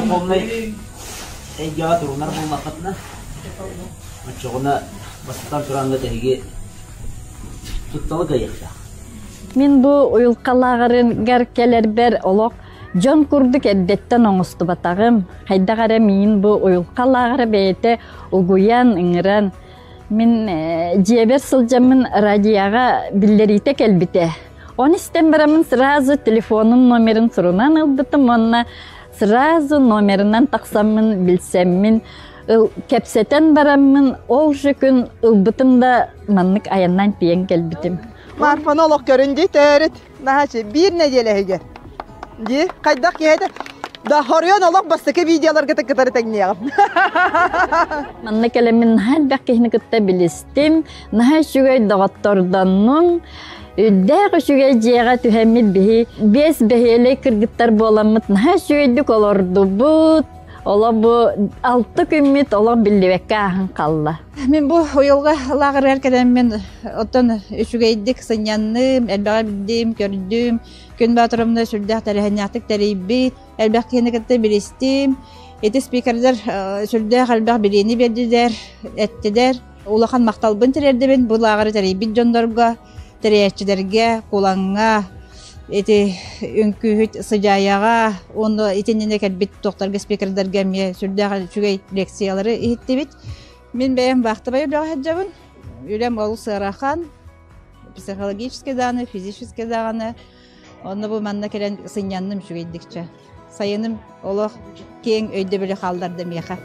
Духовнай эйгэҕэ турунар буоллаххытына, оччоҕуна бастатан тураҥҥыт эһиги тутталы кыайыахтаах. Мин бу уйулҕалааҕарыгар кэлэрбэр олох дьон курдук эрдэттэн оҥостубатаҕым. Хайдах эрэ миин бу уйулҕалааҕара бэйэтэ угуйан, ыҥыран мин дьиэбэр сылдьаммын радиоҕа биллэриитэ кэлбитэ. Оны истэн бараммын сразу телефонун номерын сурунан ылбытым уонна сразу номерынан тахсаммын билсэммин кэпсэтэн бараммын ол же күн ылбытым да маннык айаннаан тиийэн кэлбитим. Марфаны олох көрүн дии төрүт наһаачы биир нэдиэлэ иһигэр дии хайдах киһи этэ да хоруйан олох бастакы видеоларга кытары тэҥниэҕим. Манна кэлэммин наһаа элбэх киһини кытта билистим, наһаа үчүгэй доҕоттордоннум. Үрдээх үчүгэй дьиэҕэ түһэммит биһи биэс бэһиэлэй кыргыттар буоламмыт наһаа үчүгэйдик олордубут. Олох бу алта күммүт олох биллибэккэ ааһан хаалла. Мин бу уйулҕа лааҕырыгар кэлэммин оттон үчүгэйдик сынньанным, элбэҕи билдим, көрдүм. Күн Боотуровна сүрдээх тэрээһиннээхтик тэрийбит, элбэх киһини кытта билистим. Ити спикердэр сүрдээх элбэх билиини биэрдилэр, эттилэр. Улахан махталбын тириэрдэбин бу лааҕыры тэрийбит дьоннорго, тэрийээччилэргэ, Кулаҥҥа, ити үҥкүүһүт Сыдьаайаҕа уонна итиннэ кэлбит туохтарга спикердэргэ эмиэ сүрдээх үчүгэй лекциялары иһиттибит. Мин бэйэм вахтовай үлэҕэ сылдьабын. Үлэм олус ыарахан, психологически даҕаны, физически даҕаны. Онно бу манна кэлэн сынньанным үчүгэйдикчэ. Сайыным олох киэҥ өйдөбүлү хаалларда миэхэ.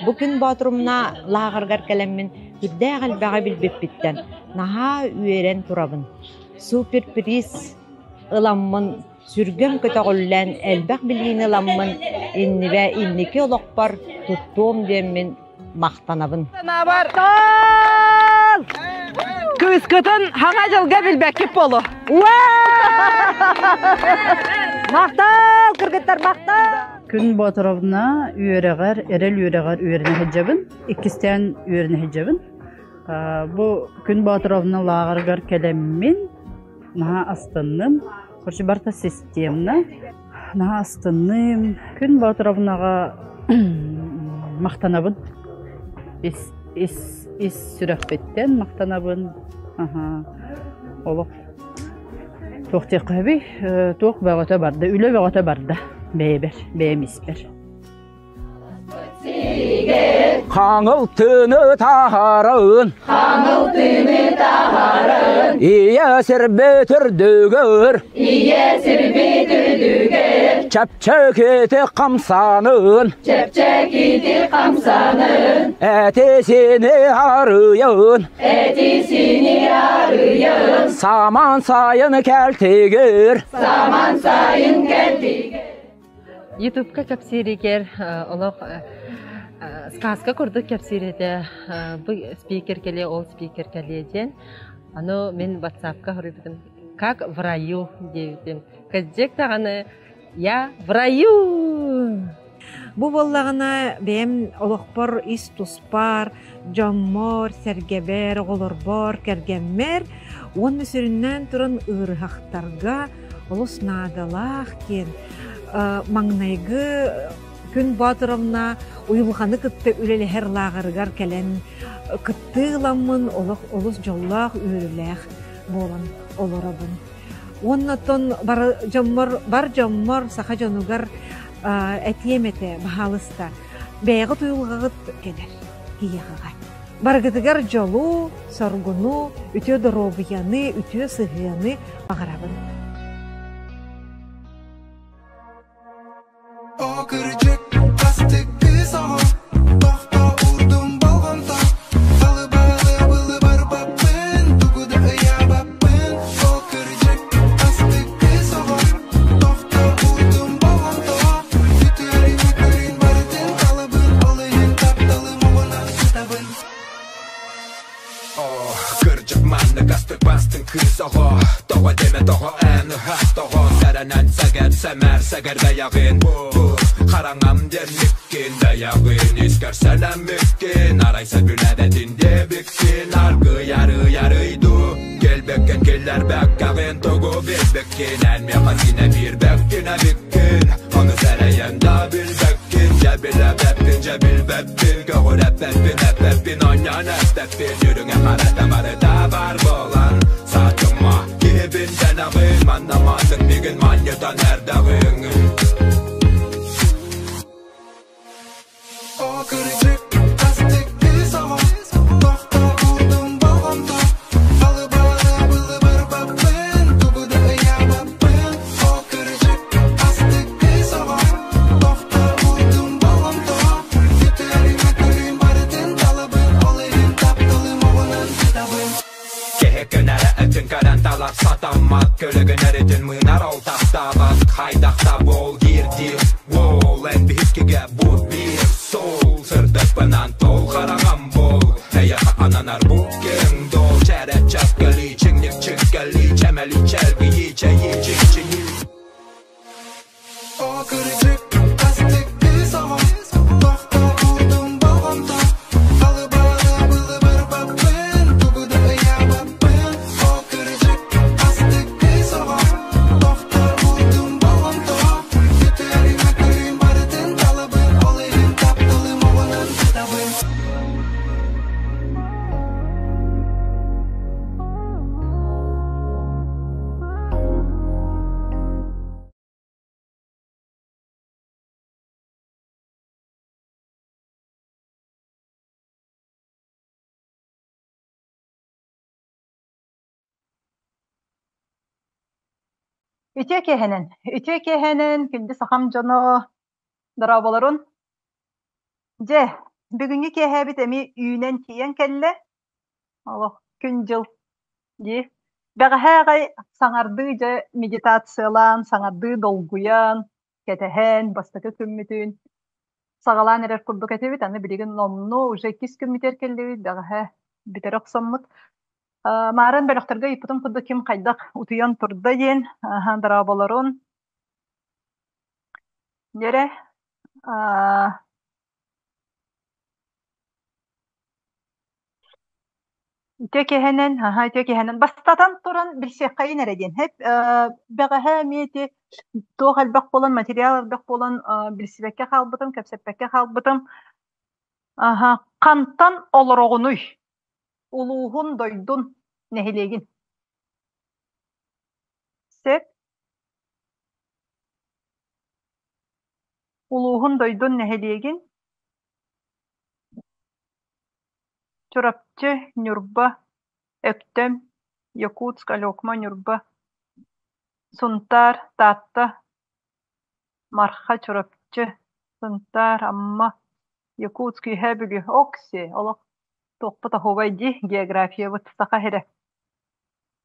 Бу күн Боотурумна лааҕырыгар кэлэммин үрдээх элбэҕи билбиппиттэн наһаа үөрэн турабын. Суперприз ыламмын сүргэм көтөҕүллэн элбэх билиини ыламмын иннибэ инники олохпор туттуом диэммин махтанабын. Санаабар кыыскытын хаҥа дьылга билбэккит болу. Махтал, кыргыттар, махтал! Күн Боотуровна үөрэҕэр, эрэл үөрэҕэр үөрэнэ сылдьабын. Иккистээн үөрэнэ сылдьабын. Бу Күн Боотуровна лааҕырыгар кэлэммин наһаа астынным. Короче, барыта системно. Наһаа астынным. Күн Боотуровнаҕа махтанабын. Ис, ис, ис сүрэхпиттэн махтанабын. Аха. Олох туох диэххэ туох бөҕөтө барда, үлэ бөҕөтө барда бэйэбэр, бэйэм испэр. Хаҥыл тыыны таһарын Хаҥыл тыыны таһарын Ийэ сирбит үрдүгэр Ийэ сирбит үрдүгэр Чэпчэкити хамсанын Чэпчэкити хамсанын Этисини арыйын Этисини арыйын Саман сайын кэлтигир Саман сайын кэлтигир Ютубка кэпсииригэр олох сказка курдук кэпсиир этэ. Бу спикер кэлиэ, ол спикер кэлиэ диэн. Аны мин ватсапка суруйбутум «Как в раю» диэбитим. Кырдьык даҕаны «Я в раю!» Бу буоллаҕына бэйэм олохпор ис туспар, дьоммор, сэргэбэр, оҕолорбор, кэргэммэр уонна сүрүннээн туран ыарыһахтарга олус наадалаах диэн маҥнайгы Күн Боотуровна уйулҕаны кытта үлэлэһэр лааҕырыгар кэлэн кыттыы ыламмын олох олус дьоллоох үөрүүлээх буолан олоробун. Уонна оттон бар дьоммор, бар дьоммор, саха дьонугар этиэм этэ, баһаалыста, бэйэҕит уйулҕаҕыт кэлэр киһиэхэҕэ. Барыгытыгар дьолу, соргуну, үтүө доруобуйаны, үтүө сыһыаны баҕарабын. О кырдьык, астык кыыс оҕо, тохто уурдум болҕомто, Балыбалы былы барбаппын, тугу да ыйаабаппын. О кырдьык, астык кыыс оҕо, тохто уурдум болҕомто, Үтүөрүн көрүн барытын талабын, ол иһин тапталым оҕунан сытабын. Кырдьык маннык астык бастыҥ кыыс оҕо Тоҕо диэмэ тоҕо эн ыһаах тоҕо Сэрэнэн сэгэр сэмээр сэгэр бэйэҕин Бу Хараҥам диэммиккин Бэйэҕин искэр сэнэммиккин Арай сөбүлээбэтин диэбиккин Аргыый арый арый дуу Кэлбэккин киллэрбэккэҕин Тугу билбиккин Эн миэхэ синэ биэрбэккин эбиккин Ону сэрэйэн да билбэккин Дьэ билэбэппин дьэ билбэппин Көҕүрэппэппин эппэппин Онньон эппэппин Үрүҥэ харата барыта бар буолан Саатыма киһибин дэнэҕин Манна маннык мигин манньытан эрдэҕиҥ О кырдьык, астык кыыс оҕо, тохтообутум болҕомто, Алыбары былыбырбаппын, тугу да ыйаабаппын. О кырдьык, астык кыыс оҕо, тохтообутум болҕомто, Күтүөрү-мөкүрүн барытын талабын, ол иһин тапталым оҕунан сытабын. Киһи күнэрэ ытын көрөн талар сатаммат Көлөгүн өрүтүн мыынар ол таптаабат Хайдах да буол диир-диир Уол эн биһиккигэ бу биир суол Сырдыкпынан тол хараҥам буол Эйэхэ ананар бу киэҥ дуол Чэрэ чэккэлии чиҥник чиккэлии Чэмэлии чэлгийии чэйии чикчийии О кырдьык, астык кыыс оҕо, тохтообутум болҕомто, Алыбары былыбырбаппын, тугу да ыйаабаппын. О кырдьык, астык кыыс оҕо, тохтообутум болҕомто, Күтүөрү-мөкүрүн барытын талабын, ол иһин тапталым оҕунан сытабын. Үтүө киэһэнэн, үтүө киэһэнэн күндү сахам дьоно дорооболорун. Дьэ, бүгүҥҥү киэһэбит эмиэ үүнэн тиийэн кэллэ. Олох күн-дьыл дии. Бэҕэһээ аҕай саҥардыы дьэ медитациялаан, саҥардыы долгуйан, кэтэһэн, бастакы күммүтүн саҕалаан эрэр курдук этибит. Аны билигин номнуо уже иккис күммүтүгэр кэллибит, бэҕэһээ бүтэрэ охсоммут. Мааран бөлөхтөргө ыйыппытым курдук ким хайдах утуйан турда диэн, дорооболорун. Дьэрэ, Үтүө киэһэнэн, аһа, үтүө киэһэнэн. Бастатан туран билсиэххэйин эрэ диэн. Хэп, бэҕэһээ эмиэ ити туох элбэх буолан, материал элбэх буолан билсибэккэ хаалбытым, кэпсэппэккэ хаалбытым. Аһа, хантан олороҕунуй? Улууһун, дойдун, нэһилиэгин. Сөп. Улууһун, дойдун, нэһилиэгин. Чурапчы, Ньурба, Өктөм, Якутск, Алекма, Ньурба, Сунтаар, Таатта, Марха, Чурапчы, Сунтаар, Амма, Якутск, Үөһээ Бүлүү. Окси, олох туохпут оһуобай дии, географиябыт Саха сирэ.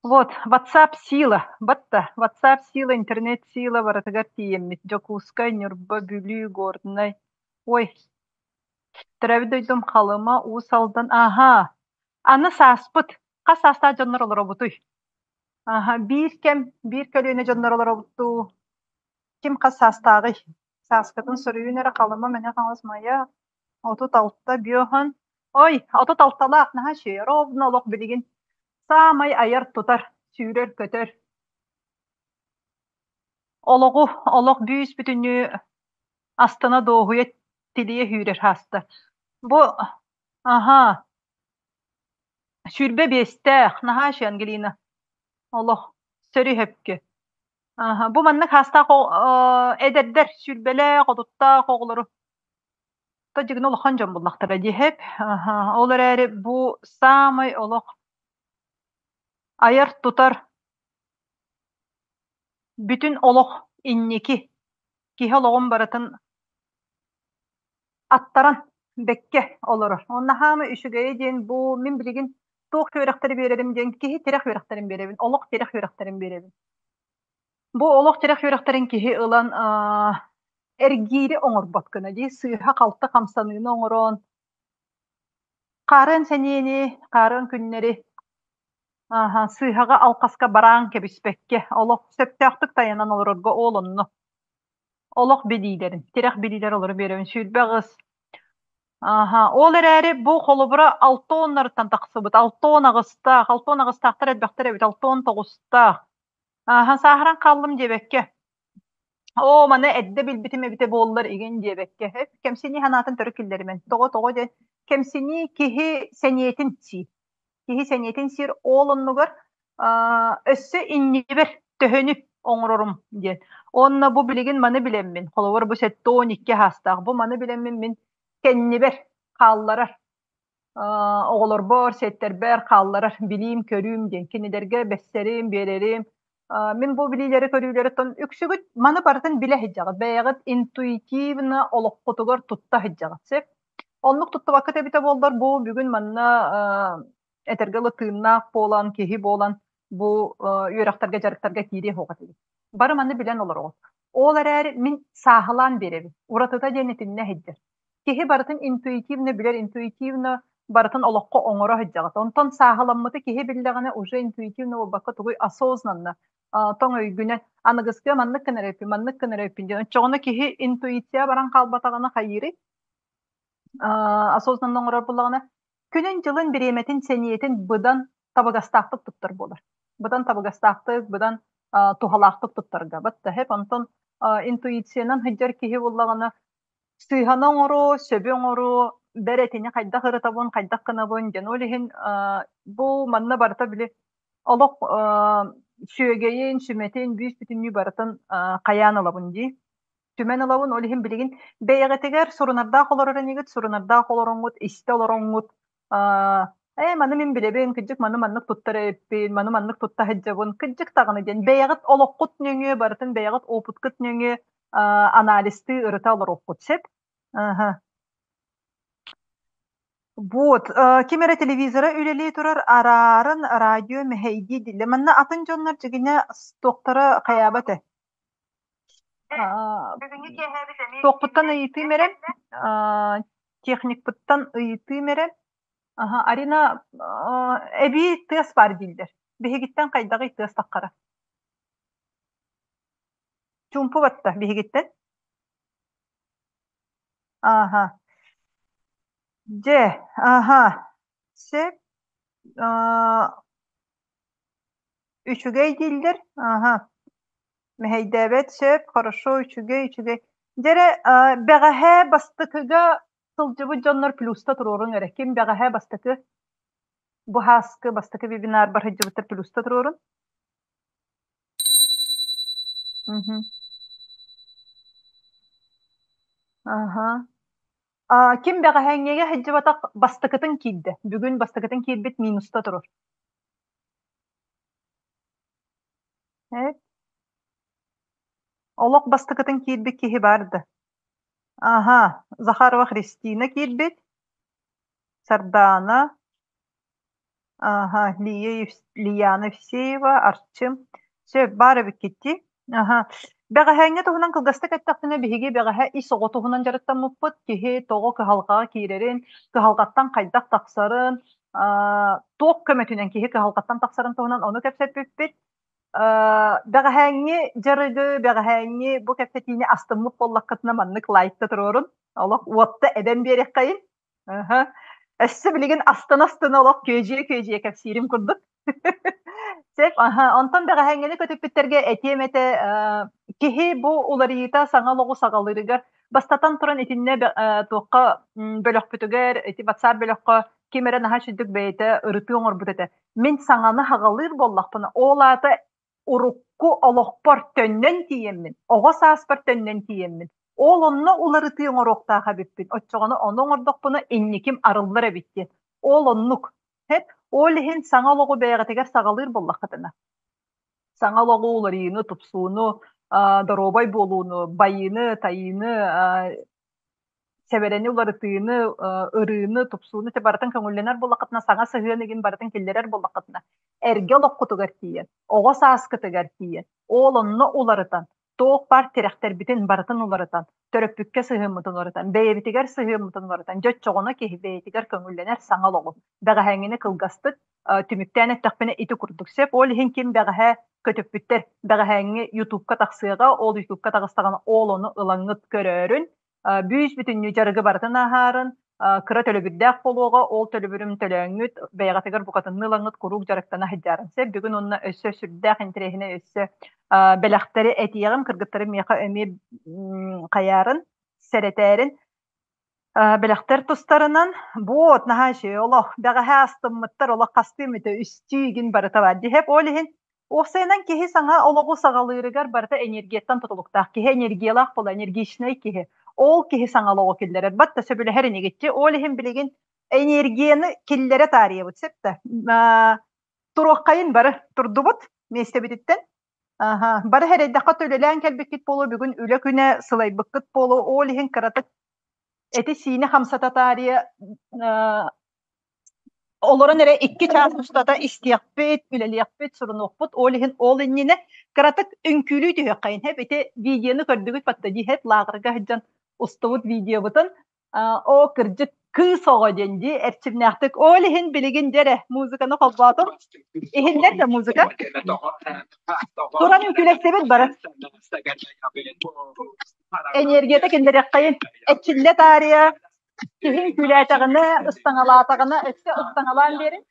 Вот, WhatsApp сила, батта, WhatsApp сила, интернет сила барытыгар тиийэммит. Дьокуускай, Ньурба, Бүлүү, Горнай. Ой, Төрөөбүт дойдум Халыма, Уус Алдан. Аһаа, аны сааспыт. Хас саастаах дьоннор олоробутуй? Аһа, биир кэм, биир көлүөнэ дьоннор олоробут дуу? Ким хас саастааҕый? Сааскытын суруйун эрэ Халыма, Мэҥэ Хаҥалас, Майа, 36, Бүөһөн. Ой, 36-лаах, наһаа үчүгэй. Ровно олох билигин саамай айар-тутар, сүүрэр-көтөр. Олоҕу, олох бүүс-бүтүннүү астына дуоһуйа тилийэ сүүрэр ааста. Бу аһаа 25-тээх, наһаа үчүгэй Ангелина. Олох сөрү-сөпкө. Аһа, бу маннык хаастаах эдэрдэр сүүрбэлээх, отуттаах оҕолору дьигин улахан дьон буллахтара диэһэп. Аһа, ол эрээри бу саамай олох айар-тутар бүтүн олох инники киһи олоҕун барытын аттаран бэккэ олорор. Уонна хаама үчүгэйэ диэн бу мин билигин туох үөрэхтэри биэрэрим диэн киһи тирэх үөрэхтэрин биэрэбин, олох тирэх үөрэхтэрин биэрэбин. Бу олох тирэх үөрэхтэрин киһи ылан эргиири оҥорбот гына дии, сыыһа-халты хамсаныыны оҥорон, хаарыан сэниэни, хаарыан күннэри ааһа, сыыһаҕа-алҕаска бараан кэбиспэккэ, олох сөптөөхтүк тайанан олорорго ол онно. Олох билиилэрин, тирэх билиилэр олору биэрэбин. 28. Аха, ол эрээри бу холобура алта уоннарыттан тахсыбыт, алта уон аҕыстаах, алта уон аҕыстаахтар элбэхтэр эбит, алта уон тоҕустаах. Аха, сааһыран хааллым диэбэккэ. Оо, маны эрдэ билбитим эбитэ буоллар игин диэбэккэ. Кэмсинии санаатын төрүт киллэримэн. Тоҕо тоҕо диэн кэмсинии киһи сэниэтин сиир. Киһи сэниэтин сиир ол оннугар өссө иннибэр төһөнү оҥорорум диэн. Уонна бу билигин маны билэммин, холобур бу 72 саастаах, бу маны билэммин мин кэннибэр хаалларар оҕолорбор, сиэттэрбэр хаалларар билиим-көрүүм диэн кинилэргэ бэссэрим, биэрэрим. Мин бу билиилэри-көрүүлэри үксүгүт маны барытын билэ сылдьаҕыт, бэйэҕит интуитивно олоххутугар тутта сылдьаҕыт, сөп? Оннук туттубаккыт эбитэ буоллар, бу бүгүн манна этэргэ дылы тыыннаах буолан, киһи буолан бу үөрэхтэргэ, дьарыктарга киириэ суох этибит. Бары маны билэн олороҕут. Ол эрээри мин сааһылаан биэрэбин. Уратыта диэн итиннэ сылдьар. Киһи барытын интуитивно билэр, интуитивно барытын олоххо оҥоро сылдьаҕыт. Онтон сааһыламмыты киһи биллэҕинэ уже интуитивно буолбакка тугуй осознанно тоҥ өйгүнэн аныгыскыга маннык гынар эбиппин, маннык гынар эбиппин диэн. Оччоҕуна киһи интуиция баран хаалбатаҕына хайыырый? Осознанно оҥорор буоллаҕына, күнүн-дьылын, бириэмэтин, сэниэтин быдан табыгастаахтык туттар буолар. Быдан табыгастаахтык, быдан туһалаахтык туттарга. Баттаһып, онтон интуициянан сылдьар киһи буоллаҕына, сыыһаны оҥоруо, сөбү оҥоруо, бэр этини хайдах ырытабын, хайдах гынабын диэн. Ол иһин бу манна барыта били олох сүөгэйин, сүмэтин бүүс-бүтүннүү барытын хайаан ылабын дии. Түмэн ылабын, ол иһин билигин бэйэҕитигэр сурунардаах олорор инигит, сурунардаах олороҥҥут, истэ олороҥҥут ээ маны мин билэбин, кырдьык маны маннык туттар эбиппин, маны маннык тутта сылдьабын, кырдьык даҕаны диэн бэйэҕит олоххут нөҥүө барытын бэйэҕит опыткыт нөҥүө анализтыы ырыта олоруоххут сөп. Аха. Вот, ким эрэ телевизора үлэлии турар араарын радио мэһэйдии диллэ. Манна атын дьоннор дьигинэ туохтара хайаабат ээ. Туохпуттан ыйытыым эрэ, техникпыттан ыйытыым эрэ. Аха, Арина эбии тыас баар дииллэр. Биһигиттэн хайдаҕый тыас таххара? Чуумпу батта биһигиттэн. Аха. Дьэ, аха. Сөп. Үчүгэй дииллэр. Аха. Мэһэйдээбэт сөп, хорошо, үчүгэй, үчүгэй. Дьэ эрэ, бэҕэһээ бастакыга сылдьыбыт дьоннор плюста туруоруҥ эрэ. Ким бэҕэһээ бастакы бу һааскы бастакы вебинарбар сылдьыбыттар плюста туруорун. Мгм. Аха. А, ким бэҕэһээҥҥигэ сылдьыбатах бастакытын киирдэ. Бүгүн бастакытын киирбит минуста турар. Э? Олох бастакытын киирбит киһи баар да? Аха, Захарова Христина киирбит, Сардаана, аха, Лия Лияна Евсеева, Арчым. Сөп, баар эбиккит дии. Аха. Бэҕэһээҥҥи туһунан кылгастык эттэхпинэ, биһиги бэҕэһээ ис оҕо туһунан дьарыктаммыппыт. Киһи тоҕо кыһалҕаҕа киирэрин, кыһалҕаттан хайдах тахсарын, туох көмөтүнэн киһи кыһалҕаттан тахсарын туһунан ону кэпсэппиппит. Бэҕэһээҥҥи дьарыгы, бэҕэһээҥҥи бу кэпсэтиини астыммыт буоллаххытына маннык лайкта туруорун. Олох уотта эбэн биэриэххэйин. Аха. Өссө билигин астына-астына олох күөдьүйэ-күөдьүйэ кэпсиирим курдук. Сөп, аха. Онтон бэҕэһээҥҥини көтүппүттэргэ этиэм этэ, киһи бу уларыйыыта саҥа олоҕу саҕалыырыгар бастатан туран итиннэ туохха бөлөхпүтүгэр, ити WhatsApp бөлөххө ким эрэ наһаа үчүгдүк бэйэтэ ырытыы оҥорбут этэ. Мин саҥаны хаҕалыыр буоллахпына, ол аата урукку олохпор төннөн тиийэммин, оҕо сааспар төннөн тиийэммин, ол онно уларытыы оҥоруохтаах эбиппин, оччоҕуна ону оҥордохпуна инниким арыллар эбит диэн. Ол оннук. Һэп, ол иһин саҥа олоҕу бэйэҕитигэр саҕалыыр буоллаххытына, саҥа олоҕу уларыйыыны, тупсууну, доруобай буолууну, байыыны, тайыыны, сэбэрэни уларытыыны, ырыыны, тупсууну ити барытын көҥүллэнэр буоллаххытына, саҥа сыһыан игин барытын киллэрэр буоллаххытына, эргэ олоххутугар тиийэн, оҕо сааскытыгар тиийэн, ол онно уларытан, туох баар тирэхтэрбитин барытын уларытан, төрөппүккэ сыһыаммытын уларытан, бэйэбитигэр сыһыаммытын уларытан, дьэ оччоҕуна киһи бэйэтигэр көҥүллэнэр саҥа олоҕу. Бэҕэһээҥҥини кылгастык түмүктээн эттэхпинэ ити курдук сөп. Ол иһин ким бэҕэһээ. көтүппүттэр бэҕэһээҥҥи ютубка тахсыаҕа, ол ютубка таҕыстаҕына ол ону ылаҥҥыт көрөөрүн, бүүс бүтүннүү дьарыгы барытын ааһаарын, кыра төлөбүрдээх буолуоҕа, ол төлөбүрүм төлөөҥҥүт, бэйэҕитигэр букатынныы ылаҥҥыт куруук дьарыктана сылдьаарын сөп. Бүгүн уонна өссө сүрдээх интэриэһинэй өссө бэлэхтэри этиэҕим, кыргыттарым миэхэ эмиэ хайаарын, сэрэтээрин. Бэлэхтэр тустарынан буот наһаа үчүгэй олох бэҕэһээ астыммыттар олох хастыы эмитэ үстүү игин барыта баар диһэп ол иһин уопсайынан киһи саҥа олоҕу саҕалыырыгар барыта энергияттан тутулуктаах киһи энергиялаах буола энергичнэй киһи ол киһи саҥа олоҕу киллэрэр батта сөбүлэһэр инигитчи ол иһин билигин энергияны киллэрэ таарыйабыт сөп да туруоххайын бары турдубут миэстэбититтэн Аха, бары эрэйдэххэ үлэлээн кэлбиккит буолуо, бүгүн үлэ күнэ сылайбыккыт буолуо, ол иһин кыратык эти-сиини хамсата таарыйа олорон эрэ 2 чаас устата истиэхпит, үлэлиэхпит, сурунуохпут, ол иһин ол иннинэ кыратык үҥкүүлүү түһүөххэйин. Хэп ити видеоны көрдүгүт батта дии хэп лааҕырга сылдьан устубут видеобутун Оо, кырдьык, кыыс оҕо диэн дии эрчимнээхтик. Ол иһин билигин дьэ эрэ музыканы холбоотум. Иһиллэр да музыка? Туран үҥкүүлэстибит бары. Энергията киллэриэххэйин. Эрчиллэ таарыйа, киһи үҥкүүлээтэҕинэ, ыстаҥалаатаҕына өссө ыстаҥалаан биэрин.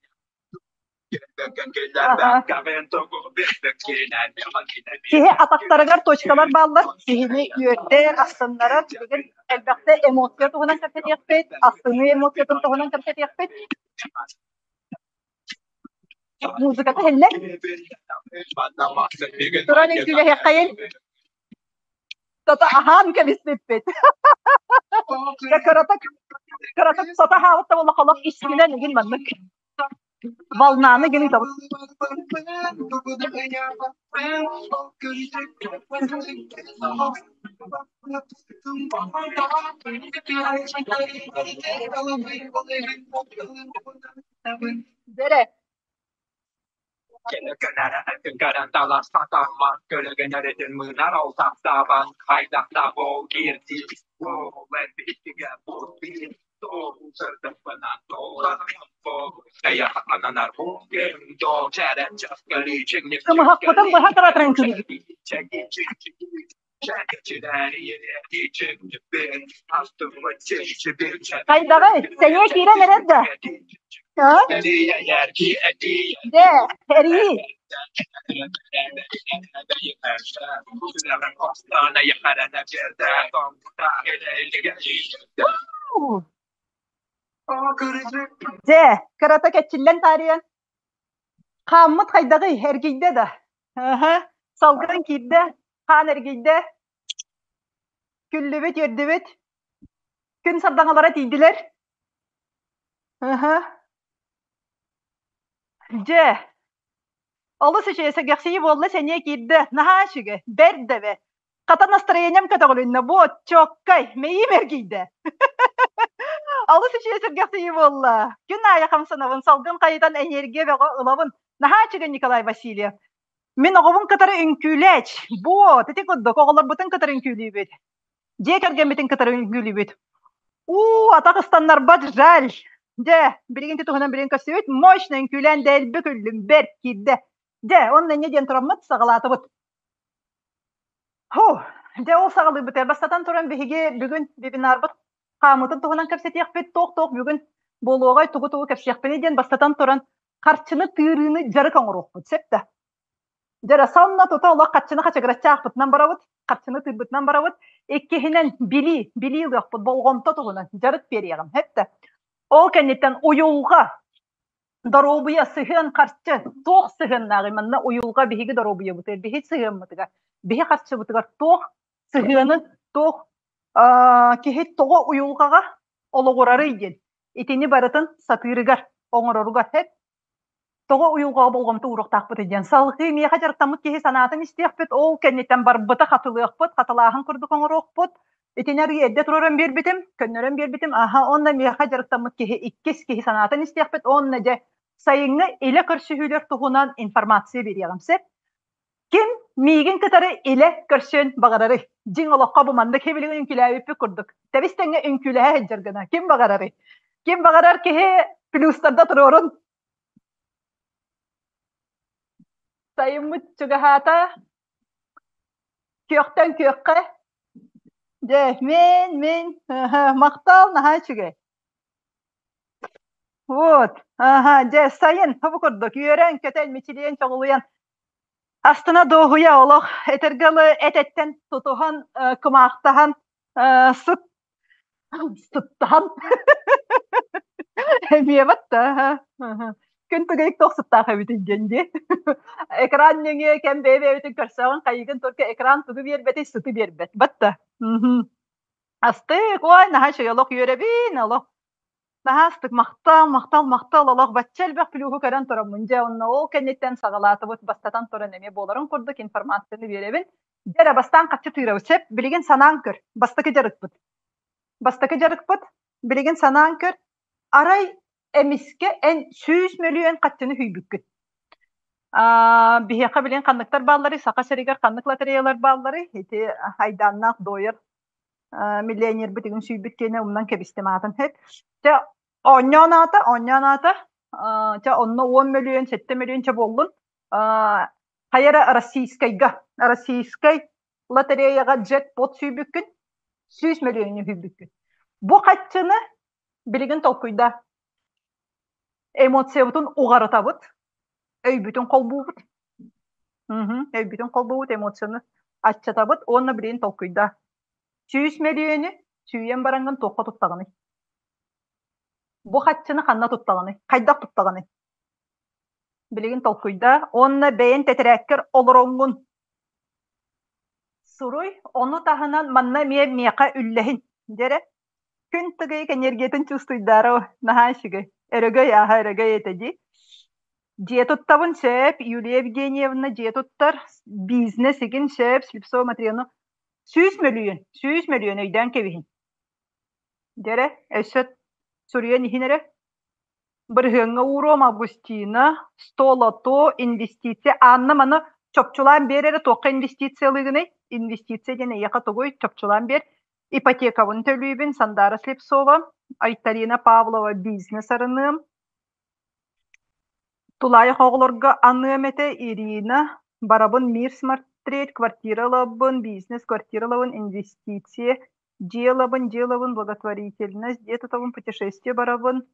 Киһи атахтарыгар точкалар бааллар, киһини үөрдэр, астыннарар. Билигин элбэхтэ эмоция туһунан кэпсэтиэхпит, астыныы эмоциятын туһунан кэпсэтиэхпит. Музыката иһиллэр. Туран үҥкүүлэһиэххэйин. Тото аһаан кэбиспиппит. Кыратык кыратык тото аһаабыт да буолла холох искинэн игин маннык волнаны гин ыытабыт. Дэрэ. Кымыһахпытын быһа тыратыран күлүбүт. Хайдаҕый? Сэниэ киирэн эрэр да? Дэ, эрии. Дьэ, кырата кэччиллэн таарыйан, хааммыт хайдаҕый, эргийдэ да? Аһа, салгын киирдэ, хаан эргийдэ, күллүбүт, үөрдүбүт, күн сардаҥалара тиийдилэр. Аһа. Дьэ, олус үчүгэй сэргэхсийии буолла, сэниэ киирдэ, наһаа үчүгэй, бэрт да бэрт. Хата настроением көтөҕүлүннэ, буот, чоккай, мэйиим эргийдэ. Олус үчүгэй сэргэхсийии буолла. Күн аайы хамсанабын, салгын хайытан энергия бөҕө ылабын. Наһаа үчүгэй Николай Васильев. Мин оҕобун кытары үҥкүүлээч. Буот, ити курдук оҕолорбутун кытары үҥкүүлүүбүт. Дьиэ кэргэммитин кытары үҥкүүлүүбүт. Уу, атах ыстаннарбат жаль. Дьэ, билигин ити туһунан билигин көрсүбүт. Мощно үҥкүүлээн дэлби күллүм, бэрт киирдэ. Дьэ, онно инньэ диэн тураммыт саҕалаатыбыт. Һу, дьэ ол саҕалыыбыт. Бастатан туран биһиги бүгүн вебинарбыт хаамыытын туһунан кэпсэтиэхпит. Туох-туох бүгүн буолуоҕай, тугу-тугу кэпсиэхпиний диэн бастатан туран харчыны тыырыыны дьарык оҥоруохпут сөп да? Дьэ сонно тута олох харчыны хачыгыраччаахпытынан барабыт, харчыны тыырбытынан барабыт. Иккиһинэн билии, билии ылыахпыт, болҕомто туһунан дьарык биэриэҕим, сөп да? Ол кэнниттэн уйулҕа, доруобуйа, сыһыан харчы, туох сыһыаннааҕый манна уйулҕа биһиги доруобуйабытыгар, биһи сыһыаммытыгар, биһи харчыбытыгар туох сыһыаны, туох киһи тоҕо уйулҕаҕа олоҕурарый диэн итини барытын сатыырыгар, оҥороругар сөп тоҕо уйулҕаҕа болҕомто ууруохтаахпытый диэн салҕыы миэхэ дьарыктаммыт киһи санаатын истиэхпит, ол кэнниттэн барбыта хатылыахпыт, хатылааһын курдук оҥоруохпут. Итини арыый эрдэ туруоран биэрбитим, көннөрөн биэрбитим, аха, онно миэхэ дьарыктаммыт киһи иккис киһи санаатын истиэхпит, уонна дьэ сайыҥҥы илэ көрсүһүүлэр туһунан информация биэриэҕим сөп. Ким миигин кытары илэ көрсүөн баҕарарый? Дьиҥ олоххо бу маннык хибилигин үҥкүүлээбиппит курдук. Тэбис тэҥҥэ үҥкүүлэһэ сылдьар гына. Ким баҕарарый? Ким баҕарар киһи плюстарда туруорун. Сайыммыт чугаһаата. Күөхтэн күөххэ. Дьэ, мин, мин, махтал, наһаа үчүгэй. Вот, аха, дьэ, сайын, бу курдук, үөрэн, көтөн, мичилийэн, чоҕулуйан, астына дуоһуйа олох, этэргэ дылы эт-эттэн тутуһан, кымаахтаһан, сыт сыттаһан эмиэ батта күн түгэй туох сыттаах эбитий диэн дии экран нөҥүө кэм бэйэ-бэйэбитин көрсөҕүн хайыгын только экран тугу биэрбэтий сыты биэрбэт батта астык ой наһаа үчүгэй олох үөрэбин олох наһаа астык махтал махтал махтал олох бачча элбэх плюһу көрөн тураммын дьэ онно ол кэнниттэн саҕалаатыбыт бастатан туран эмиэ буоларын курдук информацияны биэрэбин дьэ эрэ бастаан хаччы тыырабыт сөп билигин санаан көр бастакы дьарыкпыт бастакы дьарыкпыт билигин санаан көр арай эмискэ эн 100 мөлүйүөн хаччыны сүүйбүккүн биһиэхэ билигин ханныктар баалларый Саха сиригэр ханнык лотереялар баалларый ити айдааннаах дойар миллионербит игин сүүйбүт киэнэ умнан кэбистим аатын хэт чэ оонньоон аата оонньоон аата чэ онно 10 мөлүйүөн 7 мөлүйүөн чэ буоллун хайа эрэ российскайга российскай лотереяҕа джекпот сүүйбүккүн 100 мөлүйүөнү сүүйбүккүн бу хаччыны билигин толкуйда эмоциябытын уҕарытабыт өйбүтүн холбуубут өйбүтүн холбуубут эмоцияны аччатабыт уонна билигин толкуйда 100 мөлүйүөнү сүүйэн бараҥҥын туохха туттаҕыный бу хаччыны ханна туттаҕыный хайдах туттаҕыный билигин толкуйда уонна бэйэн тэтэрээккэр олороҥҥун суруй ону таһынан манна эмиэ миэхэ үллэһин дьэрэ күн тыгыйык энергиятын чувствуйдаара наһаа үчүгэй өрөгөй ааһа өрөгөй этэ дии дьиэ туттабын сөп Юлия Евгеньевна дьиэ туттар бизнес игин сөп Слепцова Матрена 100 мөлүйүөн 100 мөлүйүөн өйдөөн кэбиһин дьэрэ өссө суруйан иһин эрэ бырыһыаҥҥа ууруом Августина столото инвестиция Анна маны чопчулаан биэр эрэ туохха инвестициялыыгыный инвестиция диэн эйиэхэ тугуй чопчулаан биэр ипотекабын төлүүбүн Сандара Слепцова Айталина Павлова бизнес арыныам тулаайах оҕолорго аныам этэ Ирина барабын мир смотреть квартира ылабын бизнес квартира ылабын инвестиция дьиэ ылабын дьиэ ылабын благотворительность дьиэ тутабын путешествие барабын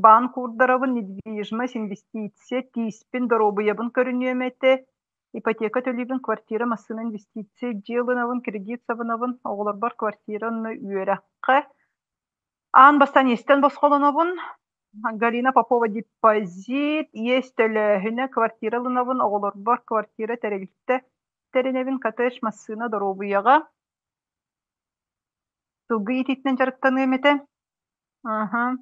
банк уурдарабын недвижимость инвестиция тииспин доруобуйабын көрүнүөм этэ ипотека төлүүбүн квартира массыына инвестиция дьиэ ылынабын кредит сабынабын оҕолорбор квартира онно үөрэххэ аан бастаан иэстэн босхолонобун Галина Попова депозит иэс төлөөһүнэ квартира ылынабын оҕолорбор квартира тэрилтэ тэринэбин коттедж массыына доруобуйаҕа сылгы иитиитинэн дьарыктаныам этэ Аха.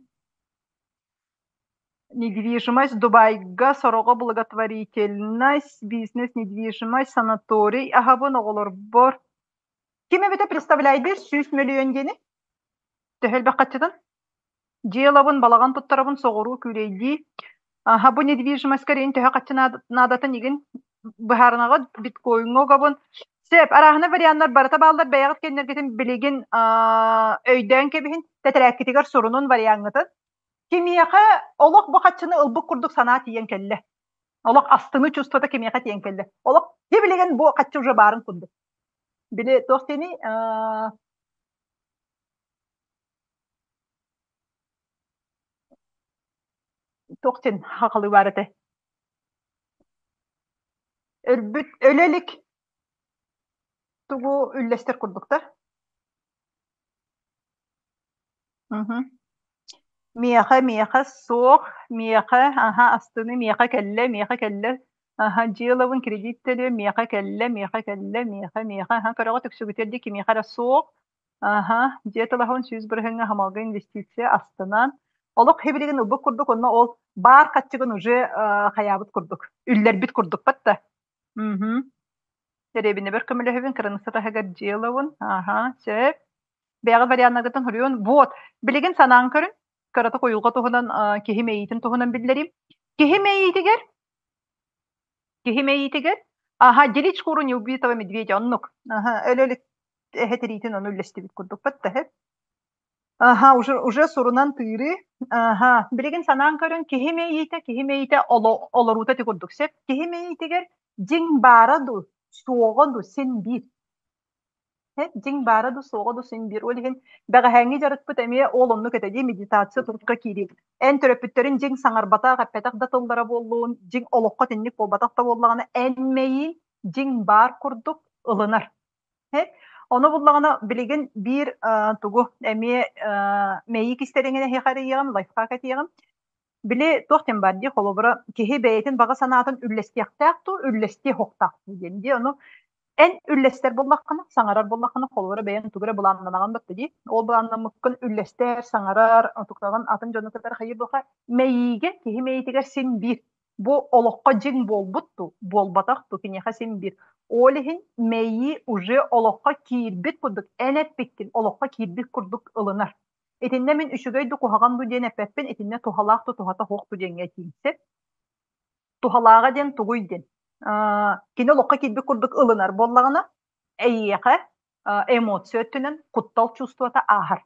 Недвижимость Дубайга сороҕо благотворительность, бизнес недвижимость, санаторий аһабын оҕолорбор. Ким эбитэ представляйдыыр 100 мөлүйүөн диэни? Төһө элбэх хаччытын? Дьиэ ылабын, балаҕан туттарабын, соҕуруу күүлэйдии. Аха, бу недвижимость кэриҥ төһө хаччы наадатын игин быһаарынаҕыт, биткоиҥҥа угабын. Сөп, арааһына варианнар барыта бааллар, бэйэҕит кэннэргитин билигин өйдөөн кэбиһин, тэтэрээккитигэр сурунун вариаҥҥытын. Кимиэхэ олох бу хаччыны ылбыт курдук санаа тиийэн кэллэ. Олох астыны чувствота кимиэхэ тиийэн кэллэ. Олох билигин бу хаччы уже баарын курдук. Били туох диэний туох диэн хахалы баар этэ. Өлбүт өлө илик тугу үллэстэр курдуктар. Миэхэ, миэхэ суох, миэхэ, аһа, астыны миэхэ кэллэ, миэхэ кэллэ, аһа, дьыалабын кредит төлүө, миэхэ кэллэ, миэхэ кэллэ, миэхэ, миэхэ, аһа, көрөҕүт үксүгүтүгэр дии кимиэхэ эрэ суох, аһа, дьиэ тылаһын 100 бырыһыаҥҥа аһымалга инвестиция астынан, олох хибилигин ылбыт курдук, онно ол баар хаччыгын уже хайаабыт курдук, үллэрбит курдук батта. Мм. Дэриэбинэбэр көмөлөһөбүн, кыраныысса таһыгар дьиэ ылабын, аһа, сөп. Бэйэҕит варианнаргытын суруйун. Вот, билигин санаан көрүн, кыратык уйулҕа туһунан, киһи мэйиитин туһунан биллэриим. Киһи мэйиитигэр, киһи мэйиитигэр, аха, делить шкуру неубитого медведя, оннук. Аха, өлө илик эһэ тириитин ону үллэстибит курдук баттаһы. Аха, уже, уже сурунан тыырыы. Аха, билигин санаан көрүн, киһи мэйиитэ, киһи мэйиитэ олоруута ити курдук сөп. Киһи мэйиитигэр дьиҥ баара дуу, суоҕа дуу син биир. Дьиҥ баара дуу, суоҕа дуу син биир. Ол иһин бэҕэһээҥҥи дьарыкпыт эмиэ ол оннук этэ дии, медитация турукка киирии. Эн төрөппүттэрин дьиҥ саҥарбатах, эппэтэх да тыллара буоллун, дьиҥ олоххо итинник буолбатах да буоллаҕына, эн мэйиин дьиҥ баар курдук ылынар. Ону буллаҕына билигин биир тугу эмиэ мэйии кистэлэҥин эһиэхэ эрийиэҕим, лайфхак этиэҕим. Били туох диэн баар дии, холобура, киһи бэйэтин баҕа санаатын үллэстиэхтээх дуу, үллэстиэ суохтаах дуу диэн дии. Ону эн үллэстэр буоллаххына, саҥарар буоллаххына, холобура, бэйэҥ тугу эрэ былааннанаҕын батта дии. Ол былааннаммыккын үллэстэр, саҥарар, отуктаҕын атын дьону кытары хайыы буолха, мэйиигэ, киһи мэйиитигэр син биир Бу олоххо дьиҥ буолбут дуу, буолбатах дуу, киниэхэ син биир. Ол иһин мэйии уже олоххо киирбит курдук, эн эппиккин олоххо киирбит курдук ылынар. Итиннэ мин үчүгэй дуу, куһаҕан дуу диэн эппэппин, итиннэ туһалаах дуу, туһата суох дуу диэҥҥэ этиим сөп. Туһалааҕа диэн тугуй диэн. Кини олоххо киирбит курдук ылынар буоллаҕына, эйиэхэ эмоция өттүнэн куттал чувствота ааһар.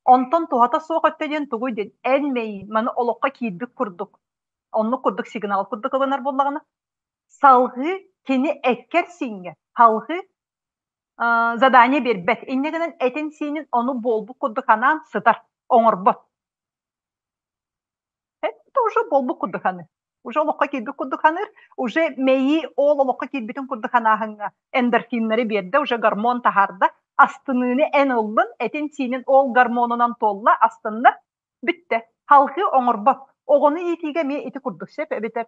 Онтон туһата суох өттө диэн тугуй диэн эн мэйиин маны олоххо киирбит курдук оннук курдук сигнал курдук ылынар буоллаҕына салҕыы кини эккэр-сииҥҥэ салҕыы задание биэрбэт. Инньэ гынан этин-сиинин ону буолбут курдук анаан сытар, оҥорбот. Это уже буолбут курдук саныыр. Уже олоххо киирбит курдук саныыр. Уже мэйии ол олоххо киирбитин курдук санааһыҥҥа эндорфиннары биэрдэ, уже гормон таһаарда. Астыныыны эн ыллын, этин-сиинин ол гормонунан туолла, астынна, бүттэ. Халҕыы оҥорбот. Оҕону иитиигэ эмиэ ити курдук сөп эбэтэр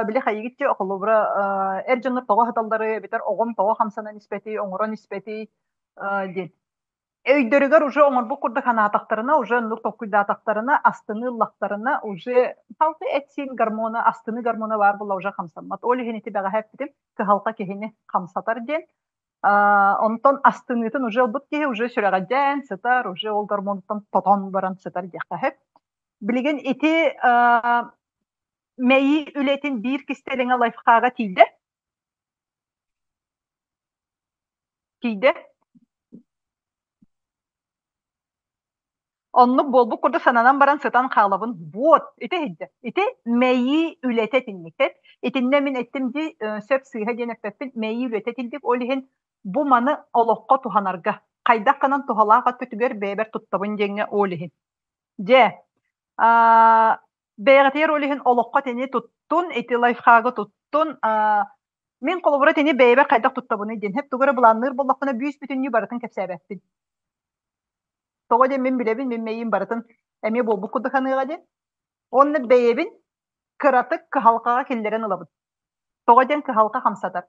били хайыгыччы холобура эр дьоннор тоҕо аһаталлары эбэтэр оҕом тоҕо хамсанан испэтий, оҥорон испэтий диэн өйдөрүгэр уже оҥорбут курдук санаатахтарына, уже оннук толкуйдаатахтарына, астыныы ыллахтарына, уже халты эт-сиин гормона, астыныы гормона баар буолла уже хамсаммат. Ол иһин ити бэҕэһээ эппитим, кыһалҕа киһини хамсатар диэн. Онтон астыныытын уже ылбыт киһи уже сүрэҕэлдьээн сытар, уже ол гормонуттан тотон баран сытар диэххэ сөп. Билигин ити мэйии үлэтин биир кистэлэҥэ лайфхага тиийдэ. Тиийдэ. Оннук буолбут курдук сананан баран сытан хаалабын. Вот, ити иһийдэ. Ити мэйии үлэтэ итинник. Итиннэ мин эттим дии, сөп сыыһа диэн эппэппин, мэйии үлэтэ итинник. Ол иһин бу маны олоххо туһанарга, хайдах гынан туһалаах өттүгэр бэйэбэр туттабын диэҥҥэ ол иһин. Дьэ, бэйэҕитигэр ол иһин олоххо итини туттун, ити лайфхагы туттун, мин холобура итини бэйэбэр хайдах туттабыный диэн хэп тугу эрэ былаанныыр буоллахпына бүүс бүтүннүү барытын кэпсээбэппин. Тоҕо диэн мин билэбин, мин мэйиим барытын эмиэ буолбут курдук саныаҕа диэн. Уонна бэйэбин кыратык кыһалҕаҕа киллэрэн ылабын. Тоҕо диэн кыһалҕа хамсатар.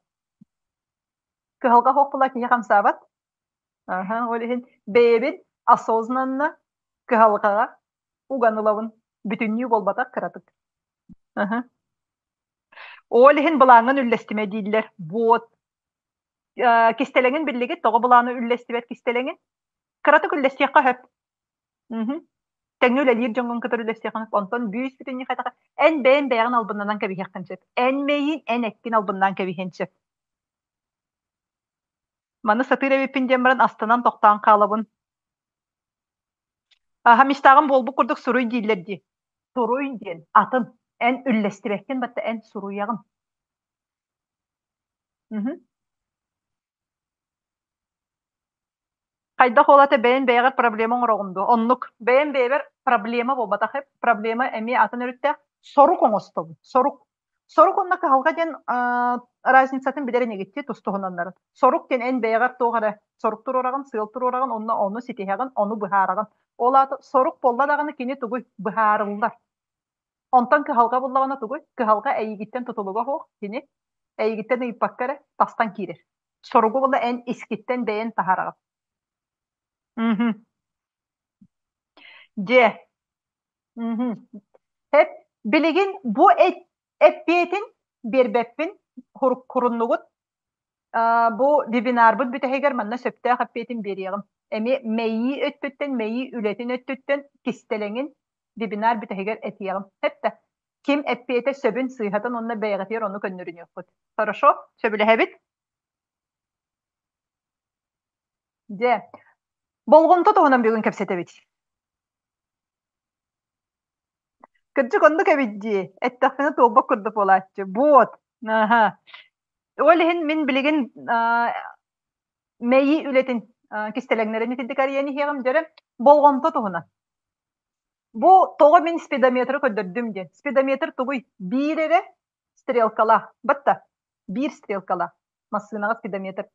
Кыһалҕа суох буолла киһи хамсаабат. Аха, ол иһин бэйэбин осознанно кыһалҕаҕа уган ылабын. Бүтүннүү буолбатах кыратык. Аха. Ол иһин былааҥҥын үллэстимэ дииллэр. Вот. Кистэлэҥин биллигит, тоҕо былааны үллэстибэт кистэлэҥин? Кыратык үллэстиэххэ сөп. Мгм. Тэҥҥэ үлэлиир дьоҥҥун кытары үллэстиэххин сөп. Онтон бүүс бүтүннүү хайдах эн бэйэҥ бэйэҕин албыннанан кэбиһиэххин сөп. Эн мэйиин, эн эккин албыннаан кэбиһиэн сөп. Маны сатыыр эбиппин диэн баран астынан тохтоон хаалабын. Аха, мечтаҕым буолбут курдук суруй дииллэр дии. Суруй диэн атын. Эн үллэстибэккин батта эн суруйаҕын. Мгм. Хайдах ол ата бэйэн бэйэҕэр проблема оҥороҕун дуо? Оннук. Бэйэм бэйэбэр проблема буолбатах эбит. Проблема эмиэ атын өрүттээх. Сорук оҥостобун. Сорук. Сорук уонна кыһалҕа диэн разницатын билэр инигитти тус-туһунаннарын. Сорук диэн эн бэйэҕэр туох эрэ сорук туруораҕын, сыал туруораҕын, онно ону ситиһэҕин, ону быһаараҕын. Ол аата сорук буолла даҕаны кини тугуй? Быһаарыллар. Онтон кыһалҕа буллаҕына тугуй? Кыһалҕа эйигиттэн тутулуга суох, кини эйигиттэн ыйыппакка эрэ тастан киирэр. Соругу була эн искиттэн бэйэн таһараҕын. Мгм. Дьэ. Мгм. Эп билигин бу эппиэтин биэрбэппин хуруннугут Бу вебинарбыт бүтэһигэр манна сөптөөх эппиэтин биэриэҕим. Эмиэ мэйии өттүттэн, мэйии үлэтин өттүттэн кистэлэҥин вебинар бүтэһигэр этиэҕим. Эттэ. Ким эппиэтэ сөбүн, сыыһатын уонна бэйэҕитигэр ону көннөрүнүөххүт. Хорошо? Сөбүлэһэбит? Дьэ. Болҕомто туһунан бүгүн кэпсэтэбит. Кырдьык оннук эбит дии. Эттэхпинэ туолбат курдук буолааччы. Вот. Аха. Ол иһин мин билигин мэйии үлэтин кистэлэҥнэрин итинник арыйан иһиэҕим дьэрэ болҕомто туһунан. Бу тоҕо мин спидометры көрдөрдүм диэн. Спидометр тугуй? Биир эрэ стрелкалаах. Батта. Биир стрелкалаах. Массыынаҕа спидометр.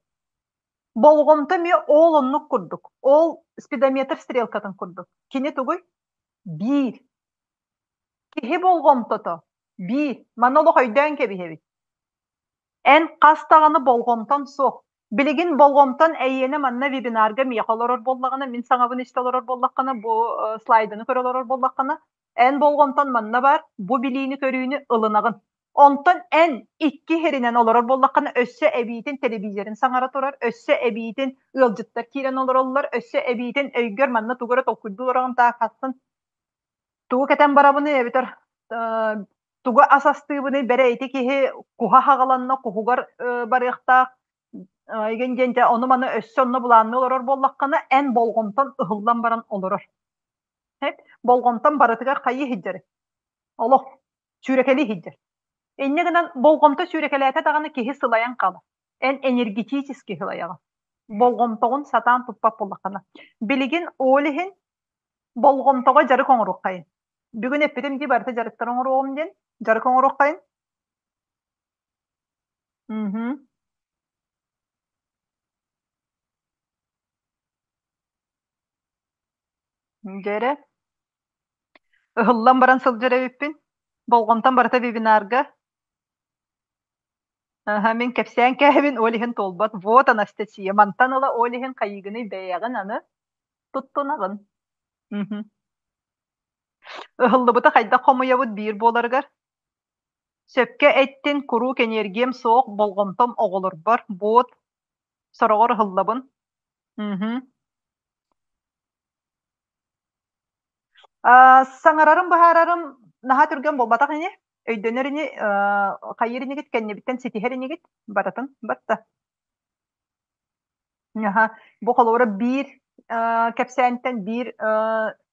Болҕомто эмиэ ол оннук курдук. Ол спидометр стрелкатын курдук. Кини тугуй? Биир. Киһи болҕомтото биир. Маны олох өйдөөн кэбиһэбит. Эн хас даҕаны болҕомтон суох. Билигин болҕомтон эйиэнэ манна вебинарга миэхэ олорор буоллаҕына, мин саҥабын истэ олорор буоллаххына, бу слайданы көрө олорор буоллаххына, эн болҕомтон манна баар, бу билиини-көрүүнү ылынаҕын. Онтон эн икки иһэринэн олорор буоллаххына, өссө эбиитин телевизорын саҥара турар, өссө эбиитин ыалдьыттар киирэн олороллор, өссө эбиитин өйгөр манна тугу эрэ толкуйдуу олороҕун тааххассын тугу кэтэн барабыный эбэтэр тугу ас астыыбыный бэрэ ити киһи куһа хаҕаланна куһугар барыахтаах игин диэн ону маны өссө онно былаанныы олорор буоллаххына эн болҕомтон ыһыллан баран олорор болҕомтон барытыгар хайыы иһдьэр олох сүүрэкэлии иһдьэр инньэ гынан болҕомто сүүрэкэлээтэ даҕаны киһи сылайан хаалар эн энергетически сылайаҕын болҕомтоҕун сатаан туппат буоллаххына билигин ол иһин Болҕомтоҕо дьарык оҥоруоххайын. Бүгүн эппитим дии барыта дьарыктар оҥоруоҕум диэн. Дьарык оҥоруоххайын. Мгм. Дьэ эрэ. Ыһыллан баран сылдьар эбиппин. Болҕомтом барыта вебинарга. Аһа, мин кэпсээн кээһэбин, ол иһин туолбат. Вот, Анастасия, мантан ыла ол иһин хайыыгыный бэйэҕин аны туттунаҕын. Мгм. Ыһыллыбыты хайдах хомуйабыт биир буоларыгар? Сөпкө эттин, куруук эниэргиэм суох, болҕомтом оҕолорбор, буот, сороҕор ыһыллабын. Мгм. Саҥарарым, быһаарарым наһаа түргэн буолбатах ини. Өйдөнөр ини, хайыыр инигит, кэннибиттэн ситиһэр инигит, барытын батта. Аха, бу холобура биир кэпсээнтэн, биир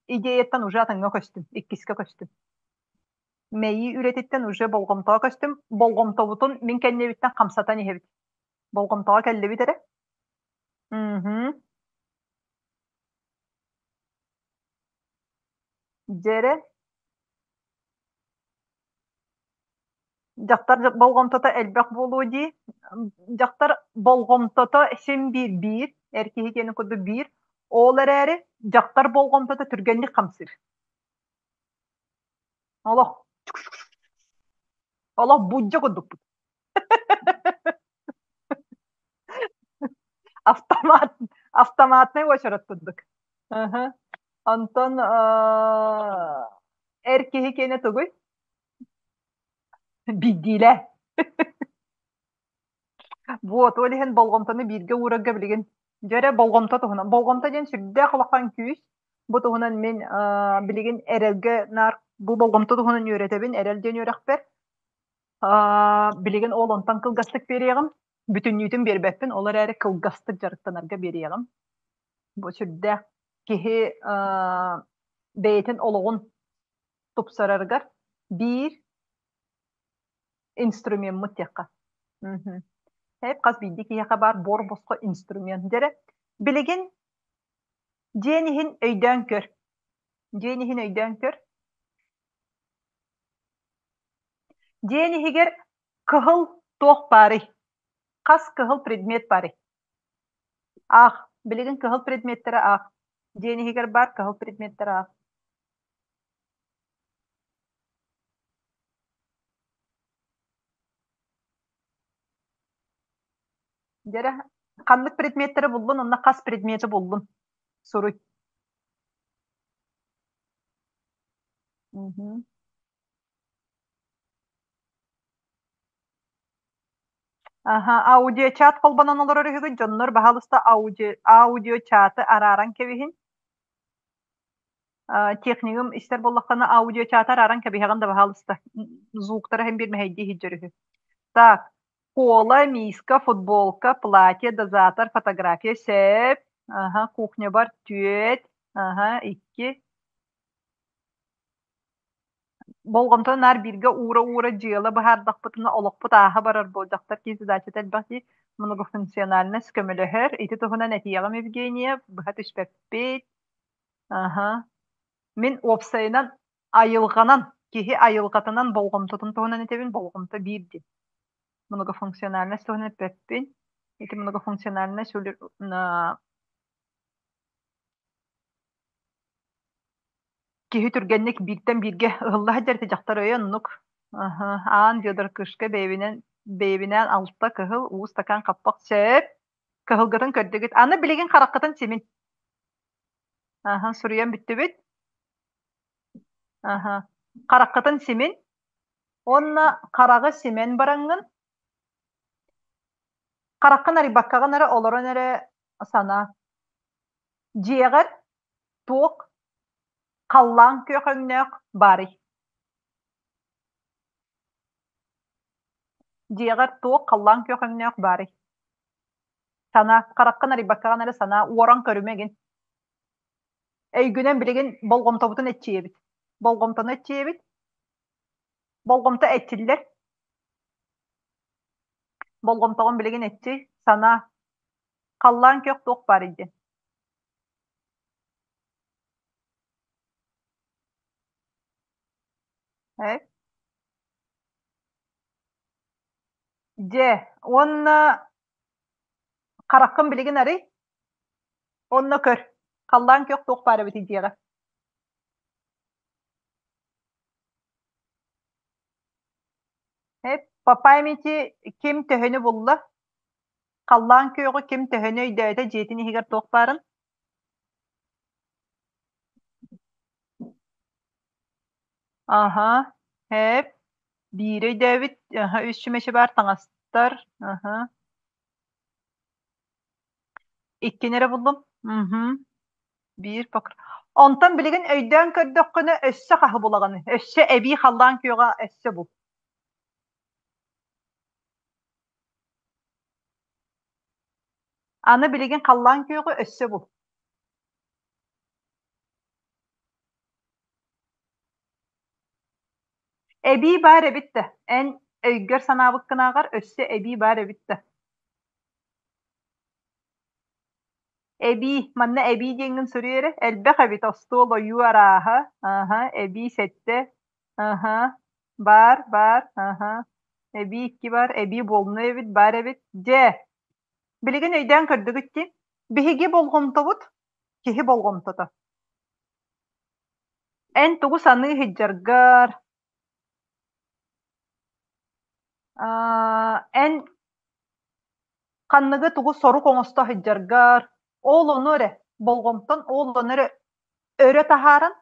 идеяттан уже атыҥҥа көстүм, иккискэ көстүм. Мэйии үлэтиттэн уже болҕомтоҕо көстүм. Болҕомтобутун мин кэннибиттэн хамсатан иһэбит. Болҕомтоҕо кэллибит эрэ. Мгм. Дьэ эрэ, дьахтар болҕомтото элбэх буолуо дии. Дьахтар болҕомтото син биир биир, эр киһи диэни курдук биир. Ол эрээри дьахтар болҕомтото түргэнник хамсыыр. Олох олох буддьа курдукпут. Автомат, автоматнай уочарат курдук. Аха. Онтон эр киһи киэнэ тугуй? Биирдиилэ. Вот, ол иһин болҕомтону бииргэ уурарга билигин дьэ эрэ болҕомто туһунан. Болҕомто диэн сүрдээх улахан күүс. Бу туһунан мин билигин эрэлгэ наар бу болҕомто туһунан үөрэтэбин, эрэл диэн үөрэхпэр. Билигин ол онтон кылгастык биэриэҕим. Бүтүннүүтүн биэрбэппин, ол эрээри кылгастык дьарыктанарга биэриэҕим. Бу сүрдээх киһи бэйэтин олоҕун тупсарарыгар биир инструмеммыт диэххэ. Хеп хас биирдии киһиэхэ баар буор босхо инструмент дьэрэ. Билигин дьиэн иһин өйдөөн көр. Дьиэн иһин өйдөөн көр. Дьиэн иһигэр кыһыл туох баарый? Хас кыһыл предмет баарый? Аах. Билигин кыһыл предметтэрэ аах. Дьиэн иһигэр баар кыһыл предметтэрэ аах. Дьэрэ, ханнык предметтэри буллун, онно хас предмети буллун? Суруй. Мгм. Аха, аудиочат холбонон олорор үһүгүт, дьоннор баһаалыста аудио аудиочаты арааран кэбиһин. Технигым истэр буоллаххына аудиочаты арааран кэбиһэҕин да баһаалыста. Звуктара иһин биир мэһэйдии иһдьэр үһү. Так, кола, миска, футболка, платье, дозатор, фотография сөп. Аха, кухнябар түөрт, аха, икки. Болҕомтону наар бииргэ уура-уура дьыала быһаардахпытына олохпут ааһа барар буол дьахтар киһи задачата элбэх дии. Многофункциональность көмөлөһөр. Ити туһунан этиэҕим Евгения, быһа түспэппит. Аха. Мин уопсайынан айылҕанан, киһи айылҕатынан болҕомтотун туһунан этэбин, болҕомто биир дии. Многофункциональность туһунан эппэппин. Ити многофункциональность киһи түргэнник бииртэн бииргэ ыһылла сылдьар ити дьахтар өйө оннук. Аһа, аан Федор Кышка бэйэбинэн бэйэбинээн алта кыһыл уу стакан хаппах сөп. Кыһылгытын көрдүгүт. Аны билигин хараххытын симин. Аһа, суруйан бүттүбүт. Аһа. Хараххытын симин. Уонна хараҕы симэн бараҥҥын хараххын арыйбаккаҕын эрэ олорон эрэ санаа. Дьиэҕэр туох халлаан күөх өҥнөөх баарый? Дьиэҕэр туох халлаан күөх өҥнөөх баарый? Санаа, хараххын арыйбаккаҕын эрэ санаа, уоран көрүмэ игин. Өйгүнэн билигин болҕомтобутун эччийэбит. Болҕомтону эччийэбит. Болҕомто эччиллэр. Болҕомтоҕун билигин эччий, санаа. Халлаан күөх туох баарый диэн. Э? Дьэ, уонна хараххын билигин арый, онно көр, халлаан күөх туох баар эбитий диэҕэ. Э, по памяти ким төһөнү булла? Халлаан күөҕү ким төһөнү өйдөөтө дьиэтин иһигэр туох баарын? Аһа, һээп, биири өйдөөбүт, аһа, үс чүмэчи баар таҥастар, аһа. Иккини эрэ буллум. Мхм. Биир покр Онтон билигин өйдөөн көрдөххүнэ өссө хаһы булаҕын? Өссө эбии халлаан күөҕэ өссө бул. Аны билигин халлаан күөҕү өссө бул. Эбии баар эбит да, эн өйгөр санаабыккынааҕар өссө эбии баар эбит да. Эбии, манна эбии диэҥҥин суруй эрэ, элбэх эбит остуол ойуу арааһа, аһа, эбии сэттэ, аһа, баар, баар, аһа, эбии икки бар, эбии буолунай эбит, баар эбит. Дьэ, билигин өйдөөн көрдүгүт дии. Биһиги болҕомтобут, киһи болҕомтото. Эн тугу саныы сылдьаргар, эн ханныгы тугу сорук оҥосто сылдьаргар, ол ону эрэ болҕомтон ол ону эрэ өрө таһааран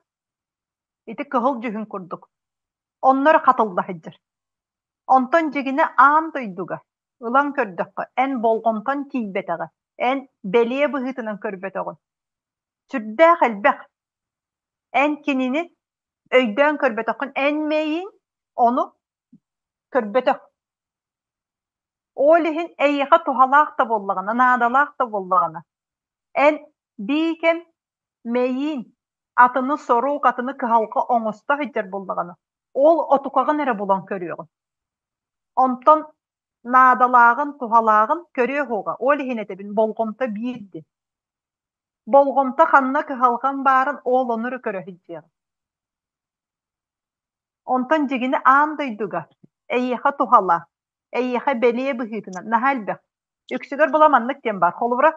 ити кыһыл дьүһүн курдук онно эрэ хатылла сылдьар. Онтон дьигинэ аан дойдуга ылан көрдөххө, эн болҕомтон тиийбэтэҕэ, эн бэлиэ быһыытынан көрбөтөҕүн. Сүрдээх элбэх. Эн кинини өйдөөн көрбөтөххүн, эн мэйиин ону көрбөтөх. Ол иһин эйиэхэ туһалаах да буоллаҕына, наадалаах да буоллаҕына, эн биикэм мэйиин атыны сорук, атыны кыһалҕа оҥосто сылдьар буоллаҕына, ол отукаҕын эрэ булан көрүөҕүн. Онтон наадалааҕын, туһалааҕын көрүө суоҕа. Ол иһин этэбин, болҕомто биир диэн. Болҕомто ханна кыһалҕам баарын ол ону эрэ көрө сылдьыаҕым. Онтон дьигини аан дойдуга эйиэхэ туһала, эйиэхэ бэлиэ быһыытынан наһаа элбэх. Үксүгэр була маннык диэн баар. Холобура,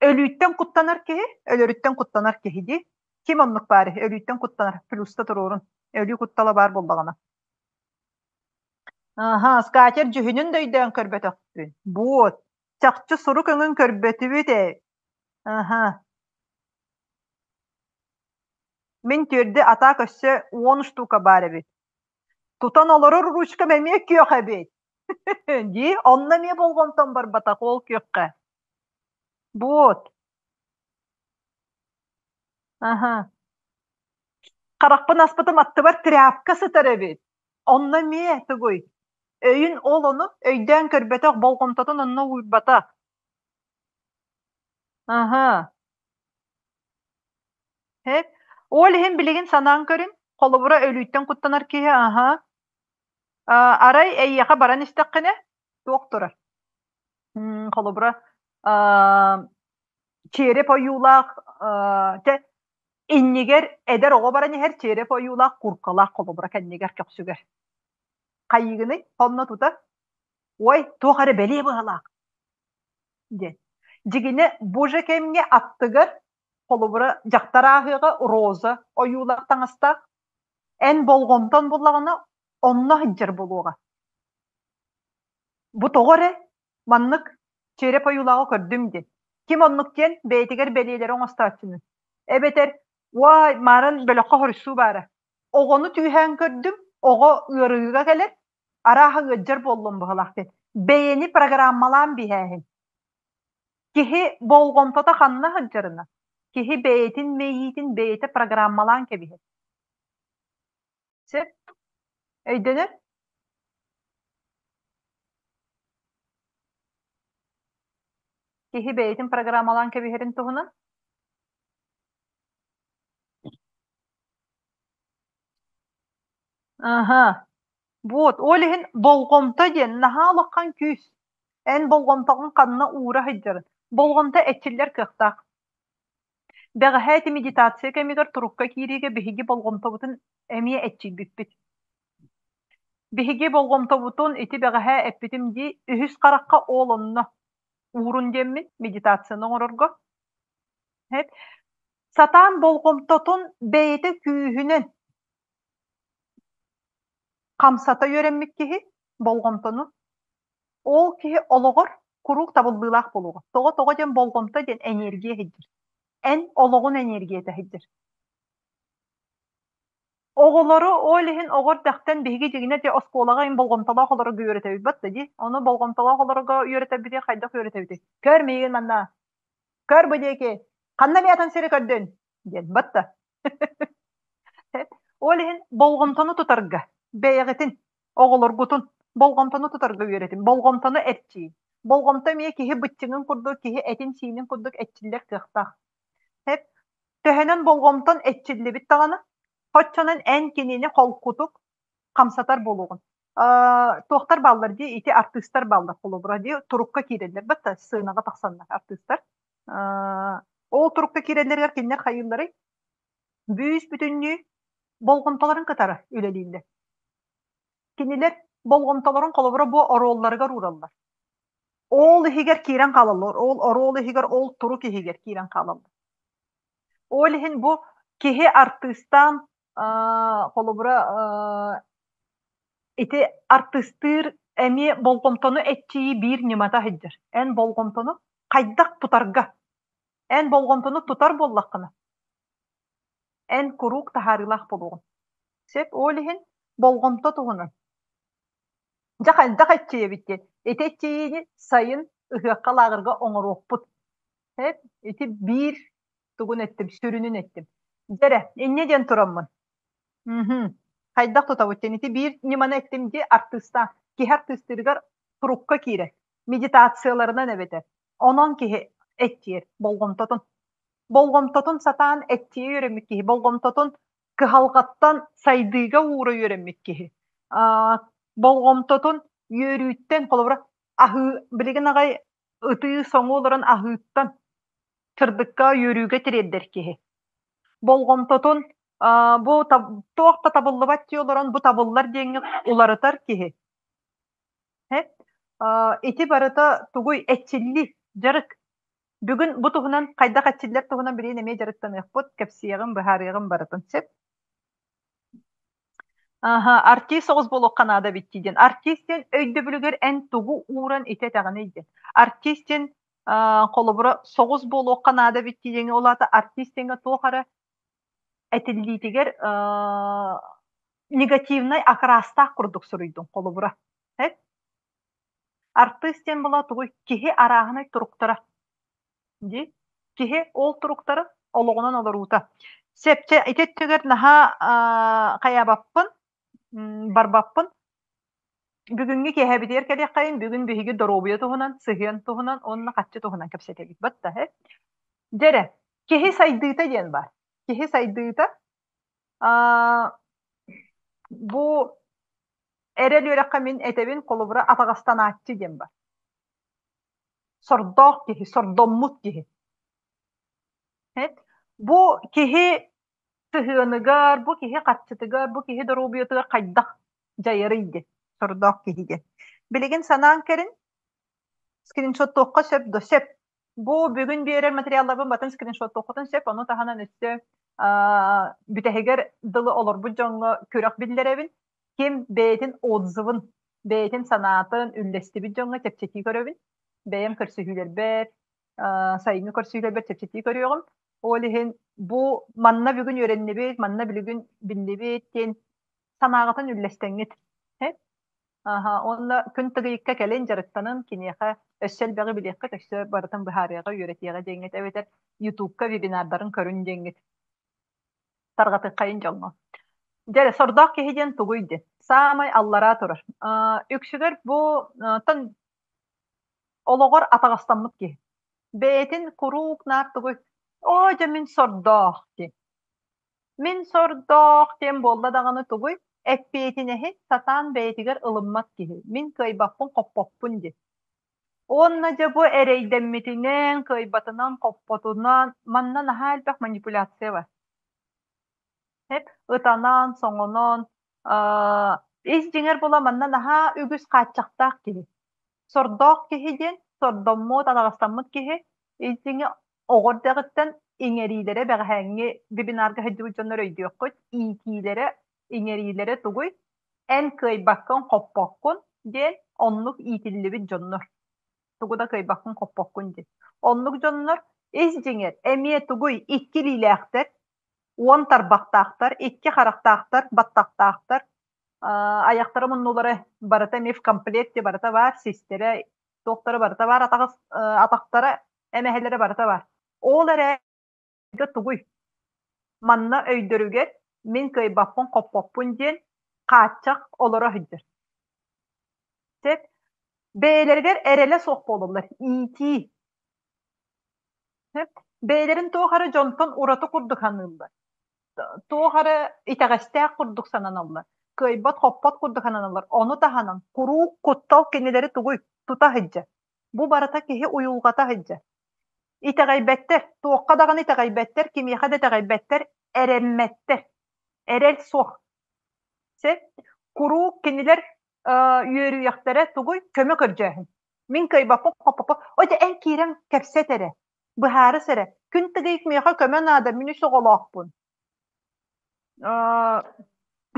өлүүттэн куттанар киһи, өлөрүттэн куттанар киһи дии. Ким оннук баар өлүүттэн куттанар, плюста туруорун. Өлүү куттала баар буоллаҕына. Аһа, скатер дьүһүнүн да өйдөөн көрбөтөхпүн. Буот, чахчы сурук өҥүн көрбөтүбүт ээ. Аһа. Мин түөрдү атаак өссө уон штука баар эбит. Тутан олорор ручкам эмиэ күөх эбит. Дии, онно эмиэ болҕомтом барбатах ол күөххэ. Буот. Аһа. Харахпын аспытым аттыбар тряпка сытар эбит. Онно эмиэ тугуй? Өйүн ол ону өйдөөн көрбөтөх, болҕомтотун онно уурбатах. Аһа. Һэ? Ол иһин билигин санаан көрүн, холобура өлүүттэн куттанар киһи аһа, арай эйиэхэ баран истэххинэ туох турар? Холобура, череп ойуулаах чэ иннигэр эдэр оҕо баран иһэр череп ойуулаах куркалаах холобура кэннигэр көхсүгэр. Хайыыгыный? Онно тута ой, туох эрэ бэлиэ быһалаах диэн. Дьигинэ бу же кэмҥэ аттыгар холобура дьахтар ааһыаҕа роза ойуулаах таҥастаах эн болҕомтон буллаҕына онно сылдьар буолуоҕа. Бу тоҕо эрэ маннык череп ойуулааҕы көрдүм диэн. Ким оннук диэн бэйэтигэр бэлиэлэри оҥостооччуну. Эбэтэр уай маарын бөлөххө хоруйсуу баара. Оҕону түүһээн көрдүм, оҕо ыарыыга кэлэр, арааһа ыалдьар буоллум быһалаах диэн. Бэйэни программалаан биһээһин. Киһи болҕомтото ханна сылдьарына, киһи бэйэтин мэйиитин бэйэтэ программалаан кэбиһэр. Сөп? Өйдөнөр? Киһи бэйэтин программалаан кэбиһэрин туһунан? Аха. Вот, ол иһин болҕомто диэн наһаа улахан күүс. Эн болҕомтоҕун ханна уура сылдьарын. Болҕомто эрчиллэр кыахтаах. Бэҕэһээ ити медитация кэмигэр турукка киириигэ биһиги болҕомтобутун эмиэ эрчийбиппит. Биһиги болҕомтобутун ити бэҕэһээ эппитим дии, үһүс харахха ол онно уурун диэммин медитацияны оҥорорго. Сатаан болҕомтотун бэйэтэ күүһүнэн хамсата үөрэммит киһи болҕомтону ол киһи олоҕор куруук табыллыылаах буолуоҕа. Тоҕо тоҕо диэн болҕомто диэн энергия иһийдир. Эн олоҕун энергията иһийдир. Оҕолору ол иһин оҕо эрдэхтэн биһиги дьиҥинэ ити оскуолаҕа им болҕомтолоох олорорго үөрэтэбит батта дии. Ону болҕомтолоох олорорго үөрэтэбитий хайдах үөрэтэбитий? Көр миигин манна. Көр бу диэки. Ханна эмиэ атын сири көрдүн? диэн батта. Ол иһин болҕомтону тутарга бэйэҕитин, оҕолоргутун болҕомтону тутарга үөрэтин, болҕомтону эрчийин. Болҕомто эмиэ киһи быччыҥын курдук, киһи этин-сиинин курдук эрчиллэр кыахтаах. Төһөнөн болҕомтон эрчиллибит даҕаны, оччонон эн кинини холкутук хамсатар буолуоҕун. Туохтар бааллар дии, ити артыыстар бааллар холобура дии, турукка киирэллэр батта сценаҕа тахсаннар артыыстар. Ол турукка киирэллэригэр кинилэр хайыылларый? Бүүс-бүтүннүү болҕомтолорун кытары үлэлииллэр. Кинилэр болҕомтолорун холобура бу оруолларыгар уураллар. Ол иһигэр киирэн хаалаллар, ол оруол иһигэр, ол турук иһигэр киирэн хаалаллар. Ол иһин бу киһи артыыстаан холобура ити артыыстыыр эмиэ болҕомтону эрчийии биир ньымата сылдьар. Эн болҕомтону хайдах тутарга Эн болҕомтону тутар буоллаххына, эн куруук таһаарыылаах буолуоҕуҥ. Сөп, ол иһин болҕомто туһунан. Дьэ хайдах эрчийэбит диэн. Ити эрчийиини сайын ыһыахха лааҕырга оҥоруохпут. Сөп, ити биир тугун эттим, сүрүнүн эттим. Дьэ эрэ, инньэ диэн тураммын. Мхм. Хайдах тутабыт диэн ити биир ньыманы эттим дии артыыстаах. Киһи артыыстыырыгар турукка киирэр. Медитацияларынан эбэтэр. Онон киһи эттиэр болҕомтотун. Болҕомтотун сатаан эттиэ үөрэммит киһи, болҕомтотун кыһалҕаттан сайдыыга уура үөрэммит киһи. Болҕомтотун үөрүүттэн, холобура, аһыы билигин аҕай ытыы соҥуу олорон аһыыттан сырдыкка үөрүүгэ тириэрдэр киһи. Болҕомтотун бу туох да табыллыбат дии олорон бу табыллар диэҥҥэ уларытар киһи. Ити барыта тугуй эрчиллии, дьарык. Бүгүн бу туһунан хайдах эрчиллэр туһунан билигин эмиэ дьарыктаныахпыт, кэпсиэҕим, быһаарыаҕым барытын сөп. Аха, артист соҕус буолуохха наада эбит дии диэн. Артист диэн өйдөбүлүгэр эн тугу ууран ити этэҕиний диэн. Артист диэн холобура соҕус буолуохха наада эбит дии диэҥҥэ ол аата артист диэҥҥэ туох эрэ этиллиитигэр негативнай окрастаах курдук суруйдуҥ холобура. Эт? Артыыс диэн була тугуй? Киһи арааһынай туруктара. Дии? Киһи ол туруктары олоҕунан олоруута. Сэпчэ ити өттүгэр наһаа хайаабаппын, барбаппын. Бүгүҥҥү киэһэбитигэр кэлиэххэйин, бүгүн биһиги доруобуйа туһунан, сыһыан туһунан уонна хаччы туһунан кэпсэтэбит. Батта, э? Дьэрэ, киһи сайдыыта диэн баар. Киһи сайдыыта бу эрэл үөрэххэ мин этэбин холобура атаҕастанааччы диэн бар. Сордоох киһи, сордоммут киһи. Бу киһи сыһыаныгар, бу киһи харчытыгар, бу киһи доруобуйатыгар хайдах дьайарый диэн, сордоох киһи диэн. Билигин санаан кэлин, скриншоттуохха сөп да сөп. Бу бүгүн биэрэр материалларбын батын скриншоттуоххутун сөп, ону таһынан өссө бүтэһигэр дылы олорбут дьоҥҥо күрэх биллэрэбин. Ким бэйэтин отзывын, бэйэтин санаатын үллэстибит дьоҥҥо чэпчэтии көрөбүн. Бэйэм көрсүһүүлэрбэр, сайыҥҥы көрсүһүүлэрбэр чэпчэтии көрүөҕүм. Ол иһин бу манна бүгүн үөрэннибит, манна билигин биллибит диэн санааҕытын үллэстэҥҥит. Аха, уонна күн тыгыйыкка кэлин дьарыктанын, киниэхэ өссө элбэҕи билиэххит, өссө барытын быһаарыаҕа, үөрэтиэҕэ диэҥҥит эбэтэр Ютубка вебинардарын көрүн диэҥҥит тарҕатыаххайын дьоҥҥо. Дьэ, сордоох киһи диэн тугуй диэн? Саамай аллараа турар. Үксүгэр бу тон олоҕор атаҕастаммыт киһи. Бэйэтин куруук наар тугуй? Оо, дьэ мин сордоох диэн. Мин сордоох диэн буолла даҕаны тугуй? Эппиэтинэһи сатаан бэйэтигэр ылыммат киһи. Мин кыайбаппын-хоппоппун диэн. Уонна дьэ бу эрэйдэммитинэн, кыайбатынан, хоппотунан манна наһаа элбэх манипуляция бар. Эп ытанан, соҥонон, ис дьиҥэр була манна наһаа үгүс хааччахтаах киһи. Сордоох киһи диэн сордоммут, араҕастаммыт киһи ис дьиҥэ оҕо эрдэҕиттэн иҥэриилэрэ бэҕэһээҥҥи вебинарга сылдьыбыт дьоннор өйдүөххүт, иитиилэрэ, иҥэриилэрэ тугуй? Эн кыайбаккын, хоппоккун диэн оннук иитиллибит дьоннор. Тугу да кыайбаккын, хоппоккун диэн. Оннук дьоннор ис дьиҥэр эмиэ тугуй икки илиилээхтэр, уон тарбахтаахтар, икки харахтаахтар, баттахтаахтар, айахтара муннулара барыта эмиэ в комплекте барыта баар, систэрэ, туохтара барыта баар, атахтара, эмэһэлэрэ барыта баар. Ол эрэ тугуй? Манна өйдөрүгэр мин кыайбаппын, хоппоппун диэн хааччах олоро сылдьар. Сөп. Бэйэлэригэр эрэлэ суох буолаллар. Иитии. Сөп. Бэйэлэрин туох эрэ дьонтон ураты курдук саныыллар. Туох эрэ итэҕэстээх курдук сананаллар. Кыайбат-хоппот курдук сананаллар. Ону таһынан куруук куттал кинилэри тугуй? Тута сылдьар. Бу барыта киһи уйулҕата сылдьар. Итэҕэйбэттэр, туохха даҕаны итэҕэйбэттэр, кимиэхэ да итэҕэйбэттэр, эрэммэттэр. Эрэл суох. Сөп. Куруук кинилэр үөрүйэхтэрэ тугуй? Көмө көрдьөөһүн. Мин кыайбаппын, хоппоппун. О, дьэ, эн киирэн кэпсэт эрэ, быһаарыс эрэ. Күн тыгыйык миэхэ көмө наада, мин үс оҕолоохпун.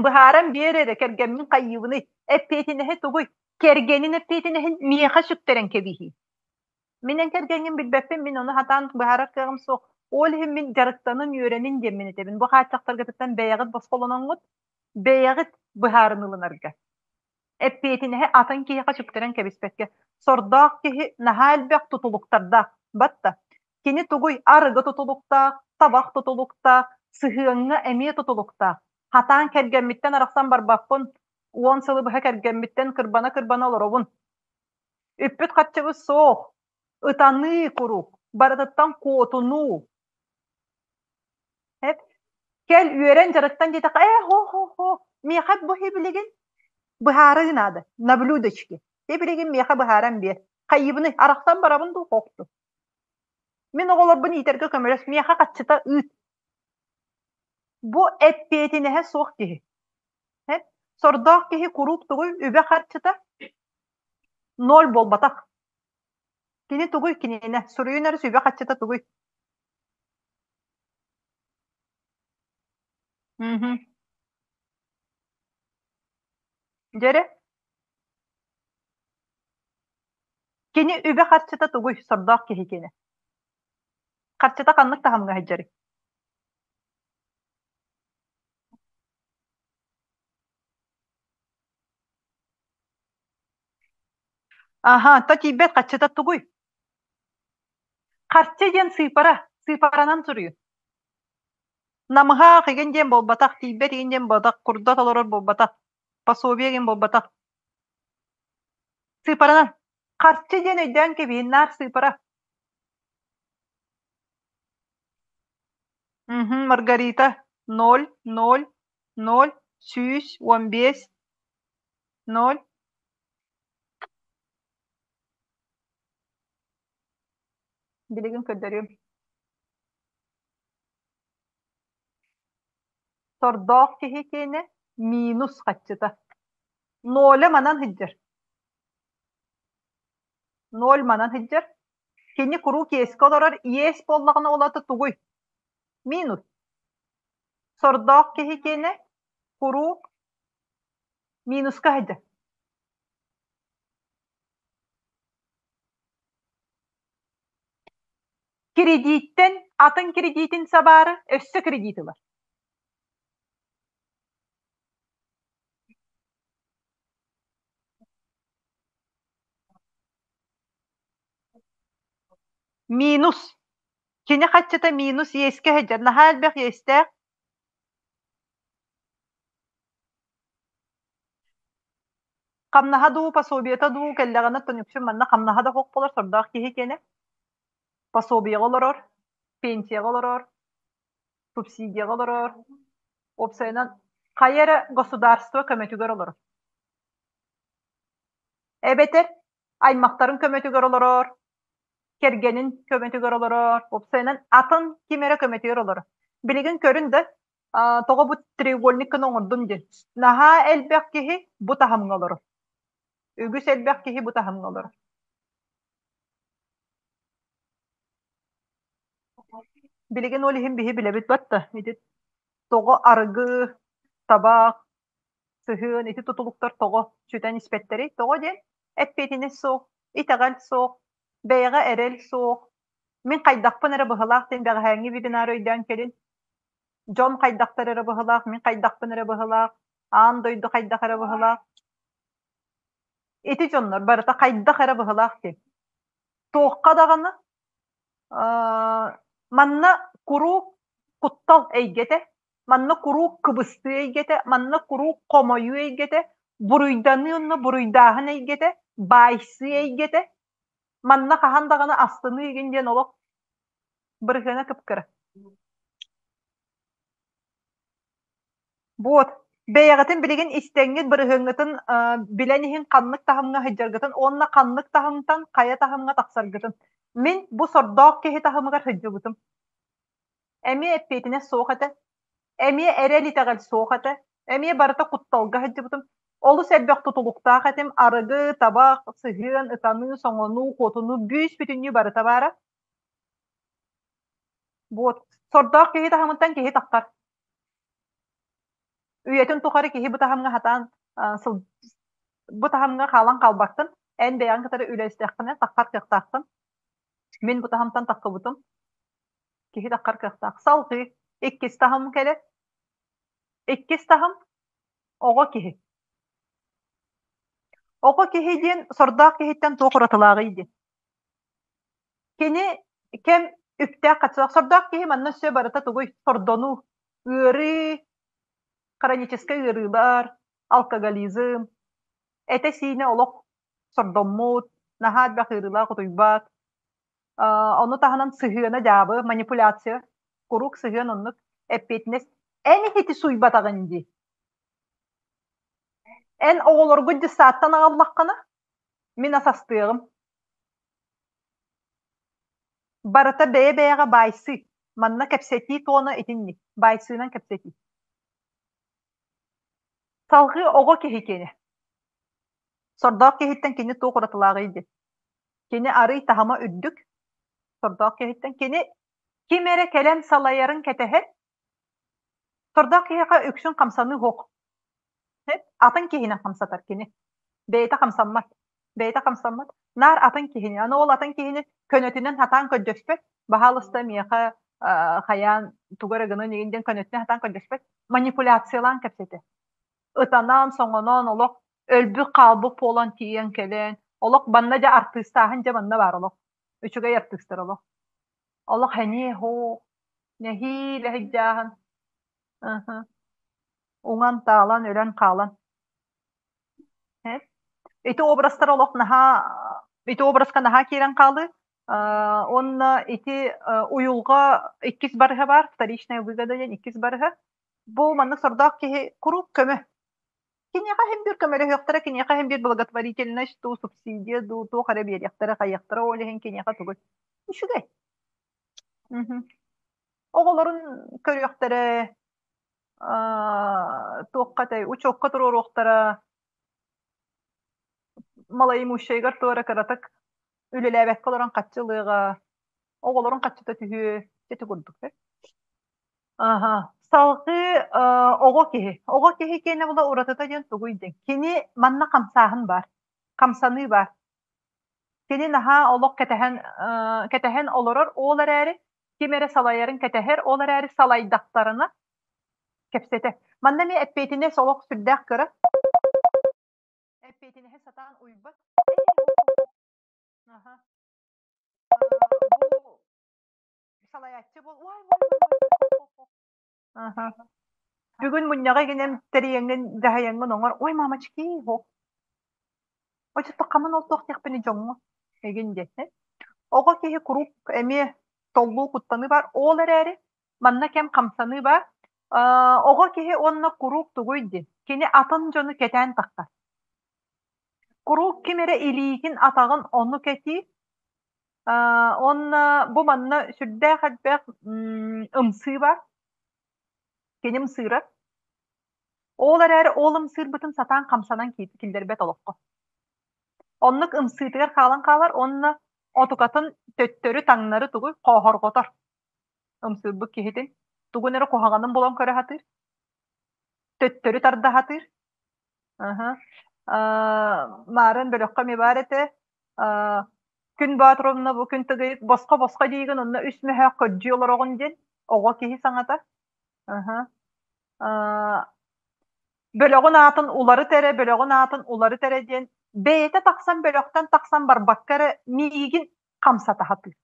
Быһааран биэр эрэ, кэргэммин хайыыбыный? Эппиэтинэһи тугуй? Кэргэнин эппиэтинэһин миэхэ сүктэрэн кэбиһии. Мин эн кэргэҥҥин билбэппин, мин ону сатаан быһаарар кыаҕым суох. Ол иһин мин дьарыктанын, үөрэнин диэммин этэбин. Бу хааччахтаргытыттан бэйэҕит босхолоноҥҥут, бэйэҕит быһааран ылынарга. Эппиэтинэһи атын киһиэхэ сүктэрэн кэбиспэккэ. Сордоох киһи наһаа элбэх тутулуктардаах. Батта. Кини тугуй арыгы тутулуктаах, табах тутулуктаах, сыһыаҥҥа эмиэ тутулуктаах. Хатаан кэргэммиттэн арахсан барбаппын, 10 сылы быһа кэргэммиттэн кырбана-кырбана олоробун. Үппүт-харчыбыт суох, ытаныы куруук, барытыттан куотунуу. Эп, кэл үөрэн дьарыктан диэтэххэ, ээ хо-хо-хо, миэхэ бу билигин быһаарыы наада, на блюдечке. Ти билигин миэхэ быһааран биэр. Хайыыбыный, арахсан барабын дуу, хоохту. Мин оҕолорбун иитэргэ көмөлөс, миэхэ хаччыта ыыт. Бу эппиэтинэһэ суох киһи. Сордоох киһи куруук тугуй үбэ-харчыта Ноль буолбатах. Кини тугуй киниэнэ? Суруйун эрэ сүбэ-хаччыта тугуй? Мгм. Дьэ эрэ. Кини үбэ-харчыта тугуй? Сордоох киһи кини. Харчыта ханнык таһымҥа сылдьарый? Аһа, то тиийбэт харчыта тугуй? Харчы диэн сыыпара, сыыпаранан суруйун. Намыһах игин диэн буолбатах, тиийбэт игин диэн буолбатах, курдат олорор буолбатах, пособие игин буолбатах. Сыыпаранан. Харчы диэн өйдөөн кэбиһин, наар сыыпара. Маргарита 0 0 0 115 0 Билигин көрдөрүөм. Сордоох киһи киэнэ минус хаччыта. Ноля манан сылдьар. Ноль манан сылдьар. Кини куруук иэскэ олорор, иэс буоллаҕына ол аата тугуй? Минус. Сордоох киһи киэнэ куруук минуска сылдьар. Кредиттэн атын кредитин сабаары өссө кредит ылар. Минус. Кини хаччыта минус иэскэ сылдьар. Наһаа элбэх иэстээх. Хамнаһа дуу, пособиета дуу кэллэҕинэ тонүксүн манна хамнаһа да суох буолар сордоох киһи киэнэ. Пособиеҕа олорор, пенсияҕа олорор, субсидияҕа олорор, уопсайынан хайа эрэ государство көмөтүгэр олорор. Эбэтэр аймахтарын көмөтүгэр олорор, кэргэнин көмөтүгэр олорор, уопсайынан атын ким эрэ көмөтүгэр олорор. Билигин көрүн да, тоҕо бу треугольник гына оҥордум диэн. Наһаа элбэх киһи бу таһымҥа олорор. Үгүс элбэх киһи бу таһымҥа олорор. Билигин ол иһин биһи билэбит батта. Ити тоҕо арыгы, табаах, сыһыан ити тутулуктар тоҕо сүтэн испэттэрий? Тоҕо диэн эппиэтинэс суох, итэҕэл суох, бэйэҕэ эрэл суох. Мин хайдахпын эрэ быһылаах диэн бэҕэһээҥҥи вебинар өйдөөн кэлин. Дьон хайдахтар эрэ быһылаах, мин хайдахпын эрэ быһылаах, аан дойду хайдах эрэ быһылаах. Ити дьоннор барыта хайдах эрэ быһылаах диэн. Туохха даҕаны манна куруук куттал эйгэтэ, манна куруук кыбыстыы эйгэтэ, манна куруук хомойуу эйгэтэ, буруйданыы уонна буруйдааһын эйгэтэ, баайсыы эйгэтэ. Манна хаһан даҕаны астыныы игин диэн олох бырыһыана кып-кыра. Вот. Бэйэҕитин билигин истэҥҥит бырыһыаҥҥытын билэн иһин ханнык таһымҥа сылдьаргытын уонна ханнык таһымтан хайа таһымҥа тахсаргытын. Мин бу сордоох киһи таһымыгар сылдьыбытым. Эмиэ эппиэтинэс суох этэ. Эмиэ эрэл итэҕэл суох этэ. Эмиэ барыта кутталга сылдьыбытым. Олус элбэх тутулуктаах этим. Арыгы, табах, сыһыан, ытаныы, соҥонуу, куотунуу бүүс-бүтүннүү барыта баара. Вот. Сордоох киһи таһымыттан киһи тахсар. Үйэтин тухары киһи бу таһымҥа сатаан сыл бу таһымҥа хаалан хаалбаккын. Эн бэйэҕин кытары үлэлэстэххинэ таххар кыахтааххын. Мин бу таһымтан таххыбытым. Киһи таххар кыахтаах. Салҕыы иккис таһым кэлэр. Иккис таһым оҕо киһи. Оҕо киһи диэн сордоох киһиттэн туох уратылааҕый диэн. Кини кэм үптээх хаччылаах сордоох киһи манна өссө барыта тугуй? Сордонуу, ыарыы, хроническай ыарыылар, алкоголизм, этэ-сиинэ олох сордоммут, наһаа элбэх ыарыылаах утуйбат. Ону таһынан сыһыана дьаабы, манипуляция, куруук сыһыан оннук эппиэтинэс. Эн иһити сууйбатаҕын дии. Эн оҕолоргун дьыссааттан аҕаллаххына, мин ас астыаҕым. Барыта бэйэ-бэйэҕэ баайсыы. Манна кэпсэтии туона итинник, баайсыынан кэпсэтии. Салҕыы оҕо киһи киэнэ. Сордоох киһиттэн кини туох уратылааҕый диэн. Кини арыый таһыма үрдүк. Сордоох киһиттэн кини ким эрэ кэлэн салайарын кэтэһэр. Сордоох киһиэхэ үксүн хамсаныы суох. Атын киһинэн хамсатар кини. Бэйэтэ хамсаммат. Бэйэтэ хамсаммат. Наар атын киһини. Аны ол атын киһини көнөтүнэн сатаан көрдөспөт. Баһаалыста миэхэ хайаан тугу эрэ гынан игин диэн көнөтүнэн сатаан көрдөспөт. Манипуляциялаан кэпсэтэр. Ытанан, соҥонон, олох өлбүт хаалбыт буолан тиийэн кэлэн, олох манна дьэ артыыстааһын дьэ манна баар олох. Үчүгэй артыыстар олох. Олох эниэ һоо, нэһиилэ сылдьааһын. Уҥан-таалан, өлөн хаалан. Ити образтар олох наһаа ити образка наһаа киирэн хаалыы. Уонна ити уйулҕа иккис барыһа баар, вторичная выгода диэн иккис барыһа. Бу маннык сордоох киһи куруук көмө. Киниэхэ иһин биир көмөлөһүөхтэрэ, киниэхэ иһин биир благотворительность дуу, субсидия дуу, туох эрэ биэриэхтэрэ, хайыахтара, ол иһин киниэхэ тугуй? Үчүгэй. Оҕолорун көрүөхтэрэ, туохха этэй, учуокка туруоруохтара, малоимущайыгар туора кыратык үлэлээбэккэ олорон хаччы ылыаҕа, оҕолорун хаччыта түһүө, ити курдук. Аха. Салгыы оҕо киһи. Оҕо киһи киэнэ була уратыта диэн тугуй диэн. Кини манна хамсааһын баар, хамсаныы баар. Кини наһаа олох кэтэһэн кэтэһэн олорор, ол эрээри ким эрэ салайарын кэтэһэр, ол эрээри салайдахтарына кэпсэтэр. Манна эмиэ эппиэтинэс олох сүрдээх кыра. Эппиэтинэһи сатаан уйбат. Аха. Бу салайааччы бол. Ой, ой, ой, Аха. Бүгүн мунньаҕы гинэн тэрийэҥҥин дьаһайаҥҥын оҥор. Ой, мамочки, һок. Оччотоххомун ол туох диэхпиний дьоҥҥо игин диэтэ. Оҕо киһи куруук эмиэ толлуу куттаныы баар. Ол эрээри манна кэм хамсаныы баар. Оҕо киһи уонна куруук тугуй диэн кини атын дьону кэтээн тахсар. Куруук ким эрэ илиитин, атаҕын ону кэтиир. Уонна бу манна сүрдээх элбэх ымсыы баар. Кини ымсыырар. Ол эрээри ол ымсыырбытын сатаан хамсанан киллэрбэт олоххо. Оннук ымсыытыгар хаалан хаалар уонна отукатын төттөрү-таҥнары тугуй хооһорҕотор. Ымсыырбыт киһитин тугун эрэ куһаҕанын булан көрө сатыыр, төттөрү тарда сатыыр. Аһа. Маарын бөлөххө эмиэ баар этэ. Күн Боотуровна бу күн тыгыйык босхо-босхо диигин онно үс мөһөөх көрдүү олороҕун диэн оҕо киһи саҥата. Аһа. Бөлөҕүн аатын уларыт эрэ, бөлөҕүн аатын уларыт эрэ диэн бэйэтэ тахсан бөлөхтөн тахсан барбакка эрэ миигин хамсата сатыыр.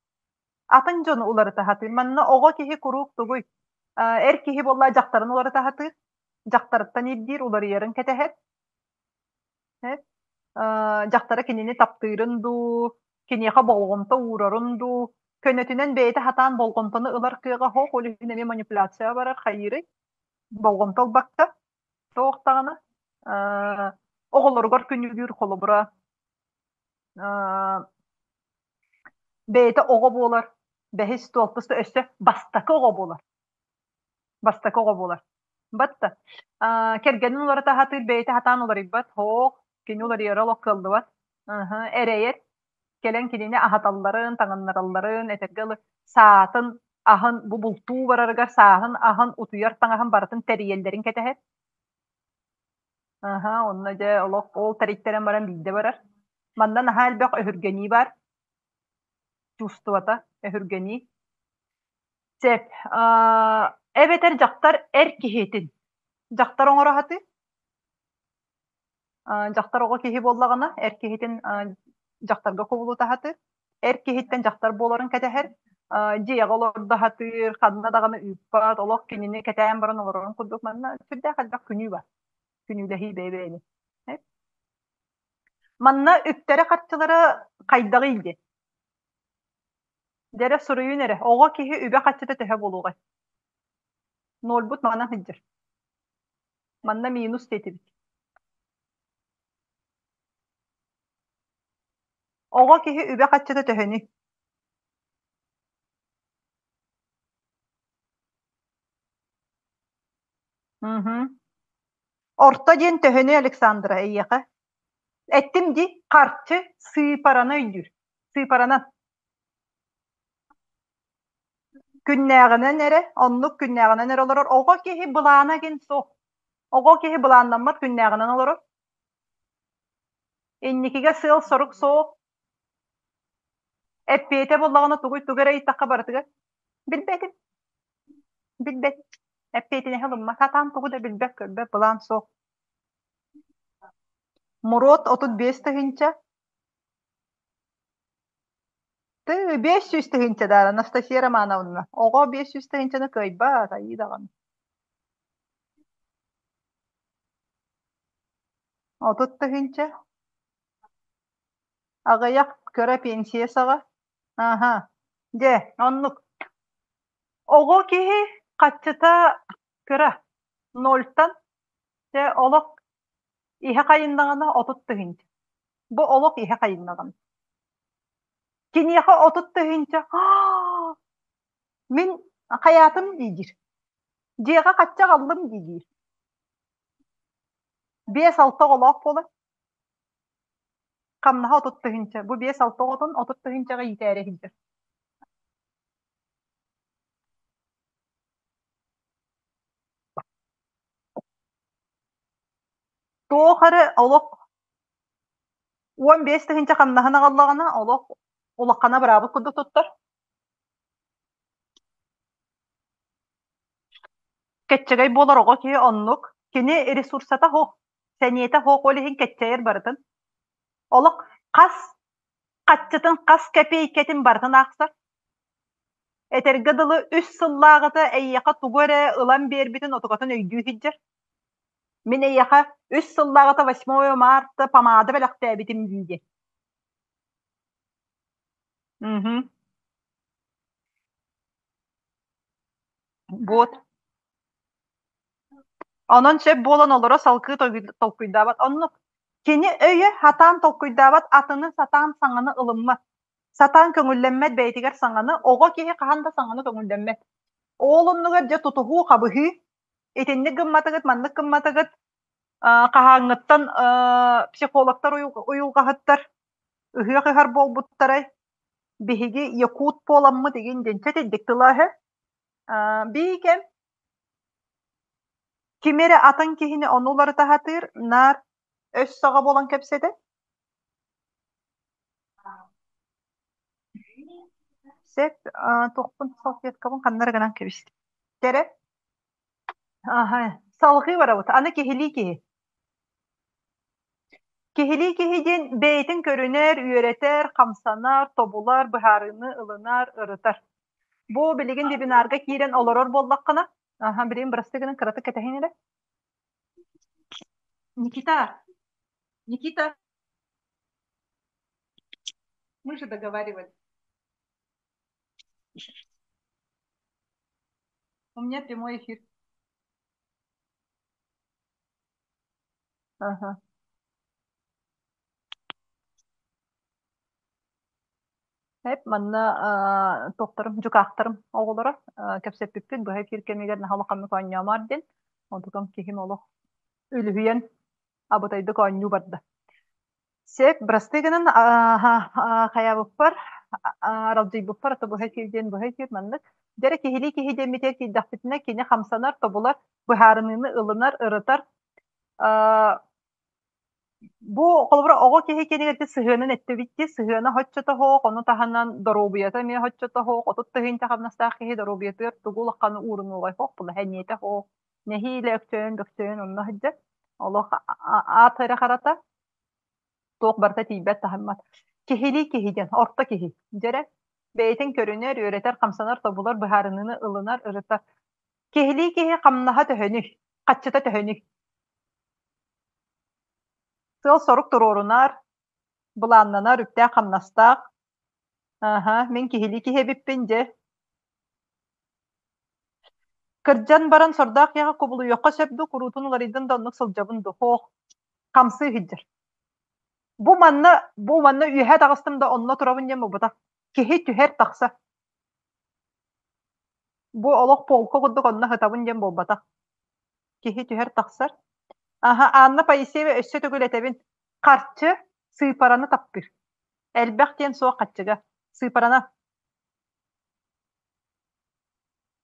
Атын дьону уларыта сатыыр. Манна оҕо киһи куруук тугуй? Эр киһи буолла дьахтарын уларыта сатыыр. Дьахтарыттан ирдиир, уларыйарын кэтэһэр. Дьахтара кинини таптыырын дуу, киниэхэ болҕомто уурарын дуу, көнөтүнэн бэйэтэ сатаан болҕомтону ылар кыаҕа суох, ол иһин эмиэ манипуляция барар, хайыырый? Болҕомто ылбакка, туох даҕаны оҕолоругар күнүүлүүр холобура бэйэтэ оҕо буолар, бэһис, туолтус да өссө бастакы оҕо буолар. Бастакы оҕо буолар. Батта. Кэргэнин уларыта сатыыр, бэйэтэ сатаан уларыйбат. Һоох, кини уларыйара олох кыаллыбат. Эрэйэр. Кэлэн кинини аһаталларын, таҥыннаралларын, этэргэ дылы, саатын, аһын, бу бултуу барарыгар сааһын, аһын, утуйар таҥаһын барытын тэрийэллэрин кэтэһэр. Аһа, онно дьэ олох ол тэрийтэрэн баран биирдэ барар. Манна наһаа элбэх өһүргэнии баар. Чувствота, өһүргэнии. Сөп. Эбэтэр дьахтар эр киһитин. Дьахтар оҥоро сатыыр. Дьахтар оҕо киһи буоллаҕына, эр киһитин дьахтарга кубулута сатыыр. Эр киһиттэн дьахтар буоларын кэтэһэр. Дьиэҕэ олордо сатыыр, ханна даҕаны ыыппат, олох кинини кэтээн баран олорорун курдук манна сүрдээх элбэх күнүү бар. Күнүүлэһии бэйэ-бэйэни. Манна үптэрэ-харчылара хайдаҕый диэн. Дьэ эрэ суруйун эрэ, оҕо киһи үбэ-харчыта төһө буолуоҕай? Нольбут манан сылдьар. Манна минус диэтибит. Оҕо киһи үбэ-харчыта төһөнүй? Мгм. Орто диэн төһөнүй, Александра, эйиэхэ? Эттим дии, харчы сыыпараны өйдүүр. Сыыпаранан. Күннээҕинэн эрэ, оннук күннээҕинэн эрэ олорор. Оҕо киһи былаана гин суох. Оҕо киһи былааннаммат күннээҕинэн олорор. Инникигэ сыал-сорук суох. Эппиэтэ буоллаҕына тугуй тугу эрэ ыйыттахха барытыгар билбэтим. Билбэт. Эппиэтинэһи ылыммат. Сатаан тугу да билбэт, көрбөт, былаан суох. Мурод 35 тыһыынча. Тыы, 500 тыһыынча даар Анастасия Романовна. Оҕо 500 тыһыынчаны кыайбат, айыы даҕаны. 30 тыһыынча. Аҕыйах кыра пенсия саҕа. Аха. Дьэ, оннук. Оҕо киһи хаччыта кыра. Нольтан дьэ олох иһэ хайыннаҕына 30 тыһыынча. Бу олох иһэ хайыннаҕына. Киниэхэ 30 тыһыынча мин хайаатым диир. Дьиэҕэ хачча аҕаллым диир. 5-6 оҕолоох буолан хамнаһа 30 тыһыынча. Бу 5-6 оҕотун 30 тыһыынчаҕа иитээри сылдьар. Туох эрэ олох 15 тыһыынча хамнаһын аҕаллаҕына олох улахана быраабыт курдук туттар. Кэччэгэй буолар оҕо киһи оннук. Кини ресурсата суох, сэниэтэ суох, ол иһин кэччэйэр барытын. Олох хас хаччытын, хас кэпиэйкэтин барытын аахсар. Этэргэ дылы, үс сыллааҕыта эйиэхэ тугу эрэ ылан биэрбитин отукатын өйдүү сылдьар. Мин эйиэхэ үс сыллааҕыта 8 марта помада бэлэхтээбитим дии диэн. Мгм. Вот. Онон сөп буолан олоро салгыы толкуйдаабат. Оннук. Кини өйө сатаан толкуйдаабат, атыны сатаан саҥаны ылыммат. Сатаан көҥүллэммэт бэйэтигэр саҥаны, оҕо киһи хаһан да саҥаны көҥүллэммэт. Ол оннугар дьэ тутуһуу, хабыһыы, итинник гымматыгыт, маннык гымматыгыт, хаһааҥҥыттан психологтар, уйулҕаһыттар ыһыах ыһар буолбуттарай, биһиги якут буоламмыт игин диэн чэ тыла үһү. Биикэм ким эрэ атын киһини ону уларыта сатыыр, наар өс саҕа буолан кэпсэтэ. Сөп, туохпун салфеткабын ханна эрэ гынан кэбистим. Кэрэ. Аха, салҕыы барабыт. Аны киһилии киһи. Киһилии киһи диэн бэйэтин көрүнэр, үөрэтэр, хамсанар, тобулар, быһаарыыны ылынар, ырытар. Бу билигин вебинарга киирэн олорор буоллаххына, аха, билигин бырастыы гынан кыратык кэтэһин эрэ. Никита, Никита, мы же договаривались. У меня прямой эфир. Ага. Эп манна туохтарым, дьукаахтарым оҕолоро кэпсэппиппит быһа эфир кэмигэр наһаа улаханнык оонньоомоор диэн. Онтукам киһим олох үлүһүйэн абытайдык оонньуу барда. Сөп, бырастыы гынан хайаабыппар, аралдьыйбыппар, ото быһа эфир диэн быһа эфир маннык. Дьэрэ киһилии киһи диэммитигэр киирдэхпитинэ кини хамсанар, тобулар, быһаарыныыны ылынар, ырытар. Бу холобура оҕо киһи кэнигэр сыһыанын эттибитти, сыһыана соччото суох, ону таһынан доруобуйата эмиэ соччото суох, 30 тыһыынча хамнастаах киһи доруобуйатыгар тугу улаханы уурунуоҕай суох, була сэниэтэ суох, нэһиилэ өксөйөн бөксөйөн онно сылдьар. Олох аат эрэ харата, туох барыта тиийбэт таһыммат. Киһилии киһи диэн, орто киһи. Дьэрэ, бэйэтин көрүнэр, үөрэтэр, хамсанар, тобулар, быһаарыныыны ылынар, ырытар. Киһилии киһи хамнаһа төһөнүй? Хаччыта төһөнүй? Сыал-сорук туруорунар, былааннанар, үптээх-хамнастаах. Аһа, мин киһилии киһи эбиппин дьэ. Кырдьан баран сордоох киһиэхэ кубулуйуохха сөп дуу, куруутун уларыйдын да оннук сылдьабын дуу, суох. Хамсыы сылдьар. Бу манна, бу манна үөһэ таҕыстым да онно турабын диэн буолбатах. Киһи түһэр-тахсар. Бу олох полка курдук онно сытабын диэн буолбатах. Киһи түһэр-тахсар. Аһа, Анна Поисеева өссө төгүл этэбин. Харчы сыыпараны таптыыр. Элбэх диэн суох харчыга. Сыыпарана.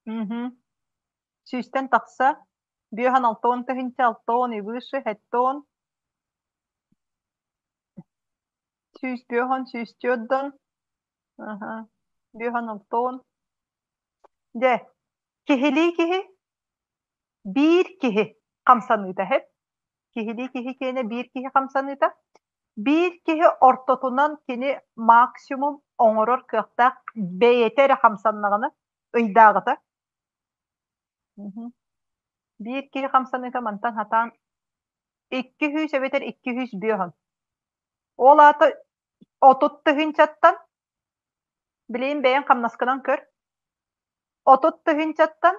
Мгм. Сүүстэн тахса. Бүөһэн 60 тыһыынча, 60 и выше, хэттон. Сүүс бүөһэн, 140. Аһа. Бүөһэн алтан. Дьэ, киһилии киһи биир киһи хамсаныыта эһэт. Киһилии киһи киэнэ биир киһи хамсаныыта. Биир киһи ортотунан кини максимум оҥорор кыахтаах бэйэтэ эрэ хамсаннаҕына ыйдааҕыта. Биир киһи хамсаныыта мантан хатаан 200 эбэтэр 250. Ол аата 30 тыһыынчаттан. Билигин бэйэҥ хамнаскынан көр. 30 тыһыынчаттан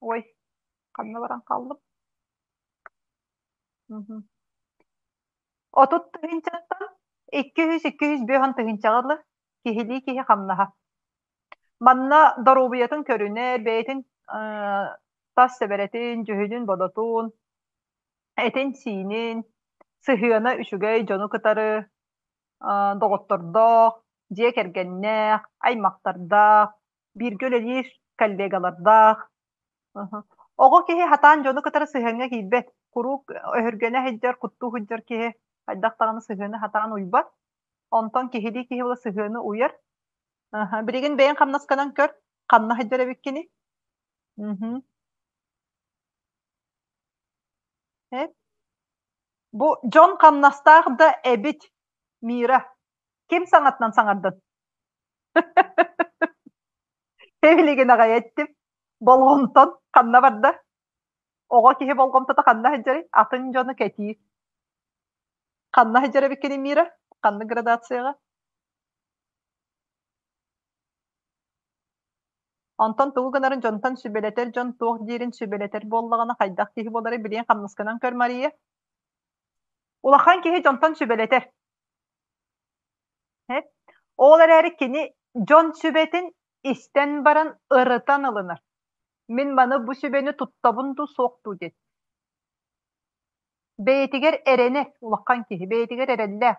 ой, ханна баран хааллым? 30 тыһыынчаттан 200-250 тыһыынчаҕа дылы киһилии киһи хамнаһа. Манна доруобуйатын көрүнэр, бэйэтин тас сэбэрэтин, дьүһүнүн-бодотун, этин-сиинин, сыһыана үчүгэй дьону кытары доҕоттордоох, дьиэ кэргэннээх, аймахтардаах, бииргэ үлэлиир коллегалардаах. Оҕо киһи хатаан дьону кытары сыһыаҥҥа киирбэт, куруук өһүргэнэ сылдьар, куттуу сылдьар киһи хайдах даҕаны сыһыаны хатаан уйбат. Онтон киһилии киһи була сыһыаны уйар. Билигин бэйэҥ хамнасканан көр, ханна сылдьар эбиккиний? Бу дьон хамнастаах да эбит, Мира. Ким саҥатынан саҥардын? Билигин аҕай эттим. Болҕомтон ханна барда? Оҕо киһи болҕомтото ханна сылдьарый? Атын дьону кэтиир. Ханна сылдьар эбиккиний Мира? Ханнык градацияҕа? Онтон тугу гынарын дьонтон сүбэлэтэр дьон туох диирин сүбэлэтэр буоллаҕына хайдах киһи буоларый билигин хамнаскынан көр Мария. Улахан киһи дьонтон сүбэлэтэр. Ол эрээри кини дьон сүбэтин истэн баран ырытан ылынар. Мин маны бу сүбэни туттабын дуу суох дуу диэн. Бэйэтигэр эрэнэр улахан киһи, бэйэтигэр эрэллээх.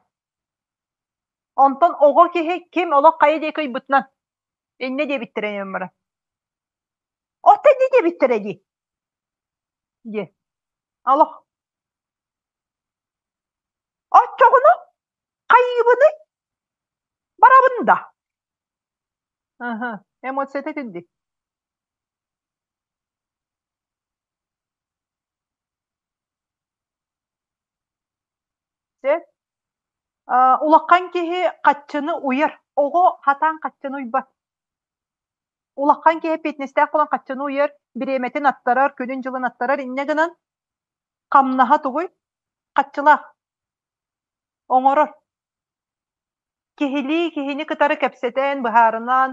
Онтон оҕо киһи ким олох хайа диэки ыйбытынан иннэ диэбиттэрэ диэн баран. От иннэ диэбиттэрэ дии. Диэ. Олох. Оччоҕуна хайыыбыный? Барабын да. Аха, эмоцията итинник. Сөп. Улахан киһи хаччыны уйар. Оҕо хатаан хаччыны уйбат. Улахан киһи эппиэтинэстээх буолан хаччыны уйар, бириэмэтин аттарар, күнүн-дьылын аттарар. Инньэ гынан хамнаһа тугуй? Хаччылаах. Оҥорор. Киһилии киһини кытары кэпсэтэн, быһаарынан,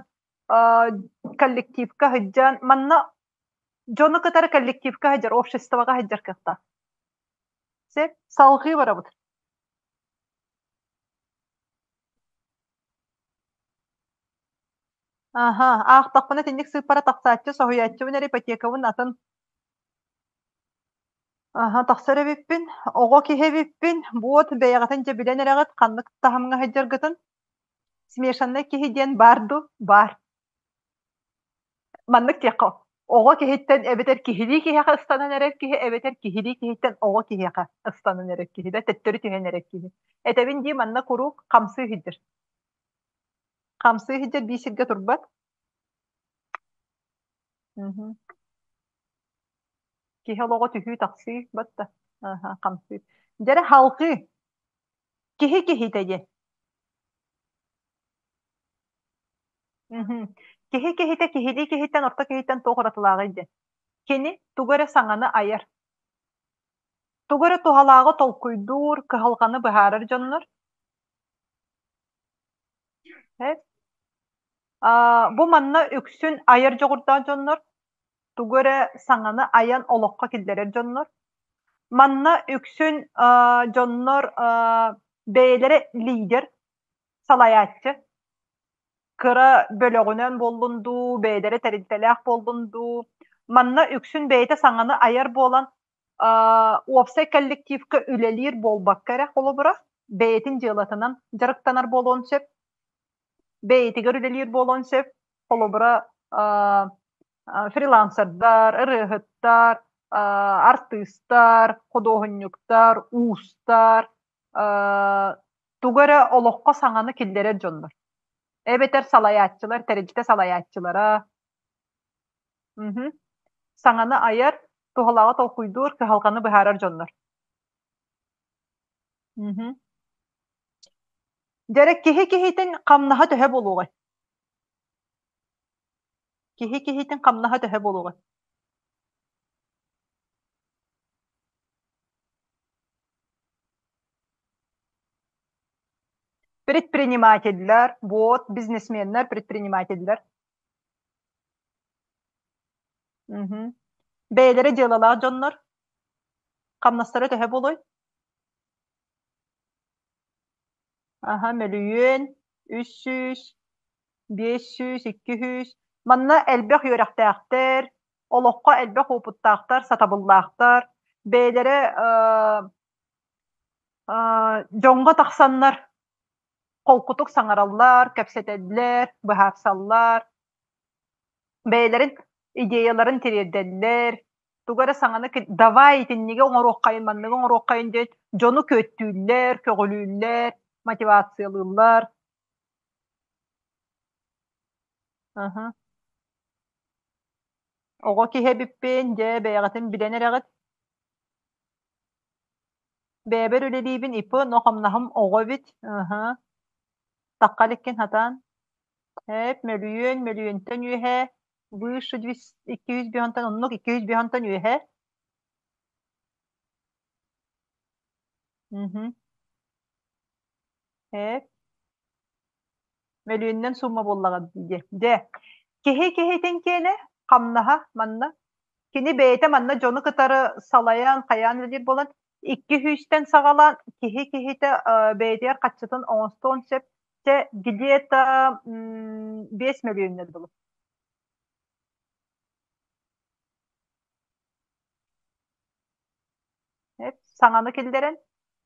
коллективка сылдьан, манна дьону кытары коллективка сылдьар, обществоҕа сылдьар кыахтаах. Сөп, салҕыы барабыт. Аха, аахтахпына итинник сыыппара тахсааччы, соһуйааччыбын эрэ ипотекабын атын Аха, тахсар эбиппин, оҕо киһи эбиппин, буот бэйэҕитин дьэ билэн эрэҕит ханнык таһымҥа сылдьаргытын. Смешаннай киһи диэн баар дуу? Баар. Маннык диэххэ, оҕо киһиттэн эбэтэр киһилии киһиэхэ ыстанан эрэр киһи, эбэтэр киһилии киһиттэн оҕо киһиэхэ ыстанан эрэр киһи да, төттөрү түһэн эрэр киһи. Этэбин дии манна куруук хамсыы сылдьар. Хамсыы сылдьар биир сиргэ турбат. Мгм. Киһи олоҕо түһүү-тахсыы батта. Аха, хамсыы. Дьэрэ халҕыы. Киһи киһитэ диэн. Мгм. Киһи киһитэ киһилии киһиттэн орто киһиттэн туох уратылааҕый диэн. Кини тугу эрэ саҥаны айар. Тугу эрэ туһалааҕы толкуйдуур, кыһалҕаны быһаарар дьоннор. Э? Бу манна үксүн айар дьоҕурдаах дьоннор, тугу эрэ саҥаны айан олоххо киллэрэр дьоннор. Манна үксүн дьоннор бэйэлэрэ лидер, салайааччы. Кыра бөлөҕүнэн буоллун дуу, бэйэлэрэ тэрилтэлээх буоллун дуу. Манна үксүн бэйэтэ саҥаны айар буолан, уопсай коллективка үлэлиир буолбакка эрэ холобура, бэйэтин дьыалатынан дьарыктанар буолуон сөп. Бэйэтигэр үлэлиир буолуон сөп. Холобура, фрилансердар, ырыаһыттар, артыыстар, худуоһунньуктар, уустар, тугу эрэ олоххо саҥаны киллэрэр дьоннор. Эбэтэр салайааччылар, тэрилтэ салайааччылара. Мгм. Саҥаны айар, туһалааҕы толкуйдуур, кыһалҕаны быһаарар дьоннор. Мгм. Дьэрэ киһи киһитин хамнаһа төһө буолуоҕай? Киһи киһитин хамнаһа төһө буолуоҕай? Предпринимателлэр, вот, бизнесменнэр, предпринимателлэр. Мгм. Бэйэлэрэ дьыалалаах дьоннор. Хамнастара төһө буолуой? Аһа, мөлүйүөн, 300, 500, 200. Манна элбэх үөрэхтээхтэр, олоххо элбэх уопуттаахтар, сатабыллаахтар, бэйэлэрэ дьоҥҥо тахсаннар холкутук саҥараллар, кэпсэтэллэр, быһаарсаллар, бэйэлэрин идеяларын тириэрдэллэр, тугу эрэ саҥаны давай итинниги оҥоруоххайын, манныгы оҥоруоххайын диэн дьону күөттүүллэр, көҕүлүүллэр, мотивациялыыллар. Аһа. Оҕо киһи эбиппин, дьэ бэйэҕитин билэн эрэҕит. Бэйэбэр үлэлиибин ИП, но хамнаһым оҕо эбит. Аһа. Тахха иликкин хатаан. Эп, мөлүйүөн, мөлүйүөнтэн үөһэ, выше 200 оннук 200 үөһэ. Мгм. Эп. Мөлүйүөнүнэн сумма буоллаҕа дии. Дьэ, киһи киһитин киэнэ хамнаһа манна. Кини бэйэтэ манна дьону кытары салайан, хайаан үлэлиир буолан, икки сүүстэн саҕалаан киһи киһитэ бэйэтигэр хаччытын оҥостуон сөп. Чэ, где-то 5 мөлүйүөннэр дылы. Саҥаны киллэрэн,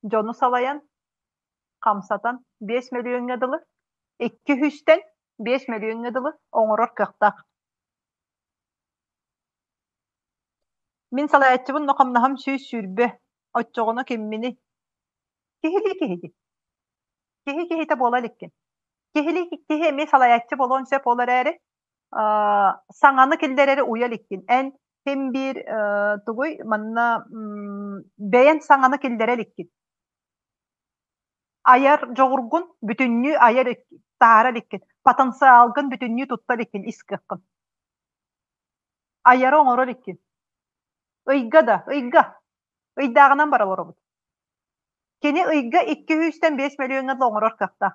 дьону салайан, хамсатан 5 мөлүйүөҥҥэ дылы, 200-тэн 5 мөлүйүөҥҥэ дылы оҥорор кыахтаах. Мин салайааччыбын но хамнаһым 120, оччоҕуна кимминий? Киһилии киһигин. Киһи киһитэ буола иликкин. Киһилии киһи эмиэ салайааччы буолуон сөп ол эрээри, саҥаны киллэрэри уйа иликкин. Эн ким биир тугуй манна бэйэн саҥаны киллэрэ иликкин. Айар дьоҕургун бүтүннүү айар таһаара иликкин, потенциалгын бүтүннүү тутта иликкин ис кыаххын. Айары оҥоро иликкин. Ыйга да, ыйга. Ыйдааҕынан бара олоробут. Кини ыйга 200-тэн 5 мөлүйүөҥҥэ дылы оҥорор кыахтаах.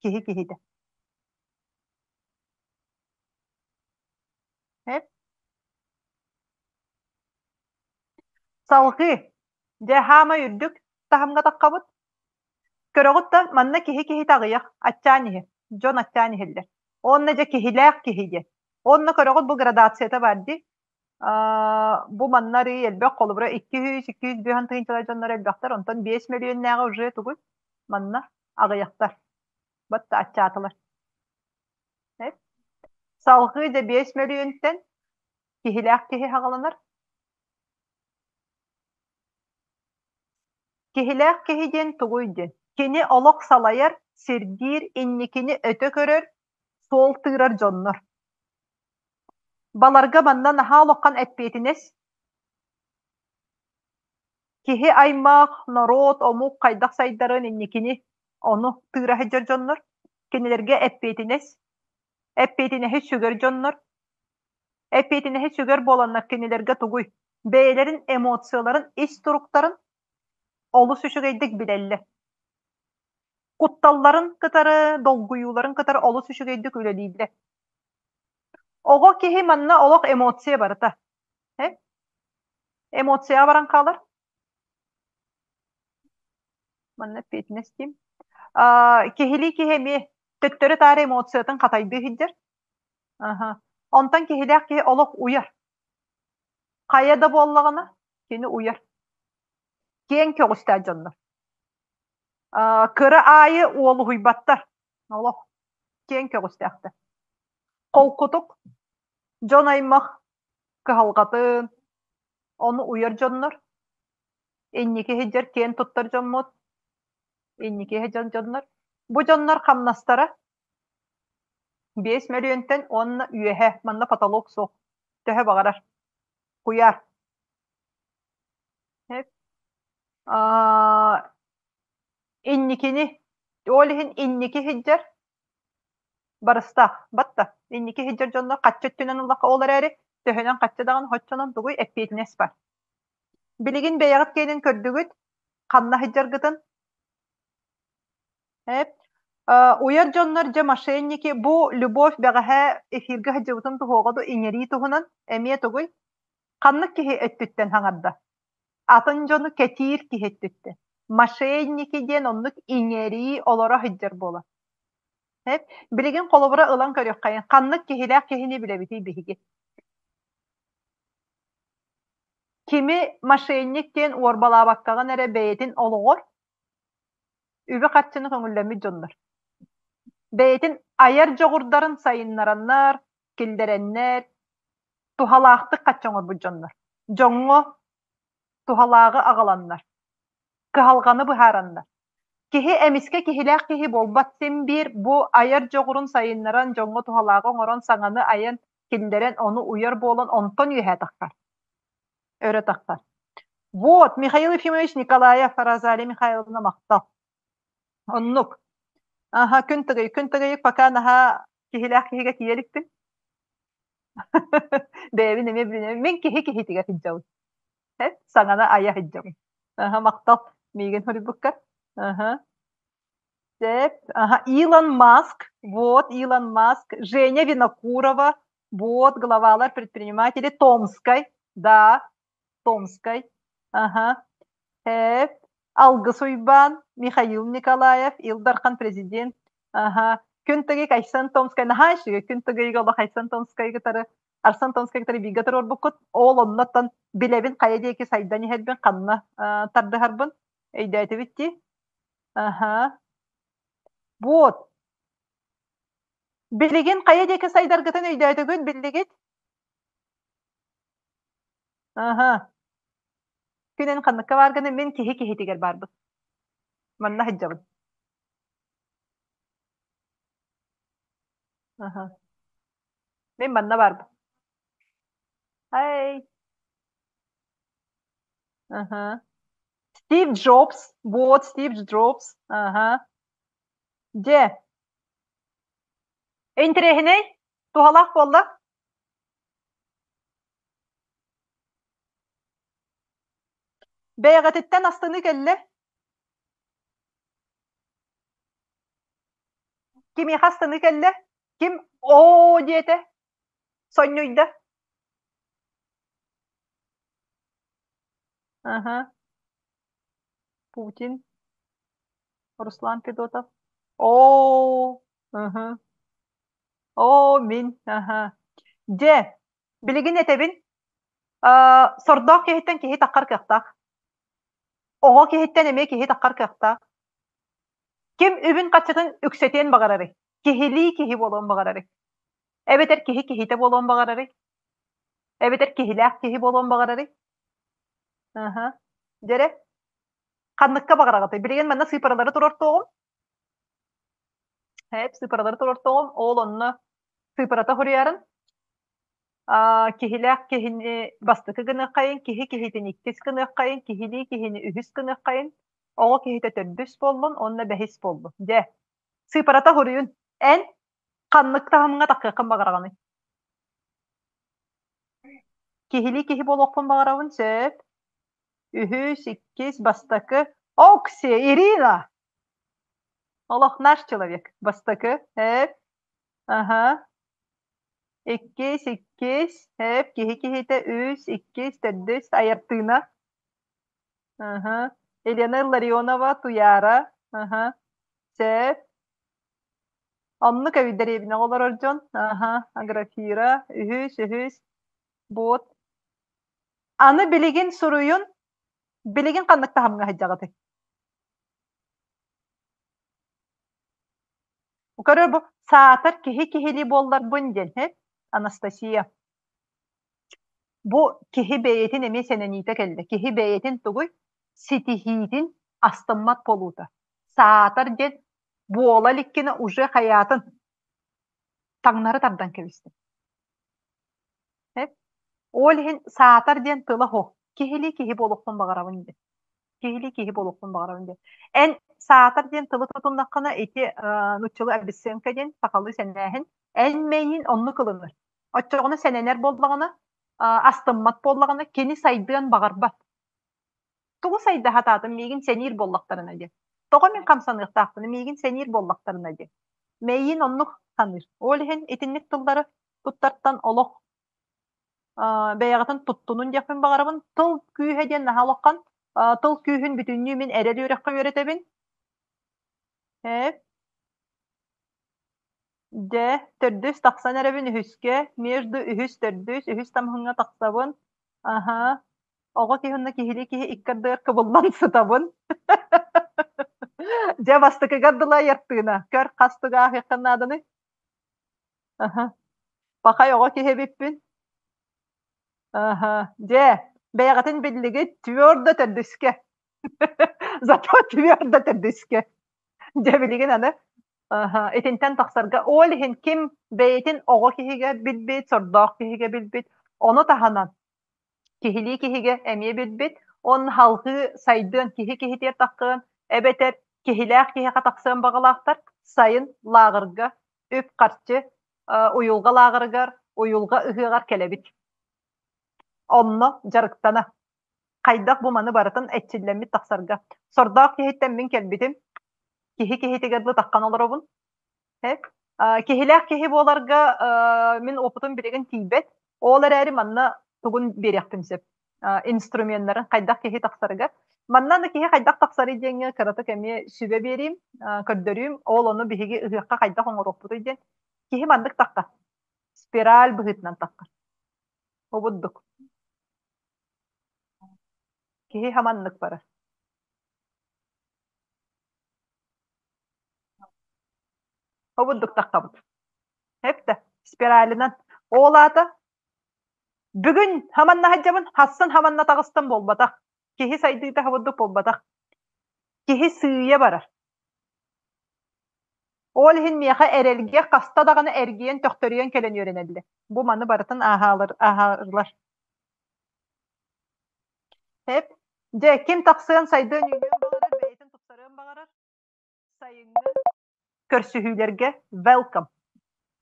Киһи киһитэ. Салҕыы, дьэ, хаамай үрдүк таһымҥа таххабыт. Көрөҕүт да, манна киһи киһитэ аҕыйах, аччаан иһэр, дьон аччаан иһэллэр. Уонна дьэ киһилээх киһи диэн. Уонна көрөҕүт бу градацията баар дии. Бу манна арыый элбэх, холобура 200, 205 тыһыынчалар дьоннор элбэхтэр, онтон 5 мөлүйүөннээҕи уже тугуй? Манна аҕыйахтар. Батта аччаатылар. Салҕыы дьэ 5 мөлүйүөнтэн киһилээх киһи саҕаланар. Киһилээх киһи диэн тугуй диэн? Кини олох салайар, сирдиир, инникини өтө көрөр, суол тыырар дьоннор. Баларга манна наһаа улахан эппиэтинэс. Киһи аймах, норуот, омук хайдах сайдарын инникини ону тыыра сылдьар дьоннор. Кинилэргэ эппиэтинэс. Эппиэтинэһи сүгэр дьоннор. Эппиэтинэһи сүгэр буоланнар кинилэргэ тугуй? Бэйэлэрин эмоцияларын, ис туруктарын олус үчүгэйдик билэллэр. Кутталларын кытары, долгуйууларын кытары олус үчүгэйдик үлэлииллэр. Оҕо киһи манна олох эмоция барыта. Э? Эмоцияҕа баран хаалар. Манна эппиэтинэс диим. Киһилии киһи эмиэ төттөрү-таары эмоциятын хатайдыы сылдьар. Аха. Онтон киһилээх киһи олох уйар. Хайа да буоллаҕына, кини уйар. Киэҥ көҕүстээх дьоннор. Кыра аайы уолуһуйбаттар. Олох киэҥ көҕүстээхтэр. Холкутук дьон аймах кыһалҕатын, ону уйар дьоннор. Инники сылдьар киэн туттар дьоммут, инники сылдьар дьоннор. Бу дьоннор хамнастара 5 мөлүйүөнтэн уонна үөһэ, манна потолок суох, төһө баҕарар. Куйаар. Инникини, ол иһин инники сылдьар барыстаах, батта. Инники сылдьар дьоннор хаччы өттүнэн ыллахха ол эрээри, төһөнөн хаччы даҕаны хоччонон тугуй эппиэтинэс бар. Билигин бэйэҕит киэнин көрдүгүт, ханна сылдьаргытын. Эп. Уйар дьоннор дьэ мошенники бу Любовь бэҕэһээ эфиргэ сылдьыбытын туһуоҕа ду иҥэрии туһунан эмиэ тугуй? Ханнык киһи өттүттэн хаҥарда? Атын дьону кэтиир киһи өттүттэн. Мошенники диэн оннук иҥэрии олоро сылдьар буолар. Билигин холобура ылан көрүөххэйин, ханнык киһилээх киһини билэбитий биһиги? Кими мошенник диэн уорбалаабаккаҕын эрэ бэйэтин олоҕор үбү-харчыны көҥүллэммит дьоннор. Бэйэтин айар дьоҕурдарын сайыннараннар, киллэрэннэр, туһалаахтык хаччы оҥорбут дьоннор. Дьоҥҥо туһалааҕы аҕаланнар, кыһалҕаны быһаараннар. Киһи эмискэ киһилээх киһи буолбат, син биир бу айар дьоҕурун сайыннаран, дьоҥҥо туһалааҕы оҥорон, саҥаны айан, киллэрэн, ону уйар буолан, онтон үөһээ тахсар, өрө тахсар. Вот, Михаил Ефимович Николаев, Розалия Михайловна махтал. Оннук. Аха, күн тыгый, күн тыгый, пока наһаа киһилээх киһигэ тиийэ иликпин. Бэйэбин эмиэ билинэбин. Мин киһи киһитигэр сылдьабын. Саҥаны айа сылдьабын. Аха, махтал миигин хоруйбуккар. Аха. Сөп. Аха, Илон Маск. Вот, Илон Маск. Женя Винокурова. Вот, главалар предприниматели. Томской. Да, Томской. Аха. Эп. Алгыс Уйбаан, Михаил Николаев, Ил Дархан президент. Аха. Күн Тыгыйык Айсен Томскай наһаа үчүгэй. Күн Тыгыйык олох Айсен Томскай кытары Арсен Томскай кытары бииргэ туруорбуккут. Ол оннуттан билэбин хайа диэки сайдан иһэрбин, ханна тардыһарбын өйдөөтүбүт дии. Аха. Вот. Билигин хайа диэки сайдаргытын өйдөөтүгүт, биллигит? Аха. Күнэн ханныкка бааргына мин киһи киһитигэр баарбын. Манна сылдьабын. Аха. Мин манна баарбын. Ай. Аха. Стив Джобс. Вот Стив Джобс. Аха. Дьэ. Интэриэһинэй, туһалаах буолла. Бэйэҕититтэн астыныы кэллэ. Кимиэхэ астыныы кэллэ? Ким оо диэтэ? Сонньуйда. Аха. Путин. Руслан Федотов. Оо, ыһы. Оо, мин, аха. Дьэ, билигин этэбин, аа, сордоох киһиттэн киһи таххар кыахтаах. Оҕо киһиттэн эмиэ киһи таххар кыахтаах. Ким үбүн-хаччытын үксэтиэн баҕарарый? Киһилии киһи буолуон баҕарарый? Эбэтэр киһи киһитэ буолуон баҕарарый? Эбэтэр киһилээх киһи буолуон баҕарарый? Аха. Дьэрэ, ханныкка баҕараҕытый? Билигин манна сыыпаралары туруортуоҕум. Эп, сыыпаралары туруортуоҕум. Ол онно сыыпарата хоруйарын. Киһилээх киһини бастакы гыныаххайын, киһи киһитин иккис гыныаххайын, киһилии киһини үһүс гыныаххайын, оҕо киһитэ төрдүс буоллун уонна бэһис буоллун. Дьэ, сыыпарата хоруйун. Эн ханнык таһымҥа таххыаххын баҕараҕыный? Киһилии киһи буолуохпун баҕарабын, сөп. Үһүс, иккис, бастакы. Окси, Ирина! Олох наш человек. Бастакы, эп. Аха. Иккис, иккис, эп, киһи киһитэ, үс, иккис, төрдүс, айартыына. Аха. Елена Илларионова, Туйаара. Аха. Сөп. Оннук эбит дэриэбинэҕэ олорор дьон. Аха, Аграфира, үһүс, үһүс, буот. Аны билигин суруйун, билигин ханнык таһымҥа сылдьаҕытый? Көрөр бу саатар киһи киһилии буолларбын диэн, һэ? Анастасия. Бу киһи бэйэтин эмиэ сэнэниитэ кэллэ. Киһи бэйэтин тугуй? Ситиһиитин астыммат буолуута. Саатар диэн буола иликкинэ уже хайаатын таҥнары тардан кэбистим. Ол иһин саатар диэн тыла суох. Киһилии киһи буолуохпун баҕарабын диэн. Киһилии киһи буолуохпун баҕарабын диэн. Эн саатар диэн тылы тутуннаххына ити нуччалыы обесценка диэн сахалыы сэнээһин эн мэйиин оннук ылынар. Оччоҕуна сэнэнэр буоллаҕына, астыммат буоллаҕына кини сайдыан баҕарбат. Тугу сайда сатаатым миигин сэниир буоллахтарына диэн. Тоҕо мин хамсаныахтаахпын, миигин сэниир буоллахтарына диэн. Мэйиин оннук саныыр. Ол иһин итинник тыллары туттартан олох бэйэҕитин туттунун диэхпин баҕарабын. Тыл күүһэ диэн наһаа улахан. Тыл күүһүн бүтүннүү мин эрэл үөрэххэ үөрэтэбин. Э, Дьэ, төрдүс тахсан эрэбин үһүскэ, между үһүс төрдүс, үһүс тамыһыҥҥа тахсабын. Аһа, оҕо киһи уонна киһилии киһи икки ардыгар кыбыллан сытабын. Дьэ, бастакыгар дылы айартыына. Көр, хас тугу ааһыаххын нааданый? Аһа. Пахай оҕо киһи эбиппин. Аһа. Дьэ, бэйэҕитин биллигит, твердо төрдүскэ. Зато твердо төрдүскэ. Дьэ, билигин аны Аһа, итинтэн тахсарга ол иһин ким бэйэтин оҕо киһигэ билбит, сордоох киһигэ билбит, ону таһынан киһилии киһигэ эмиэ билбит, он салҕыы сайдыан киһи киһитиэр таххыан, эбэтэр киһилээх киһиэхэ тахсыан баҕалаахтар сайын лааҕырга үп-харчы уйулҕа лааҕырыгар, уйулҕа ыһыаҕар кэлэбит. Онно дьарыктана. Хайдах бу маны барытын эрчиллэммит тахсарга. Сордоох киһиттэн мин кэлбитим. Киһи киһитигэр бытаххан олоробун. Киһилээх киһи буоларга мин опытым билигин тиийбэт. Ол эрээри манна тугун биэриэхпин сөп. Инструменнарын хайдах киһи тахсарыгар. Манна аны киһи хайдах тахсарый диэҥҥэ кыратык эмиэ сүбэ биэриим, көрдөрүүм. Ол ону биһиги ыһыахха хайдах оҥоруохпутуй диэн. Киһи маннык таххар. Спираль быһыытынан таххар. Обурдук. Киһи хаманнык барар. Обурдук таххабыт. Эптэ, спиралынан. Ол аата бүгүн хаманна сылдьабын, хассын хаманна таҕыстым буолбатах. Киһи сайдыыта обурдук буолбатах. Киһи сыыйа барар. Ол иһин миэхэ эрэлгэ хаста даҕаны эргийэн төхтөрүйэн кэлэн үөрэнэллэр. Бу маны барытын ааһаалар ааһаллар. Эп, дьэ, ким тахсыан сайдыан үүнүөн баҕарар, бэйэтин тупсарыан баҕарар, сайыҥҥы көрсүһүүлэргэ welcome.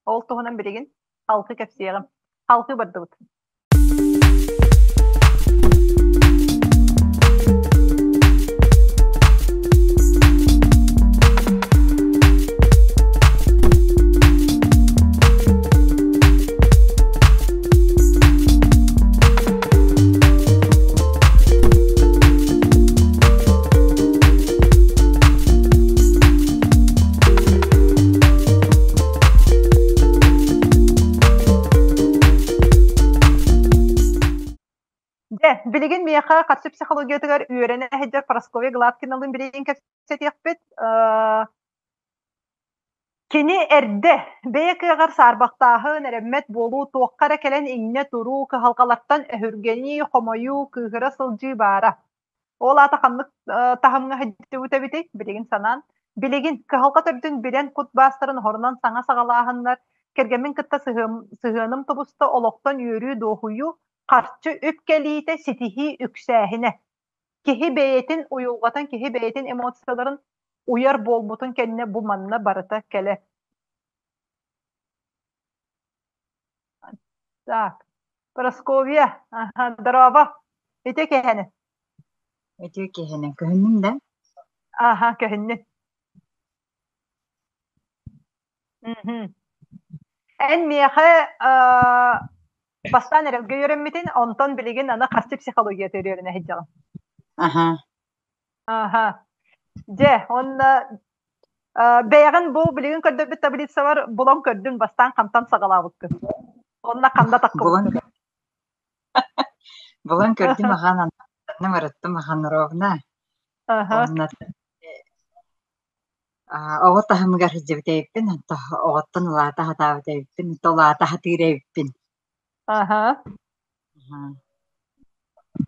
Ол туһунан билигин халкы кэпсиэҕим. Халкы бардыбыт. Дьэ, билигин миэхэ харчы психологиятыгар үөрэнэ сылдьар Парасковья Гладкиналыын билигин кэпсэтиэхпит. Кини эрдэ бэйэ кыаҕар саарбахтааһын, эрэммэт буолуу, туохха эрэ кэлэн иҥнэ туруу, кыһалҕалартан өһүргэнии, хомойуу, кыыһыра сылдьыы баара. Ол аата ханнык таһымҥа сылдьыбыт эбитий? Билигин санаан. Билигин кыһалҕа төрдүн билэн кут баастарын оһорунан саҥа саҕалааһыннар, кэргэммин кытта сыһыаным тубуста, олохтон үөрүү, дуоһуйуу, харчы, үп кэлиитэ, ситиһии үксээһинэ. Киһи бэйэтин уйулҕатын, киһи бэйэтин эмоцияларын уйар буолбутун кэннэ бу манна барыта кэлэр. Так, Прасковья, аха, здорово. Ити киһини. Ити киһини көһүннүм да? Аха, көһүннүн. Мгм. Эн миэхэ бастаан эрэлгэ үөрэммитин, онтон билигин аны харчы психологията үөрэнэ сылдьаҕын. Аха. Аха. Дьэ, уонна бэйэҕин бу билигин көрдөрбүт таблицабар булан көрдүм, бастаан хантан саҕалаабыккын? Онно ханна Булан таххыбыккын? булан көрдүм ахан анным ырыттым ахан ровно. Аха. Онно Оҕо таһымыгар сылдьыбыт эбиппин, оҕоттон улаата сатаабыт эбиппин, улаата сатыыр эбиппин. Аха.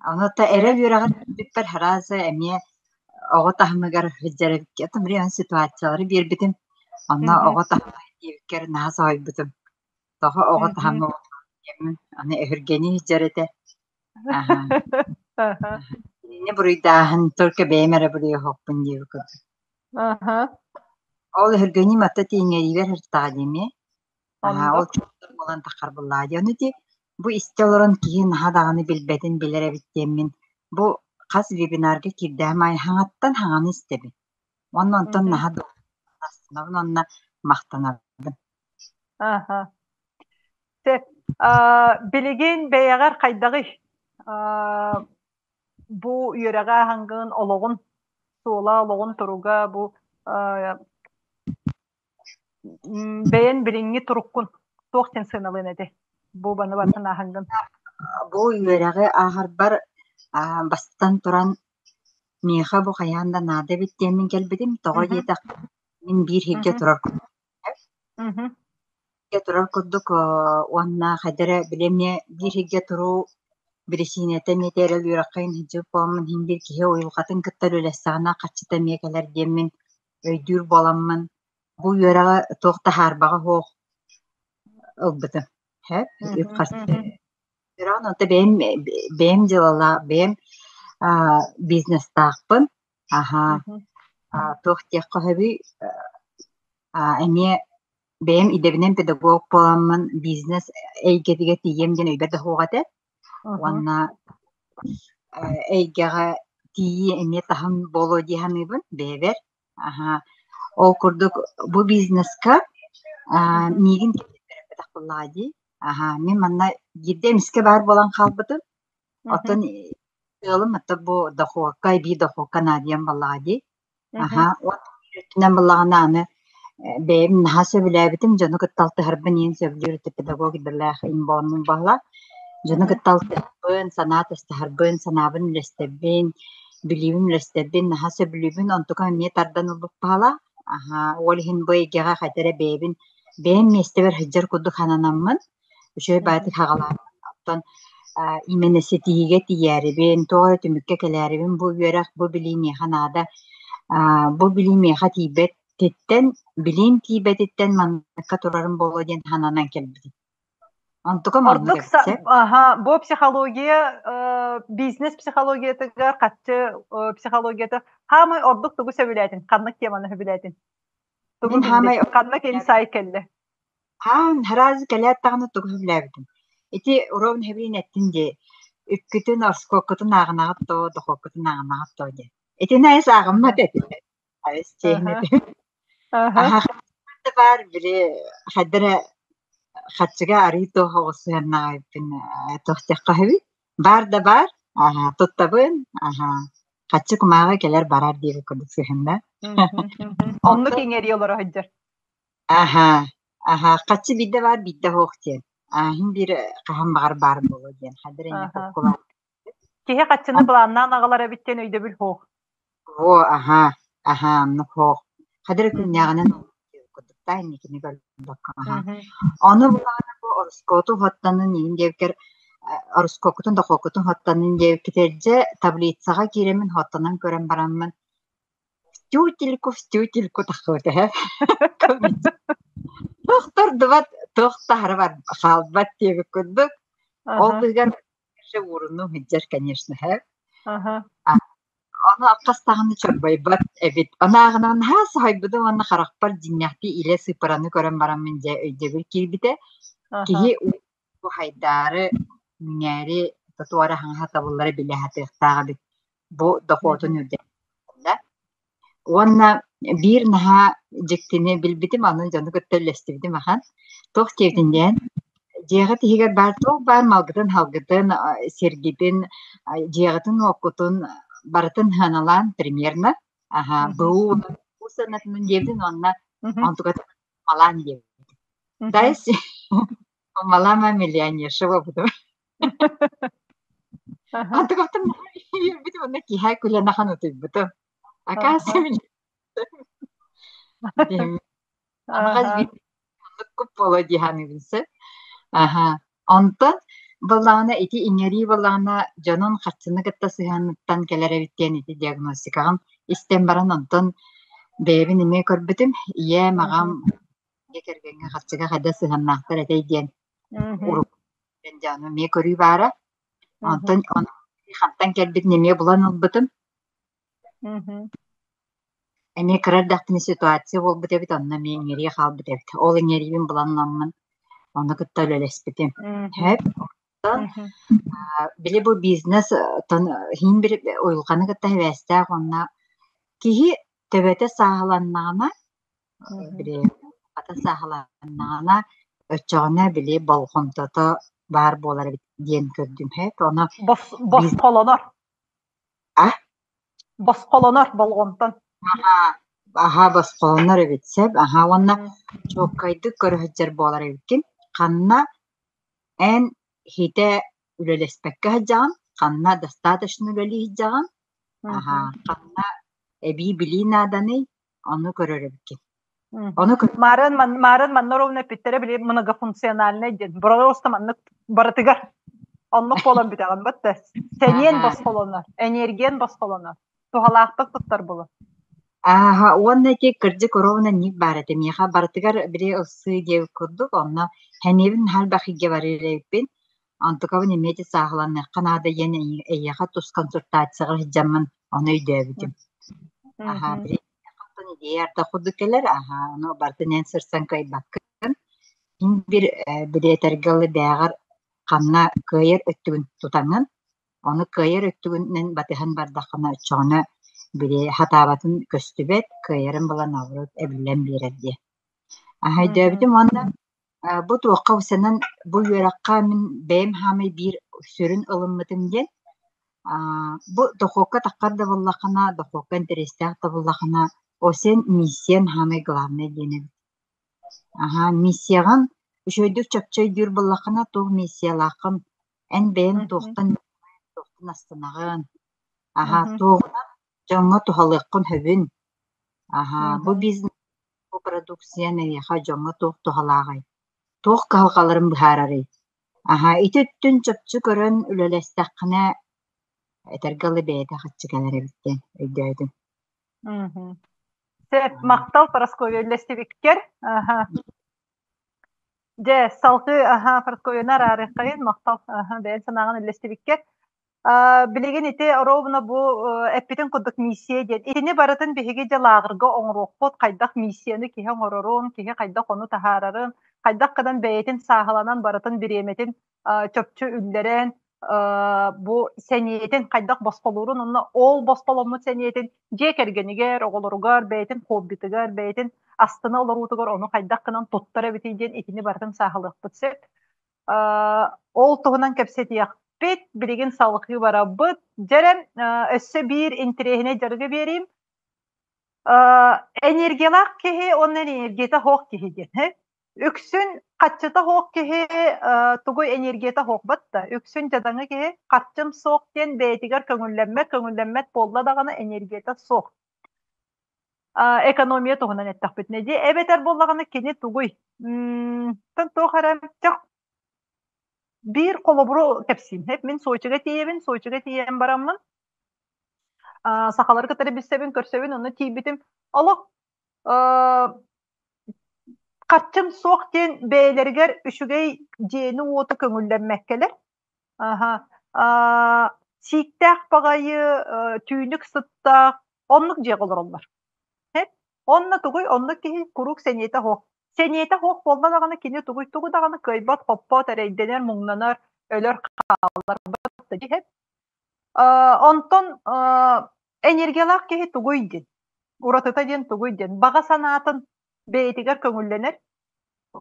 Ону то эрэл үөрэҕэр киирбиппэр сразу эмиэ оҕо таһымыгар сылдьар эбиккэ ситуациялары биэрбитим. Онно оҕо таһыма диэбиккэр наһаа соһуйбутум. Тоҕо оҕо таһыма диэммин, аны өһүргэнии сылдьар этэ. Аһа. Кинини буруйдааһын только бэйэм эрэ буруйуохпун диэбит курдук. Аха. Ол өһүргэнии матта тииҥҥэриибэр сырыттаҕа дии эмиэ. Аа, ол Оннук. чугас буолан таххарбыллаа дии. Ону ити бу истэ олорон киһи наһаа даҕаны билбэтин билэр эбит диэммин, бу хас вебинарга киирдэҕим аайы хаҥаттан хаҥаны истэбин. Уонна онтон наһаа астынабын уонна махтанабын. Аха. Сөп. Билигин бэйэҕэр хайдаҕый? Бу үөрэҕи ааһаҥҥын олоҕун суола, олоҕун туруга бу бэйэн билиҥҥи туруккун туох диэн сыаналыан этэй? Бу баны барытын ааһаҥҥын. Бу үөрэҕи ааһарбар бастатан туран миэхэ бу хайаан да наада эбит диэммин кэлбитим. Тоҕо диэтэххэ, мин биир сиргэ турар турар курдук уонна хайда эрэ били эмиэ биир сиргэ туруу бирисиинэтэ эмиэ эрэл үөрэххэ иһин буоламмын иһин биир киһи уйулҕатын кытта үлэлэстэҕинэ харчыта эмиэ кэлэр диэммин өйдүүр буоламмын бу үөрэҕи туох да хаарбаҕа суох ылбытым. Сөп, үп-харчы үөрэҕин онто бэйэм бэйэм дьыалалаах бэйэм бизнестаахпын. Аһаа, туох диэххэ сөбүй, эмиэ бэйэм идэбинэн педагог буоламмын бизнес эйгэтигэр тиийиэм диэн өйбөр да суох этэ. Уонна эйгэҕэ тиийии эмиэ таһым буолуо дии саныыбын бэйэбэр. Аһаа, ол курдук бу бизнеска миигин киллэрбэтэх буоллаҕа дии. Аһаа, мин манна биирдэ эмискэ баар буолан хаалбытым. Оттон ыалым это бу дохуокка, эбии дохуокка наадыйан буоллаҕа дии. Аһаа, уонна биир өттүнэн буоллаҕына аны бэйэм наһаа сөбүлээбитим, дьону кытта алтыһарбын иһин сөбүлүүр этэ педагог идэлээх инбооннун буолла. Дьону кытта алтыһарбын, санаа атастаһарбын, санаабын үллэстэбин, билиибин үллэстэбин, наһаа сөбүлүүбүн, онтукам эмиэ тардан ылбыт баҕалаах. Аһаа, ол иһин бу эйгэҕэ хайда эрэ бэйэбин бэйэм миэстэбэр сылдьар курдук сананаммын, үчүгэй баҕайытык саҕалаабытым. Оттон именно ситиһиигэ тиийээрибин, туох эрэ түмүккэ кэлээрибин бу үөрэх, бу билии миэхэ наада. Бу билии миэхэ тиийбэтиттэн, билиим тиийбэтиттэн манныкка турарым буолуо диэн сананан кэлбитим. Онтукам оннук Ордук эбит сөп. аха, бу психология, бизнес психологиятыгар харчы психологията хаамай ордук тугу сөбүлээтин, ханнык теманы сөбүлээтин? Тугу Мин хаамай биллин? Ханнык инсайт кэллэ? Хаан араас кэлээт даҕаны тугу сөбүлээбитим. Ити уруогун хэбиин эттин дии, үккүтүн, ороскуоккутун ааҕынаҕыт дуо, дохуоккутун ааҕынаҕыт дуо диэн. Итини айыс ааҕыммат этим. Айыс чиэһинэ этим. Аһа да баар били хайда эрэ харчыга арыы туох оҕус сыһыаннаах эбиппин туох диэххэ сөбүй? Баар да баар, аһа туттабын, аһа харчы кумааҕы кэлэр барар диэбит курдук сыһыанна. Оннук иҥэрии олоро сылдьар. Аһаа, аһаа, хаччы биирдэ баар, биирдэ суох диэн. Ааһын биир хаһан баҕар баар буолуо диэн. Хадыр эмиэ Аха. куккулаах. Киһи хаччыны былааннаан аҕалар эбит диэн өйдөбүл суох. Во, аһаа, аһаа, оннук суох. Хадыр күннээҕинэн курдуктаа инникини көрбөккө аһаа. Ону булаҕына бу ороскуоту уһаттанын иин диэбиккэр ороскуоккутун дохуоккутун уһаттанын диэбиккитэрдьэ таблицаҕа киирэммин уһаттанан көрөн бараммын Тютельку в тютельку таххыбыт эһэ. Туох тардыбат, туох таһара бар хаалбат диэбит курдук. Ол быыһыгар уурунуу сылдьар, конечно, һэ. Ону хас даҕаны чорбойбот эбит. Ону ааҕынан наһаа соһуйбутум уонна харахпар дьиҥнээхтии илэ сыыппараны көрөн бараммын дьэ өйдөбүл киирбитэ. Киһи хайдаары, үүнээри тотуора хаҥаһа табыллары билэ сатыахтаах эбит. Бу дохуотун үрдэтэ. Уонна биир наһаа дьиктини билбитим, аны дьону кытта үллэстибитим ахан. Туох диэбитин диэн, дьиэҕит иһигэр баар туох баар малгытын-халгытын, сиргитин, дьиэҕитин-уоккутун барытын сыаналаан примерно, аһа, БУ сыанатынан диэбитин уонна онтукатын малаан диэбит. Дайс Малама миллионерша буолбутум. Антыкаптан үөрбүтүм уонна киһи күлэн ахан утуйбутум. Акаас Анаҕас биир буола дии саныыбын сөп. Аха. Онтон былаана ити иҥэрии былаана дьонун харчыны кытта сыһыаныттан кэлэр эбит диэн ити диагностикаҕын истэн баран онтон бэйэбин эмиэ көрбүтүм. Ийэм, аҕам дьиэ кэргэҥҥэ харчыга хайдах сыһыаннаахтар этэй диэн урукку дьону эмиэ көрүү баара. Онтон хантан кэлбитин эмиэ булан ылбытым. Эмиэ кыра эрдэхпинэ ситуация буолбут эбит, онно эмиэ иҥэрии хаалбыт эбит. Ол иҥэриибин булан ыламмын, ону кытта үлэлэспитим. Сөп. Онтон били бу бизнес иһин бир уйулҕаны кытта сибээстээх уонна киһи. Төбөтө сааһыланнаҕына, били хата сааһыланнаҕына, оччоҕуна били болҕомтото баар буолар эбит диэн көрдүм һэп. Ону Босхолонор. А? Босхолонор болҕомтон. Аһаа, аһаа босхолонор эбит сөп. Аһаа уонна чуолкайдык көрө сылдьар буолар эбиккин. Ханна эн иһитэ үлэлэспэккэ сылдьаҕын, ханна достаточно үлэлии сылдьаҕын, аһаа, ханна эбии билии нааданый, ону көрөр эбиккин. Ону Маарын Маарын манна ровно эппиттэрэ били многофункциональнай диэн. Просто маннык барытыгар оннук буолан бүтэҕин бытта. Сэниэн босхолонор, энергиян босхолонор. Туһалаахтык туттар булу. Ааһа, уонна ити кырдьык ровно ник баар этэ. Миэхэ барытыгар били ылсыы диэбит курдук, онно сэниэбин наһаа элбэх илгэ барыыр эбиппин. Онтукабын эмиэ ити сааһыланыахха наада диэн эйиэхэ тус консультацияҕа сылдьаммын ону өйдөөбүтүм. Аһаа, били оттон идея арда курдук кэлэр, аһаа, ону барытын эн сырсан кыайбаккын. Син биир били этэргэ дылы бээҕэр ханна кыайар өттүгүн тутаҥҥын, Ону кыайар өттүгүнэн батыһан бардаххына, оччоҕуна били хатаабатын көстүбэт, кыайарын булан наоборот эбиллэн биэрэр диye. Аһа өйдөөбүтүм уонна бу туохха устанан бу үөрэххэ мин бэйэм хаамай биир сүрүн ылыммытым диэн бу дохуокка таххар да буоллаххына, дохуокка интэриэстээх да буоллаххына, ол син миссиян хаамай главнай диэн эбит. Аһаа, миссияҕын үчүгэйдик чопчу өйдүүр буоллаххына, туох миссиялааххын Эн бэйэҥ туохтан туохтан астынаҕын, аһаа, туоҕунан дьоҥҥо туһалыаххын сөбүн, аһаа, бу бизнес, бу продукциян эйиэхэ дьоҥҥо туох туһалааҕый, туох кыһалҕаларын быһаарарый? Аһаа, ити өттүн чопчу көрөн үлэлэстэххинэ, этэргэ дылы бэйэтэ хаччы кэлэр эбит диэн өйдөөтүм. Сөп, махтал Парасковья үллэстибиккэр. Дьэ, салгыы аһаа Парасковьяны араарыаххайын, махтал аһаа бэйэн санааҕын үллэстибиккэр. Билигин ити ровно бу эппитин курдук миссия диэн. Итини барытын биһиги дьэ лааҕырга оҥоруохпут, хайдах миссияны киһи оҥорорун, киһи хайдах ону таһаарарын, хайдах гынан бэйэтин сааһыланан барытын бириэмэтин чопчу үллэрэн бу сэниэтин хайдах босхолуурун уонна ол босхоломмут сэниэтин дьиэ кэргэнигэр, оҕолоругар, бэйэтин хоббитыгар, бэйэтин астына олоруутугар ону хайдах гынан туттар эбитий диэн итини барытын сааһылыахпыт сөп. Ол туһунан кэпсэтиэхпит, билигин салҕыы барабыт. Дьэрэн, өссө биир интэриэһинэй дьарыгы биэриим. Энергиялаах киһи уонна энергията суох киһи диэн. Үксүн хаччыта суох киһи тугу энергията суох батта. Үксүн дьадаҥы киһи харчым суох диэн бэйэтигэр көҥүллэммэт, көҥүллэммэт буолла даҕаны энергията суох. Экономия туһунан эттэхпитинэ дии. Эбэтэр буоллаҕына кини тугуй? Тан туох эрэ биир холобуру кэпсиим. Мин Сочига тиийэбин, Сочига тиийэн бараммын сахалары кытары билсэбин, көрсөбүн, онно тиийбитим. Олох Харчым суох диэн бэйэлэригэр үчүгэй дьиэни-уоту көҥүллэммэккэлэр, аһа, аа, сииктээх баҕайы, түүнүк сыттаах оннук дьиэҕэ олороллор. Һэп. Онно тугуй, оннук киһи куруук сэниэтэ суох. Сэниэтэ суох буолла даҕаны кини тугуй, тугу даҕаны кыайбат, хоппот, эрэйдэнэр, муҥнанар, өлөр хаалар. Һэп. Онтон энергиялаах киһи тугуй диэн, уратыта диэн тугуй диэн, баҕа санаатын бэйэтигэр көҥүллэнэр.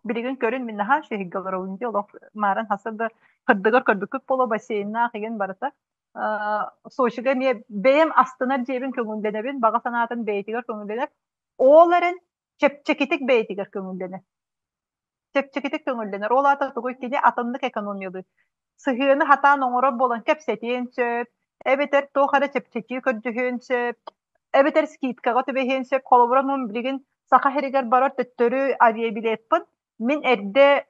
Билигин көрүн мин наһаа үчүгэйгэ олоробун дии, олох маарын хаса да кырдыгар көрбүккүт буолуо бассейннаах игин барыта. Сочига эмиэ бэйэм астынар дьиэбин көҥүллэнэбин, баҕа санаатын бэйэтигэр көҥүллэнэр. Ол эрэн чэпчэкитик бэйэтигэр көҥүллэнэр. Чэпчэкитик көҥүллэнэр. Ол аата тугуй кини атыннык экономиялыыр. Сыһыаны хатаан оҥорор буолан кэпсэтиэн сөп, эбэтэр туох эрэ чэпчэтии көрдөһүөн сөп, эбэтэр скидкаҕа түбэһиэн сөп. Холобура, мун билигин Саха сиригэр барар төттөрү авиабилеппын мин эрдэ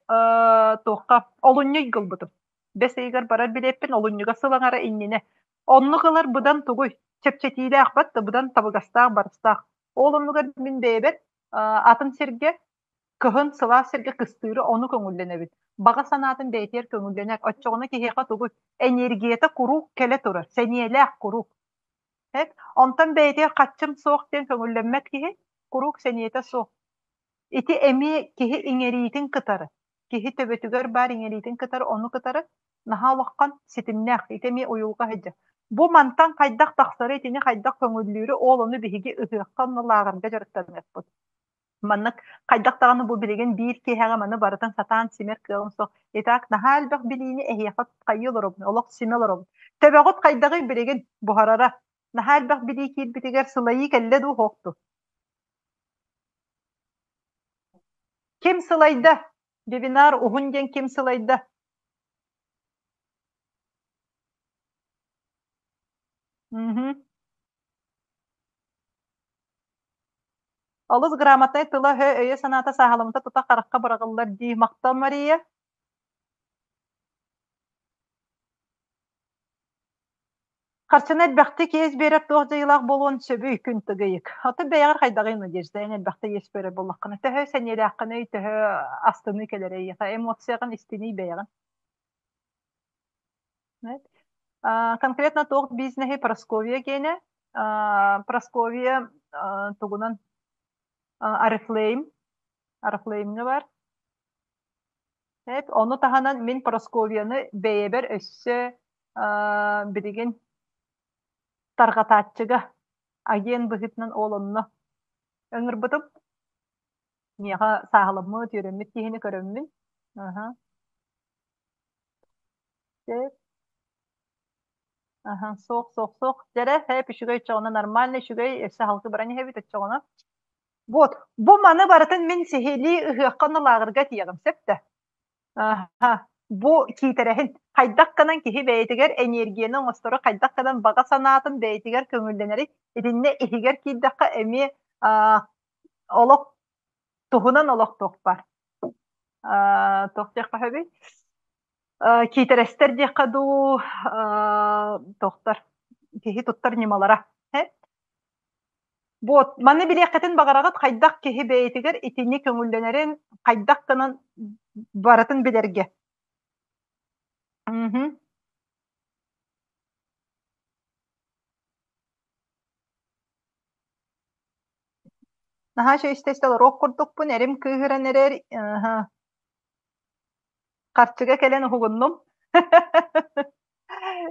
туохха олунньу ыйга ылбытым. Бэс ыйыгар барар билиэппин олунньуга сыл аҥара иннинэ. Оннук ылар быдан тугуй? Чэпчэтиилээх бат да быдан табыгастаах барыстаах. Ол оннугар мин бэйэбэр атын сиргэ кыһын сылаас сиргэ кыстыыры ону көҥүллэнэбит. Баҕа санаатын бэйэтигэр көҥүллэнэр. Оччоҕуна киһиэхэ тугуй? Энергията куруук кэлэ турар, сэниэлээх куруук. Онтон бэйэтигэр хаччым суох диэн көҥүллэммэт киһи куруук сэниэтэ суох. Ити эмиэ киһи иҥэриитин кытары, киһи төбөтүгэр баар иҥэриитин кытары, ону кытары наһаа улахан ситимнээх. Ити эмиэ уйулҕа сылдьар. Бу мантан хайдах тахсары, итини хайдах көҥүллүүрү, ол ону биһиги ыһыахха онно лааҕырга дьарыктаныахпыт. Маннык хайдах даҕаны бу билигин биир киэһэҕэ маны барытын сатаан симэр кыаҕым суох. Итак, наһаа элбэх билиини эһиэхэ хайыы олоробун, олох симэ олоробун. Төбөҕүт хайдаҕый билигин буһарара? Наһаа элбэх билии киирбитигэр сылайыы кэллэ дуу, суох дуу? Ким сылайда? Вебинар уһун диэн ким сылайда? Мгм. Олус грамотнай тыла-өһө, өйө-санаата сааһыламмыта тута харахха быраҕыллар дии. Махтал, Мария. Харчыны элбэхтик иэс биэрэр туох дьайыылаах буолуон сөбүй күн тыгыйык. Оттон бэйэҕэр хайдаҕый Надежда, эн элбэхтэ иэс биэрэр буоллаххына, төһө сэниэлээххиний, төһө астыныы кэлэр эйиэхэ, эмоцияҕын истиний бэйэҕин? Конкретно туох бизнеһи Прасковья гиэнэ, Прасковья тугунан Арифлейм, Арифлеймҥа бар. Ону таһынан мин Прасковьяны бэйэбэр өссө билигин тарҕатааччыга агент быһыытынан ол онно ыҥырбытым. Миэхэ сааһыламмыт, үөрэммит киһини көрөммүн. Аха. Сөп. Аха, суох, суох, суох. Дьэрэ, һээп үчүгэй оччоҕуна нормально үчүгэй, өссө халты баран иһэбит оччоҕуна. Вот, бу маны барытын мин сиһилии ыһыахха онно лааҕырга тиийэҕим, сөп да? Аха, бу киитэрэһин хайдах гынан киһи бэйэтигэр энергияны оҥосторо, хайдах гынан баҕа санаатын бэйэтигэр көҥүллэнэрий, итиннэ иһигэр киирдэххэ эмиэ олох туһунан олох туох баар. Туох диэххэ сөбүй? Киитэрэстэр диэххэ дуу, туохтар киһи туттар ньымалара. Вот, маны билиэххитин баҕараҕыт хайдах киһи бэйэтигэр итини көҥүллэнэрин хайдах гынан барытын билэргэ. Мгм. Наһаа үчүгэй истэ-истэ олоруох курдукпун, эрим кыыһыран эрэр, аһа. Харчыга кэлэн уһугуннум.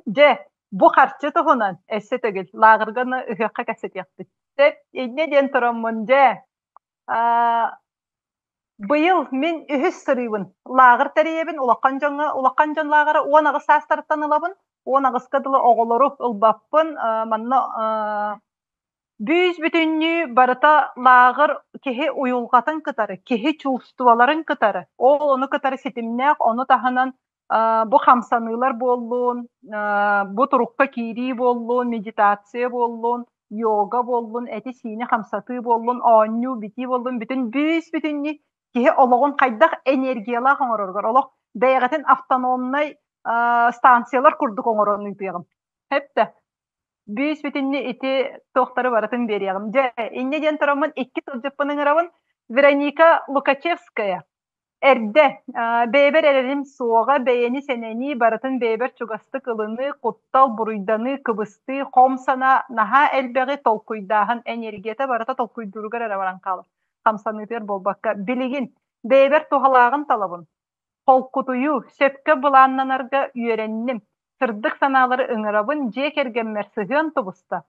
Дьэ, бу харчы туһунан өссө төгүл лааҕырга ыһыахха кэпсэтиэхпит. Сөп, инньэ диэн тураммын, дьэ, аа, быйыл мин үһүс сырыыбын лааҕыр тэрийэбин улахан дьоҥҥо, улахан дьон лааҕыра 18 саастарыттан ылабын, 18-ка дылы оҕолору ылбаппын, манна Бүүс-бүтүннүү барыта лааҕыр киһи уйулҕатын кытары, киһи чувстволарын кытары, ол ону кытары ситимнээх, ону таһынан бу хамсаныылар буоллун, бу турукка киирии буоллун, медитация буоллун, йога буоллун, эти-сиини хамсатыы буоллун, оонньуу, битии буоллун, бүтүн бүүс-бүтүннүү киһи олоҕун хайдах энергиялаах оҥороругар, олох бэйэҕитин автономнай станциялар курдук оҥорон ыытыаҕым. Хэптэ. Бүүс бүтүннүү ити туохтары барытын биэриэҕим. Дьэ, инньэ диэн тураммын икки сылдьыппын ыҥырабын. Вероника Лукачевская. Эрдэ бэйэбэр эрэлим суоҕа, бэйэни сэнэнии, барытын бэйэбэр чугастык ылыныы, куттал, буруйданыы, кыбыстыы, хом санаа, наһаа элбэҕи толкуйдааһын энергията барыта толкуйдууругар эрэ баран хаалар. Хамсаныытыгар буолбакка, билигин бэйэбэр туһалааҕын талабын. Холкутуйуу, сөпкө былааннанарга үөрэнним, сырдык санаалары ыҥырабын, дьиэ кэргэммэр сыһыан тубуста,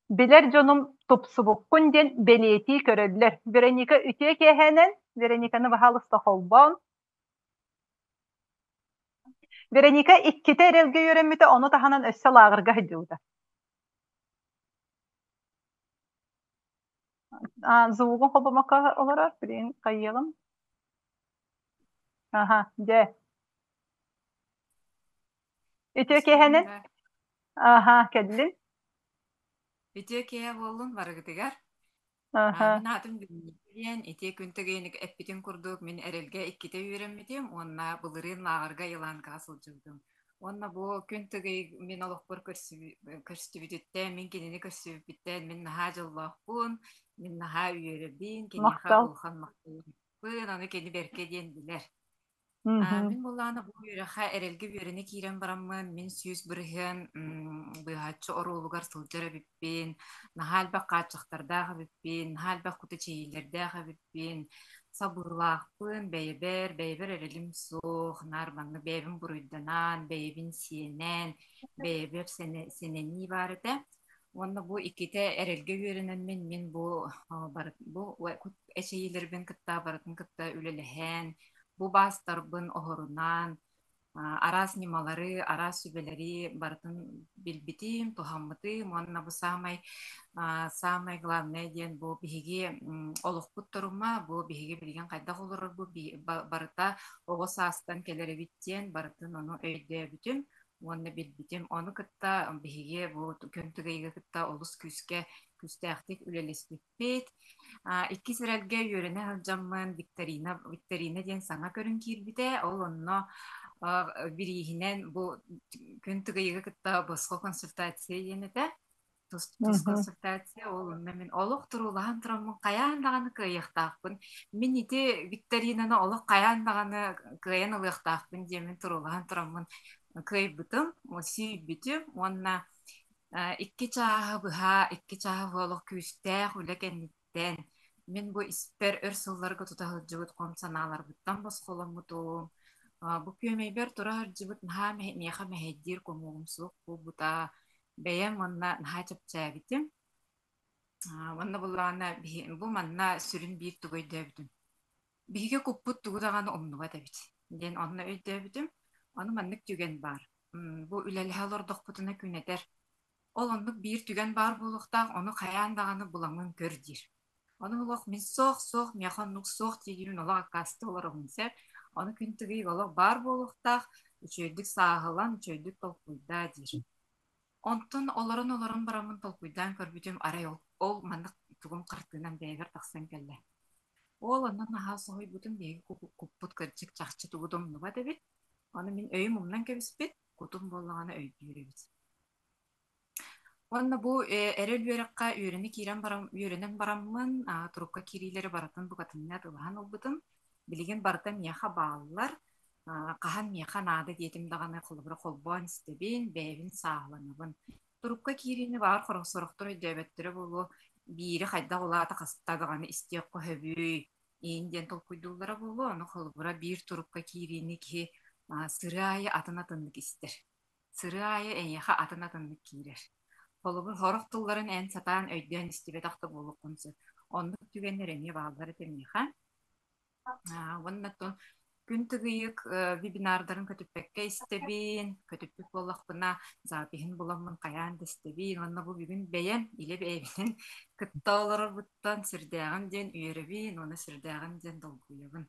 билэр дьонум тупсубуккун диэн бэлиэтии көрөллөр. Вероника үтүө киэһээнэн, Верониканы баһаалыста холбоон. Вероника иккитэ эрэлгэ үөрэммитэ, ону таһынан өссө лааҕырга сылдьыбыта. Звугун холбомокко олорор, билигин хайыаҕым. Аха, дьэ. Үтүө киэһэнэн. Аха, кэллин. Үтүө киэһэ буоллун барыгытыгар. Аха. Мин аатым диэн ити күн тыгыйыник эппитин курдук мин эрэлгэ иккитэ үөрэммитим уонна былырыын лааҕырга Еланкаҕа сылдьыбытым. Уонна бу күн тыгый мин олохпор көрсүбүтүттэн, мин кинини көрсүбүппүттэн мин наһаа дьоллоохпун, мин наһаа үөрэбин, киниэхэ Махтал. улахан махталым аны кини бэркэ диэн билэр. Мгм. Мин буоллаҕына бу үөрэххэ эрэлгэ үөрэнэ киирэн бараммын, мин 100% быыһааччы оруолугар сылдьар эбиппин, наһаа элбэх хааччахтардаах эбиппин, наһаа элбэх кута чэйиилэрдээх эбиппин. Сабыылаахпын, бэйэбэр, бэйэбэр эрэлим суох, наар маннык бэйэбин буруйданан, бэйэбин сиэнэн, бэйэбэр сэнэнии баар этэ. Уонна бу иккитэ эрэлгэ үөрэнэммин мин бу бу эчэйиилэрбин кытта барытын кытта үлэлэһэн, бу баастарбын оһорунан, араас ньымалары, араас сүбэлэри барытын билбитим, туһаммытым уонна бу саамай саамай главное диэн бу биһиги олохпут торума, бу биһиги билигин хайдах олорорбут барыта оҕо саастан кэлэр эбит диэн барытын ону өйдөөбүтүм уонна билбитим. Ону кытта биһиги бу күн түгэйгэ кытта олус күүскэ күүстээхтик үлэлэспиппит. Иккис эрэлгэ үөрэнэ сылдьаммын викторина, викторина диэн саҥа көрүҥ киирбитэ. Ол онно бирииһинэн бу күн тыгыйыгы кытта босхо консультация диэн этэ. Тус, тус консультация, ол онно мин олох туруулаһан тураммын хайаан даҕаны кыайыахтаахпын. Мин ити викторинаны олох хайаан даҕаны кыайан ылыахтаахпын диэммин туруулаһан тураммын кыайбытым, сүүйбүтүм уонна Икки чааһы быһа, икки чааһы олох күүстээх үлэ кэнниттэн мин бу испэр өр сылларга тута сылдьыбыт хом санааларбыттан босхоломмутум. Бу күөмэйбэр тура сылдьыбыт наһаа миэхэ мэһэйдиир хомуогум суох буолбута. Бэйэм уонна наһаа чэпчээбитим. Уонна буллаҕына бу манна сүрүн биир тугу өйдөөбүтүм. Биһиги куппут тугу даҕаны умнубат эбит диэн онно өйдөөбүтүм. Ону маннык түгэн баар. Бу үлэлэһэ олордохпутуна күнэтэр. Ол оннук биир түгэн баар буолуохтаах, ону хайаан даҕаны буламмын көр диир. Ону олох мин суох, суох, миэхэ оннук суох диирин олох аккаастыы олоробун сөп. Ону күн түгүйүк олох баар буолуохтаах, үчүгэйдик сааһылан, үчүгэйдик толкуйдаа диир. Онтон олорон-олорон бараммын толкуйдаан көрбүтүм, арай ол, ол маннык тугум хартыынам бэйэбэр тахсан кэллэ. Ол онно наһаа соһуйбутум, биһиги куппут кырдьык чахчы тугу да умнубат эбит. Ону мин өйүм умнан кэбиспит, кутум буоллаҕына өйдүүр эбит. Уонна бу эрэл үөрэххэ үөрэнэ киирэн баран үөрэнэн бараммын турукка киириилэри барытын букатыннык ылаһан ылбытым. Билигин барыта миэхэ бааллар. Хаһан миэхэ наада диэтим даҕаны холобура холбоон истэбин, бэйэбин сааһыланабын. Турукка киириини баҕар сорохтор өйдөөбөттөрө буолуо, биири хайдах улаата хаста даҕаны истиэх хөбүй, иин диэн толкуйдууллара буолуо. Ону холобура биир турукка киириини киһи сырыы аайы атын-атыннык истэр. Сырыы аайы эйиэхэ атын-атыннык киирэр. Холобур, сорох тылларын эн сатаан өйдөөн истибэтэх да буолуоххун сөп. Оннук түгэннэр эмиэ бааллар этэ миэхэ. Уонна оттон күн тыгыйык вебинардарын көтүппэккэ истэбин, көтүппүт буоллахпына запиһын буламмын хайаан да истэбин. Уонна бу бүгүн бэйэм илэ бэйэбинэн кытта олорорбуттан сүрдээҕин диэн үөрэбин уонна сүрдээҕин диэн долгуйабын.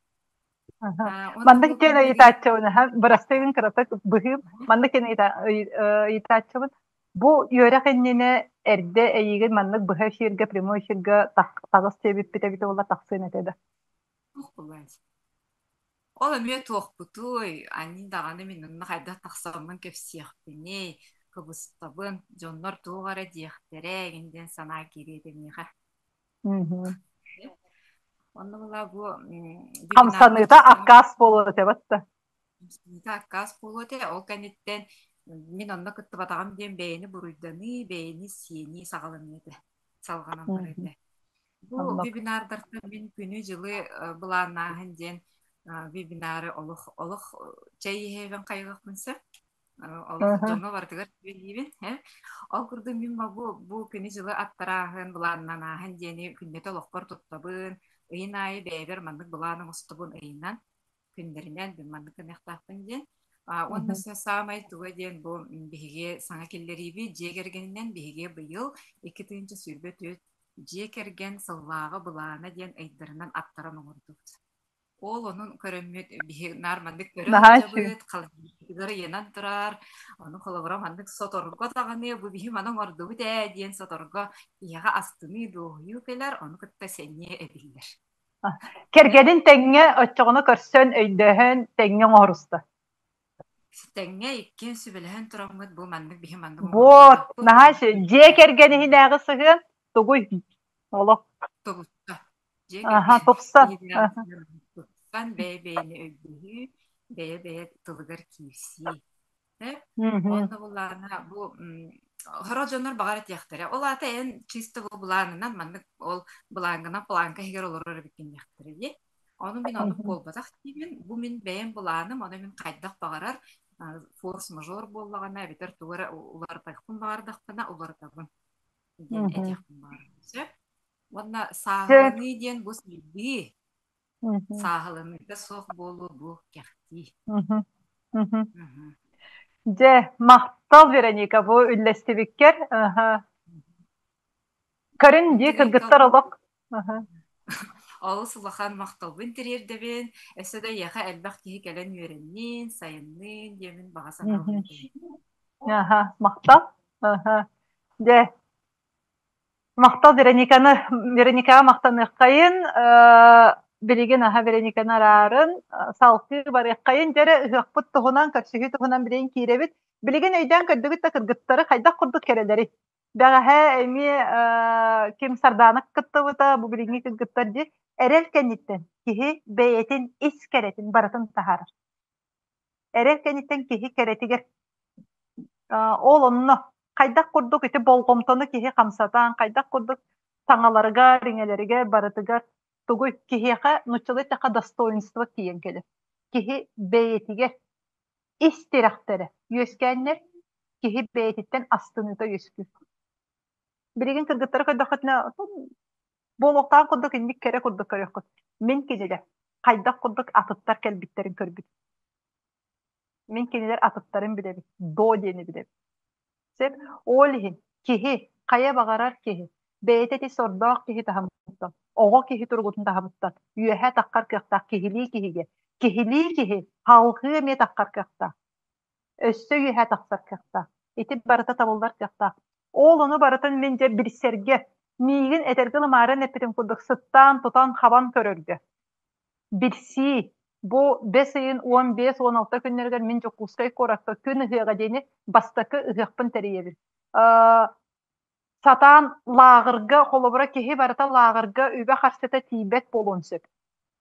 Маннык диэн ыйытааччыбын, бырастыгын кыратык быһыым, маннык диэн ыйытааччыбын. Бу үөрэх иннинэ эрдэ эйигин маннык быһа эфиргэ, прямой эфиргэ таҕыс диэбиппит эбитэ буолла тахсыан этэ да. Туох буолуой? Ол эмиэ туохпутуй, аньыы даҕаны мин онно хайдах тахсаммын кэпсиэхпиний, кыбыстабын, дьоннор туох эрэ диэхтэрэ эҥин диэн санаа киириэ этэ миэхэ. Онно була бу вебинарга Хамсаныыта аккаас буолуо этэ батта. Хамсаныыта аккаас буолуо этэ. Ол кэнниттэн мин онно кыттыбатаҕым диэн бэйэни буруйданыы, бэйэни сиэнии саҕаланыа этэ, салҕанан барыа этэ. Бу Оннук. вебинардартан мин күнү-дьылы былааннааһын диэн вебинары олох олох чэй иһэбин хайҕыахпын сөп. Олох дьоҥҥо барытыгар сүбэлиибин. Ол курдук мин бу, бу күнү-дьылы аттарааһын, былааннанааһын диэни күннэтэ олохпор туттабын. Ыйын аайы бэйэбэр маннык былаан оҥостобун ыйынан күннэринэн мин маннык гыныахтаахпын диэн. Уонна саамай туга диэн бу биһиги саҥа киллэриибит дьиэ кэргэнинэн биһиги быйыл 2024 дьиэ кэргэн сыллааҕы былаана диэн ыйдарынан аттаран оҥордубут. Ол онун көрөммүт биһи наар маннык көрө Наһаа үчүгэй. сылдьабыт, халандаарбытыгар ыйанан турар, ону холобура маннык соторго даҕаны бу биһи маны оҥордубут ээ диэн соторго киһиэхэ астыныы, дуоһуйуу кэлэр, ону кытта сэниэ эбиллэр. Кэргэнин тэҥҥэ оччоҕуна көрсөн, өйдөһөн, тэҥҥэ оҥоруста. Тэҥҥэ иккиэн сүбэлэһэн тураммыт бу маннык биһи маннык Вот, оҥоруохтаахпыт. наһаа дьиэ кэргэн иһинээҕи сыһыан тугуй? Олох. Тобутта. Дьиэ Аха, кэргэн тупсан. иһинээҕи сыһыан тупсан, бэйэ-бэйэни өйдөһүү, бэйэ-бэйэ тылыгар киирсии. Онно былаана бу сорох дьоннор баҕар этиэхтэрэ. Ол аата эн чисто бу былаанынан маннык ол былааҥҥынан планка иһигэр олорор эбиккин диэхтэрэ дии. Ону мин оннук буолбатах диибин. Бу мин бэйэм былааным, ону мин хайдах баҕарар форс-мажор буоллаҕына эбэтэр тугу эрэ уларытыахпын баҕардахпына уларытабын диэн этиэхпин баҕарабын. Сөп? Уонна сааһыланыы диэн бу сайдыы. Сааһыланыыта суох буолуу бу кэхтии. Дьэ, махтал, Вероника, бу үллэстибиккэр. Көрүн дии кыргыттар олох. Олус улахан махталбын тириэрдэбин. Өссө да эйиэхэ элбэх киһи кэлэн үөрэннин, сайыннын диэмин баҕа санаабын этэбин. Аха, махтал. Аха. Дьэ, махтал Верониканы, Вероникаҕа махтаныаххайын. Билигин аха Верониканы араарын, салгыы барыаххайын. Дьэ эрэ ыһыахпыт туһунан, көрсүһүү туһунан билигин киирэбит. Билигин өйдөөн көрдүгүт да кыргыттары хайдах курдук кэрэлэрий? Бэҕэһээ эмиэ ким Сардаана кыттыбыта, бу билиҥҥи кыргыттар дии, эрэл кэнниттэн киһи бэйэтин ис кэрэтин барытын таһаарар. Эрэл кэнниттэн киһи кэрэтигэр ол онно хайдах курдук ити болҕомтону киһи хамсатан, хайдах курдук саҥаларыгар, иҥэлэригэр барытыгар тугуй киһиэхэ нууччалыы эттэххэ достоинство тиийэн кэлэр. Киһи бэйэтигэр ис тирэхтэрэ үөскээннэр киһи бэйэтиттэн астыныыта үөскүүр. Билигин кыргыттары көрдөххүтүнэ буолуохтаах курдук инник кэрэ курдук көрүөххүт. Мин кинилэр хайдах курдук атыттар кэлбиттэрин көрбүт. Мин кинилэр атыттарын билэбин. До диэни билэбин. Сөп. Ол иһин киһи, хайа баҕарар киһи, бэйэтэ ити сордоох киһи таһымыттан, оҕо киһи туругутун таһымыттан үөһэ таххар кыахтаах киһилии киһигэ, киһилии киһи салҕыы эмиэ таххар кыахтаах. Өссө үөһэ тахсар кыахтаах. Ити барыта табыллар кыахтаах. Ол ону барытын мин дьэ билсэргэ, миигин этэргэ ылымаарын эппитим курдук сыттаан, тутан, хабан көрөргө Билсии. Бу бэс ыйын 15-16 күннэригэр мин Дьокуускай куоракка күн ыһыаҕа диэни бастакы ыһыахпын тэрийэбин. Сатаан лааҕырга, холобура киһи барыта лааҕырга үбэ-харчыта тиийбэт буолуон сөп.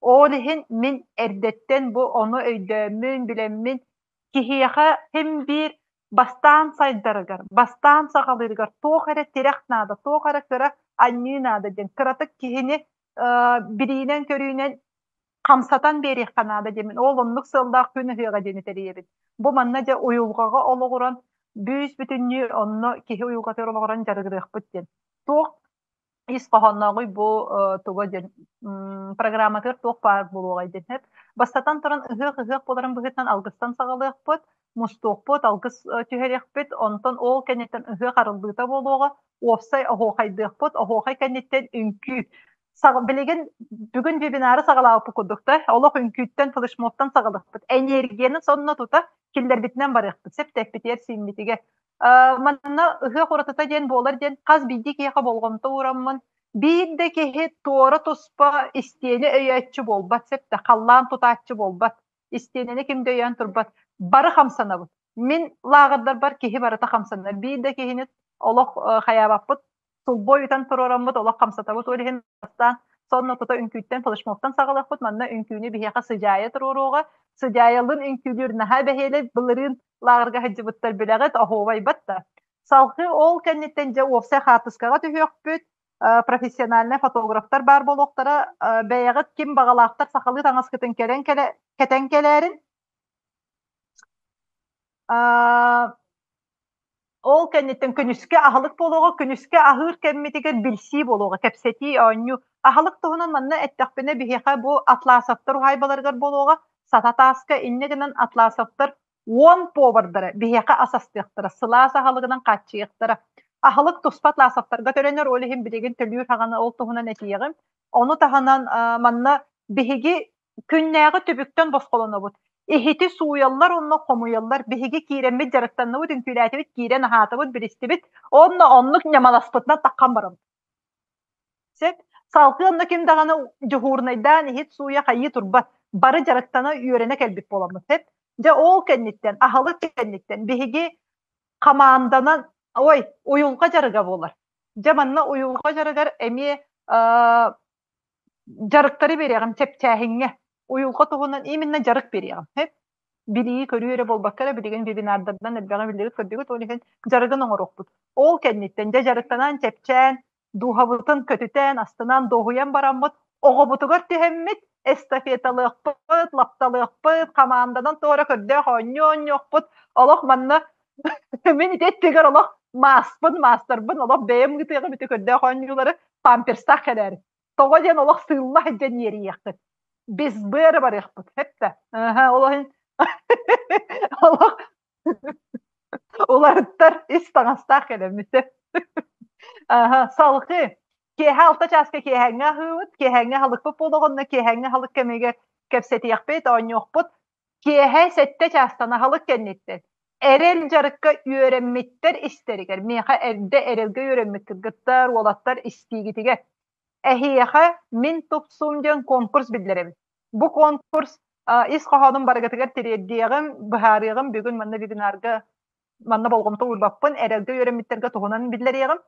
Ол иһин мин эрдэттэн бу ону өйдөөммүн, билэммин, киһиэхэ син биир бастаан сайдарыгар, бастаан саҕалыырыгар туох эрэ тирэх наада, туох эрэ кыра анньыы наада диэн кыратык киһини билиинэн-көрүүнэн хамсатан биэриэххэ наада диэммин ол оннук сыаллаах күн ыһыаҕа диэни тэрийэбин. Бу манна дьэ уйулҕаҕа олоҕуран бүүс бүтүннүү онно киһи уйулҕатыгар олоҕуран дьарыгырыахпыт диэн. Туох ис хоһооннооҕуй бу туга диэн программатыгар туох баар буолуоҕай диэн Бастатан туран ыһыах ыһыах буоларын быһыытынан алгыстан саҕалыахпыт, мустуохпут, алгыс түһэриэхпит, онтон ол кэнниттэн ыһыах арыллыыта буолуоҕа, уопсай оһуохайдыахпыт, оһуохай кэнниттэн үҥкүү. Билигин бүгүн вебинары саҕалаабыппыт курдук да, олох үҥкүүттэн, флешмобтан саҕалыахпыт. Энергияны сонно тута киллэрбитинэн барыахпыт, сөп тэппитигэр-сииммитигэр. Манна ыһыах уратыта диэн буолар диэн хас биирдии киһиэхэ болҕомто уураммын, биир да киһи туора туспа истиэни өйөөччү буолбат, сөп да, халлаан тутааччы буолбат. Истиэнэни ким да өйөөн турбат. Бары хамсанабыт. Мин лааҕырдарбар киһи барыта хамсанар. Биир да киһини олох хайаабаппыт. Сулбу ойутан туруораммыт олох хамсатабыт. Ол иһин бастаан сонно тута үҥкүүттэн флешмобтан саҕалыахпыт. Манна үҥкүүнү биһиэхэ Сыдьаайа туруоруоҕа. Сыдьаайалыын үҥкүүлүүр наһаа бэһиэлэй. Былырыын лааҕырга сылдьыбыттар билэҕит, оһуобайбат да. Салгыы ол кэнниттэн дьэ уопсай хаартыскаҕа түһүөхпүт. Профессиональнай фотографтар баар буолуохтара. Бэйэҕит ким баҕалаахтар сахалыы таҥаскытын кэлэн кэлэ кэтэн кэлээрин. Ол кэнниттэн күнүскэ аһылык буолуоҕа, күнүскэ аһыыр кэммитигэр билсии буолуоҕа, кэпсэтии, оонньуу. Аһылык туһунан манна эттэхпинэ, биһиэхэ бу Атласовтар уһаайбаларыгар буолуоҕа, Сата тааска инньэ гынан Атласовтар 10 повардара биһиэхэ ас астыахтара, сылаас аһылыгынан хааччыйыахтара. Аһылык туспа Атласовтарга төлөнөр, ол иһин билигин төлүүр хаҕаны ол туһунан этиэҕим. Ону таһынан манна биһиги күннээҕи түбүктэн босхолонобут. Иһити сууйаллар уонна хомуйаллар. Биһиги киирэммит дьарыктанныбыт, үҥкүүлээтибит, киирэн аһаатыбыт, билистибит. Онно оннук ньамаласпытынан таххан барабыт. Сөп. Салгыы онно ким даҕаны дьуһуурунайдаан иһит сууйа хайыы турбат. Бары дьарыктана үөрэнэ кэлбит буоламмыт. Сөп. Дьэ ол кэнниттэн, аһылык кэнниттэн биһиги хамаанданан, ой, уйулҕа дьарыга буолар. Дьэ манна уйулҕа дьарыгар эмиэ дьарыктары биэриэҕим чэпчээһиҥҥэ. Уйулҕа туһунан именно дьарык биэриэҕим. Сөп. Билии көрүү эрэ буолбакка эрэ билигин вебинардардан элбэҕи биллибит көрдүгүт ол иһин дьарыгын оҥоруохпут. Ол кэнниттэн дьэ дьарыктанан чэпчээн, дууһабытын көтүтэн, астынан, дуоһуйан бараммыт оҕобутугар түһэммит. Эстафеталыахпыт, лапталыахпыт, хамаанданан туора көрдөөх оонньуу оонньуохпут. Олох манна мин ити өттүгэр олох мааспын, маастарбын, олох бэйэм ыытыаҕым ити көрдөөх оонньуулары памперстаах кэлээри. Тоҕо диэн олох сыылла сылдьан иэрийиэххит. Без быары барыахпыт. Хэптэ. Ол иһин олох уларыттар ис таҥастаах кэлэммитэ. Аха, салгыы. Киэһэ алта чааска киэһээҥҥи аһыыбыт, киэһээҥҥи аһылыкпыт буолуоҕунна киэһээҥҥи аһылык кэмигэр кэпсэтиэхпит, оонньуохпут. Киэһэ сэттэ чаастан аһылык кэнниттэн эрэл дьарыкка үөрэммиттэр истэригэр, миэхэ эрдэ эрэлгэ үөрэммит кыргыттар, уолаттар истиигитигэр эһиэхэ Мин тупсуум диэн конкурс биллэрэбин. Бу конкурс ис хоһоонун барыгытыгар тириэрдиэҕим, быһаарыаҕым. Бүгүн манна вебинарга манна болҕомто уурбаппын, эрэлгэ үөрэммиттэргэ туһунан биллэриэҕим.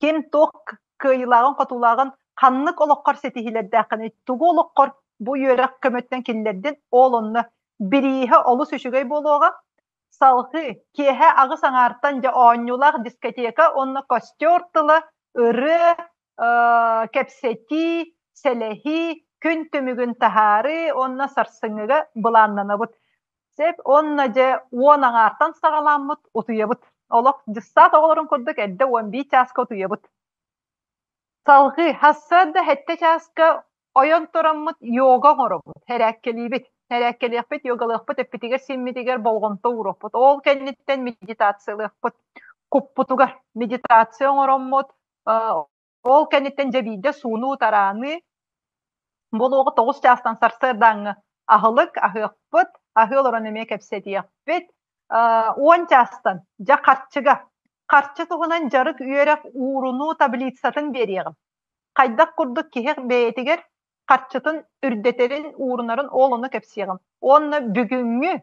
Ким туох кыайыылааҕын-хотуулааҕын, ханнык олоххор ситиһиилэрдээххиний, тугу олоххор бу үөрэх көмөтүнэн киллэрдин, ол онно бирииһэ олус үчүгэй буолуоҕа. Салҕыы киэһэ аҕыс аҥаартан дьэ оонньуулаах дискотека уонна костер тыла, ырыа, кэпсэтии, сэлэһии, күн түмүгүн таһаарыы уонна сарсыҥҥыга былааннанабыт. Сөп уонна дьэ уон аҥаартан саҕалааммыт утуйабыт. Олох дьыссаат оҕолорун курдук эрдэ 11 чааска утуйабыт. Салҕыы сарсыарда сэттэ чааска ойон тураммыт йога оҥоробут, эрээккэлиибит. Эрээккэлиэхпит, йогалыахпыт, эппитигэр-сииммитигэр болҕомто ууруохпут. Ол кэнниттэн медитациялыахпыт. Куппутугар медитация оҥороммут, ол кэнниттэн дьэ биирдэ суунуу-тарааныы буолуоҕа тоҕус чаастан сарсыардааҥҥы аһылык аһыахпыт, аһыы олорон эмиэ кэпсэтиэхпит. Уон чаастан дьэ харчыга. Харчы туһунан дьарык үөрэх уурунуу таблицатын биэриэҕим. Хайдах курдук киһи бэйэтигэр харчытын үрдэтэрин, уурунарын ол ону кэпсиэҕим. Уонна бүгүҥҥү,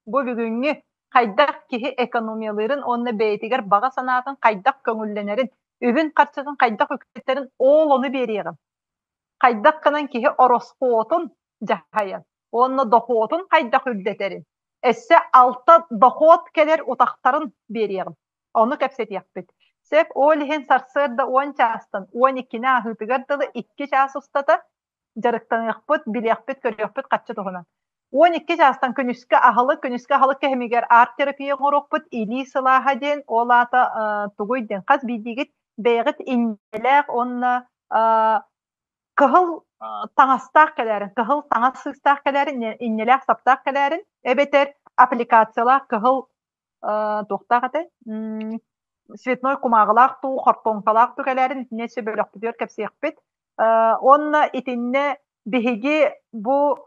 бу бүгүҥҥү хайдах киһи экономиялыырын уонна бэйэтигэр баҕа санаатын хайдах көҥүллэнэрин, үбүн-харчытын хайдах үктэтэрин ол ону биэриэҕим. Хайдах гынан киһи ороскуотун дьаһайан уонна дохуотун хайдах үрдэтэрин, өссө алта дохуот кэлэр утахтарын биэриэҕим. Ону кэпсэтиэхпит. Сөп, ол иһин сарсыарда уон чаастан уон иккини ааһыытыгар дылы икки чаас устата дьарыктаныахпыт, билиэхпит, көрүөхпүт харчы туһунан. 12 чаастан күнүскэ аһылык, күнүскэ аһылык кэмигэр арт-терапия оҥоруохпут, илии сылааһа диэн, ол аата тугуй диэн, хас биирдиигит бэйэҕит иннэлээх уонна кыһыл таҥастаах кэлээрин, кыһыл таҥас сыыстаах кэлээрин, иннэлээх саптаах кэлээрин, эбэтэр аппликациялаах кыһыл туохтаах этэй цветной кумааҕылаах дуу, хортуоҥкалаах дуу кэлээрин итиннэ өссө бөлөхпүтүгэр кэпсиэхпит. Уонна итиннэ биһиги бу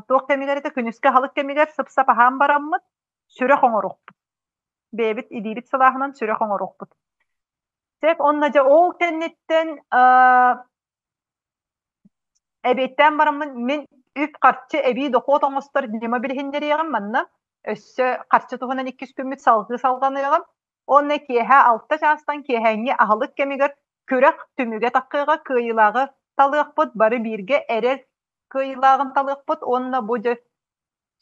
туох кэмигэр этэ күнүскэ аһылык кэмигэр сып-сап аһаан бараммыт сүрэх оҥоруохпут. Бэйэбит илиибит сылааһынан сүрэх оҥоруохпут. Сөп, уонна дьэ ол кэнниттэн Эбиэттээн бараммын мин үп-харчы эбии дохуот оҥостор ньыма билиһиннэриэҕим манна. Өссө харчы туһунан иккис күммүт салгыы салҕаныаҕым. Уонна киэһэ алта чаастан киэһээҥҥи аһылык кэмигэр күрэх түмүгэ таххыаҕа кыайыылааҕы талыахпыт, бары бииргэ эрэл кыайыылааҕын талыахпыт уонна бу дьэ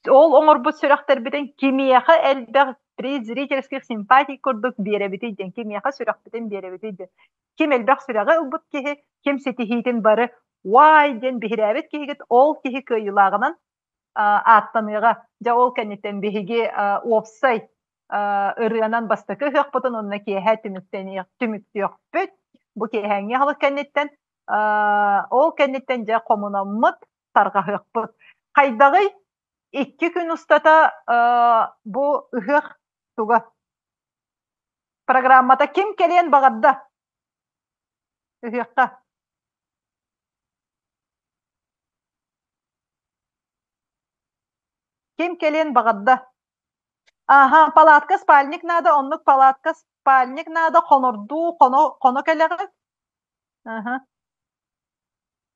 ол оҥорбут сүрэхтэрбитин кимиэхэ элбэх приз зрительских симпатий курдук биэрэбитий диэн, кимиэхэ сүрэхпитин биэрэбитий диэн. Ким элбэх сүрэҕи ылбыт киһи, ким ситиһиитин бары уай диэн биһирээбит киһигит, ол киһи кыайыылааҕынан ааттаныаҕа. Дьэ ол кэнниттэн биһиги уопсай ырыанан бастакы ыһыахпытын уонна киэһэ түмүктүөхпүт. Бу киэһээҥҥи аһылык кэнниттэн ол кэнниттэн дьэ хомунаммыт тарҕаһыахпыт. Хайдаҕый? Икки күн устата бу ыһыах туга? Программата ким кэлиэн баҕарда? Ыһыахха. Ким кэлиэн баҕарда? Аха, палатка спальник надо, оннук палатка спальник надо, хонордуу, хоно, хоно кэлэҕит. Аха.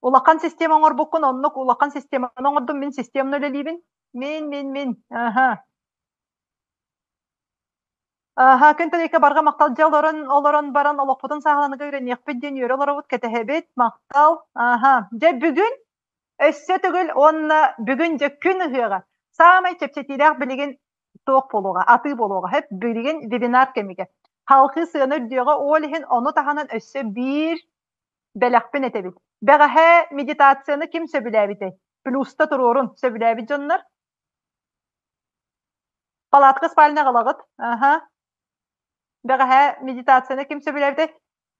Улахан система оҥорбуккун, оннук улахан системаны оҥордум, мин системно үлэлиибин. Мин, мин, мин. Аха. Аха, күн тэлэйкэ барҕа махтал дьэ олорон, олорон баран олохпутун сааһыланыга үөрэниэхпит диэн үөрэ олоробут, кэтэһэбит, махтал. Аха. Дьэ бүгүн өссө төгүл уонна бүгүн дьэ күн ыһыаҕа. Саамай чэпчэтиилээх билигин туох буолуоҕа, атыы буолуоҕа. Хэп билигин вебинар кэмигэр. Халхыы сыана үрдүөҕэ, ол иһин ону таһынан өссө биир. Бэлэхпин этэбит. Бэҕэһээ медитацияны ким сөбүлээбитэй? Плюста туруорун, сөбүлээбит дьоннор. Палатка спальня аҕалаҕыт. Аха. Бэҕэһээ медитацияны ким сөбүлээбитэй?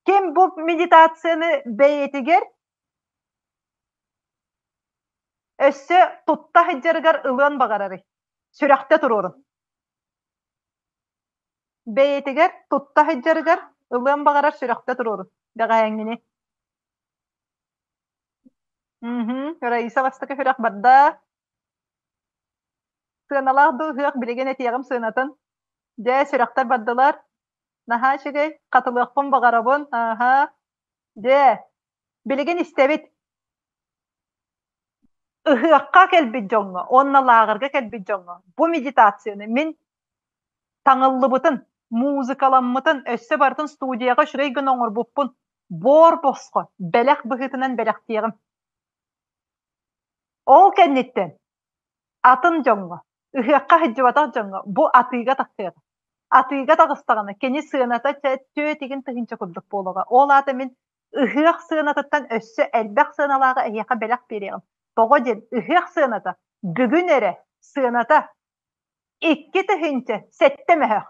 Ким бу медитацияны бэйэтигэр өссө тутта сылдьарыгар ылыан баҕарарый? Сүрэхтэ туруорун. Бэйэтигэр тутта сылдьарыгар ылыан баҕарар сүрэхтэ туруорун. Бэҕэһээҥҥини. Мм Раиса бастакы сүрэх барда. Сыаналаах дуу ыһыах билигин этиэҕим сыанатын. Дьэ, сүрэхтэр бардылар. Наһаа үчүгэй. Хатылыахпын баҕарабын. Ааһа. Дьэ, билигин истэбит. Ыһыахха кэлбит дьоҥҥо уонна лааҕырга кэлбит дьоҥҥо бу медитацияны мин таҥыллыбытын, музыкаламмытын, өссө барытын студияҕа үчүгэй гына оҥорбуппун буор босхо бэлэх быһыытынан бэлэхтиэҕим. Ол кэнниттэн атын дьоҥҥо, ыһыахха сылдьыбатах дьоҥҥо бу атыыга тахсыаҕа. Атыыга таҕыстаҕына кини сыаната түөтигин тыһыынча курдук буолуоҕа. Ол аата мин ыһыах сыанатыттан өссө элбэх сыаналааҕы эһиэхэ бэлэх биэриэҕим. Тоҕо диэн ыһыах сыаната бүгүн эрэ сыаната 2007 мөһөх.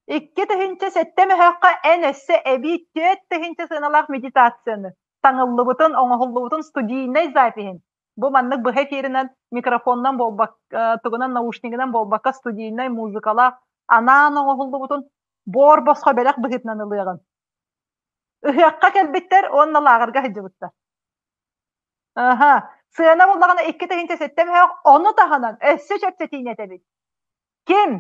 2007 мөһөххө эн өссө эбии 4000 сыаналаах медитацияны, таҥыллыбытын, оҥоһуллубутун студийнай запиһин бу маннык быһа эфиринэн микрофонунан буолбакка, тугунан наушнигынан буолбакка студийнай музыкалаах анаан оҥоһуллубутун буор босхо бэлэх быһыытынан ылыаҕын. Ыһыахха кэлбиттэр уонна лааҕырга сылдьыбыттар. Аха. Сыана буллаҕына 2007 мөһөөх, ону таһынан өссө чэпчэтиини этэбит. Ким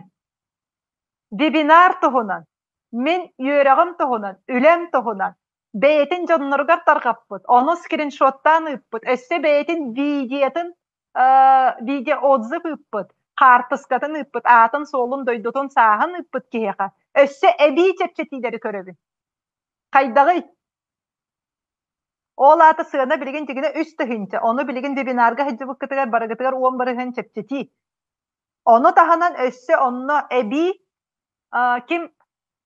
вебинар туһунан, мин үөрэҕим туһунан, үлэм туһунан бэйэтин дьонноругар тарҕаппыт, ону скриншоттаан ыыппыт, өссө бэйэтин видеотын видеоотзыв ыыппыт, хаартыскатын ыыппыт, аатын-суолун, дойдутун, сааһын ыыппыт киһиэхэ өссө эбии чэпчэтиилэри көрөбүн. Хайдаҕый? Ол аата сыана билигин дьигинэ 3000, ону билигин вебинарга сылдьыбыккытыгар барыгытыгар 10% чэпчэтии. Ону таһынан өссө онно эбии ким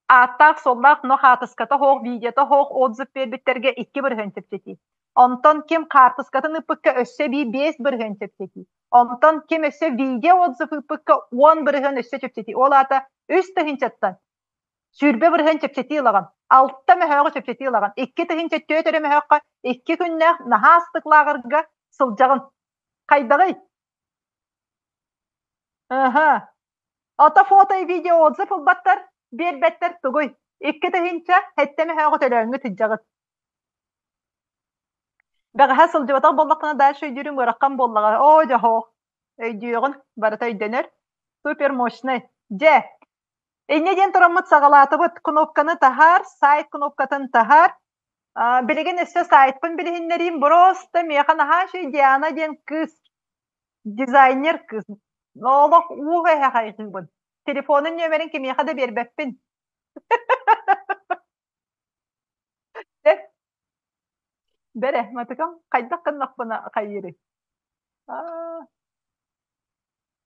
ааттаах-суоллаах но хаартыската суох, видеота суох отзыв биэрбиттэргэ 2% чэпчэтии. Онтон ким хаартыскатын ыыппыкка өссө эбии 5% чэпчэтии. Онтон ким өссө видео отзыв ыыппыкка 10% өссө чэпчэтии. Ол аата 3 тыһыынчаттан 20% чэпчэтии ылаҕын. 6 мөһөөҕү чэпчэтии ылаҕын. 2 4 эрэ мөһөөххө 2 күннээх наһаа астык лааҕырга сылдьаҕын. Хайдаҕый? Аха. Ото фото и видео отзыв ылбаттар, биэрбэттэр тугуй? 2007 мөһөөҕү төлөөҥҥү сылдьаҕыт. Бэҕэһээ сылдьыбатах буоллаххына дальше өйдүүрүм ыарахан буоллаҕа. Оо, дьоһоох. Өйдүөҕүн, барыта өйдөнөр. Супер мощный. Дьэ, инньэ диэн тураммыт саҕалаатыбыт. Кнопканы таһаар, сайт кнопкатын таһаар. Билигин өссө сайтпын билиһиннэриим. Просто миэхэ наһаа үчүгэй Диана диэн кыыс дизайнер кыыс. Олох уу эһэ хайҕыыбын. Телефонун нүөмэрин кимиэхэ да биэрбэппин. Бэрэ, матыкам хайдах гыннахпына хайыырый? Аа,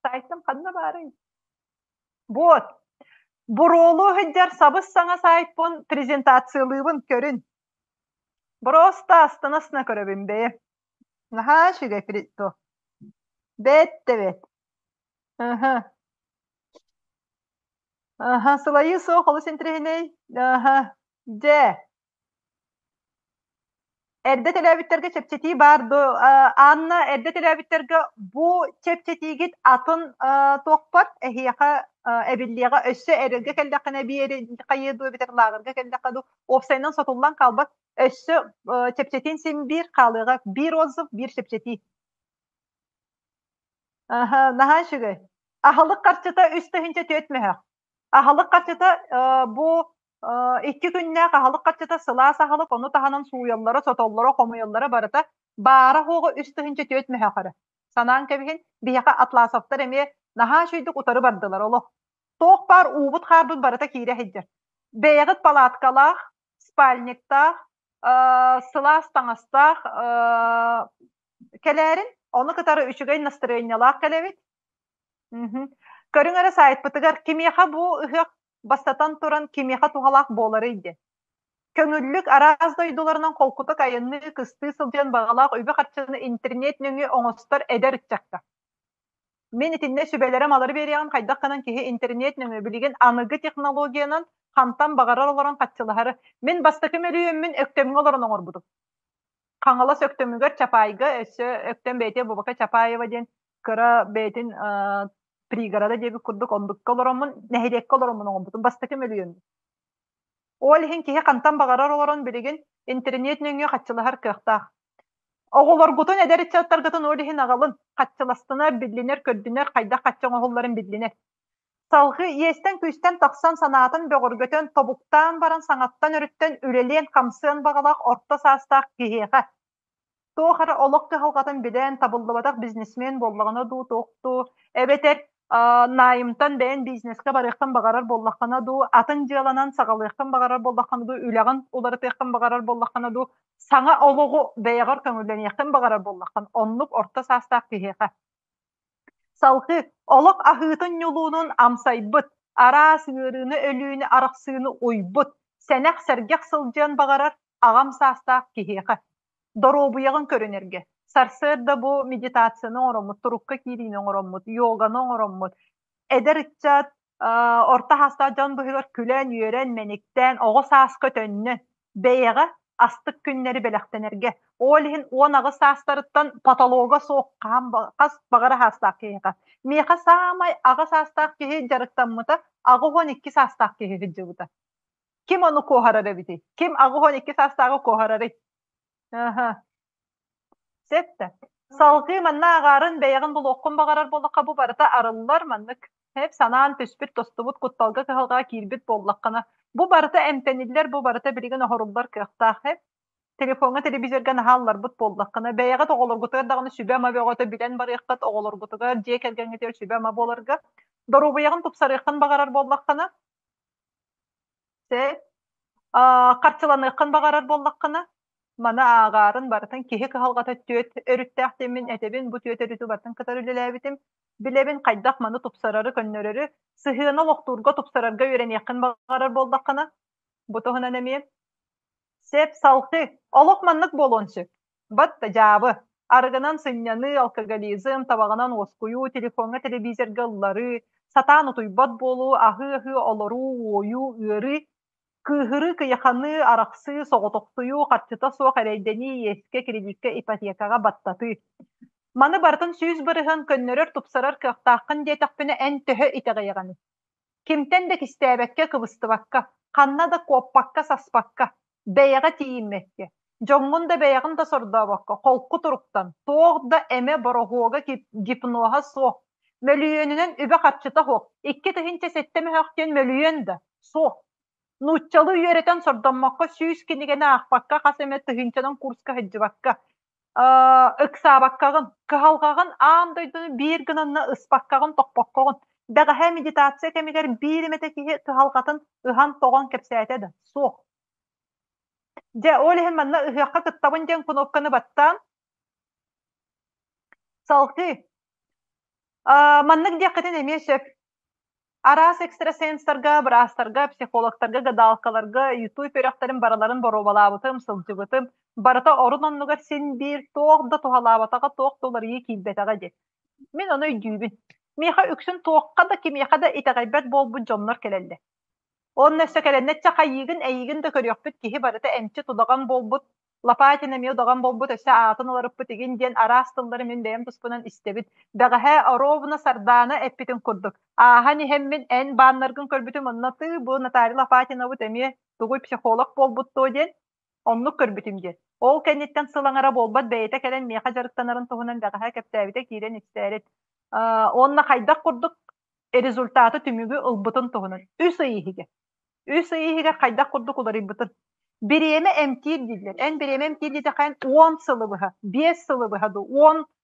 сайтым ханна баарый? Вот. Буруолуу сылдьар сабыс-саҥа сайтпын презентациялыыбын көрүн. Просто астына-астына көрөбүн бэйэ. Наһаа үчүгэй то. Бэт да бэт. Аха. Аха, сылайыы суох олус интэриэһинэй. Аха. Дьэ. Эрдэ төлөөбүттэргэ чэпчэтии баар дуо? Анна, эрдэ төлөөбүттэргэ бу чэпчэтиигит атын туохпар эһиэхэ эбиллиэҕэ өссө эрэлгэ кэллэххинэ биэри хайыа дуу эбэтэр лааҕырга кэллэххэ дуу уопсайынан сотуллан хаалбат өссө чэпчэтиин син биир хаалыаҕа биир отзыв биир чэпчэтии Аха, наһаа үчүгэй. Аһылык харчыта 3 4 мөһөх. Аһылык харчыта бу 2 күннээх аһылык харчыта сылаас аһылык, ону таһынан сууйаллара, сотоллоро, хомуйаллара барыта баара-суоҕа 3 4 мөһөх эрэ. Санаан кэбиһин, биһиэхэ Атласовтар эмиэ наһаа үчүгэйдик утары бардылар олох. Туох баар уубут-хаарбыт барыта киирэ сылдьар. Бэйэҕит палаткалаах, спальниктаах, сылаас таҥастаах кэлээрин, ону кытары үчүгэй настырыанньалаах кэлэбит. Көрүҥ эрэ сайтпытыгар кимиэхэ бу ыһыах бастатан туран кимиэхэ туһалаах буоларый диэн. Көҥүллүк араас дойдуларынан холкутук айанныы, кыстыы сылдьан баҕалаах үбү-харчыны интернет нөҥүө оҥостор эдэр ыччакка. Мин итиннэ сүбэлэрим алары биэриэҕим хайдах гынан киһи интернет нөҥүө билигин аныгы технологиянан хантан баҕарар олорон хаччылаһары. Мин бастакы мөлүйүөммүн Өктөмҥө олорон оҥорбутум. Хаҥалас Өктөмүгэр Чапайга өссө Өктөм бэйэтэ Бубака Чапаева диэн кыра бэйэтин пригорода диэбит курдук оннукка олороммун нэһилиэккэ олороммун оҥорбутум бастакы мөлүйүөммүн. Ол иһин киһи хантан баҕарар олорон билигин интернет нөҥүө хаччылаһар кыахтаах. Оҕолоргутун, эдэр ыччаттаргытын ол иһин аҕалын, хаччыластынар, биллинэр, көрдүнэр, хайдах хаччы оҥоһулларын биллинэр. Салгыы иэстэн-күүстэн тахсан санаатын бөҕөргөтөн, тобуктаан баран саҥаттан өрүттэн үлэлиэн-хамсыан баҕалаах орто саастаах киһиэхэ туох эрэ олох кыһалҕатын билэн, табыллыбатах бизнесмен буоллаҕына дуу, туох дуу, эбэтэр найымтан бэйэн бизнескэ барыаххын баҕарар буоллаххына дуу, атын дьыаланан саҕалыаххын баҕарар буоллаххына дуу, үлэҕин уларытыаххын баҕарар буоллаххына дуу, саҥа олоҕу бэйэҕэр көҥүллэниэххин баҕарар буоллаххын, оннук орто саастаах киһиэхэ Салгыы олох аһыытын-ньулуунун амсайбыт, араас ыарыыны-өлүүнү арахсыыны уйбут, сэнэх-сэргэх сылдьыан баҕарар аҕам саастаах киһиэхэ доруобуйаҕын көрүнэргэ сарсыарда бу медитацияны оҥороммут, турукка киириини оҥороммут, йоганы оҥороммут, эдэр ыччат орто саастаах дьон быһыгар күлэн-үөрэн, мэниктээн, оҕо сааска төннөн, бэйэҕэ астык күннэри бэлэхтэнэргэ. Ол иһин 18 саастарыттан потолога суох хаһан хас баҕара саастаах киһиэхэ. Миэхэ саамай аҕа саастаах киһи дьарыктаммыта 82 саастаах киһи сылдьыбыта. Ким ону куоһарар эбитий? Ким 82 саастааҕы куоһарарый? Аха. Сөп да. Салгыы манна ааҕаарын бэйэҕин булуоххун баҕарар буоллахха бу барыта арыллар маннык һэп санаан түспүт тостубут кутталга кыһалҕаҕа киирбит буоллаххына бу барыта эмтэниллэр бу барыта билигин оһоруллар кыахтаах һэп телефоҥҥа телевизорга наһаа ылларбыт буоллаххына бэйэҕит оҕолоргутугар даҕаны сүбэ-ама бөҕөтө билэн барыаххыт оҕолоргутугар дьиэ кэргэҥҥитигэр сүбэ-ама буоларга доруобуйаҕын тупсарыаххын баҕарар буоллаххына Сөп. Харчыланыаххын баҕарар буоллаххына, маны ааҕаарын барытын киһи кыһалҕата түөрт өрүттээх диэммин этэбин, бу түөрт өрүтү барытын кытары үлэлээбитим. Билэбин хайдах маны тупсарары, көннөрөрү, сыһыаны олохтуурга, тупсарарга үөрэниэххин баҕарар буоллаххына, бу туһунан эмиэ Сөп, салгыы. Олох маннык буолуон сөп. Бат да дьаабы. Арыгынан сынньаныы, алкоголизм, табаҕынан уоскуйуу, телефоҥҥа, телевизорга ылларыы, сатаан утуйбат буолуу, аһыы-аһыы олоруу, уойуу, ыарыы, кыыһырыы, кыйаханыы, арахсыы, соҕотохсуйуу, харчыта суох эрэйдэнии, иэскэ, кредиккэ, ипотекаҕа баттатыы. Маны барытын 100% көннөрөр, тупсарар кыахтааххын диэтэхпинэ, эн төһө итэҕэйэҕиний? Кимтэн да кистээбэккэ, кыбыстыбакка, ханна да куоппакка-саспакка, бэйэҕэ тиийиммэккэ, дьоҥҥун да бэйэҕин да сордообокко, холку туруктан, туох да эмэ бороһуога гипноһа суох, мөлүйүөнүнэн үбэ-харчыта суох, 2007 мөһөөх диэн мөлүйүөн да суох. Нууччалыы үөрэтэн сордоммокко, 100 кинигэни аахпакка, хас эмэ тыһыынчанан курска сылдьыбакка, ыксаабаккаҕын, кыһалҕаҕын аан дойдуну биир гынанна ыспаккаҕын, тохпоккоҕун. Бэҕэһээ медитация кэмигэр биир эмэтэ киһи кыһалҕатын ыһан-тоҕон кэпсээтэ да, суох. Дьэ, ол иһин манна ыһыахха кыттабын диэн кнопканы баттаан, салгыы. Маннык диэххитин эмиэ сөп. Араас экстрасенстарга, быраастарга, психологтарга, гадалкаларга YouTube үөрэхтэрин барыларын боруобалаабытым, сылдьыбытым. Барыта орун-оннугар син биир туох да туһалаабатаҕа, туох да уларыйыы киирбэтэҕэ дии. Мин ону өйдүүбүн. Миэхэ үксүн туохха да, кимиэхэ да итэҕэйбэт буолбут дьоннор кэлэллэр. Уонна өссө кэлэннэр чэ хайыыгын, эйигин да көрүөхпүт киһи барыта эмчит удаҕан буолбут, Лопатин эмиэ удаҕан буолбут, өссө аатын уларыппыт игин диэн араас тыллары мин бэйэм туспунан истэбит. Бэҕэһээ оруобуна Сардаана эппитин курдук, ааһан иһэммин эн бааннаргын көрбүтүм онно тыы бу Наталья Лопатинабыт эмиэ тугуй психолог буолбут дуо диэн оннук көрбүтүм диэн. Ол кэнниттэн сыл аҥара буолбат бэйэтэ кэлэн миэхэ дьарыктанарын туһунан бэҕэһээ кэпсээбитэ киирэн истээрит. Уонна хайдах курдук результаты түмүгү ылбытын туһунан үс ый иһигэр. Үс ый иһигэр хайдах курдук уларыйбытын. Бириэмэ эмтиир дииллэр. Эн бириэмэ эмтиир диэтэххин 10 сылы быһа, 5 сылы быһа дуу,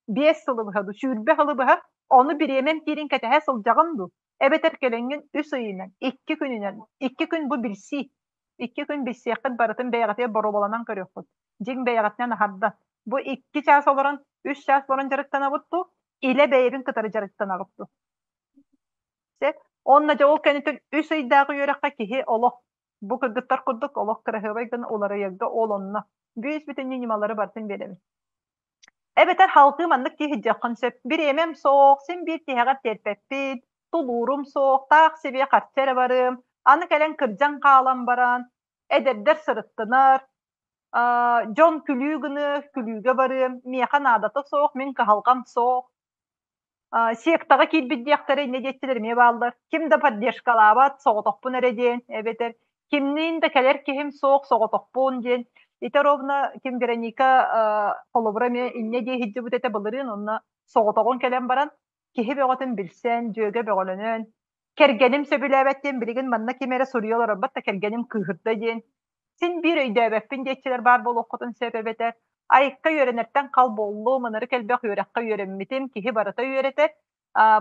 15 сылы быһа дуу, 20 сылы быһа ону бириэмэ эмтиирин кэтэһэ сылдьаҕын дуу? Эбэтэр кэлэҥҥин үс ыйынан, икки күнүнэн, икки күн бу билсии. Икки күн билсиэххит барытын бэйэҕитигэр боруобаланан көрүөххүт. Дьиҥ бэйэҕитинэн аһардан. Бу икки чаас олорон, үс чаас олорон дьарыктанабыт дуу, илэ бэйэбин кытары дьарыктанаҕыт дуу? Сөп. Уонна дьэ ол кэнниттэн үс ыйдааҕы үөрэххэ киһи олох. Бу кыргыттар курдук олох кыраһыабай гына уларыйарга ол онно. Бүүс бүтүннүү ньымалары барытын биэрэбин. Эбэтэр халҕыы маннык киһи дьиэххин сөп. Бириэмэм суох, син биир тиһэҕэр тиэрпэппит, тулуурум суох, таах сибиэ харчы эрэ барыам, аны кэлэн кырдьан хаалан баран, эдэрдэр сырыттынар, дьон күлүү гыныа, күлүүгэ барыам, миэхэ наадата суох, мин кыһалҕам суох, сектаҕа киирбит диэхтэрэ инньэ диэччилэр эмиэ бааллар. Ким да поддержкалаабат, соҕотохпун эрэ диэн, эбэтэр кимниин да кэлэр киһим суох, соҕотохпун диэн. Ити ровно ким Вероника холобура эмиэ инньэ дии сылдьыбыт этэ былырыын, онно соҕотоҕун кэлэн баран киһи бөҕөтүн билсэн, дьүөгэ бөҕөлөнөн, кэргэним сөбүлээбэт диэн билигин манна ким эрэ суруйа олорорбот да кэргэним кыыһырда диэн син биир өйдөөбөппүн диэччилэр баар буолуоххутун сөп эбэтэр айыкка үөрэнэртэн хал буоллум, ынырык элбэх үөрэххэ үөрэммитим, киһи барыта үөрэтэр.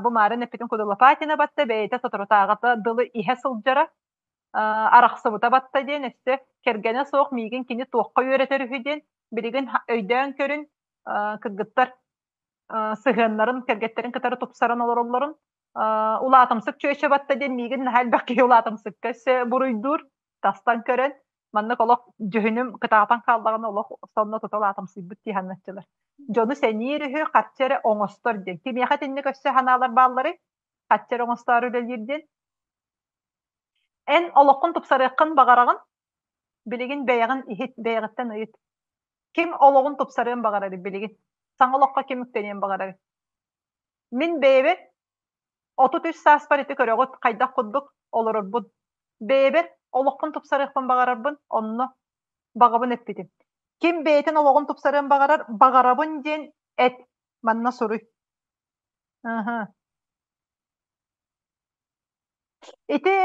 Бу маарын эппитин курдук Лопатина батта бэйэтэ соторутааҕыта дылы иһэ сылдьара, арахсыбыта батта диэн өссө кэргэнэ суох миигин кини туохха үөрэтэр үһү диэн билигин өйдөөн көрүн кыргыттар сыһыаннарын кэргэттэрин кытары тупсаран олороллорун улаатымсык чүөчэ батта диэн миигин наһаа элбэх киһи улаатымсыкка өссө буруйдуур тастан көрөн маннык олох дьүһүнүм кытаатан хааллаҕына олох сонно тута улаатымсыйбыт дии санааччылар дьону сэниир үһү харчы эрэ оҥостор диэн кимиэхэ итинник өссө санаалар баалларый харчы эрэ оҥостоору үлэлиир диэн эн олоххун тупсарыаххын баҕараҕын билигин бэйэҕин иһит бэйэҕиттэн ыйыт Ким олоҕун тупсарыан баҕарарый билигин? Саҥа олоххо ким үктэниэн баҕарарый? Мин бэйэбэр 33 сааспар ити көрөҕүт хайдах курдук олорорбун. Бэйэбэр олохпун тупсарыахпын баҕарарбын, онно баҕабын эппитим. Ким бэйэтин олоҕун тупсарыан баҕарар, баҕарабын диэн эт, манна суруй. Аха. Ити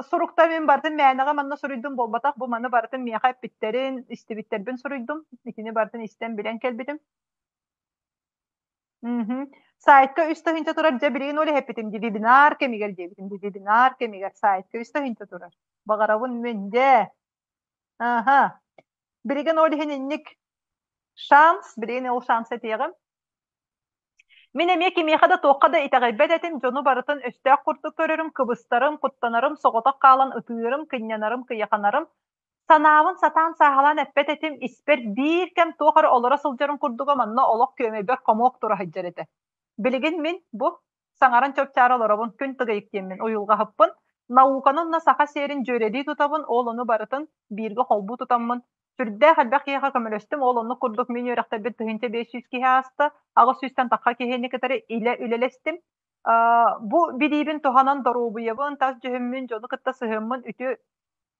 сурукта мин барытын мээнэҕэ манна суруйдум буолбатах, бу маны барытын миэхэ эппиттэрин, истибиттэрбин суруйдум. Итини барытын истэн билэн кэлбитим. Мгм. Сайтка үс тыһыынча турар, дьэ билигин ол иһэппитим дии, вебинар кэмигэр диэбитим дии, вебинар кэмигэр сайтка үс тыһыынча турар. Баҕарабын мин, дьэ. Аха. Билигин ол иһин инник шанс, билигин ол шанс этиэҕим. Мин эмиэ кимиэхэ да туохха да итэҕэйбэт этим, дьону барытын өстөөх курдук көрөрүм, кыбыстарым, куттанарым, соҕотох хаалан ытыырым, кынньанарым, кыйаханарым. Санаабын сатаан сааһылаан эппэт этим, испэр биир кэм туох эрэ олоро сылдьарын курдуга манна олох күөмэйбэр хомуок тура сылдьар этэ. Билигин мин бу саҥаран чопчаара олоробун, күн тыгыйык диэммин уйулҕаһыппын, науканы уонна саха сиэрин дьүөрэлии тутабын, ол ону барытын бииргэ холбуу тутаммын сүрдээх элбэх киһиэхэ көмөлөстүм, ол оннук курдук мин үөрэхтэрбин 1500 киһи ааста, 800-тэн тахха киһини кытары илэ үлэлэстим. Бу билиибин туһанан доруобуйабын, тас дьүһүммүн, дьону кытта сыһыаммын үтүө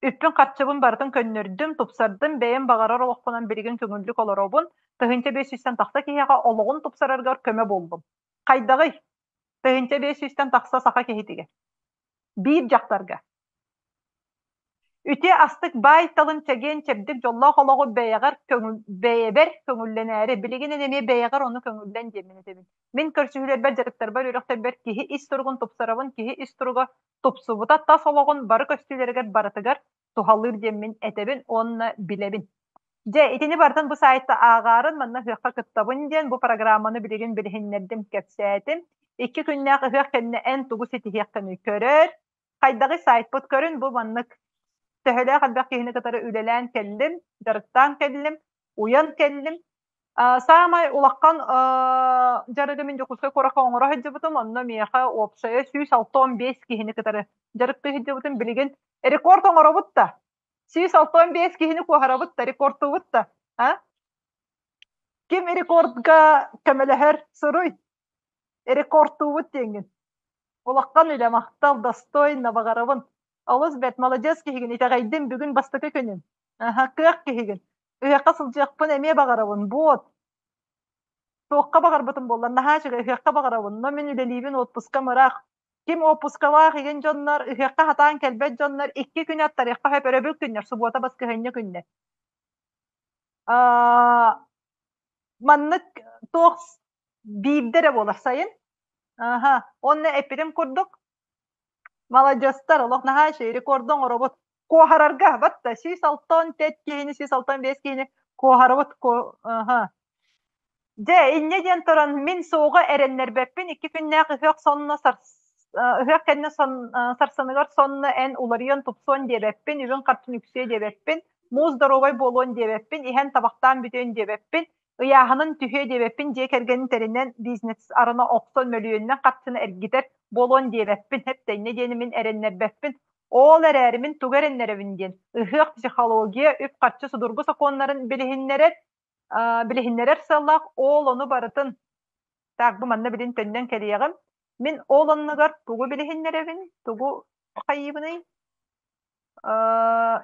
үппүн-харчыбын барытын көннөрдүм, тупсардым, бэйэм баҕарар олохпунан билигин көҥүллүк олоробун. 1500-тэн тахса киһиэхэ олоҕун тупсарарыгар көмө буоллум. Хайдаҕый? 1500-тэн тахса саха киһитигэр. Биир дьахтарга. Үтүө астык баай талын чэгиэн чэбдик дьоллоох олоҕу бэйэҕэр көҥүл бэйэбэр көҥүллэнээри билигин эн эмиэ бэйэҕэр ону көҥүллэн диэммин этэбин. Мин көрсүһүүлэрбэр, дьарыктарбар, үөрэхтэрбэр киһи ис туругун тупсарабын, киһи ис туруга тупсубута тас олоҕун бары көстүүлэригэр барытыгар туһалыыр диэммин этэбин уонна билэбин. Дьэ, итини барытын бу сайтта ааҕаарын, манна ыһыахха кыттабын диэн бу программаны билигин билиһиннэрдим, кэпсээтим. Икки күннээх ыһыах кэннэ эн тугу ситиһиэххиний көрөр. Хайдаҕый сайтпыт көрүн, бу маннык төһөлөөх элбэх киһини кытары үлэлээн кэллим, дьарыктаан кэллим, уйан кэллим. Саамай улахан дьарыгы мин Дьокуускай куоракка оҥоро сылдьыбытым, онно миэхэ уопсайа 165 киһини кытары дьарыктыы сылдьыбытым. Билигин рекорд оҥоробут да, 165 киһини куоһарабыт да, рекордтуубут да, а? Ким рекордга көмөлөһөр, суруй. Рекордтуубут диэҥҥин. Улахан үлэ, махтал, достойно, баҕарабын. Олус бэрт, маладьыас киһигин, итэҕэйдим, бүгүн бастакы күнүм. Аха, кыах киһигин. Ыһыахха сылдьыахпын эмиэ баҕарабын, буот. Туохха баҕарбытым буоллар, наһаа үчүгэй, ыһыахха баҕарабын. Но мин үлэлиибин, отпускам ыраах. Ким уоппускалаах игин дьоннор, ыһыахха сатаан кэлбэт дьоннор икки күнү аттарыахха сөп өрөбүл күннэр, субуота, баскыһыанньа күннэр. Маннык туох биирдэ эрэ буолар сайын. Аха, уонна эппитим курдук, маладьыастар, олох наһаа үчүгэй рекорду оҥоробут. Куоһарарга, батта, 164 киһини, 165 киһини куоһарабыт. Аха. Дьэ, инньэ диэн туран, мин суоҕа эрэннэрбэппин, икки күннээх ыһыах сонно сарс... Ыһыах кэннэ сарсыныгар сонно эн уларыйан тупсуон диэбэппин, үбүн-харчын үксүө диэбэппин, муус доруобай буолуон диэбэппин, иһэн табахтаан бүтүөн диэбэппин, ыйааһынын түһүө диэбэппин, дьиэ кэргэнин тэринэн бизнес арына охсон мөлүйүөнүнэн харчыны эргитэр буолуон диэбэппин, эп-тэҥнэ диэни мин эрэннэрбэппин. Ол эрээри мин тугу эрэннэрэбин диэн, ыһыах психология, үп-харчы судургу сокуоннарын билиһиннэрэр, билиһиннэрэр сыаллаах ол ону барытын так бу манна билин төннөн кэлиэҕим. Мин ол оннугар тугу билиһиннэрэбин, тугу хайыыбыный?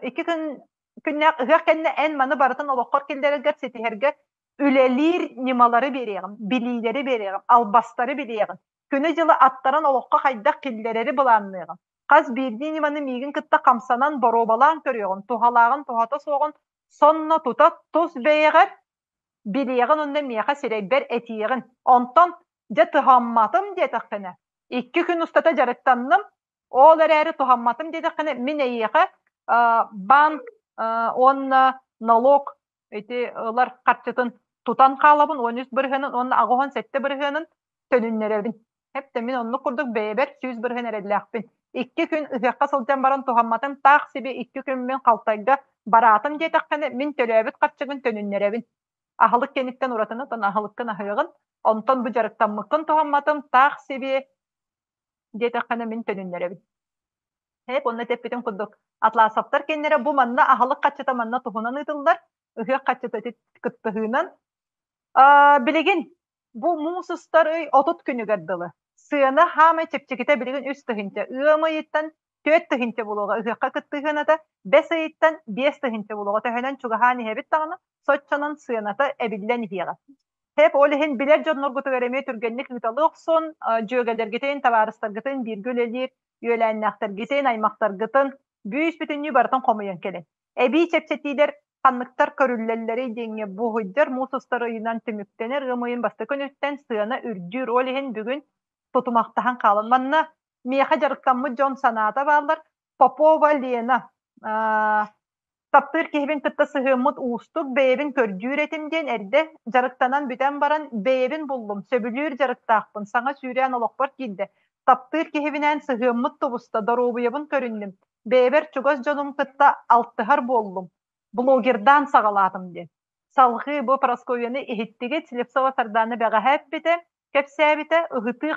Икки күн күннээх ыһыах кэннэ эн маны барытын олоххор киллэрэргэр ситиһэргэ үлэлиир ньымалары биэриэҕим, билиилэри биэриэҕим, албастары билиэҕим. Күнү-дьылы аттаран олоххо хайдах киллэрэри былаанныаҕым. Хас биирдии ньыманы миигин кытта хамсанан, боруобалаан көрүөҕүм, туһалааҕын, туһата суоҕун сонно тута тус бэйэҕэр билиэҕин уонна миэхэ сирэйбэр этиэҕин. Онтон дьэ туһамматым диэтэххинэ, икки күн устата дьарыктанным, ол эрээри туһамматым диэтэххинэ, мин эйиэхэ банк уонна налог ити ылар харчытын тутан хаалабын 13 бырыһыанын уонна 87 бырыһыанын төнүннэрэбин. Эптэ мин оннук курдук бэйэбэр 100% эрэллээхпин. Икки күн ыһыахха сылдьан баран туһамматым таах сиби икки күммүн халтайга бараатым диэтэххинэ, мин төлөөбүт харчыбын төнүннэрэбин. Аһылык кэнниттэн уратыны тон аһылыккын аһыаҕын, онтон бу дьарыктаммыккын туһамматым таах сиби диэтэххинэ мин төнүннэрэбин. Эп онно эппитим курдук Атласовтар кэннэрэ бу манна аһылык хаччыта манна туһунан ыытыллар, ыһыах хаччыта кыттыһыынан. Билигин Бу муус устар ый 30 күнүгэр дылы. Сыана хаамай чэпчэкитэ билигин 3 тыһыынча, ыам ыйыттан 4 тыһыынча буолуоҕа ыһыахха кыттыһыаната, бэс ыйыттан 5 тыһыынча буолуоҕа төһөнөн чугаһаан иһэбит даҕаны, соччонон сыаната эбиллэн иһиэҕэ. Тэп ол иһин билэр дьонноргутугар эмиэ түргэнник ыыталыы охсун, дьүөгэлэргитин, табаарыстаргытын, бииргэ үлэлиир үөлээннээхтэргитин, аймахтаргытын бүүс-бүтүннүү барытын хомуйан кэлин. Эбии чэпчэтиилэр ханныктар көрүллэллэрий диэҥҥэ буһуйдар муус устар ыйынан түмүктэнэр ыам ыйын бастакы күнүттэн сыана үрдүүр. Ол иһин бүгүн тутумахтаһан хаалан. Манна миэхэ дьарыктаммыт дьон санаата бааллар. Попова Лена таптыыр киһибин кытта сыһыаммыт уустук, бэйэбин көрдүүр этим диэн эрдэ дьарыктанан бүтэн баран бэйэбин буллум, сөбүлүүр дьарыктаахпын, саҥа сүүрээн олохпор киирдэ. Таптыыр киһибинээн сыһыаммыт тубуста, доруобуйабын көрүннүм, бэйэбэр чугас дьонум кытта алтыһар буоллум, блогердаан саҕалаатым диэн. Салҕыы бу Прасковьяны иһиттигит, Слепцова Сардаана бэҕэһээ эппитэ, кэпсээбитэ, ыһытыы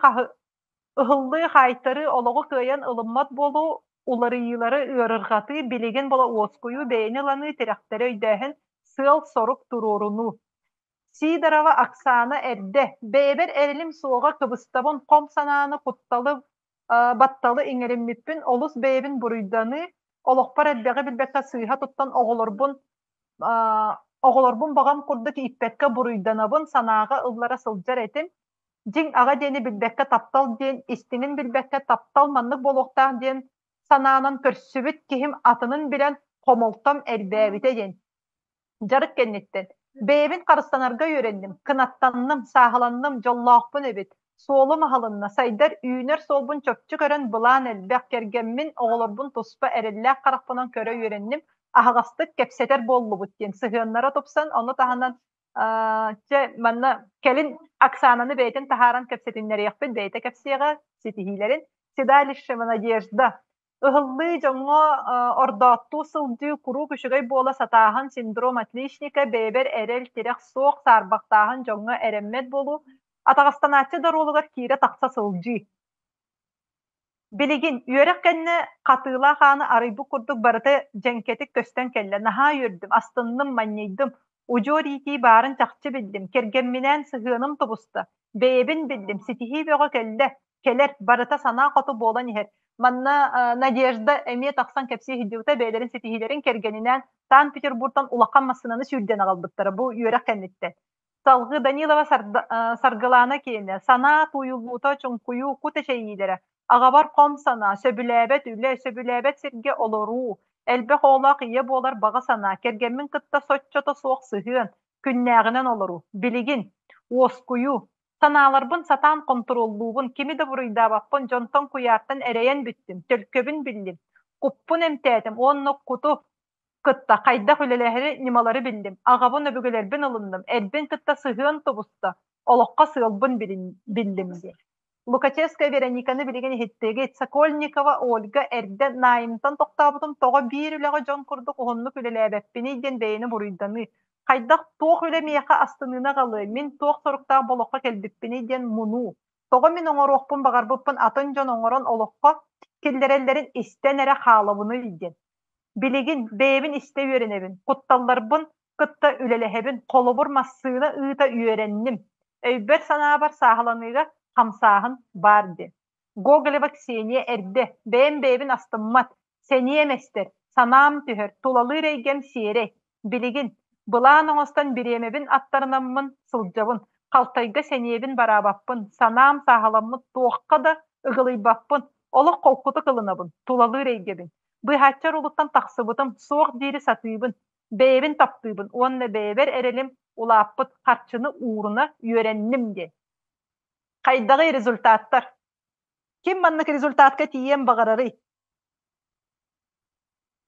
ыһыллыы, хаайтарыы, олоҕу кыайан ылыммат буолуу, уларыйыылары ыарырҕатыы, билигин буола уоскуйуу, бэйэни ыланыы, тирэхтэри өйдөөһүн, сыал-сорук туруорунуу. Сидорова Оксана эрдэ «Бэйэбэр эрэлим суоҕа кыбыстабын, хом санааны, кутталы, батталы иҥэриммиппин, олус бэйэбин буруйданыы, олохпор элбэҕи билбэккэ сыыһа туттан оҕолорбун оҕолорбун баҕам курдук ииппэккэ буруйданабын, санааҕа ыллара сылдьар этим. Дьиҥ аҕа диэни билбэккэ таптал диэн, истиҥин билбэккэ таптал маннык буолуохтаах диэн санаанан көрсүбүт киһим атынын билэн хомолтом элбээбитэ диэн Дьарык кэнниттэн бэйэбин харыстанарга үөрэнним, кынаттанным, сааһыланным, дьоллоохпун эбит. Суолум аһылынна, сайдар, үүнэр суолбун чопчу көрөн былаан элбэх, кэргэммин, оҕолорбун туспа эрэллээх харахпынан көрө үөрэнним, аһаҕастык кэпсэтэр буоллубут диэн сыһыаннара тупсан, ону таһынан чэ манна кэлин Оксананы бэйэтин таһааран кэпсэтиннэриэхпит, бэйэтэ кэпсиэҕэ ситиһиилэрин. Седалищева Надежда Ыһыллыы дьоҥҥо ордооттуу сылдьыы куруук үчүгэй буола сатааһын синдром отличника, бэйэбэр эрэл, тирэх суох, саарбахтааһын дьоҥҥо эрэммэт буолуу, атаҕастанааччы да оруолугар киирэ-тахса сылдьыы. Билигин үөрэх кэннэ хатыылаах ааны арыйбыт курдук барыта дьэҥкэтик көстөн кэллэ. Наһаа үөрдүм, астынным, манньыйдым. Удьуор иитии баарын чахчы биллим, кэргэмминээн сыһыаным тубуста, бэйэбин биллим, ситиһии бөҕө кэллэ, кэлэр, барыта санаа хоту буолан иһэр. Манна Надежда эмиэ тахсан кэпсии сылдьыбыта, бэйэлэрин ситиһиилэрин кэргэнинээн Санкт-Петербургтан улахан массыынаны сүүрдэн аҕалбыттара бу үөрэх кэнниттэн. Салгыы Данилова Саргылаана киэнэ санаа тууйуллуута, чуҥкуйуу, кут эчэйиилэрэ, аҕабар хом санаа, сөбүлээбэт үлэ, сөбүлээбэт сиргэ олоруу, элбэх оҕолоох ийэ буолар баҕа санаа, кэргэммин кытта соччото суох сыһыан, күннээҕинэн олоруу, билигин уоскуйуу, Санааларбын сатаан хонтуруоллуубун, кими да буруйдаабаппын, дьонтон куйаартан эрэйэн бүттүм, төлкөбүн биллим, куппун эмтээтим уонна куту кытта хайдах үлэлэһэри ньымалары биллим, аҕабын өбүгэлэрбин ылынным, эрбин кытта сыһыан тубуста, олоххо сыалбын биллим диэн. Лукачевская Верониканы билигин иһиттигит. Сокольникова Ольга эрдэ найымтан тохтообутум тоҕо биир үлэҕэ дьон курдук уһуннук үлэлээбэппиний диэн бэйэни буруйданыы. Хайдах туох үлэ миэхэ астыныыны аҕалыай, мин туох соруктаах болоххо кэлбиппиний диэн мунуу. Тоҕо мин оҥоруохпун баҕарбыппын атын дьон оҥорон олоххо киллэрэллэрин истэн эрэ хаалабыный диэн. Билигин бэйэбин истэ үөрэнэбин, кутталларбын кытта үлэлэһэбин, холобур массыына ыыта үөрэнним. Өйбөр-санаабар сааһыланыыга хамсааһын баар диэн. Гоголева Ксения эрдэ, бэйэм бэйэбин астыммат, сэниэм эстэр, санаам түһэр, тулалыыр эйгэм сиэрэй. Билигин, былаан оҥостон бириэмэбин аттарынаммын сылдьабын, халтайга сэниэбин бараабаппын, санаам сааһыламмыт туохха да ыгылыйбаппын, олох холкутук ылынабын, тулалыыр эйгэбин. Быыһааччы уруулуттан тахсыбытым, суох диири сатыыбын, бэйэбин таптыыбын уонна бэйэбэр эрэлим улааппыт харчыны ууруна үөрэнним диэн. Хайдаҕый результаттар? Ким маннык результатка тиийиэн баҕарарый?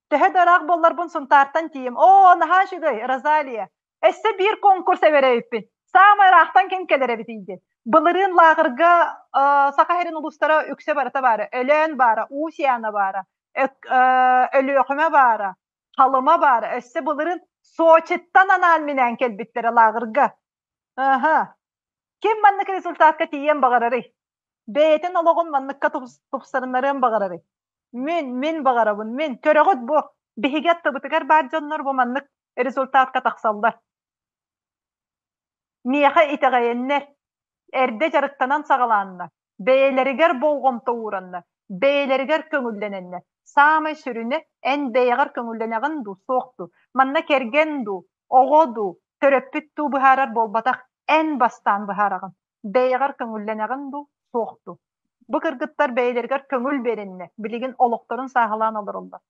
Төһө да ыраах буолларбын Сунтаартан тиийим. Оо, наһаа үчүгэй, Розалия. Өссө биир конкурс эбэрэбиппин. Саамай ыраахтан ким кэлэр эбитий диэн. Былырыын лааҕырга Саха сирин улуустара үксэ барыта баара. Өлөөн баара, Уус-Яна баара, Өлүөхүмэ баара, Халыма баара. Өссө былырыын Сочиттан анаан-минээн кэлбиттэрэ лааҕырга. Аха. Ким маннык результатка тиийиэн баҕарарый? Бэйэтин олоҕун манныкка тупсарынарыан баҕарарый? Мин, мин баҕарабын, мин. Көрөҕүт бу, биһиги аттыбытыгар баар дьоннор бу маннык результатка тахсаллар. Миэхэ итэҕэйэннэр, эрдэ дьарыктанан саҕалааннар, бэйэлэригэр болҕомто уураннар, бэйэлэригэр көҥүллэнэннэр. Саамай сүрүнэ, эн бэйэҕэр көҥүллэнэҕин дуу, суох дуу? Манна кэргэн дуу, оҕо дуу, төрөппүт дуу быһаарар буолбатах, эн бастаан быһаараҕын. Бэйэҕэр көҥүллэнэҕин дуу, суох дуу? Бу кыргыттар бэйэлэригэр көҥүл биэрэннэр, билигин олохторун сааһылаан олороллор.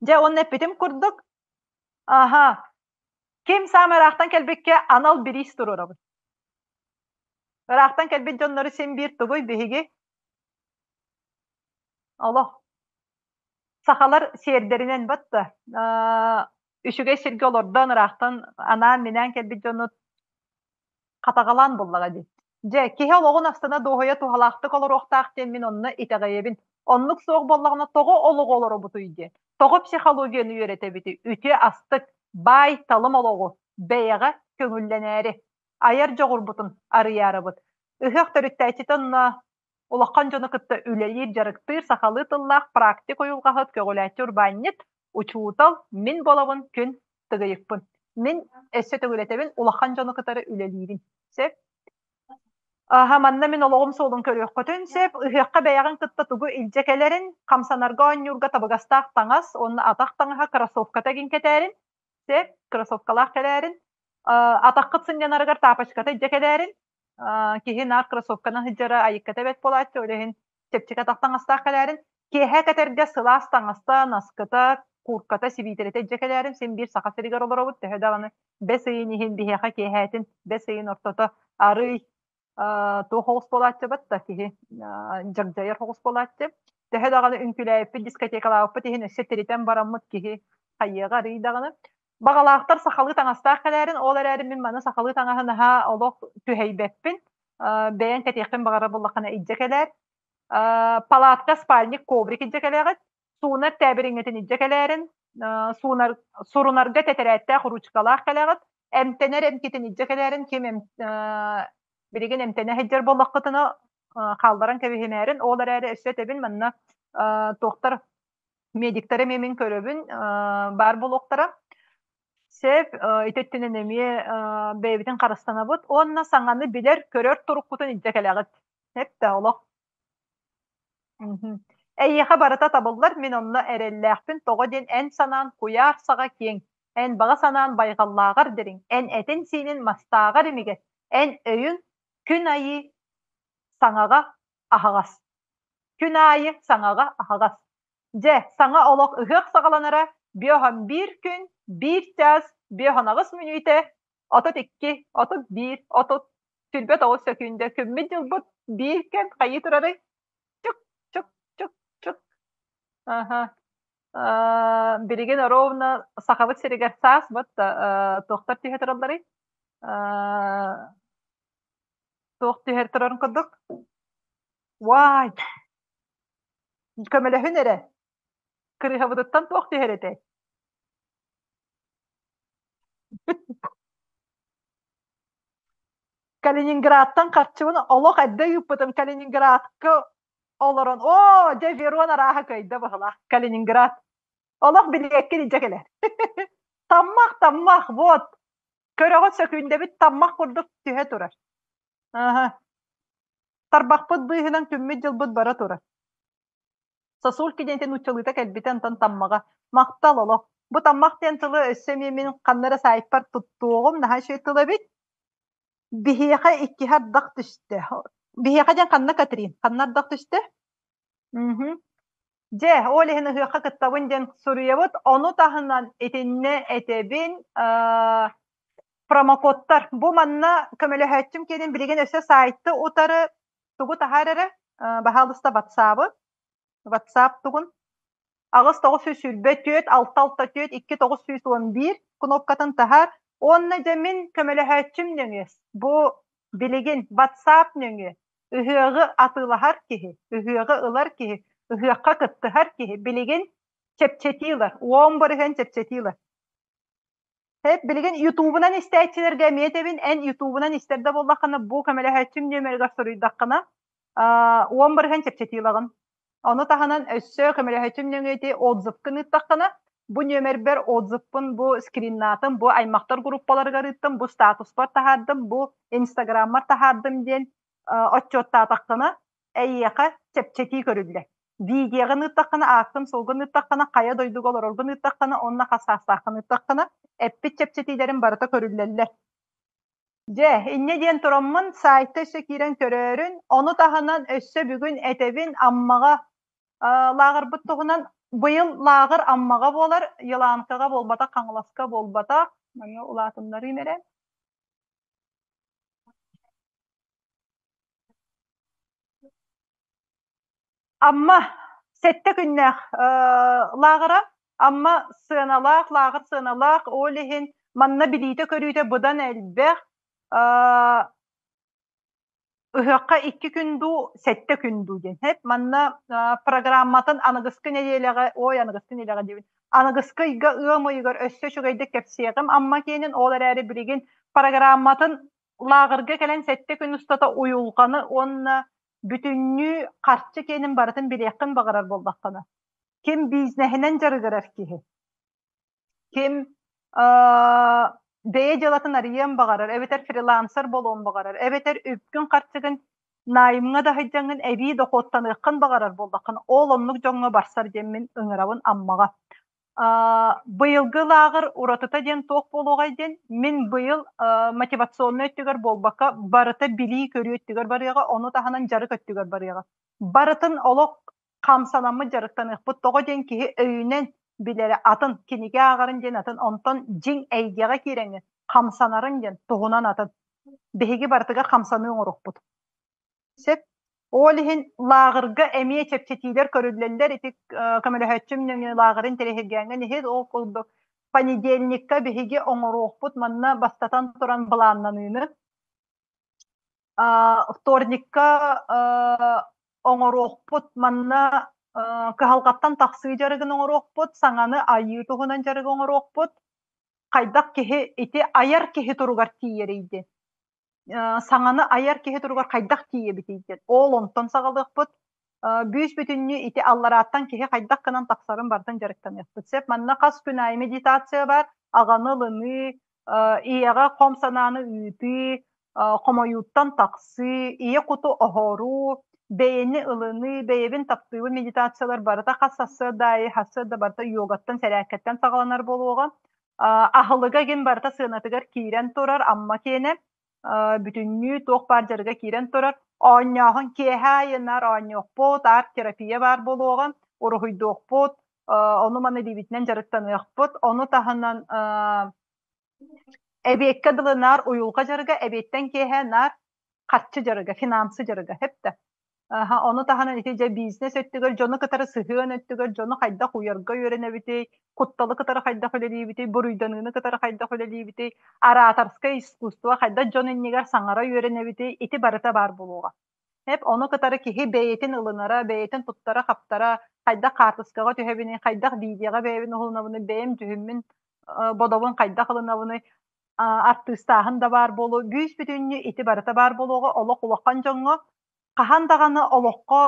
Дьэ, уонна эппитим курдук, аха, ким саамай ыраахтан кэлбиккэ анал бириис туруорабын. Ыраахтан кэлбит дьоннору син биир тугуй биһиги олох сахалар сиэрдэринэн батта үчүгэй сиргэ олордон ыраахтан анаан-минээн кэлбит дьону хатаҕалаан буллаҕа дии. Дьэ, киһи олоҕун астына дуоһуйа туһалаахтык олоруохтаах диэн мин онно итэҕэйэбин. Оннук суох буоллаҕына тоҕо олоҕу олоробутуй диэн. Тоҕо психологияны үөрэтэбитий? Үтүө астык, баай талым олоҕу бэйэҕэ көҥүллэнээри. Айар дьоҕурбутун арыйаарыбыт. Ыһыах төрүттээччитэ онно улахан дьону кытта үлэлиир, дьарыктыыр сахалыы тыллаах практик уйулҕаһыт, көҕүлээччи урбаанньыт, учуутал мин буолабын күн тыгыйыкпын. Мин өссө төгүлэтэбин улахан дьону кытары үлэлиибин. Сөп? Аха, манна мин олоҕум суолун көрүөххүтүн сөп. Ыһыахха бэйэҕин кытта тугу илдьэ кэлэрин, хамсанарга оонньуурга табыгастаах таҥас уонна атах таҥаһа кроссовката игин кэтээрин, сөп, кроссовкалаах кэлээрин, атаххыт сынньанарыгар тапочката илдьэ кэлээрин, киһи наар кроссовканан сылдьара айыкката эбэт буолааччы, ол иһин чэпчэки атах таҥастаах кэлээрин, киэһэ кэтэргэ сылаас таҥаста, наскыта, куурката, сибиитэрэтэ илдьэ кэлээрин, син биир Саха сиригэр олоробут, төһө даҕаны бэс ыйын иһин биһиэхэ киэһээтин бэс ыйын ортото арыый туох оҕус буолааччыбыт да киһи дьагдьайар оҕус буолааччы. Төһө даҕаны үҥкүүлээбиппит, дискотекалаабыппыт иһин өссө тиритэн бараммыт киһи хайыаҕа арыый даҕаны. Баҕалаахтар сахалыы таҥастаах кэлээрин, ол эрээри мин маны сахалыы таҥаһы наһаа олох түһэйбэппин. Бэйэҥ кэтиэххин баҕарар буоллаххына илдьэ кэлээр. Палатка, спальник, коврик илдьэ кэлээҕит. Суунар тээбириҥҥитин илдьэ кэлээрин. Суунар, сурунарга тэтэрээттээх ручкалаах кэлэҕит. Эмтэнэр эмкитин илдьэ кэлээрин. Ким эм, билигин эмтэнэ сылдьар буоллаххытына хаалларан кэбиһимээрин. Ол эрээри өссө этэбин манна туохтар медиктары эмиэ мин көрөбүн баар буолуохтара. Сөп, ити өттүнэн эмиэ бэйэбитин харыстанабыт уонна саҥаны билэр, көрөр туруккутун илдьэ кэлэҕит. Сөп да олох. Эйиэхэ барыта табыллар, мин онно эрэллээхпин, тоҕо диэн эн санаан куйаар саҕа киэҥ, эн баҕа санаан байҕаллааҕар дириҥ, эн этин-сиинин мастааҕар имигэс, эн өйүн күн айыы саҥаҕа аһаҕас. Күн аайы саҥаҕа аһаҕас. Дьэ, саҥа олох ыһыах саҕаланара биоһон биир күн, биир чаас, биоһон аҕыс мүнүүтэ, 32, 31, 30, 29 сөкүүндэ күммүт-дьылбыт биир кэм хайыы турарый? Чук, чук, чук, чук. Аха. Билигин ровно Сахабыт сиригэр саас вот туохтар түһэ туралларый? Туох түһэр турарын курдук? Уай! Көмөлөһүн эрэ. Кырыыһабытыттан туох түһэр этэй? Калининградтан харчыбын олох эрдэ ыыппытым. Калининградка олорон, оо, дьэ Верон арааһа кыайда быһылаах. Калининград. Олох билиэккин илдьэ кэлэр. Таммах, таммах, вот. Көрөҕүт сөкүүндэбит таммах курдук түһэ турар. Аха. Тарбахпыт быыһынан күммүт-дьылбыт бара турар. Сосульки диэнтэн нууччалыыта кэлбитэ, онтон таммаҕа. Махтал олох. Бу таммах диэн тылы өссө эмиэ мин ханна эрэ саайтпар туттуоҕум, наһаа үчүгэй тыл эбит. Биһиэхэ иккиһэ ардах түстэ. Биһиэхэ диэн ханна Катрин? Ханна ардах түстэ? Мгм. Дьэ, ол иһин ыһыахха кыттабын диэн суруйабыт. Ону таһынан итиннэ этэбин, э, промокодтар. Бу манна көмөлөһөөччүм киэнин билигин өссө сайты утары тугу таһаар эрэ, э, баһаалыста ватсабы, ватсап тугун 8924 664 2911 кнопкатын таһаар. Уонна дьэ мин көмөлөһөөччүм нөҥүө бу билигин WhatsApp нөҥүө ыһыаҕы атыылаһар киһи, ыһыаҕы ылар киһи, ыһыахха кыттыһар киһи билигин чэпчэтии ылар, 10% чэпчэтии ылар. Хэп, билигин Ютубунан истээччилэргэ эмиэ этэбин, эн Ютубунан истэр да буоллаххына, бу көмөлөһөөччүм нүөмэригэр суруйдаххына, 10% чэпчэтии ылаҕын. Ону таһынан өссө көмөлөһөөччүм нөҥүө ити отзывкын ыыттаххына, бу нүөмэрбэр отзывпын бу скриннаатым, бу аймахтар группаларыгар ыыттым, бу статуспар таһаардым, бу инстаграммар таһаардым диэн отчуоттаатаххына, эйиэхэ чэпчэтии көрүллэр. Видеоҕын ыыттаххына, ааккын-суолгун ыыттаххына, хайа дойдуга олороргун ыыттаххына уонна хас саастааххын ыыттаххына, эппит чэпчэтиилэрин барыта көрүллэллэр. Дьэ, инньэ диэн тураммын сайтка өссө киирэн көрөөрүн, ону таһынан өссө бүгүн этэбин Аммаҕа лааҕырбыт туһунан быйыл лааҕыр Аммаҕа буолар, Еланкаҕа буолбатах, Хаҥаласка буолбатах. Манна улаатыннарыым эрэ. Амма сэттэ күннээх лааҕыра Амма сыаналаах, лааҕыр сыаналаах, ол иһин манна билиитэ-көрүүтэ быдан элбэх. Ыһыахха икки күн дуу, сэттэ күн дуу диэн. Эп манна программатын аныгыскы нэдиэлэҕэ, ой, аныгыскы нэдиэлэҕэ диэбин, аныгыскы ыйга ыам ыйыгар өссө үчүгэйдик кэпсиэҕим Амма киэнин, ол эрээри билигин программатын лааҕырга кэлэн сэттэ күн устата уйулҕаны уонна бүтүннүү харчы киэнин барытын билиэххин баҕарар буоллаххына, ким бизнеһинэн дьарыгырар киһи, ким бэйэ дьыалатын арыйыан баҕарар, эбэтэр фрилансер буолуон баҕарар, эбэтэр үпкүн-харчыгын найымҥа да сылдьаҥҥын эбии дохуоттаныаххын баҕарар буоллаххына, ол оннук дьоҥҥо барсар диэммин ыҥырабын Аммаҕа. Быйылгы лааҕыр уратыта диэн туох буолуоҕай диэн, мин быйыл мотивационнай өттүгэр буолбакка, барыта билии-көрүү өттүгэр барыаҕа, ону таһынан дьарык өттүгэр барыаҕа. Барытын олох хамсанаммыт дьарыктаныахпыт. Тоҕо диэн киһи өйүнэн билэрэ атын, кинигэ ааҕарын диэн атын, онтон дьиҥ эйгэҕэ киирэҥҥин хамсанарын диэн туһунан атын. Биһиги барытыгар хамсаныы оҥоруохпут. Сөп. Ол иһин лааҕырга эмиэ чэпчэтиилэр көрүллэллэр. Ити көмөлөһөөччүм нөҥүө лааҕырын интэриэһиргээҥҥин иһит. Ол курдук понедельникка биһиги оҥоруохпут манна бастатан туран былааннаныыны. Вторникка оҥоруохпут манна кыһалҕаттан тахсыы дьарыгын оҥоруохпут, саҥаны айыы туһунан дьарыгы оҥоруохпут. Хайдах киһи ити айар киһи туругар тиийэрий диэн. Саҥаны айар киһи туругар хайдах тиийэбитий диэн. Ол онтон саҕалыахпыт. Бүүс-бүтүннүү ити алларааттан киһи хайдах гынан тахсарын барытын дьарыктаныахпыт. Сөп. Манна хас күн аайы медитация баар, аҕаны ылыныы, ийэҕэ хом санааны ыытыы, хомойууттан тахсыы, ийэ куту оһоруу, бэйэни ылыныы, бэйэбин таптыыбын медитациялар барыта хас сарсыарда аайы сарсыарда барыта йогаттан, сэрээккэттэн саҕаланар буолуоҕа. Аһылыга игин барыта сыанатыгар киирэн турар Амма киэнэ бүтүннүү туох баар дьарыга киирэн турар. Оонньооһун киэһэ аайы наар оонньуохпут, арт-терапия баар буолуоҕа, уруһуйдуохпут, ону-маны илиибитинэн дьарыктаныахпыт. Ону таһынан эбиэккэ дылы наар уйулҕа дьарыга, эбиэттэн киэһэ наар харчы дьарыга, финансы дьарыга, хэптэ. Аха, ону таһынан ити дьэ бизнес өттүгэр дьону кытары сыһыан өттүгэр дьону хайдах уйарга үөрэнэбитий, кутталы кытары хайдах үлэлиибитий, буруйданыыны кытары хайдах үлэлиибитий, ораторское искусство хайдах дьон иннигэр саҥара үөрэнэбитий, ити барыта баар буолуоҕа. Эп ону кытары киһи бэйэтин ылынара, бэйэтин туттара-хаптара, хайдах хаартыскаҕа түһэбиний, хайдах видеоҕа бэйэбин уһулунабыный, бэйэм дьүһүммүн, бодобун хайдах ылынабыный, артыыстааһын да баар буолуо, бүүс-бүтүннүү ити барыта баар буолуоҕа олох улахан дьоҥҥо хаһан даҕаны олоххо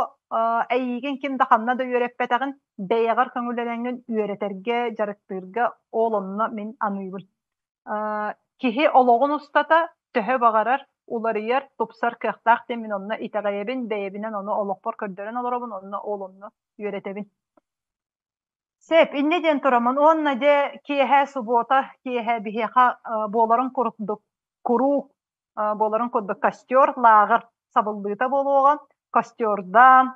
эйиигин ким да ханна да үөрэппэтэҕин бэйэҕэр көҥүллэнэҥҥин үөрэтэргэ, дьарыктыырга ол онно мин аныыбын. Киһи олоҕун устата төһө баҕарар уларыйар, тупсар кыахтаах диэн мин онно итэҕэйэбин, бэйэбинэн ону олохпор көрдөрөн олоробун, онно ол онно үөрэтэбин. Сөп, инньэ диэн тураммын уонна дьэ киэһэ субуота киэһэ биһиэхэ буоларын курдук куруук буоларын курдук костер лааҕыр сабыллыыта буолуоҕа. Костердаан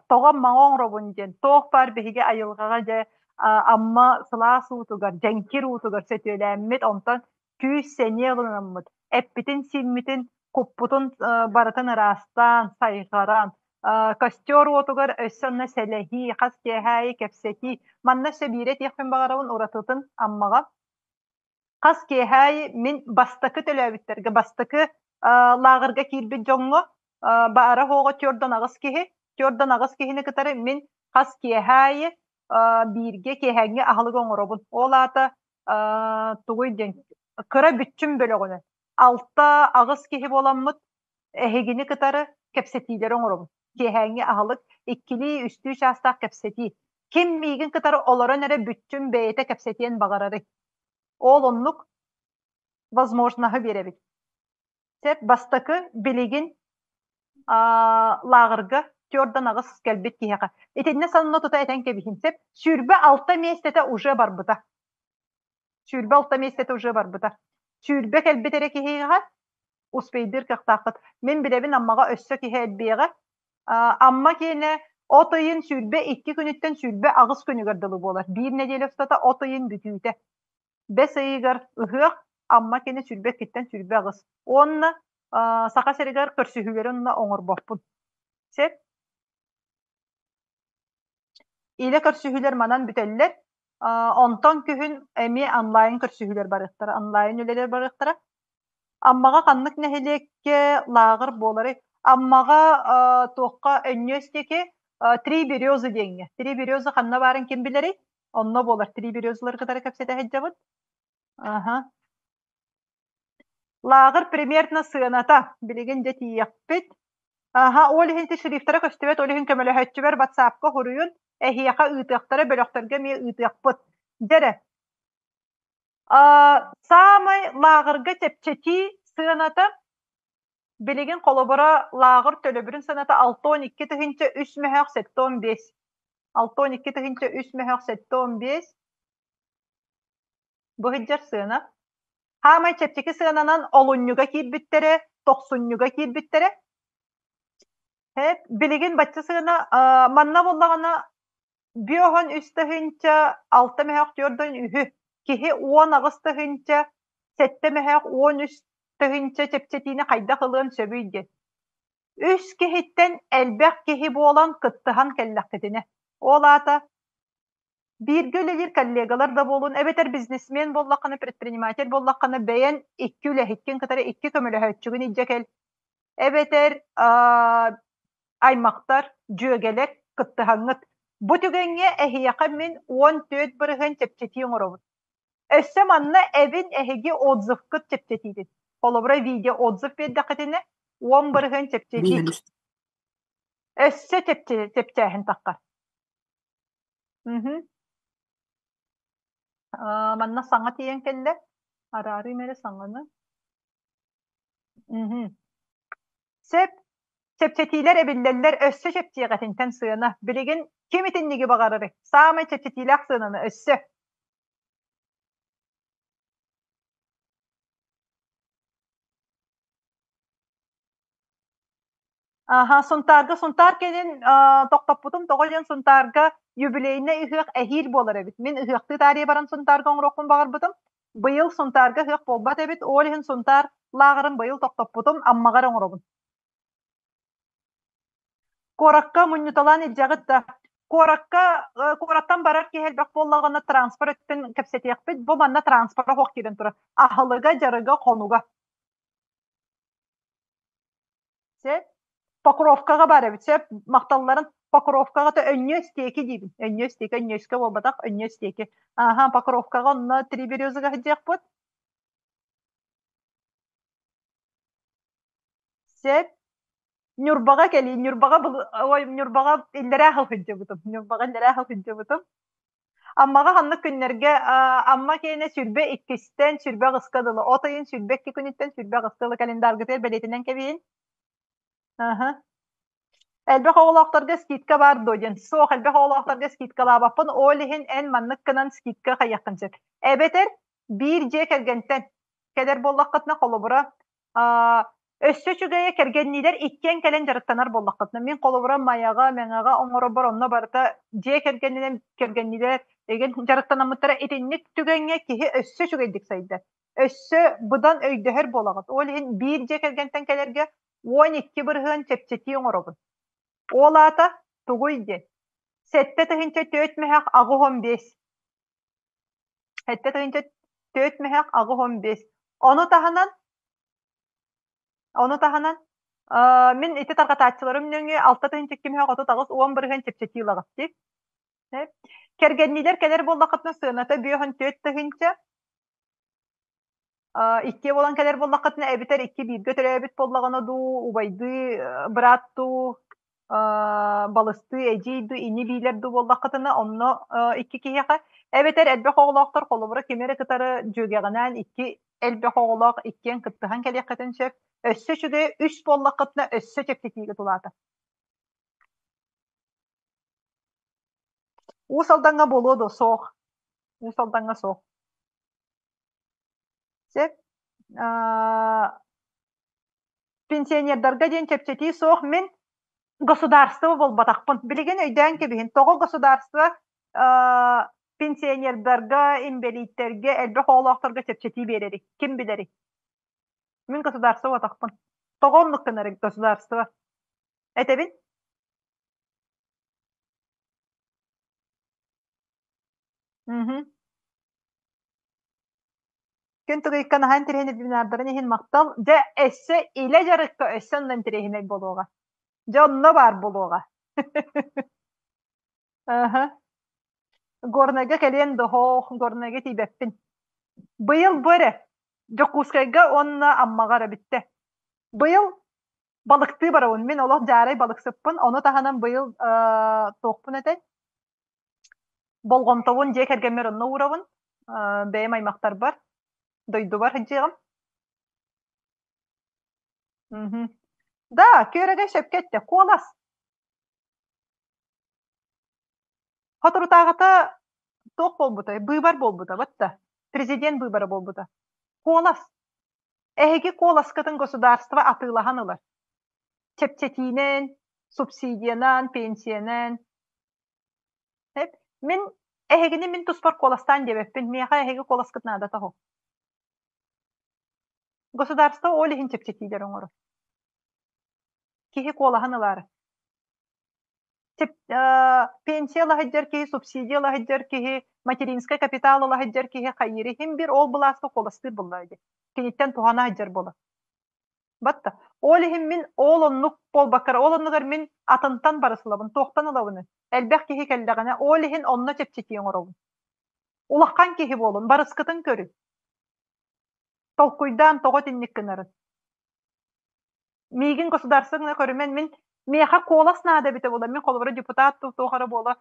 тоҕо Аммаҕа оҥоробун диэн туох баар биһиги айылҕаҕа дьэ Амма сылаас уутугар, дьэҥкир уутугар сөтүөлээммит, онтон күүс-сэниэ ылынаммыт, эппитин-сииммитин, куппутун барытын ыраастаан, сайҕаран, костер уотугар өссө онно сэлэһии, хас киэһэ аайы кэпсэтии. Манна өссө биири этиэхпин баҕарабын уратытын Аммаҕа. Хас киэһэ аайы мин бастакы төлөөбүттэргэ, бастакы лааҕырга киирбит дьоҥҥо баара-суоҕа 48 киһи, 48 киһини кытары мин хас киэһэ аайы бииргэ киэһээҥҥи аһылык оҥоробун. Ол аата тугуй диэн кыра бүччүм бөлөҕүнэн 6-8 киһи буоламмыт эһигини кытары кэпсэтиилэри оҥоробун. Киэһээҥҥи аһылык иккилии-үстүү чаастаах кэпсэтии. Ким миигин кытары олорон эрэ бүччүм бэйэтэ кэпсэтиэн баҕарарый? Ол оннук возможноһы биэрэбит. Сөп, бастакы билигин лааҕырга 48 кэлбит киһиэхэ. Итиннэ сонно тута этэн кэбиһин сөп. 26 миэстэтэ уже барбыта. 26 миэстэтэ уже барбыта. 20 кэлбит эрэ киһиэхэ успейдыыр кыахтааххыт. Мин билэбин Аммаҕа өссө киһи элбиэҕэ. Амма киэнэ от ыйын 22 күнүттэн 28 күнүгэр дылы буолар. Биир нэдиэлэ устата от ыйын бүтүүтэ. Бэс ыйыгар ыһыах Амма киэнэ 22-ттэн 28. Уонна Саха сиригэр көрсүһүүлэри онно оҥорбоппун. Сөп? Илэ көрсүһүүлэр манан бүтэллэр. Онтон күһүн эмиэ онлайн көрсүһүүлэр барыахтара, онлайн үлэлэр барыахтара. Аммаҕа ханнык нэһилиэккэ лааҕыр буоларый? Аммаҕа туохха Өнньүөс диэки Три березы диэҥҥэ. Три березы ханна баарын ким билэрий? Онно буолар Три березалары кытары кэпсэтэ сылдьабыт. Аха. Лааҕыр примерно сыаната билигин дьэ тиийиэхпит. Аһа, ол иһин ити шрифтэрэ көстүбэт, ол иһин көмөлөһөөччүбэр ватсапка суруйун, эһиэхэ ыытыахтара, бөлөхтөргө эмиэ ыытыахпыт. Дьэ эрэ, саамай лааҕырга чэпчэтии сыаната билигин холобура лааҕыр төлөбүрүн сыаната 62 тыһыынча үс мөһөөх 75. 62 тыһыынча үс мөһөөх 75 Бу сылдьар сыана. Хаамай чэпчэки сыананан олунньуга киирбиттэрэ, тохсунньуга киирбиттэрэ. Һэп, билигин бачча сыана манна буоллаҕына 53 тыһыынча 6 мөһөөх түөрдөн үһү. Киһи 18 тыһыынча 7 мөһөөх 13 тыһыынча чэпчэтиини хайдах ылыан сөбүй диэн. Үс киһиттэн элбэх киһи буолан кыттыһан кэллэххитинэ. Ол аата Бииргэ үлэлиир коллегалар да буолун, эбэтэр бизнесмен буоллаххына, предприниматель буоллаххына, бэйэн икки үлэһиккин кытары икки көмөлөһөөччүгүн илдьэ кэл. Эбэтэр аймахтар, дьүөгэлэр кыттыһаҥҥыт. Бу түгэҥҥэ эһиэхэ мин 14% чэпчэтии оҥоробун. Өссө манна эбин эһиги отзывкыт чэпчэтиитин. Холобура, видео отзыв биэрдэххитинэ, 10% чэпчэтии. Өссө чэпчээһин таххар. Мгм. Манна саҥа тиийэн кэллэ. Араарыым эрэ саҥаны. Мгм. Сөп. Чэпчэтиилэр эбиллэллэр өссө чэпчиэҕэтинтэн сыана. Билигин ким итинниги баҕарарый? Саамай чэпчэтиилээх сыананы өссө. Аха, Сунтаарга Сунтаар кэлин тохтоппутум. Тоҕо диэн Сунтаарга юбилейнай ыһыах эһиил буолар эбит. Мин ыһыахтыы таарыйа баран Сунтаарга оҥоруохпун баҕарбытым. Быйыл Сунтаарга ыһыах буолбат эбит. Ол иһин Сунтаар лааҕырын быйыл тохтоппутум. Аммаҕа эрэ оҥоробун. Куоракка мунньуталаан илдьэҕит да? Куоракка куораттан барар киһи элбэх буоллаҕына транспорт өттүн кэпсэтиэхпит. Бу манна транспора суох киирэн турар. Аһылыга, дьарыга, хонуга. Сөп. Покровкаҕа баар эбит. Сөп. Махталларын Покровкаҕа то Өнньүөс диэки диибин. Өнньүөс диэки, Өнньүөскэ буолбатах, Өнньүөс диэки. Аха, Покровкаҕа онно Три березыга сылдьыахпыт. Сөп. Ньурбаҕа кэлии. Ньурбаҕа ой, Ньурбаҕа иллэрээ сыл сылдьыбытым. Ньурбаҕа иллэрээ сыл сылдьыбытым. Аммаҕа ханнык күннэргэ Амма киэнэ 22-стэн 28-ка дылы, от ыйын 22 күнүттэн 28-ка дылы календаргытыгар бэлиэтинэн кэбиһин. Аха. Элбэх оҕолоохторго скидка баар дуо диэн. Суох, элбэх оҕолоохторго скидкалаабаппын. Ол иһин эн маннык гынан скидка хайыаххын сөп. Эбэтэр биир дьиэ кэргэнтэн кэлэр буоллаххытына, холобура, Өссө үчүгэйэ кэргэнниилэр иккиэн кэлэн дьарыктанар буоллаххытына, мин холобура Майаҕа, Мэҥэҕэ оҥоробор онно барыта дьиэ кэргэнинэн кэргэнниилэр эҥин дьарыктанаммыттара итинник түгэҥҥэ киһи өссө үчүгэйдик сайдар. Өссө быдан өйдөһөр буолаҕыт. Ол иһин биир дьиэ кэргэнтэн кэлэргэ 12% чэпчэтии оҥоробун. Ол аата тугуй диэн? 7 004 мөһөх 85. 7 004 мөһөх 85. Ону таһынан Ону таһынан мин ити тарҕатааччыларым нөҥүө 6 238 10% чэпчэтии ылаҕыт дии. Кэргэнниилэр кэлэр буоллаххытына сыаната 54 000 иккиэ буолан кэлэр буоллаххытына эбэтэр икки бииргэ төрөөбүт буоллаҕына дуу, убайдыы, быраат дуу, балыстыы, эдьиий дуу, ини биилэр дуу буоллаххытына онно икки киһиэхэ эбэтэр элбэх оҕолоохтор холобура кими эрэ кытары дьүөгэҕинээн икки элбэх оҕолоох иккиэн кыттыһан кэлиэххитин сөп. Өссө үчүгэй үс буоллаххытына өссө чэпчэтиигэ тулаата. Уус Алдаҥҥа буолуо дуо? Суох. Уус Алдаҥҥа суох. Сөп. Пенсионердарга диэн чэпчэтии суох. Мин государство буолбатахпын. Билигин өйдөөн кэбиһин. Тоҕо государство пенсионердарга, инбэлииттэргэ, элбэх оҕолоохторго чэпчэтии биэрэрий? Ким билэрий? Мин государство буолбатахпын. Тоҕо оннук гынарый государство? Этэбин? Мгм. Күн тугуйка наһаа интэриэһинэй вебинардарын иһин махтал. Дьэ, өссө илэ дьарыкка өссө онно интэриэһинэй буолуоҕа. Дьэ, онно баар буолуоҕа. Аха. Горнайга кэлиэн доһоох, Горнайга тиийбэппин. Быйыл бу эрэ Дьокуускайга уонна Аммаҕа эрэ бүттэ. Быйыл балыктыы барабын. Мин олох дьаарай балыксыппын. Ону таһынан быйыл туохпун этэй? Болҕомтобун дьиэ кэргэммэр онно уурабын. Бэйэм аймахтарбар, дойдубар сылдьыаҕым. Мгм. Да, күөрэгэй сөпкө эттэ. Куолас. Соторутааҕыта туох буолбутай? Быыбар буолбута, батта. Президент быыбара буолбута. Куолас. Эһиги куоласкытын государство атыылаһан ылар. Чэпчэтиинэн, субсидиянан, пенсиянан. Мин эһигини мин туспар куоластаан диэбэппин. Миэхэ эһиги куоласкыт наадата суох. Государство ол иһин чэпчэтиилэр оҥорор. Киһи куолаһын ылаары. Пенсия ыла сылдьар киһи, субсидия ыла сылдьар киһи, материнскай капитал ыла сылдьар киһи хайыыр иһин биир ол былааска куоластыыр буоллаҕа дии. Киниттэн туһана сылдьар буолар. Батта. Ол иһин мин ол оннук буолбаккар, ол оннугар мин атынтан барысылабын, туохтан ылабыный? Элбэх киһи кэллэҕинэ, ол иһин онно чэпчэтии оҥоробун. Улахан киһи буолун, барыскытын көрүн. Толкуйдаан тоҕо итинник гынарын. Миигин государство гына көрүмэн, мин миэхэ куолас наада эбитэ буолла. Мин холобура депутат дуу, туох эрэ буола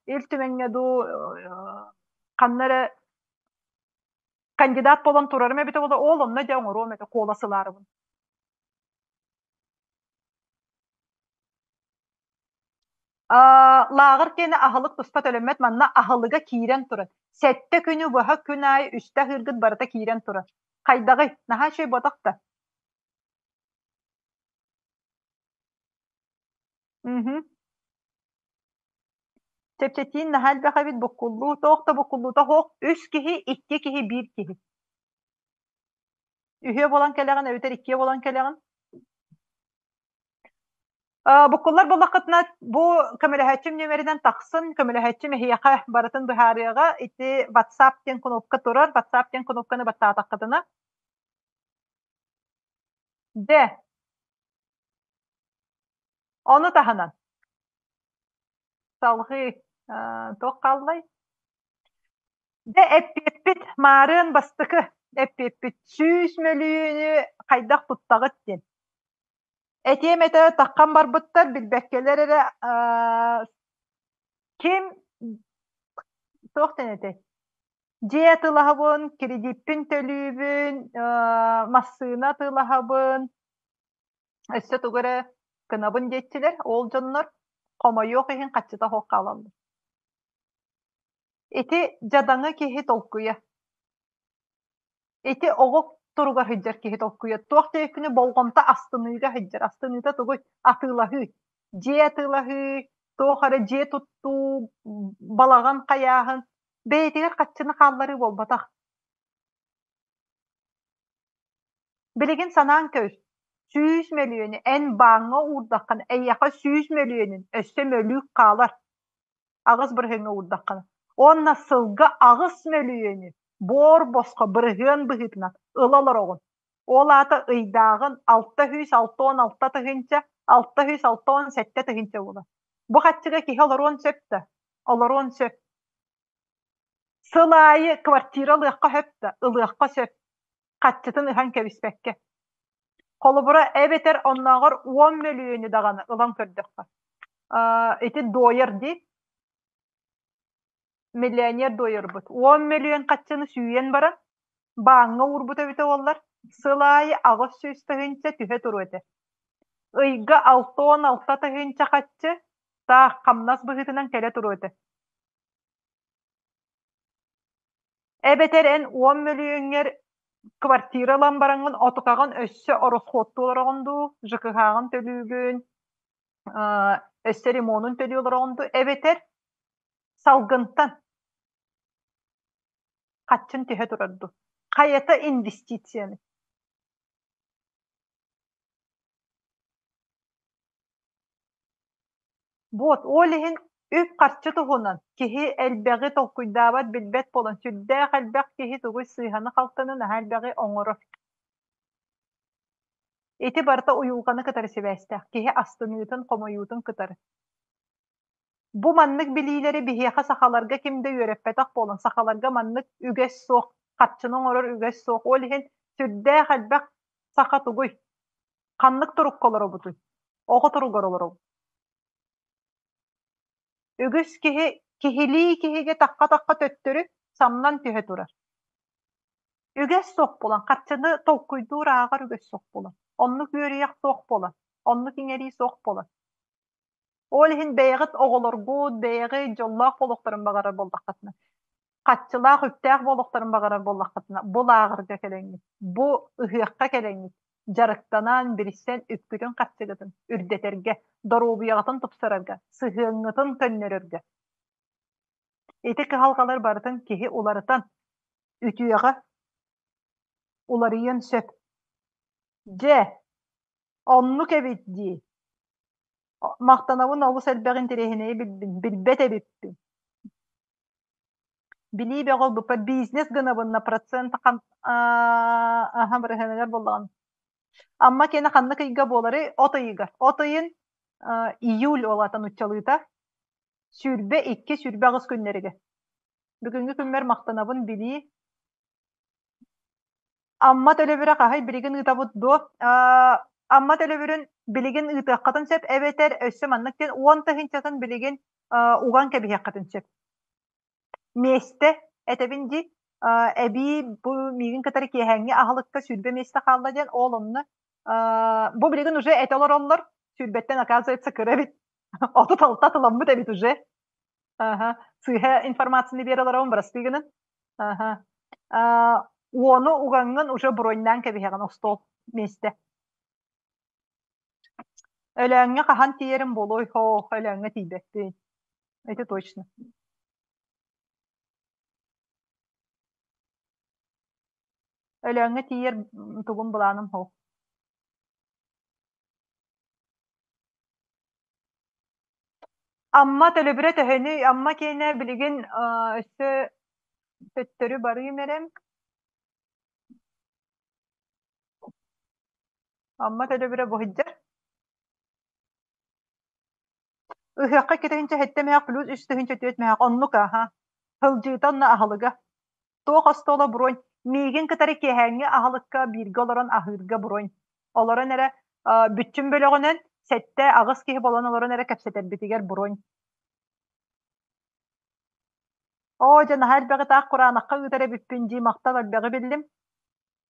Ил Түмэҥҥэ дуу, ханна эрэ кандидат буолан турарым эбитэ буолла, ол онно дьэ оҥоруом этэ, куолас ылаарыбын. Лааҕыр киэнэ аһылык туспа төлөммөт, манна аһылыга киирэн турар. Сэттэ күнү быһа күн аайы үстэ аһыыргыт барыта киирэн турар. Хайдаҕый? Наһаа үчүгэй буотах да? Мгм. Чэпчэтиин наһаа элбэх эбит, буккуллуу, туох да буккуллуута суох. Үс киһи, икки киһи, биир киһи. Үһүө буолан кэлэҕин эбэтэр иккиэ буолан кэлэҕин. Буккуллар буоллаххытына, бу көмөлөһөөччүм нүөмэринэн тахсын, көмөлөһөөччүм эһиэхэ барытын быһаарыаҕа. Ити WhatsApp диэн кнопка турар, WhatsApp диэн кнопканы баттаатаххытына. Дэ. Ону таһынан салҕыы туох хааллай? Дьэ эппиэппит маарыан бастакы эппиэппит 100 мөлүйүөнү хайдах туттаҕыт диэн. Этиэм этэ таххан барбыттар билбэккэлэр эрэ ким туох диэн этэй дьиэ атыылаһабын, кредиппин төлүүбүн, массыына атыылаһабын, өссө тугу эрэ гынабын диэччилэр, ол дьоннор хомойуох иһин хаччыта суох хаалаллар. Ити дьадаҥы киһи толкуйа. Ити оҕо туругар сылдьар киһи толкуйа. Туох диэбиккиний болҕомто астыныыга сылдьар. Астыныыта тугуй? Атыылаһыы. Дьиэ атыылаһыы, туох эрэ дьиэ туттуу, балаҕан хайааһын. Бэйэтигэр хаччыны хаалларыы буолбатах. Билигин санаан көр, 100 мөлүйүөнү эн бааҥҥа уурдаххына, эйиэхэ 100 мөлүйүөнүн өссө мөлүүк хаалар. 8 бырыһыаҥҥа уурдаххына. Уонна сылга 8 мөлүйүөнү буор босхо бырыһыан быһыытынан ыла олороҕун. Ол аата ыйдааҕын 666 тыһыынча, 667 тыһыынча буолар. Бу хаччыга киһи олоруон сөп да? Олоруон сөп. Сыл аайы квартира ылыахха сөп да? Ылыахха сөп. Хаччытын ыһан кэбиспэккэ. Холобура, эбэтэр оннооҕор 10 мөлүйүөнү даҕаны ылан көрдөххө. Ити дуойар дии. Миллионер дуойарбыт. 10 мөлүйүөн хаччыны сүүйэн баран, бааҥҥа уурбут эбитэ буоллар, сыл аайы 800 тыһыынча түһэ туруо этэ. Ыйга 66 тыһыынча хаччы таах хамнас быһыытынан кэлэ туруо этэ. Эбэтэр эн 10 мөлүйүөҥҥэр квартира ылан бараҥҥын отукаҕын өссө ороскуоттуу олороҕун дуу, ЖКХ-ҕын төлүүгүн, өссө ремонун төлүү олороҕун дуу, эбэтэр салгынтан хаччын түһэ турар дуу. Хайата инвестицияны? Вот, ол иһин үп-харчы туһунан киһи элбэҕи толкуйдаабат, билбэт буолан, сүрдээх элбэх киһи тугуй сыыһаны-халтыны наһаа элбэҕи оҥорор. Ити барыта уйулҕаны кытары сибээстээх, киһи астыныытын, хомойуутун кытары. Бу маннык билиилэри биһиэхэ сахаларга ким да үөрэппэтэх буолан, сахаларга маннык үгэс суох, харчыны оҥорор үгэс суох. Ол иһин сүрдээх элбэх саха тугуй? Ханнык турукка олоробутуй? Оҕо туругар олоробут. Үгүс киһи киһилии киһигэ тахха-тахха төттөрү самнан түһэ турар. Үгэс суох буолан, харчыны толкуйдуур ааҕар үгэс суох буолан, оннук үөрүйэх суох буолан, оннук иҥэрии суох буолан. Ол иһин бэйэҕит оҕолоргут, бэйэҕит дьоллоох буолуохтарын баҕарар буоллаххытына, хаччылаах, үптээх буолуохтарын баҕарар буоллаххытына, бу лааҕырга кэлэҥҥит, бу ыһыахха кэлэҥҥит, дьарыктанан, билсэн үпкүтүн-харчыгытын үрдэтэргэ, доруобуйаҕытын тупсарарга, сыһыаҥҥытын көннөрөргө. Ити кыһалҕалар барытын киһи уларытан, үтүөҕэ уларыйыан сөп. Дьэ, оннук эбит дии. Махтанабын олус элбэх интэриэһинэйи билбин, билбэт эбиппин. Билии бөҕө ылбыппар бизнес гынабын на процент аха бырыһыаныгар буоллаҕын. Амма киэнэ ханнык ыйга буоларый? От ыйыгар. От ыйын июль ол аата нуччалыыта 22, 28 күннэригэр. Бүгүҥҥү күммэр махтанабын билии. Амма төлөбүрэ хаһай билигин ыытабыт дуо? Амма төлөбүрүн билигин ыытыаххытын сөп эбэтэр өссө маннык диэн 10 тыһыынчатын билигин уган кэбиһиэххитин сөп. Миэстэ этэбин дии эбии бу миигин кытары киэһээҥҥи аһылыкка 20 миэстэ хаалла диэн ол онно бу билигин уже этэ олороллор сүүрбэттэн оказывается кыра эбит 36 тыламмыт эбит уже Аха. Сыыһа информацияны биэрэ олоробун бырастыы гынан. Аха. Уону угаҥҥын уже броньнаан кэбиһэҕин остуол миэстэ. Өлөөҥҥө хаһан тиийэрим буолуой? Һоох, Өлөөҥҥө тиийбэппин. Это точно. Өлөөҥҥө тиийэр тугум былааным суох. Амма төлөбүрэ төһөнүй? Амма киэнэ билигин өссө төттөрү барыым эрэм. Амма төлөбүрэ бу сылдьар. Ыһыахха 2 7 мөөх плюс 3 4 мөөх оннук аха. Сылдьыыта онно аһылыга. Туох остуола бронь. Миигин кытары киэһээҥҥи аһылыкка бииргэ олорон аһыырга бронь. Олорон эрэ бүччүм бөлөҕүнэн 7-8 киһи буолан олорон эрэ кэпсэтэрбитигэр бронь. Оо, дьэ наһаа элбэҕи таах кураанахха ыытар эбиппин дии махтал элбэҕи биллим.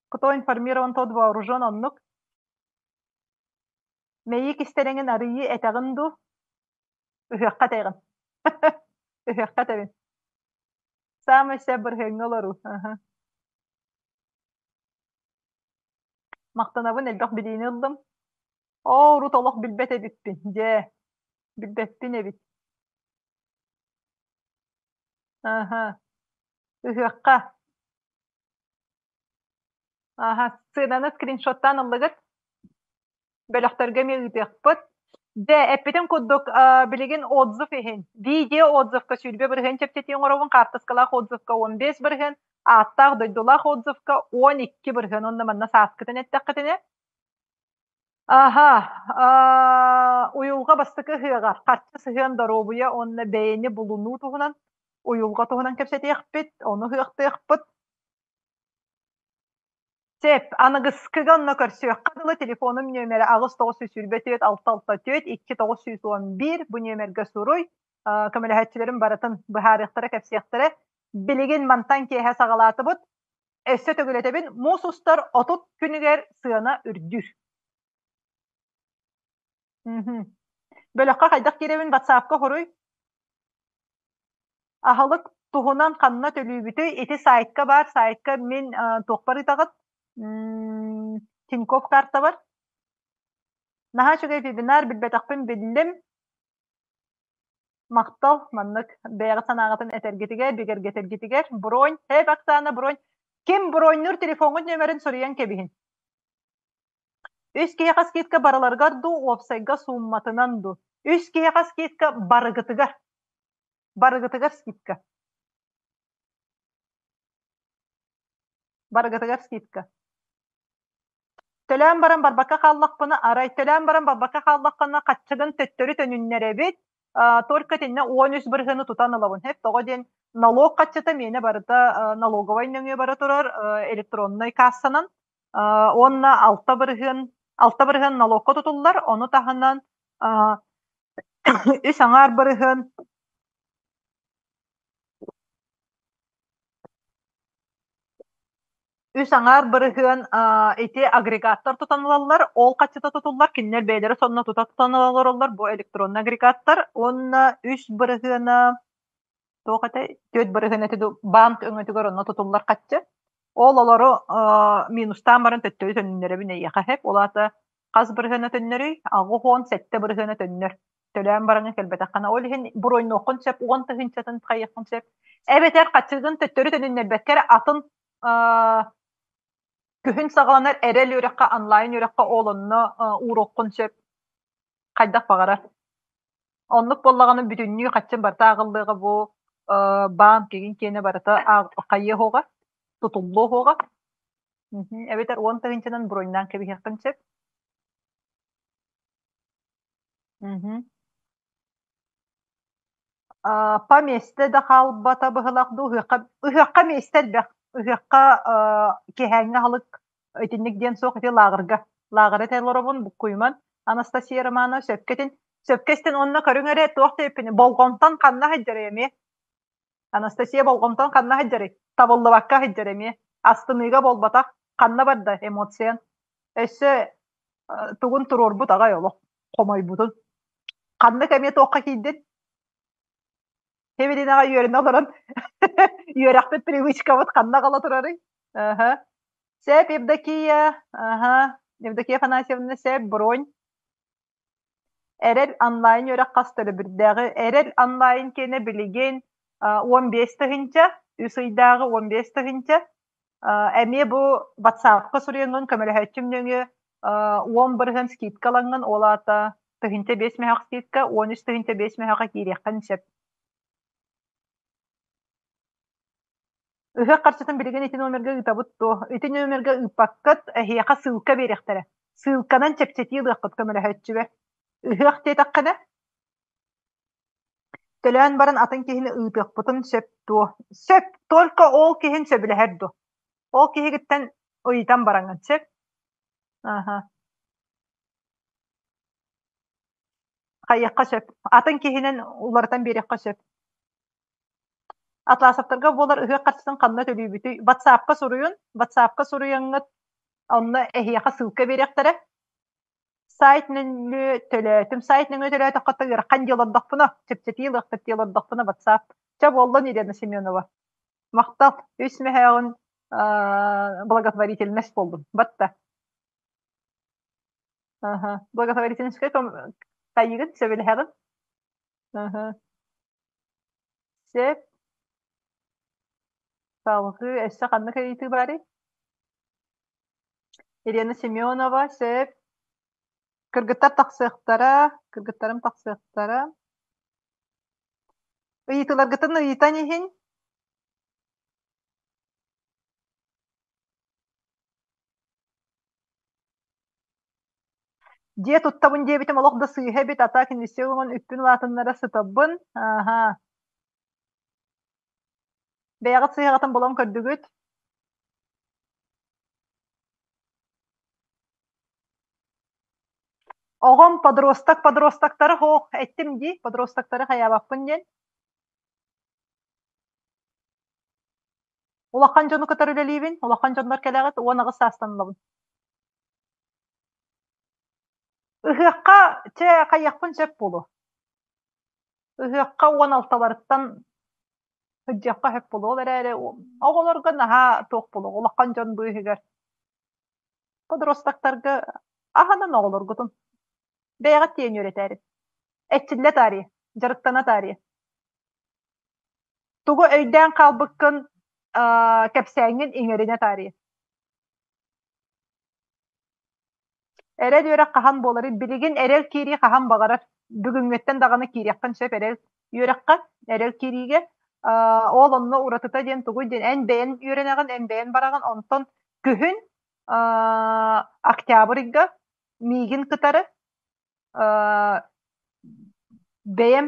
Кто информирован, тот вооружен оннук. Мэйии кистэлэҥин арыйыы этэҕин дуу? Ыһыахха этэҕин. Ыһыахха этэбин. Саамай сөп бырыһыаҥҥа олоруу. Аһа. Махтанабын, элбэх билиини ыллым. Оо, урут олох билбэт эбиппин. Дьэ, билбэппин эбит. Аһа. Ыһыахха. Аһа, сыананы скриншоттаан ыллыгыт? Бөлөхтөргө эмиэ ыытыахпыт. Дьэ, эппитим курдук, билигин отзыв иһин. Видео отзывка 20% чэпчэтии оҥоробун, хаартыскалаах отзывка 15%, ааттаах дойдулаах отзывка 12% уонна манна сааскытын эттэххитинэ. Аха, уйулҕа бастакы ыһыаҕар харчы сыһыан доруобуйа уонна бэйэни булунуу туһунан уйулҕа туһунан кэпсэтиэхпит, ону ыһыахтыахпыт. Сөп, аныгыскыга онно көрсүөххэ дылы телефонум нүөмэрэ 8 924 664 2911 бу нүөмэргэ суруй. Көмөлөһөөччүлэрим барытын быһаарыахтара, кэпсиэхтэрэ. Билигин мантан киэһэ саҕалаатыбыт. Өссө төгүлэтэбин, муус устар 30 күнүгэр сыана үрдүүр. Бөлөххө хайдах киирэбин WhatsApp-ка хоруй. Аһылык туһунан ханна төлүүбүтүй? Ити сайтка баар, сайтка мин туохпар ыытаҕыт? Тинькофф картабар. Наһаа үчүгэй вебинар, билбэтэхпин биллим. Махтал, маннык бэйэҕит санааҕытын этэргитигэр, бигэргэтэргитигэр. Бронь, һээп Оксана, бронь. Ким броньнуур телефоҥҥут нүөмэрин суруйан кэбиһин. Үс киһиэхэ скидка барыларыгар дуу, уопсайга суумматынан дуу? Үс киһиэхэ скидка барыгытыгар. Барыгытыгар скидка. Барыгытыгар скидка. Төлөөн баран барбакка хааллахпына, арай төлөөн баран барбакка хааллаххына, хаччыгын төттөрү төнүннэрэбит. Только итиннэ 13 бырыһыаны тутан ылабын. Хэп тоҕо диэн налог хаччыта миэнэ барыта налоговай нөҥүө бара турар электроннай кассанан уонна 6 бырыһыан 6 бырыһыан налогка тутуллар, ону таһынан 3,5 бырыһыан 3,5 бырыһыан ити агрегаттар тутан ылаллар, ол хаччыта тутуллар, кинилэр бэйэлэрэ сонно тута тутан олороллор, бу электронный агрегаттар уонна 3 бырыһыана туох этэй, 4 бырыһыан этэ дуу, банк өҥөтүгэр онно тутуллар хаччы. Ол олору минустаан баран төттөрү төннөрөбүн эйиэхэ хэп, ол аата хас бырыһыана төннөрүй? 87 бырыһыана төннөр. Төлөөн бараҥҥа кэлбэтэххинэ, ол иһин буруойнуоххун сөп, 10 тыһыынчатын хайыаххын сөп. Эбэтэр хаччыгын төттөрү төнүннэрбэккэ эрэ атын күһүн саҕаланар эрэл үөрэххэ, онлайн үөрэххэ ол онно ууруоххун сөп. Хайдах баҕарар. Оннук буоллаҕына бүтүннүү хаччын барыта ааҕыллыаҕа бу баан кигин киэнэ барыта хайыа уоҕа, тутуллуо уоҕа. Эбэтэр 10 тыһыынчанан броньнаан кэбиһиэххин сөп. По миэстэ да хаалбата быһылаах дуу, ыһыахха, ыһыахха миэстэ элбэх. Ыһыахха киэһээҥҥи аһылык итинник диэн суох ити лааҕырга. Лааҕыры этэ олоробун, буккуйуман. Анастасия Романова сөпкө этин, сөпкө истэн уонна көрүҥ эрэ туох диэбиппин болҕомтон ханна сылдьарый эмиэ? Анастасия болҕомтон ханна сылдьарый? Табыллыбакка сылдьар эмиэ. Астыныыга буолбатах, ханна барда эмоциян? Өссө тугун туруорбут аҕай олох хомойбутун. Ханнык эмиэ туохха киирдин? Хевелинаҕа үөрэнэ олорон үөрэхпит привычкабыт ханна аҕала турарый? Аха. Сөп, Евдокия. Аха. Евдокия Афанасьевна, сөп, бронь. Эрэл онлайн үөрэх хас төлөбүрдээҕи? Эрэл онлайн киэнэ билигин 15 тыһыынча, үс ыйдааҕы 15 тыһыынча. Эмиэ бу WhatsApp-ка суруйаҥҥын көмөлөһөөччүм нөҥүө 10% скидка ылаҥҥын, ол аата 1005 мөһөх скидка, 13 5 мөһөхө киириэххин сөп. Ыһыах харчытын билигин ити номерга ыытабыт дуо? Ити номерга ыыппаккыт, эһиэхэ ссылка биэриэхтэрэ. Ссылканан чэпчэтии ылыаххыт көмөлөһөөччүбэр. Ыһыах диэтэххинэ, төлөөн баран атын киһини ыытыахпытын сөп дуо? Сөп, только ол киһин сөбүлэһэр дуо? Ол киһигиттэн ыйытан бараҥҥын сөп? Аха. Хайыахха сөп. Атын киһинэн уларытан биэриэххэ сөп. Атласовтарга буолар ыһыах харчытын ханна төлүүбүтүй? Ватсапка суруйун, Ватсапка суруйаҥҥыт, онно эһиэхэ ссылка биэриэхтэрэ. Сайт нөҥүө төлөөтүм. Сайт нөҥүө төлөөтөххө ыарахан дии олордохпуна, чэпчэтии ылыахпыт дии олордохпуна Ватсап. Чэ буоллун Елена Семенова. Махтал. Үс мөһөөҕүн благотворительность буоллун. Батта. Аха. Благотворительностька хайыгын сөбүлэһэҕин? Аха. Сөп. Салгыы өссө ханнык ыйытыы баарый? Елена Семенова, сөп. Кыргыттар тахсыахтара, кыргыттарым тахсыахтара. Ыйытыыларгытын ыйытан иһин. Дьиэ туттабын диэбитим олох да сыыһа эбит, а так инвестицияларбын үппүн улаатыннара сытабын. Ааһа. Бэйэҕит сыыһаҕытын булан көрдүгүт? Оҕом подросток подростоктары һоох эттим дии, подростоктары хайаабаппын диэн. Улахан дьону кытары үлэлиибин, улахан дьоннор кэлэҕит, 18 саастанылабын. Ыһыахха чэ хайыахпын сөп буолуо. Ыһыахха 16-ларыттан сылдьыахха сөп буолуо, ол эрээри оҕолорго наһаа туох буолуо, улахан дьон быыһыгар подростоктарга аһынан оҕолоргутун бэйэҕит тиийэн үөрэтээри, эрчиллэ таарыйа, дьарыктана таарыйа. Тугу өйдөөн хаалбыккын кэпсээҥҥин иҥэринэ таарыйа. Эрэл үөрэх хаһан буоларый? Билигин эрэл киирии хаһан баҕарар. Бүгүҥҥүттэн даҕаны киириэххин сөп эрэл үөрэххэ, эрэл киириигэ. Ол онно уратыта диэн тугуй диэн эн бэйэн үөрэнэҕин, эн бэйэн бараҕын, онтон күһүн октябрь ыйга миигин кытары бэйэм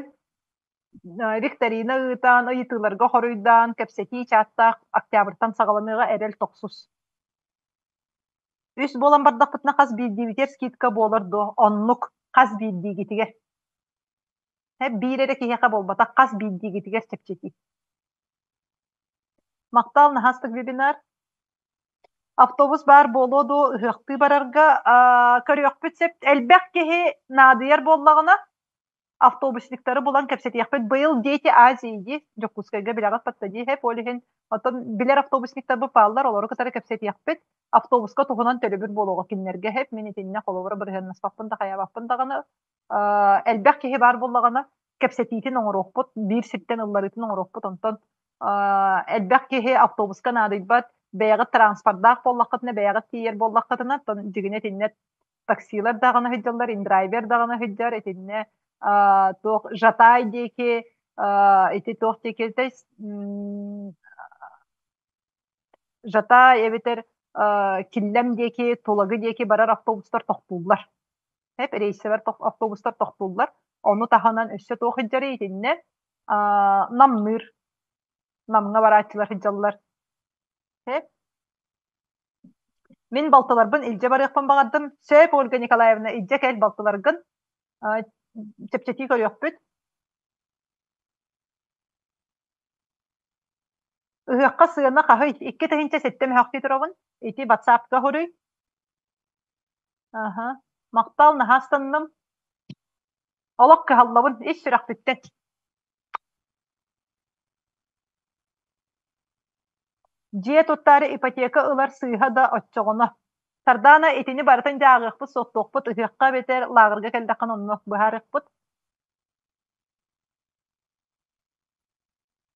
викторина ыытан, ыйытыыларга хоруйдаан, кэпсэтии чааттаах октябрьтан саҕаланыаҕа эрэл тохсус. Үс буолан бардахпытына хас биирдиибитигэр скидка буолар дуо? Оннук хас биирдиигитигэр. Биир эрэ киһиэхэ буолбатах, хас биирдиигитигэр чэпчэтии. Махтал, наһаастык вебинар. Автобус баар буолуо дуо ыһыахтыы барарга көрүөхпүт сөп. Элбэх киһи наадыйар буоллаҕына, автобусниктары булан кэпсэтиэхпит. Быйыл Дети Азии дии, Дьокуускайга билэҕит батта дии, һэп ол иһин оттон билэр автобусниктарбыт бааллар, олору кытары кэпсэтиэхпит. Автобуска туһунан төлөбүр буолуоҕа кинилэргэ һэп мин итиннэ холобура бырыһыаннаспаппын да хайаабаппын даҕаны элбэх киһи баар буоллаҕына кэпсэтиитин оҥоруохпут, биир сиртэн ылларыытын оҥоруохпут. Онтон элбэх киһи автобуска наадыйбат, бэйэҕит транспордаах буоллаххытына, бэйэҕит тиийэр буоллаххытына, оттон дьигинэ итиннэ таксилар даҕаны сылдьаллар, индрайвер даҕаны сылдьар, итиннэ туох Жатай диэки ити туох диэки Жатай эбэтэр Киллэм диэки, Тулагы диэки барар автобустар тохтууллар. Эп рейсэбэр автобустар тохтууллар. Ону таһынан өссө туох сылдьарый итиннэ Намныыр. Намҥа барааччылар сылдьаллар. Эп Мин балтыларбын илдьэ барыахпын баҕардым. Сөп, Ольга Николаевна, илдьэ кэл балтыларгын. Чэпчэтии көрүөхпүт. Ыһыахха сыана хаһый? 2007 мөһөхтүү туробун. Ити WhatsApp-ка хоруй. Аха. Махтал, наһаа астынным. Олох кыһаллабын, ис сүрэхпиттэн. Дьиэ туттаары ипотека ылар сыыһа да оччоҕуна. Сардаана итини барытын дьэ ааҕыахпыт, суоттуохпут, ыһыахха эбэтэр лааҕырга кэллэххинэ онно быһаарыахпыт.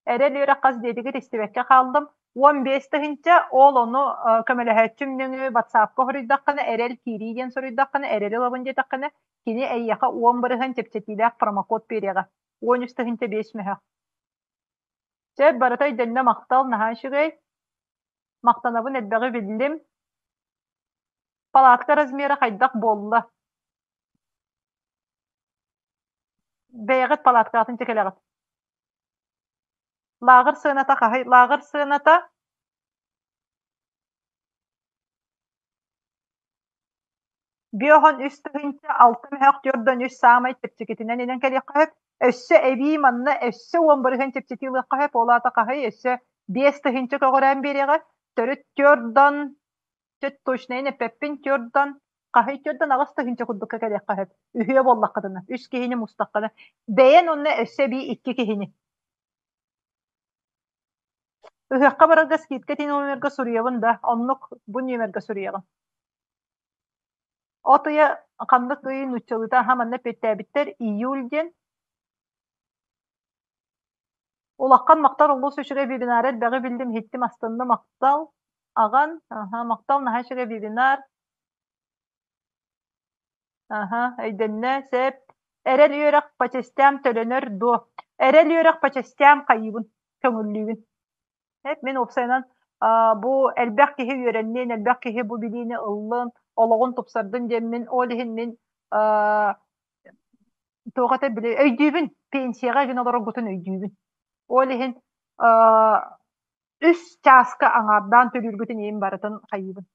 Эрэл үөрэх хас диэтигит истибэккэ хааллым. 15 тыһыынча, ол ону көмөлөһөөччүм нөҥүө WhatsApp-ка суруйдаххына, эрэл киирии диэн суруйдаххына, эрэли ылабын диэтэххинэ, кини эйиэхэ 10% чэпчэтиилээх промокод биэриэҕэ. 13 тыһыынча 5 мөһөх. Чэ, барыта өйдөннө махтал, наһаа үчүгэй. Махтанабын элбэҕи биллим. Палатка размера хайдах буолла? Бэйэҕит палаткаҕытын чэкэлэҕит. Лааҕыр сыаната хаһый? Лааҕыр сыаната Биоһон 3 6000 мөһөөх 43 саамай чэпчэкитинэн инэн кэлиэххэ сөп. Өссө эбии манна өссө 10% чэпчэтии ылыахха сөп. Ол аата хаһый? Өссө 5 тыһыынча көҕүрээн биэриэҕэ. Төрүт төрдөн точнайын эппэппин төрдөн хаһый төрдөн 8 тыһыынча курдукка кэлиэххэ сөп. Үһүө буоллаххытына, үс киһини мустаххына. Бэйэн онно өссө эбии икки киһини. Ыһыахха барарга скидка ити номерга суруйабын да, оннук бу нүөмэргэ суруйаҕын. От ыйа ханнык ый нууччалыыта аха манна эппиэттээбиттэр июль диэн. Улахан махтал олус үчүгэй вебинар элбэҕи биллим, иһиттим, астынным, махтал. Аҕан, аха, махтал наһаа үчүгэй вебинар. Аха, өйдөннө, сөп. Эрэл үөрэх по частям төлөнөр дуо? Эрэл үөрэх по частям хайыыбын, көҥүллүүбүн. Эп мин уопсайынан бу элбэх киһи үөрэннин, элбэх киһи бу билиини ыллын, олоҕун тупсардын диэммин, ол иһин мин туох этэ били өйдүүбүн, пенсияҕа игин олороргутун өйдүүбүн. Ол иһин үс чааска аҥаардаан төлүүргүтүн иһин барытын хайыыбын,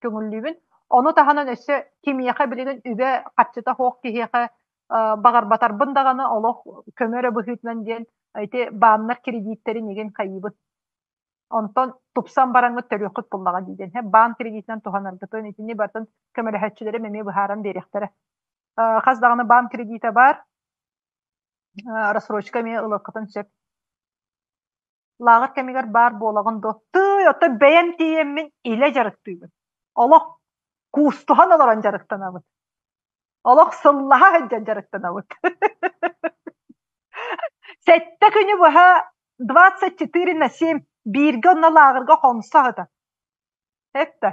көҥүллүүбүн. Ону таһынан өссө кимиэхэ билигин үбэ харчыта суох киһиэхэ баҕарбатарбын даҕаны олох көмө эрэ быһыытынан диэн ити бааннар кредиттэрин игин хайыыбын. Онтон тупсан бараҥҥыт төрүөххүт буллаҕа дии диэн. Баан кредитинэн туһанаргытын итини барытын көмөлөһөөччүлэрим эмиэ быһааран биэриэхтэрэ. Хас даҕаны баан кредитэ баар, рассрочка эмиэ ылыаххытын сөп. Лааҕыр кэмигэр баар буолаҕын дуо? Тыый, оттон бэйэм тиийэммин илэ дьарыктыыбын. Олох куустуһан олорон дьарыктанабыт. Олох сыллаһа сылдьан дьарыктанабыт. Сэттэ күнү быһа 24 на 7 бииргэ онно лааҕырга хонсо сытан. Эттэ.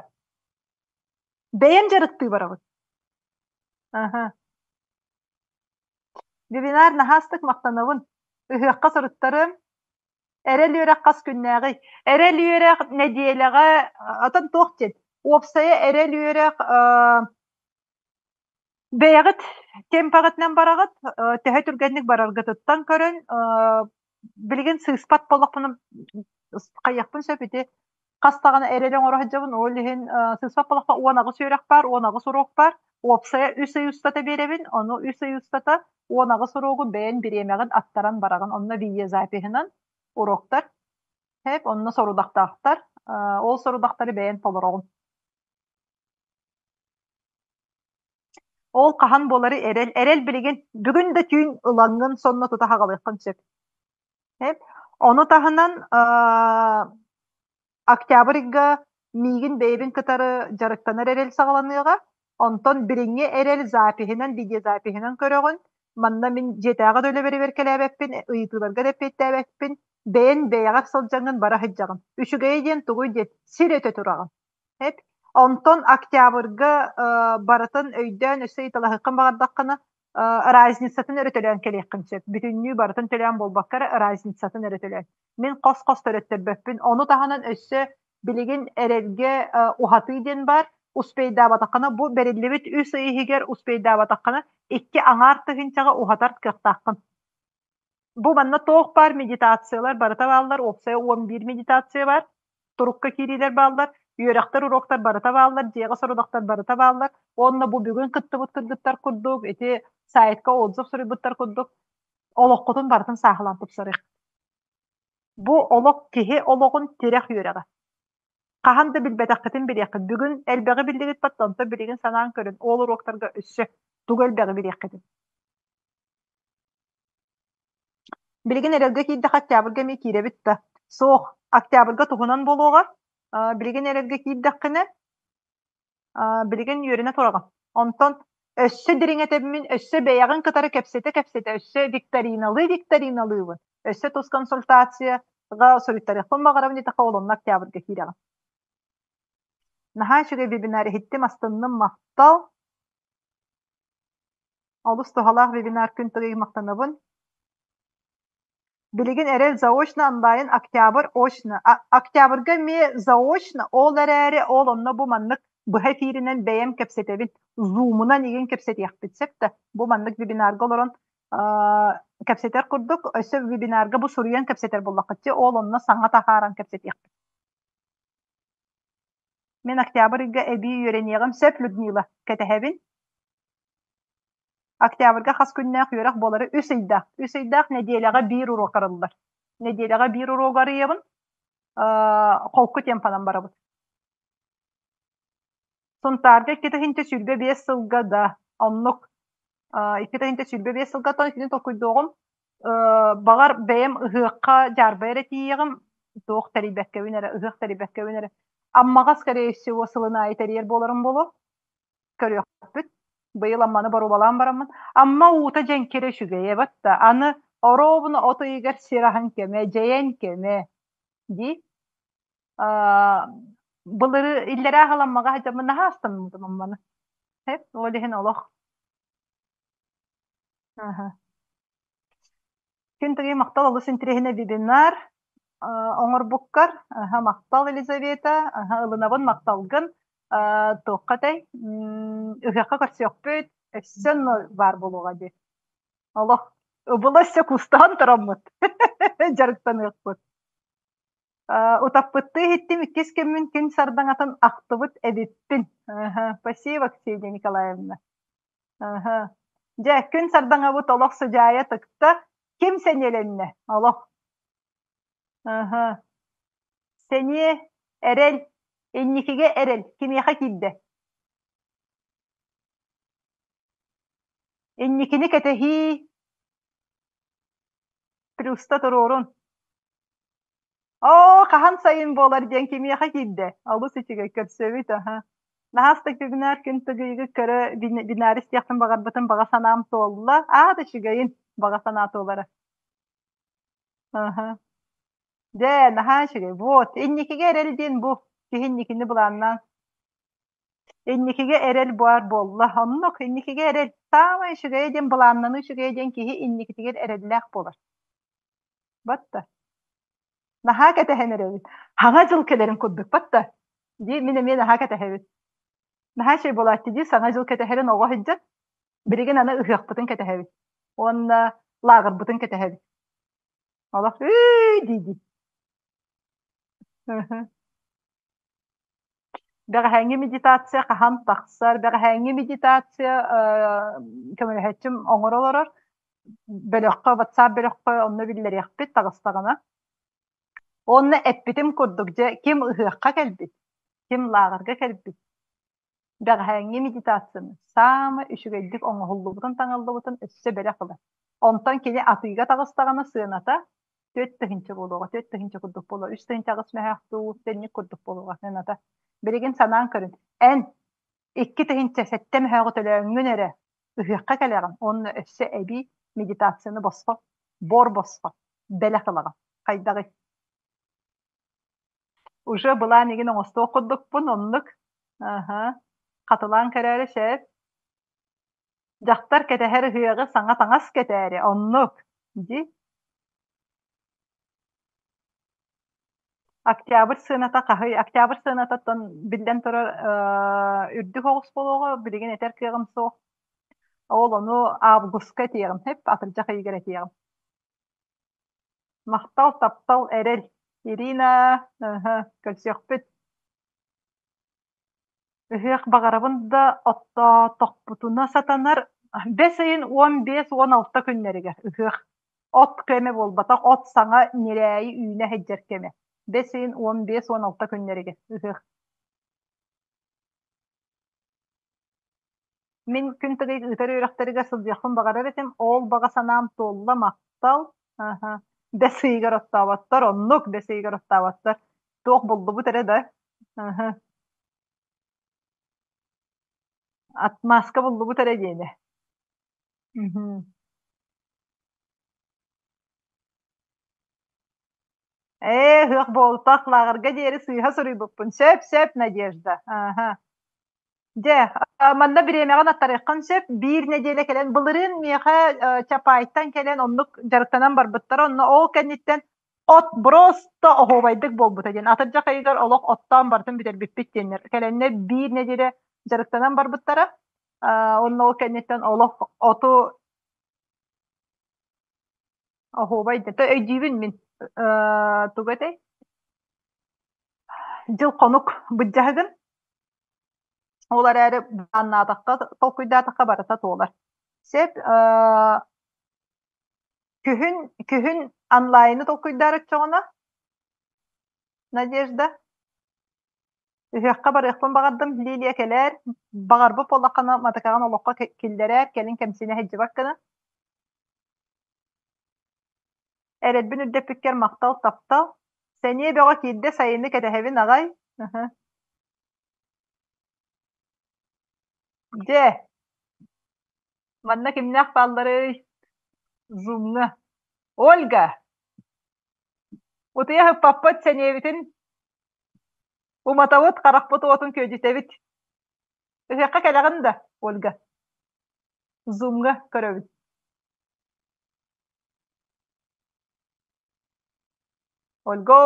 Бэйэм дьарыктыы барабын. Аха. Вебинар наһаа астык махтанабын. Ыһыахха суруттарым. Эрэл үөрэх хас күннээҕий? Эрэл үөрэх нэдиэлэҕэ атын туох диэн? Уопсайа эрэл үөрэх бэйэҕит темпаҕытынан бараҕыт, төһө түргэнник бараргытыттан көрөн билигин сыыспат буоллахпына хайыахпын сөп ити хас даҕаны эрэли оҥоро сылдьабын, ол иһин сыыспат буоллахпына 18 үөрэх баар, 18 уруок баар. Уопсайа үс ый устата биэрэбин, ону үс ый устата 18 уруогу бэйэн бириэмэҕин аттаран бараҕын. Онно видеозапиһынан уруоктар, хэп, онно сорудахтаахтар. Ол сорудахтары бэйэн толороҕун. Ол хаһан буолары эрэл, эрэл билигин бүгүн да түүн ылаҥҥын сонно тута хаҕалыаххын сөп. Эп. Ону таһынан октябрь ыйга миигин бэйэбин кытары дьарыктанар эрэл саҕаланыаҕа. Онтон билиҥҥи эрэл запиһынан, видеозапиһынан көрөҕүн. Манна мин дьиэтээҕи да үлэбэр кэлээбэппин, ыйытыыларга да эппиэттээбэппин. Бэйэн бэйэҕэр сылдьаҥҥын бара сылдьаҕын. Үчүгэйэ диэн тугуй диэн сир өтө тураҕын. Эп. Онтон октябрьга барытын өйдөөн өссө ыйыталаһыаххын баҕардаххына, разницатын эрэ төлөөн кэлиэххин сөп. Бүтүннүү барытын төлөөн буолбакка эрэ разницатын эрэ төлөөн. Мин хос-хос төрөттөрбөппүн. Ону таһынан өссө билигин эрэлгэ уһатыы диэн баар. Успейдаабатаххына бу бэриллибит үс ый иһигэр успейдаабатаххына икки аҥаар тыһыынчаҕа уһатар кыахтааххын. Бу манна туох баар медитациялар барыта бааллар, уопсайа 11 медитация баар, турукка киириилэр бааллар, үөрэхтэр, уруоктар барыта бааллар, дьиэҕэ сорудахтар барыта бааллар. Уонна бу бүгүн кыттыбыт кыргыттар курдук, ити сайтка отзыв суруйбуттар курдук олоххутун барытын сааһылаан тупсарыах. Бу олох киһи олоҕун тирэх үөрэҕэ. Хаһан да билбэтэххитин билиэххит. Бүгүн элбэҕи биллигит баттан, онтон билигин санаан көрүн, ол уруоктарга өссө тугу элбэҕи билиэххитин. Билигин эрэлгэ киирдэххэ октябрьга эмиэ киирэбит да. Суох, октябрьга туһунан буолуоҕа. Билигин эрэлгэ киирдэххинэ, билигин үөрэнэ тураҕын. Онтон өссө дириҥэтэбин, өссө бэйэҕин кытары кэпсэтэ-кэпсэтэ, өссө викториналыы-викториналыыбын, өссө тус консультация. Суруйтарыахпын баҕарабын диэтэххэ, ол онно октябрьга киирэҕин. Наһаа үчүгэй вебинар иһиттим, астынным, махтал. Олус туһалаах вебинар күн тыгый махтанабын. Билигин эрэл заочно онлайн октябрь очно. Октябрьга эмиэ заочно, ол эрээри ол онно бу маннык быһа эфиринэн бэйэм кэпсэтэбин. Зумунан игин кэпсэтиэхпит сөп да. Бу маннык вебинарга олорон кэпсэтэр курдук, өссө вебинарга бу суруйан кэпсэтэр буоллаххытчы, ол онно саҥа таһааран кэпсэтиэхпит. Мин октябрь ыйга эбии үөрэниэҕим сөп, Людмила, кэтэһэбин. Октябрьга хас күннээх үөрэх буолары үс ыйдаах. Үс ыйдаах нэдиэлэҕэ биир уруок арыллар. Нэдиэлэҕэ биир уруогу арыйабын, холку темпанан барабыт. Сунтаарга 2 2025 сылга да оннук 2 2025 сылга оттон итини толкуйдуоҕум. Баҕар бэйэм ыһыахха дьаарбайа эрэ тиийиэҕим, туох тэрийбэккэбин эрэ, ыһыах тэрийбэккэбин эрэ. Аммаҕа скорее всего сылын аайы тэрийэр буоларым буолуо. Көрүөхпүт. Быйыл Амманы боруобалаан бараммын. Амма уута дьэҥкирэ үчүгэйэ батта. Аны оруобуна от ыйыгар сир аһын кэмэ, дьэйэн кэмэ дии. Былыры иллэрээ сыл Аммаҕа сылдьаммын наһаа астыммытым Амманы. Эп, ол иһин олох. Аха. Күн тыгый махтал олус интэриэһинэй вебинар оҥорбуккар. Аха, махтал Елизавета. Аха, ылынабын махталгын. Туохха этэй? Ыһыахха көрсүөхпүт. Өссө баар буолуоҕа дии. Олох ыбыла өссө кустаһан тураммыт. Дьарыктаныахпыт. Утаппыттыы иһиттим иккис кэммин күн сардаҥатын ахтыбыт эбиппин. Аха, спасибо, Ксения Николаевна. Аха. Дьэ, күн сардаҥабыт олох сыдьаайа тыкта. Ким сэниэлэннэ? Олох. Аха. Сэниэ, эрэл, инникигэ эрэл кимиэхэ киирдэ? Инникини кэтэһии плюста туруорун. Оо, хаһан сайын буолар диэн кимиэхэ киирдэ? Олус үчүгэй көрсөбүт, аһа. Наһаа астык күн тыгыйыгы көрө бинар истиэхпин баҕарбытым баҕа санаам туолла. Аа да үчүгэйин баҕа санаа туолара. Аһа. Дьэ, наһаа үчүгэй. Вот, инникигэ эрэл диэн бу. Киһи инникини былааннаан. Инникигэ эрэл баар буолла. Оннук, инникигэ эрэл. Саамай үчүгэйэ диэн былааннаныы үчүгэйэ диэн киһи инникитигэр эрэллээх буолар. Батта. Наһаа кэтэһэн эрэбит. Хаҥа дьыл кэлэрин курдук батта. Дии мин эмиэ наһаа кэтэһэбит. Наһаа үчүгэй буолааччы дии саҥа дьыл кэтэһэрин оҕо сылдьан. Билигин аны ыһыахпытын кэтэһэбит. Уонна лааҕырбытын кэтэһэбит. Олох үй дии-дии. Бэҕэһээҥҥи медитация хаһан тахсар? Бэҕэһээҥҥи медитация көмөлөһөөччүм оҥоро олорор. Бөлөххө, WhatsApp бөлөххө онно биллэриэхпит таҕыстаҕына. Уонна эппитим курдук, дьэ, ким ыһыахха кэлбит, ким лааҕырга кэлбит, бэҕэһээҥҥи медитацияны саамай үчүгэйдик оҥоһуллубутун, таҥыллыбытын өссө бэлэх ылар. Онтон кини атыыга таҕыстаҕына сыаната 4000 буолуоҕа, 4000 курдук буолуо, 38 мөһөөх дуу, тэнник курдук буолуоҕа сыаната. Билигин санаан көрүн, эн 2007 мөһөөҕү төлөөҥҥүн эрэ ыһыахха кэлэҕин уонна өссө эбии медитацияны босхо, бор босхо бэлэх ылаҕын. Хайдаҕый? Уже былаан игин оҥостуох курдукпун, оннук. Аһа. Хатылаан көрөөрү сөп. Дьахтар кэтэһэр ыһыаҕы саҥа таҥас кэтээри, оннук. Дии. Октябрь сыаната хаһый? Октябрь сыанатыттан биллэн турар үрдүк оҕус буолуоҕа, билигин этэр кыаҕым суох. Ол ону августка этиэҕим, сөп, атырдьах ыйыгар этиэҕим. Махтал, таптал, эрэл. Ирина, көрсүөхпүт. Ыһыах баҕарабын да оттоотохпутуна сатанар. Бэс ыйын 15-16 күннэригэр ыһыах. От кэмэ буолбатах, от саҥа ньирээйи үүнэ сылдьар кэмэ. Бэс ыйын 15-16 күннэригэр ыһыах. Мин күн тыгый ыытар үөрэхтэригэр сылдьыахпын баҕарар этим. Ол баҕа санаам туолла, махтал. Аһа. Бэс ыйыгар оттооботтор, оннук бэс ыйыгар оттооботтор. Туох буллубут эрэ да. Аһа. Отмазка буллубут эрэ диэнэ. Мгм. Ээ, ыһыах буолтах, лааҕырга диэри сыыһа суруйбуппун. Сөп, сөп, Надежда. Аһа. Дьэ, манна бириэмэҕин аттарыаххын сөп. Биир нэдиэлэ кэлэн, былырыын миэхэ Чапайтан кэлэн оннук дьарыктанан барбыттара. Онно ол кэнниттэн от просто оһуобайдык буолбута диэн. Атырдьах ыйыгар олох оттоон барытын бүтэрбиппит диэннэр. Кэлэннэр биир нэдиэлэ дьарыктанан барбыттара. Онно ол кэнниттэн олох оту оһуобай да өйдүүбүн мин. Тугу этэй? Дьыл-хонук быдьаһыгын. Ол эрээри бааннаатахха, толкуйдаатахха барыта туолар. Сөп, күһүн, күһүн онлайны толкуйдаар оччоҕуна, Надежда? Ыһыахха барыахпын баҕардым, Лилия кэлээр, баҕарбыт буоллаххына матыкаҕын олоххо киллэрээр, кэлин кэмсинэ сылдьыбат гына. Эрэлбин үрдэппиккэр махтал, таптал. Сэниэ бөҕө киирдэ, сайыны кэтэһэбин аҕай. Дьэ, манна кимнээх баалларый? Зумҥа. Ольга! Утуйа сыппаппыт сэниэбитин уматабыт, харахпыт уотун күөдьүтэбит. Ыһыахха кэлэҕин да, Ольга? Зумҥа көрөбүт. Ольга!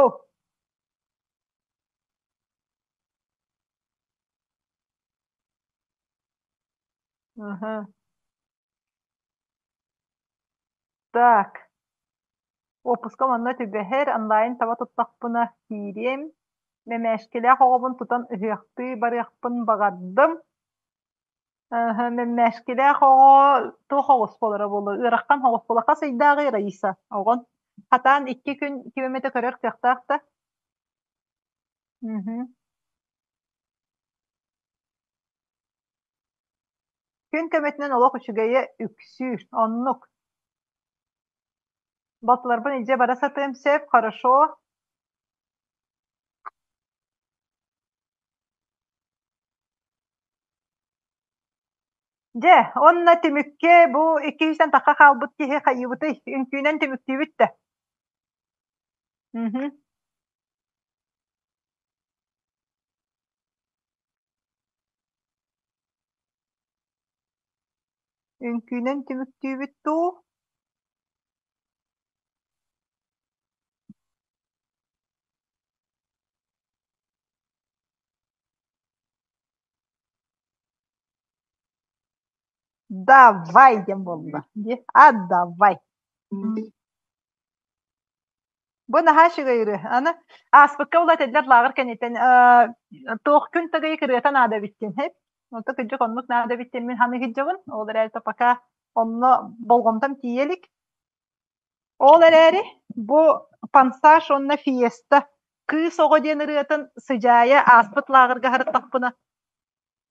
Мгм. Так, уоппуска манна түбэһэр, онлайн таба туттахпына киириэм. Мэмээшкилээх оҕобун тутан ыһыахтыы барыахпын баҕардым. Ыһы, мэмээшкилээх оҕо туох оҕус буолара буолуо? Ыарахан оҕус буолуо. Хас ыйдааҕый Раиса оҕон? Хатаан 2 күн ким эмэтэ көрөр кыахтаах да? Мгм. Күн көмөтүнэн олох үчүгэйэ үксүүр, оннук. Балтыларбын илдьэ бара сатыам сөп, хорошо. Дьэ, уонна түмүккэ бу иккиһиттэн тахха хаалбыт киһи хайыыбытый? Үҥкүүнэн түмүктүүбүт да? Мгм. Үҥкүүнэн түмүктүүбүт дуу? Давай диэн буолла. А давай. Бу наһаа үчүгэй ырыа. Аны ааспыкка була этэллэр лааҕыр кэнниттэн туох күн тагайы кырыата наада эбит диэн хэп. Онто кырдьык оннук наада эбит диэн мин ханы сылдьабын. Ол эрээри то пока онно болҕомтом тиийэ илик. Ол эрээри бу Пансаш уонна Фиеста кыыс оҕо диэн ырыатын Сыдьаайа ааспыт лааҕырга сырыттахпына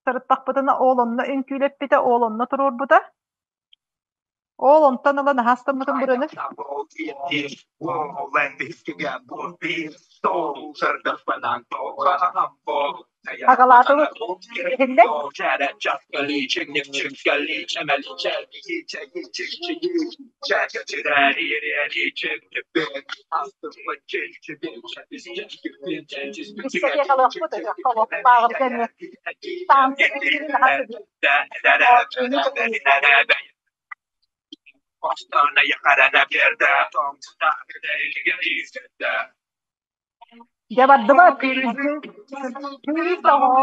сырыттахпытына ол онно үҥкүүлэппитэ, ол онно туруорбута. Ол онтон ыла наһаа астыммытым бырыны. Аҕалаатыбыт. Иһиллэр? Дискотекалыахпыт ыһыахха олохтооҕурга эмиэ станция үҥкүүнү наһаа сөбүлүүр. Дьэ бардыбыт. Кыыс оҕо.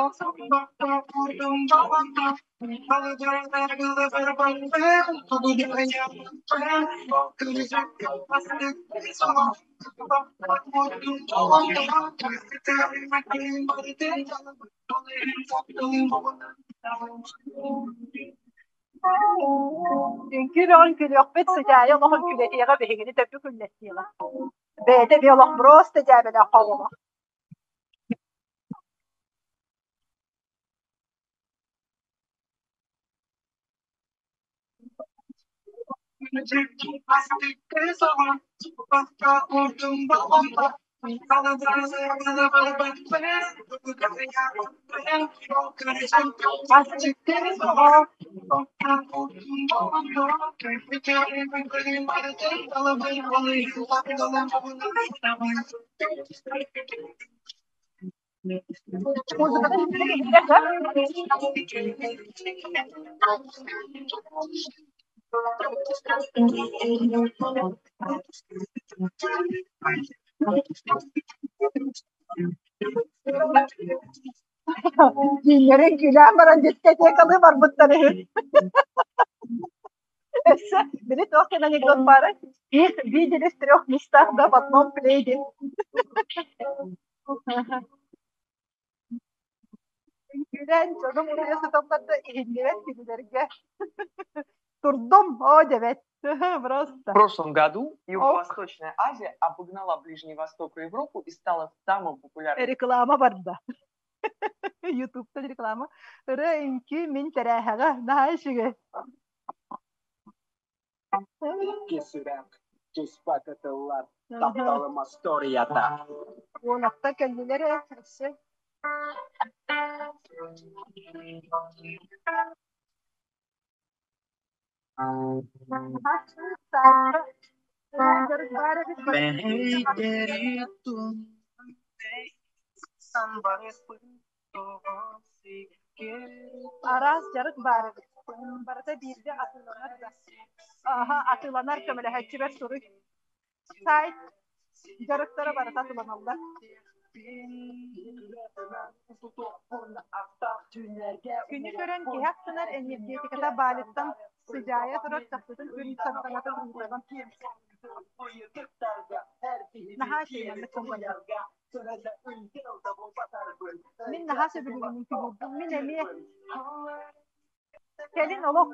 Үҥкүү бөҕөн күлүөхпүт, сыдьаайа олох үҥкүүлэтиэҕэ, биһигини төрдү күллэттиэҕэ. Бэйэтэ эмиэ олох просто дьээбэлээх хололох. Дьиҥнэрин күлээн баран дискотекалыы барбыттар үһү. Өссө били туох диэн анекдот баарай? Их видели в трех местах да в одном пледе. Күлэн дьонум утуйа сыталлар да иһиллибэт кинилэргэ. Турдум, оо дьэбэт. Просто. В прошлом году Ок. Юго-Восточная Азия обогнала Ближний Восток и Европу и стала самым популярным Реклама барда. Ютубтан реклама. Ырыа үҥкүү мин тэрээһэҕэ наһаа үчүгэй. Икки сүрэх туспа кытыллар тапталым остуоруйата. Уолаттар кэллилэр ээ өссө. Араас дьарык баар эбит. Барыта бииргэ атыыланар да. Аха, атыыланар көмөлөһөөччүбэр суруй. Сайт дьарыктара барыта атыыланаллар. Күнү көрөн киһи астынар энергетиката баалыттан сыдьаайа турар чахчытын күн сардаҥатын ыытабын. Наһаа үчүгэй маннык сылдьар. Мин наһаа сөбүлүүбүн үҥкүүлүүрбүн. Мин эмиэ кэлин олох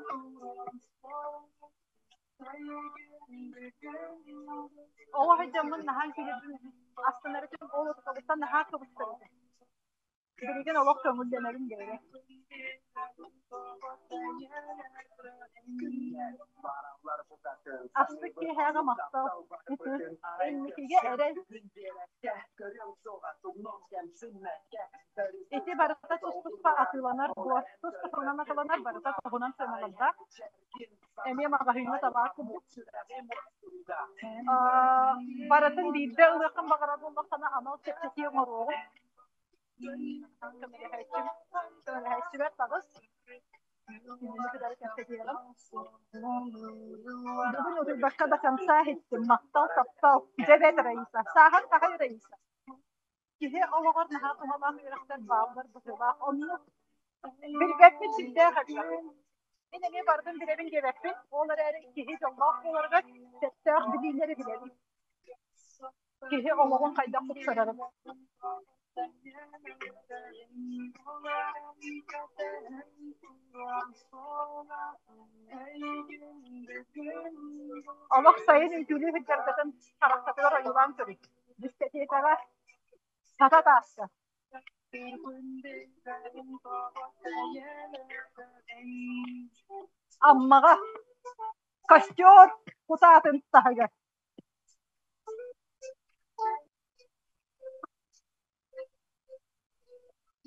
оҕо сылдьаммын наһаа үҥкүүлүүрбүн астынар этим. Ол ортобуттан наһаа кыбыстар этим. Билигин олох көҥүллэнэрим бэйэ. Астык киэһээҕи махтал. Инникигэ эрэл. Ити барыта тус-туспа атыыланар буо. Тус-туһунан атыыланар барыта туһунан сыаналардаах. Эмиэ маҕаһыыҥҥа табаар курдук. Барытын биирдэ ылыаххын баҕарар буоллаххына анал чэпчэтии оҥоруоҕум. Көмөлөһөөччүм, көмөлөһөөччүбэр таҕыс. Кинини кытары кэпсэтиэҕим. Бүгүн утуйбакка да конца иһиттим. Махтал, таптал. Дьэ бэт Раиса. Сааһыҥ хаһый Раиса? Киһи олоҕор наһаа туһалаах үөрэхтэр бааллар быһыылаах. Оннук билбэппит сүрдээх элбэх. Мин эмиэ барытын билэбин диэбэппин. Ол эрээри киһи дьоллоох буоларыгар сөптөөх билиилэри билэбин. Киһи олоҕун хайдах тупсарарын. Олох сайын үҥкүүлүү сылдьаргытын хараххытыгар ойуулаан көрүҥ. Дискотекаҕа сата тааска. Аммаҕа костер кутаатын таһыгар.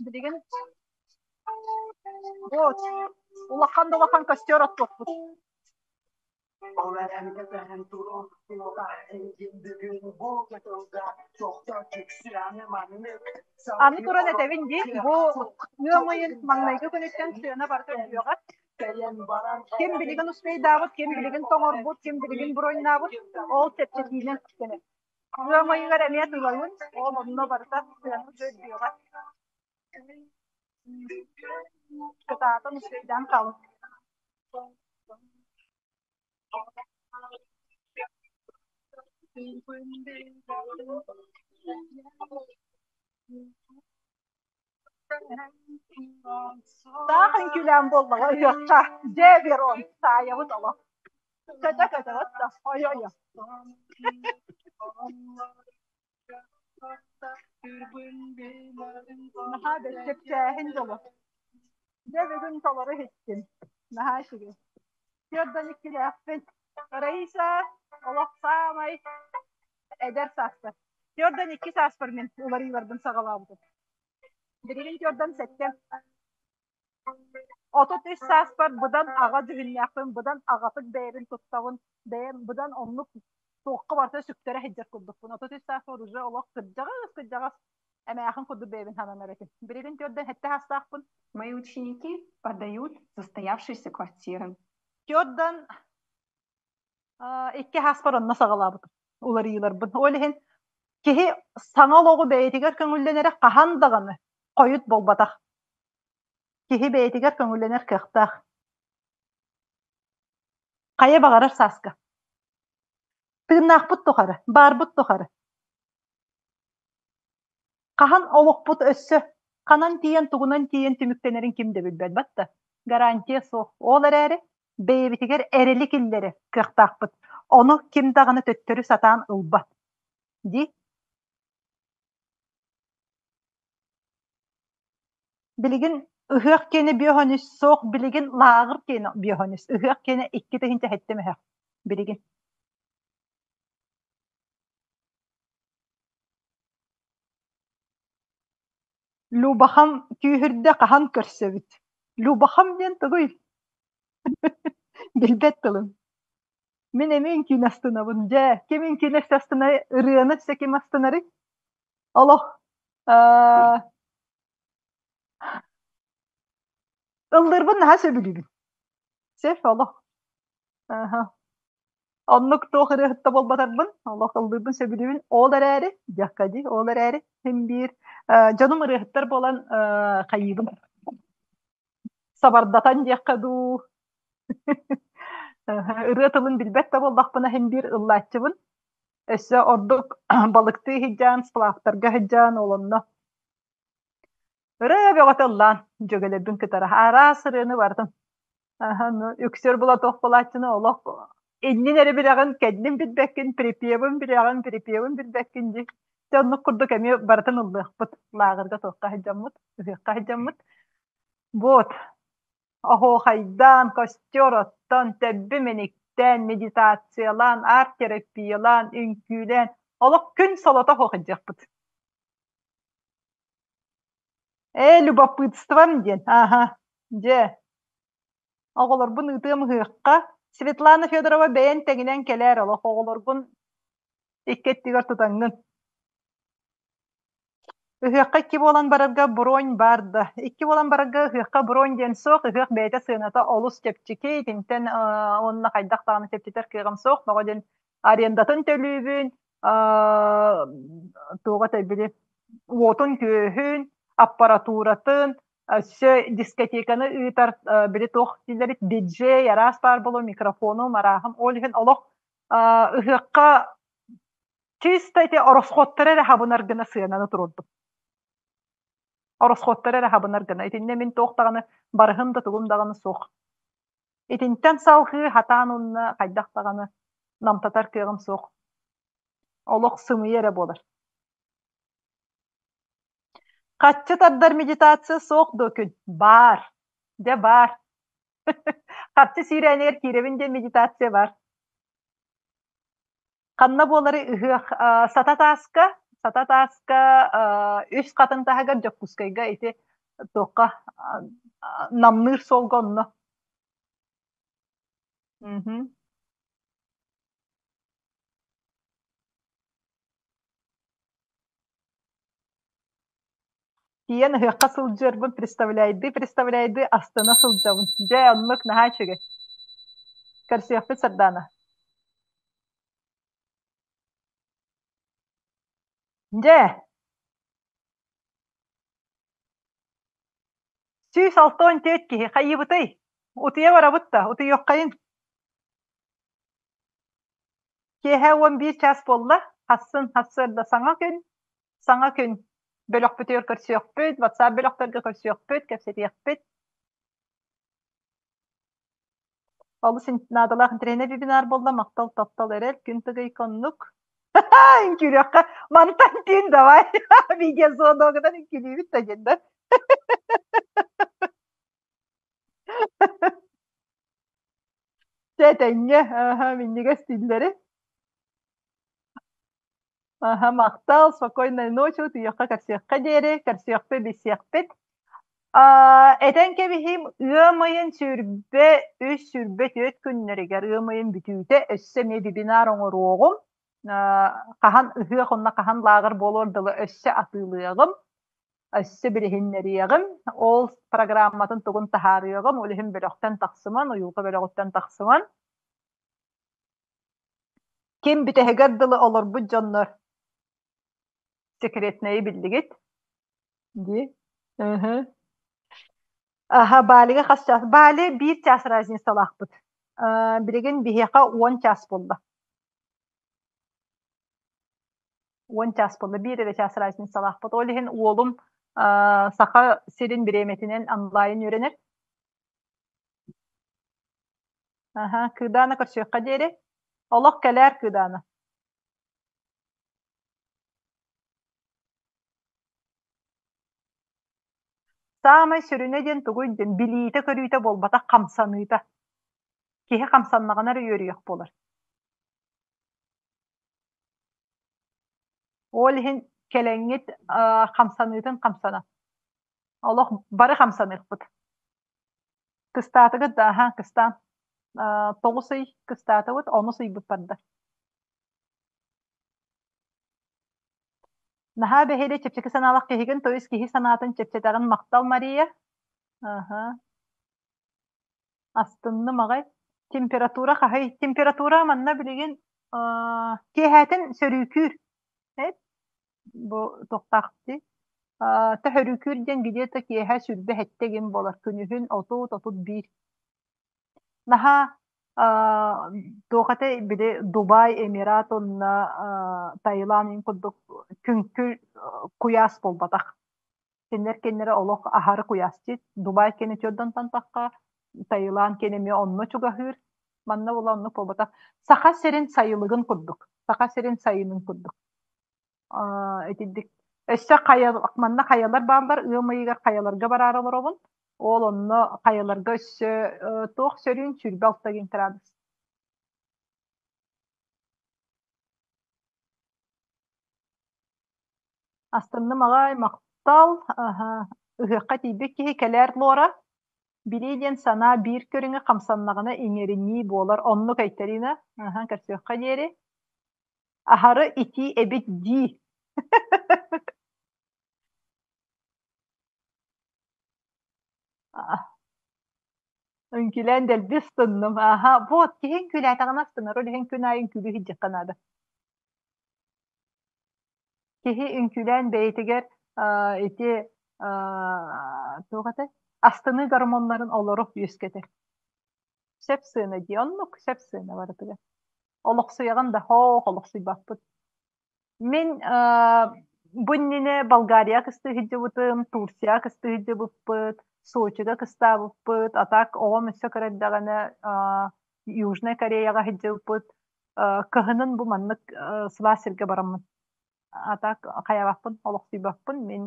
Билигин вот улахан да улахан костер оттуохпут. Аны туран этэбин дии, бу ыам ыйын маҥнайгы күнүттэн сыана барыта үрдүөҕэ. Ким билигин успейдаабыт, ким билигин тоҥорбут, ким билигин броньнаабыт, ол чэпчэтиинэн кэлэр. Ыам ыйыгар эмиэ тылабын, ол онно барыта сыана үрдүөҕэ. Кытаатан успейдаан хаалын. Таах үҥкүүлээн буоллаҕа ыһыахха, дьэ Верон, таайабыт олох. Көтө-көтөҕүт да, ой-ой. Наһаа да чэпчээһин дьоло. Дьэ бүгүн толору иһиттим. Наһаа үчүгэй. Түөрт иккилээхпин. Раиса олох саамай эдэр сааспар. 42 сааспар мин уларыыларбын саҕалаабытым. Билигин 47. 33 сааспар быдан аҕа дьүһүннээхпин, быдан аҕатык бэйэбин туттабын, бэйэм быдан оннук туохха барыта сүктэрэ сылдьар курдукпун. 33 сааспар уже олох кырдьаҕас кырдьаҕас эмээхин курдук бэйэбин сананар этим. Билигин 47 саастаахпын. Мои ученики продают застоявшиеся квартиры. Түөртэн икки сааспар онно саҕалаабытым уларыйыыларбын. Ол иһин киһи саҥа олоҕу бэйэтигэр көҥүллэнэрэ хаһан даҕаны хойут буолбатах. Киһи бэйэтигэр көҥүллэнэр кыахтаах. Хайа баҕарар сааска. Тыыннаахпыт тухары, баарбыт тухары. Хаһан олохпут өссө ханан тиийэн, тугунан тиийэн түмүктэнэрин ким да билбэт батта. Гарантия суох. Ол эрээри бэйэбитигэр эрэли киллэрэр кыахтаахпыт. Ону ким даҕаны төттөрү сатаан ылбат. Дии. Билигин ыһыах киэнэ биохонүс суох, билигин лааҕыр киэнэ биохонүс. Ыһыах киэнэ 2007 мөһөх. Билигин. Любахам күүһүрдэ хаһан көрсөбүт? Любахам диэн тугуй? Билбэт тылым. Мин эмиэ үҥкүүнү астынабын. Дьэ, ким үҥкүүнү астынар, ырыаны өссө ким астынарый? Олох аа, ыллыырбын наһаа сөбүлүүбүн. Сөп олох. Аха. Оннук туох ырыаһыт да буолбатарбын, олох ыллыырбын сөбүлүүбүн. Ол эрээри, диэххэ дии, ол эрээри син биир дьонум ырыаһыттар буолан хайыыбын сабардатан диэххэ дуу ырыа тылын билбэт да буоллахпына син биир ыллааччыбын. Өссө ордук балыктыы сылдьан, сплавтарга сылдьан ол онно ырыа бөҕөтө ыллаан дьүөгэлэрбин кытары араас ырыаны барытын үксүөр була туох буолааччыны олох иннин эрэ билэҕин, кэннин билбэккин, припевин билэҕин, припевин билбэккин дии. Дьэ оннук курдук эмиэ барытын ыллыахпыт. Лааҕырга туохха сылдьаммыт, ыһыахха сылдьаммыт. Вот. Оһуохайдаан, костер оттон, төрдү мэниктээн, медитациялаан, арт-терапиялаан, үҥкүүлээн, олох күн солото суох сылдьыахпыт. Ээ, любопытством диэн, ааһа, дьэ, оҕолорбун ыытыам ыһыахха. Светлана Федорова бэйэн тэҥинэн кэлээр олох оҕолоргун икки өттүгэр тутаҥҥын. Ыһыахха икки буолан барарга бронь баар да. Икки буолан барарга ыһыахха бронь диэн суох, ыһыах бэйэтэ сыаната олус чэпчэки, итинтэн уонна хайдах даҕаны чэпчэтэр кыаҕым суох, тоҕо диэн арендатын төлүүбүн, туоҕа этэй били уотун-күөһүн, аппаратуратын, өссө дискотеканы ыытар били туох дииллэрий диджей араас баар буолуо микрофонум арааһым ол иһин олох ыһыахха чисто ити оросхуоттары эрэ хабынар гына сыананы туруордум. Оросхуоттары эрэ хабынар гына. Итиннэ мин туох даҕаны барыһым да тугум даҕаны суох. Итинтэн салҕыы хатаан уонна хайдах даҕаны намтатар кыаҕым суох. Олох сымыйа эрэ буолар. Хаччы тардар медитация суох дуо күн? Баар. Дьэ баар. Харчы сүүрээнигэр киирэбин диэн медитация баар. Ханна буолары ыһыах Сата тааска, Сата тааска үс хатын таһыгар Дьокуускайга ити туохха намныыр суолга онно. Мгм. Тиийэн ыһыахха сылдьыарбын представляйдыы представляйдыы астына сылдьабын. Дьэ, оннук наһаа үчүгэй. Көрсүөхпүт Сардаана. Дьэ, 164 киһи хайыыбытый? Утуйа барабыт да, утуйуоххайын. Киэһэ 11 чаас буолла. Хассын сарсыарда саҥа күн, саҥа күн бөлөхпүтүгэр көрсүөхпүт, WhatsApp бөлөхтөргө көрсүөхпүт, кэпсэтиэхпит. Олус наадалаах интэриэһинэй вебинар буолла. Махтал, таптал, эрэл, күн тыгый коннук. Үҥкүүлүөххэ. Мантан түүн давай. Видеозвоногунан үҥкүүлүүбүт да диэн да. Чэ, этэҥҥэ, минньигэс тиллэри. Аха, махтал, спокойной ночи, утуйуохха көрсүөххэ диэри, көрсүөхпүт, билсиэхпит. Аа, этэн кэбиһиим, ыам ыйын 23, 24 күннэригэр ыам ыйын бүтүүтэ өссө эмиэ вебинар оҥоруоҕум. Аа, хаһан ыһыах уонна хаһан лааҕыр буолуор дылы өссө атыылыаҕым, өссө билиһиннэриэҕим. Ол программатын тугун таһаарыаҕым, ол иһин бөлөхтөн тахсыман, уйулҕа бөлөҕүттэн тахсыман. Ким бүтэһигэр дылы олорбут дьоннор секретнэйи биллигит дии. Ыһы. Аха, Балига хас чаас? Бали биир чаас разницалаахпыт. Э, билигин биһиэхэ 10 чаас буолла. 10 чаас буолла. Биир эрэ чаас разницалаахпыт. Ол иһин уолум э, Саха сирин бириэмэтинэн онлайн үөрэнэр. Аха, Кыыдаана көрсүөххэ диэри. Олох кэлээр Кыыдаана. Саамай сүрүнэ диэн тугуй диэн билиитэ-көрүүтэ буолбатах хамсаныыта. Киһи хамсаннаҕына эрэ үөрүйэх буолар. Ол иһин кэлэҥҥит хамсаныытын хамсана. Олох бары хамсаныахпыт. Кыстаатыгыт да, аһа, кыстаан. 9 ый кыстаатыбыт, онус ыйбыт барда. Наһаа бэһиэлэй чэпчэки санаалаах киһигин, то есть киһи санаатын чэпчэтэҕин махтал Мария. Аһа. Астынным аҕай. Температура хаһый? Температура манна билигин киэһээтин сөрүүкүүр. Эт бу туохтаах дии. Төһөрүүкүүр диэн где-то киэһэ 27 гин буолар. Күнүһүн 30-31. Наһаа туох этэй били Дубай, Эмират уонна Таиланд курдук күҥкүл куйаас буолбатах. Кинилэр кинилэрэ олох аһары куйаасчыт. Дубай кэнэ төрдөн тахха, Таиланд кэнэ эмиэ онно чугаһыыр. Манна була оннук буолбатах. Саха сирин сайылыгын курдук. Саха сирин сайынын курдук. Итинник. Өссө хайа, манна хайалар бааллар, ыам ыйыгар хайаларга бараары олоробун. Ол онно хайаларга өссө туох сөрүүн 26 градус. Астынным аҕай, махтал. Аһа, ыһыахха тиийбит киһи кэлээр Лора. Билии диэн санаа биир көрүҥэ хамсаннаҕына иҥэринии буолар. Оннук Айталина. Аһа, көрсүөххэ диэри. Аһары итии эбит дии. Үҥкүлээн дэлби астынным. Аһа, вот киһи үҥкүүлээтэҕинэ астынар, ол иһин күн аайы үҥкүүлүү сылдьыахха наада. Киһи үҥкүүлээн бэйэтигэр ити туох этэй астыныы гормоннарын олору үөскэтэр. Сөп сыана дии, оннук сөп сыана барытыгар. Олохсуйаҕын да хоох олохсуйбаппыт. Мин бу иннинэ Болгария кыстыы сылдьыбытым, Турция кыстыы сылдьыбыппыт, Сочига кыстаабыппыт, а так оҕом өссө кыра эрдэҕинэ Южнай Кореяҕа сылдьыбыппыт. Кыһынын бу маннык сылаас сиргэ бараммын. А так хайаабаппын, олохсуйбаппын. Мин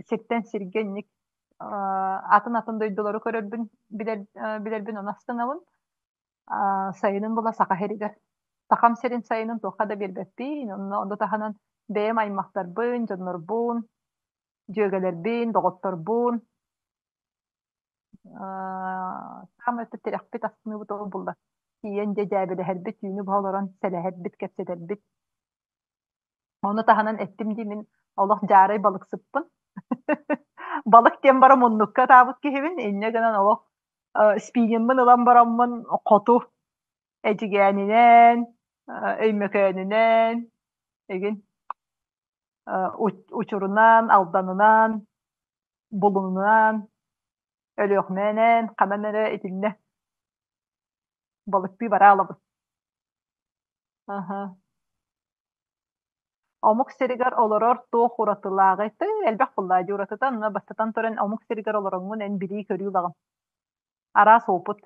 сиртэн сиргэ инник атын-атын дойдулары көрөрбүн билэр, билэрбин ону астынабын. Сайынын була Саха сиригэр. Сахам сирин сайынын туохха да биэрбэппин. Онно онно таһынан бэйэм аймахтарбын, дьоннорбун, дьүөгэлэрбин, доҕотторбун саамай тирэхпит астыныыбыт ол булла. Тиийэн дьэ дьээбэлэһэрбит, түүнү быһа олорон сэлэһэрбит, кэпсэтэрбит. Ону таһынан эттим дии мин олох дьаарай балыксыппын. Балык диэн баран муннукка атаабыт киһибин. Инньэ гынан олох спиниммин ылан бараммын хоту Эдьигээнинэн, Өймөкөөнүнэн, игин Учурунан, Алданынан, Булунунан, Өлүөхүмэнэн ханан эрэ итиннэ балыктыы бараалабын. Аһа. Омук сиригэр олорор туох уратылааҕый? Тыы, элбэх буоллаа дии уратыта. Онно бастатан туран омук сиригэр олороҥҥун эн билии-көрүү ылаҕын. Араас опыт.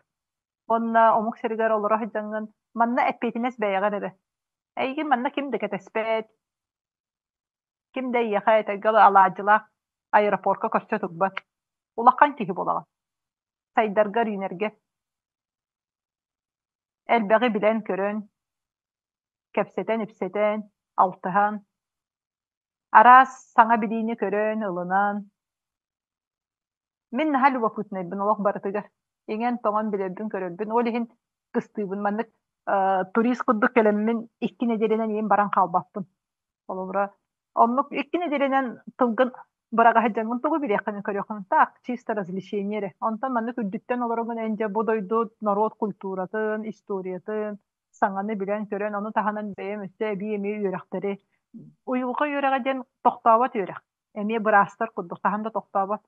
Уонна омук сиригэр олоро сылдьаҥҥын манна эппиэтинэс бэйэҕэр эрэ. Эйигин манна ким да кэтэспэт, ким да эйиэхэ этэргэ алаадьылаах аэропорка көрсө турбат. Улахан киһи буолаҕын. Сайдаргар, үүнэргэ. Элбэҕи билэн-көрөн, кэпсэтэн-ипсэтэн. алтыһан, араас саҥа билиини көрөн, ылынан. Мин наһаа любопытнайбын олох барытыгар. Иҥэн-тоҥон билэрбин-көрөрбүн. Ол иһин кыстыыбын. Маннык турист курдук кэлэммин икки нэдиэлэнэн ийэм баран хаалбаппын. Холобура, оннук икки нэдиэлэнэн тылгын быраҕа сылдьаҥҥын тугу билиэххин көрүөххүн так чисто развлечение эрэ. Онтон маннык үрдүттэн олороҥҥун эн дьэ бу дойду норуот культуратын, историятын саҥаны билэн-көрөн, ону таһынан бэйэм өссө эбии эмиэ үөрэхтэри уйулҕа үөрэҕэ диэн тохтообот үөрэх. Эмиэ быраастар курдук хаһан да тохтообот.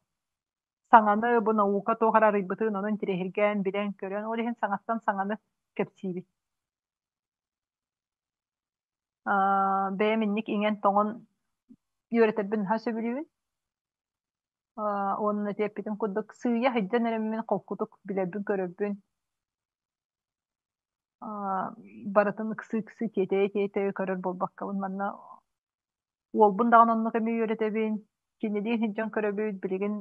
Саҥаны бу наука туох эрэ арыйбытын, ону интириэһиргээн, билэн-көрөн, ол иһин саҥаттан саҥаны кэпсиибит. Аа, бэйэм инник иҥэн-тоҥон үөрэтэрбин наһаа сөбүлүүбүн. Аа, уонна этиэппитин курдук сыыйа сылдьан эрэммин холкутук билэрбин-көрөрбүн Аа, барытын ыксыы-ыксыы, тиэтэйэ-тиэтэйэ көрөр буолбаккабын манна уолбун даҕаны оннук эмиэ үөрэтэбин, кинилиин сылдьан көрөбүт, билигин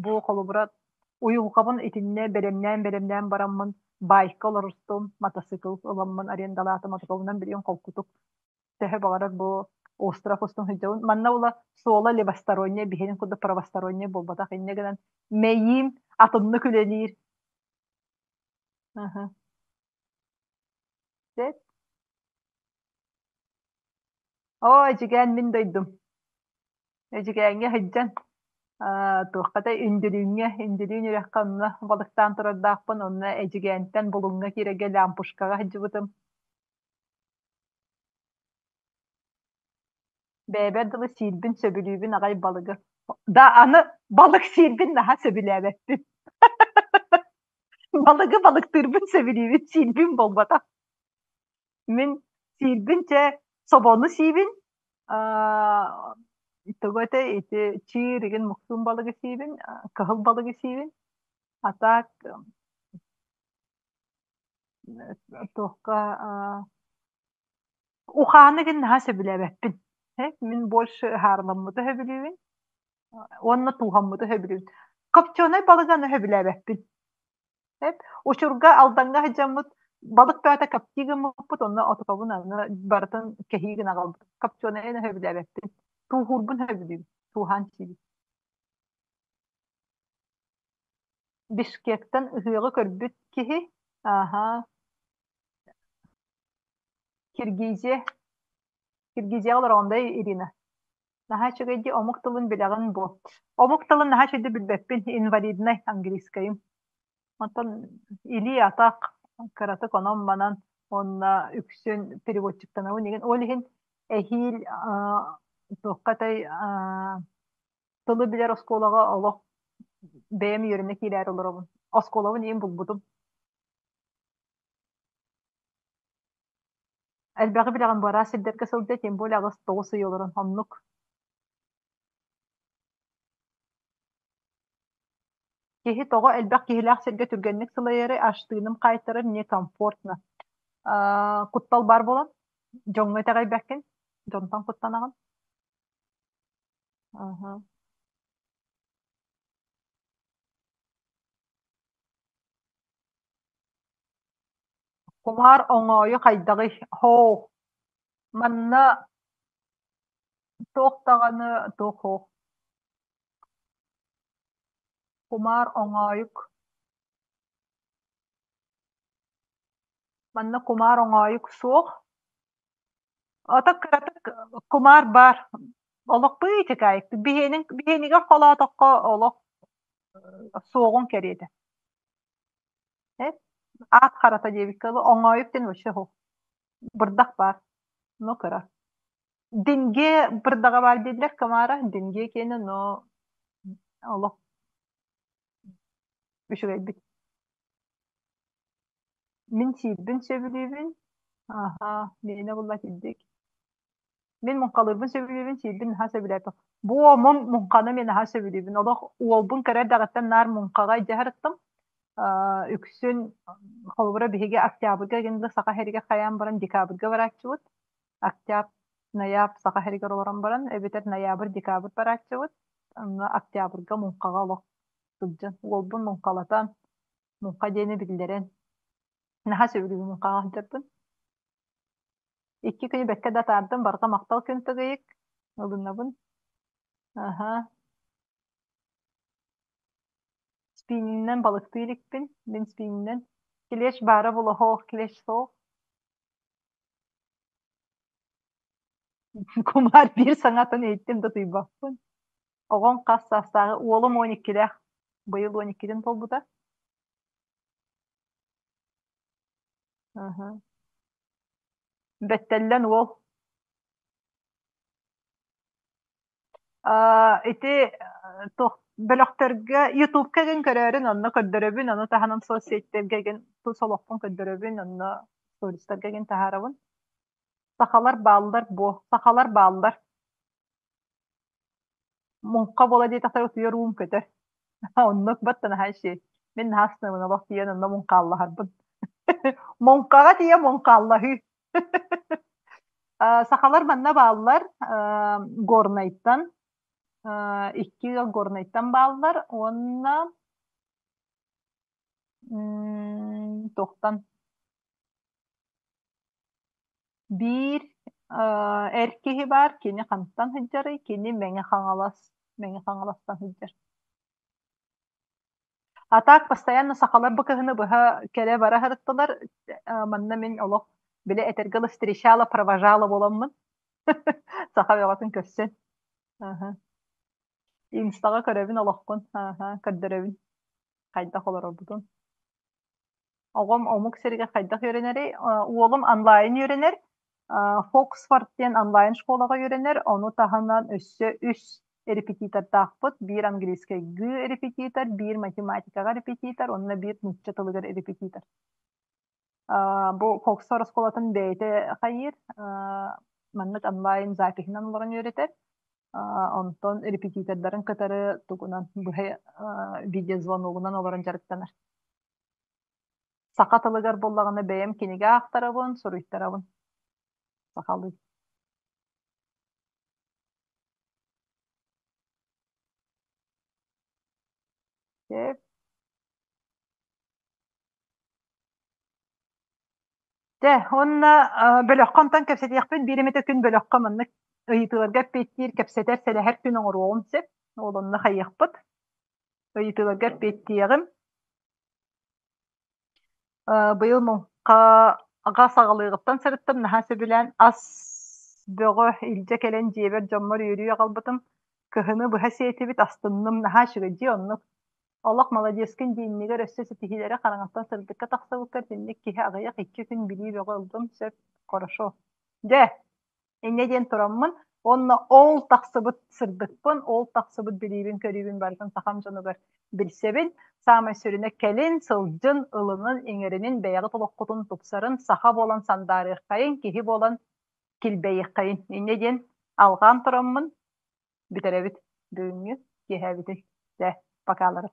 бу холобура уйулҕабын итиннэ бэлэмнээн-бэлэмнээн бараммын байка олорустум, матасыыкыл ыламмын арендалаатым, отокобунан билигин холкутук төһө баҕарар бу остров устун сылдьабын. Манна ула суола левосторонняя, биһигин курдук правосторонняя буолбатах, инньэ гынан мэйиим атыннык үлэлиир. Аха. Сөп. Оо, Эдьигээн мин дойдум. Эдьигээҥҥэ сылдьан аа, туохха да Үндүрүүҥҥэ, Үндүрүүн үрэххэ онно балыктаан турардаахпын, онно Эдьигээнтэн Булуҥҥа киирэргэ Лямпушкаҕа сылдьыбытым. Бэйэбэр дылы сиирбин сөбүлүүбүн аҕай балыгы. Да аны балык сиирбин наһаа сөбүлээбэппин. Балыгы балыктыырбын сөбүлүүбүн, сиирбин буолбатах. Мин сиирбин чэ собону сиибин, аа, тугу этэй ити чиир игин муксуун балыгы сиибин, кыһыл балыгы сиибин. А так туохха аа, ухааны гин наһаа сөбүлээбэппин. Мин больше ыһаарыламмыты сөбүлүүбүн уонна тууһаммыты сөбүлүүбүн. Копченый балыгы аны сөбүлээбэппин. Эп, учурга Алдаҥҥа сылдьаммыт балык бөҕөтө коптии гыммыппыт, онно отокобун аны барытын кэһии гына аҕалбытым. Копченыйын сөбүлээбэппин. Тууһуурбун сөбүлүүбүн. Тууһаан сиибин. Бишкектэн ыһыаҕы көрбүт киһи, ааһа, Киргизия, Киргизияҕа олороҕун да Ирина? Наһаа үчүгэй дии, омук тылын билэҕин буо. Омук тылын наһаа үчүгэйдик билбэппин, инвалиднай английскайым. Онтон илии-атах кыратык онон-манан уонна үксүн переводчиктанабын игин. Ол иһин эһиил туохха этэй тылы билэр оскуолаҕа олох бэйэм үөрэнэ киирээри олоробун. Оскуолабын иһин булбутум. Элбэҕи билэҕин бу араас сирдэргэ сылдьа, тем более 8-9 ый олорон оннук. Киһи тоҕо элбэх киһилээх сиргэ түргэнник сылайары, аж тыыным хаайтарар, мне комфортно. Аа, куттал баар буолан, дьоҥҥо итэҕэйбэккин, дьонтон куттанаҕын. Аха. Кумаар оҥоойу хайдаҕый? Һоо, манна туох даҕаны туох суох. Кумаар оҥоойук Манна кумаар оҥоойук суох. Ото кыратык кумаар баар. Олох быычыкаайык. Биһиэнин биһиэнигэр холоотоххо олох суоҕун кэриэтэ. Э, аат харата диэбиккэ дылы оҥоойук диэн вообще суох. Бырдах баар, но кыра. Динге бырдаҕа баар дииллэр Камара, динге киэнэ, но олох үчүгэйбит. Мин сиирбин сөбүлүүбүн. Аһаа, миэнэ буолла итирдик. Мин муҥхалыырбын сөбүлүүбүн, сиирбин наһаа сөбүлээппин. Буо, мун муҥханы мин наһаа сөбүлүүбүн. Олох уолбун кыра эрдэҕиттэн наар муҥхаҕа илдьэ сырыттым. Аа, үксүн холобура биһиги октябрьга гин да Саха сиригэр хайаан баран декабрьга барааччыбыт. Октябрь, ноябрь Саха сиригэр олорон баран, эбэтэр ноябрь, декабрь барааччыбыт. Онно октябрьга муҥхаҕа олох сылдьан, уолбун муҥхалатан, муҥха диэни биллэрэн, наһаа сөбүлүүбүн муҥхаҕа сылдьарбын. Икки күнү бэккэ да атаардым, барҕа махтал күн тыгыйык. Ылынабын. Аһа. Спининэн балыктыы иликпин. Мин спининэн. Клещ баара буолуо, клещ суох. Кумаар биир саҥатын иһиттим да утуйбаппын. Оҕом хас саастааҕы уолум уон иккилээх, быйыл уон иккитин туолбута. Аһа. Бэттэллэн уол. Аа, ити туох бөлөхтөргө Ютубка игин көрөөрүн, онно көрдөрөбүн, ону таһынан соцсетьтэргэ игин тус олохпун көрдөрөбүн, онно стористарга игин таһаарабын. Сахалар бааллар буо, сахалар бааллар. Муҥха буола диэтэхтэрэ утуйар уум көтөр. Оннук баттан наһаа үчүгэй. Мин наһаа астынабын олох тиийэн онно муҥхааллаһарбын. Муҥхаҕа тиийэ муҥхааллаһыы. Сахалар манна бааллар Горнайтан икки ыал Горнайтан бааллар уонна туохтан Биир эр киһи баар, кини хантан сылдьарый? Кини Мэҥэ Хаҥалас, Мэҥэ Хаҥаластан сылдьар. А так постоянно сахалар бу кыһыны быһа кэлэ-бара сырыттылар. Манна мин олох били этэргэ дылы встречала, провожала буоламмын саха бөҕөтүн көрсөн. Аһа. Инстаҕа көрөбүн олохпун, аһа, көрдөрөбүн хайдах олорорбутун. Оҕом омук сиригэр хайдах үөрэнэрий? Уолум онлайн үөрэнэр. Фоксфорд диэн онлайн школаҕа үөрэнэр. Ону таһынан өссө үс репетитордаахпыт. Биир английскайгыы репетитор, биир математикаҕа репетитор уонна биир нуучча тылыгар репетитор. Бу Фоксфорд оскуолатын бэйэтэ хайыыр. Маннык онлайн запиһынан олорон үөрэтэр. Онтон репетитордарын кытары тугунан быһа видеозвоногунан олорон дьарыктанар. Саха тылыгар буоллаҕына бэйэм кинигэ аахтарабын, суруйтарабын сахалыы. Сөп. Дьэ, уонна бөлөххө онтон кэпсэтиэхпит биир эмэтэ күн бөлөххө маннык ыйытыыларга эппиэттиир, кэпсэтэр, сэлэһэр күн оҥоруоҕум сөп. Ол онно хайыахпыт. Ыйытыыларга эппиэттиэҕим. Быйыл муҥхаҕа саҕалыаҕыттан сырыттым, наһаа сөбүлээн ас бөҕө илдьэ кэлэн дьиэбэр дьоммор үөрүү аҕалбытым. Кыһыны быһа сиэтибит, астынным, наһаа үчүгэй дии оннук. Олох маладьыаскын дии иннигэр өссө ситиһиилэри хараҥаттан сырдыкка тахсыбыккар итинник киһи аҕыйах икки күн билии бөҕө ыллым, сөп, хорошо. Дьэ, Инньэ диэн тураммын уонна ол тахсыбыт сырдыкпын, ол тахсыбыт билиибин-көрүүбүн барытын сахам дьонугар билсэбин. Саамай сүрүнэ кэлин, сылдьын, ылынын, иҥэринин, бэйэҕит олоххутун тупсарын, саха буолан сандаарыаххайын, киһи буолан килбэйиэххэйин. Инньэ диэн алҕаан тураммын бүтэрэбит бүгүҥҥү киэһэбитин. Дьэ, покалары.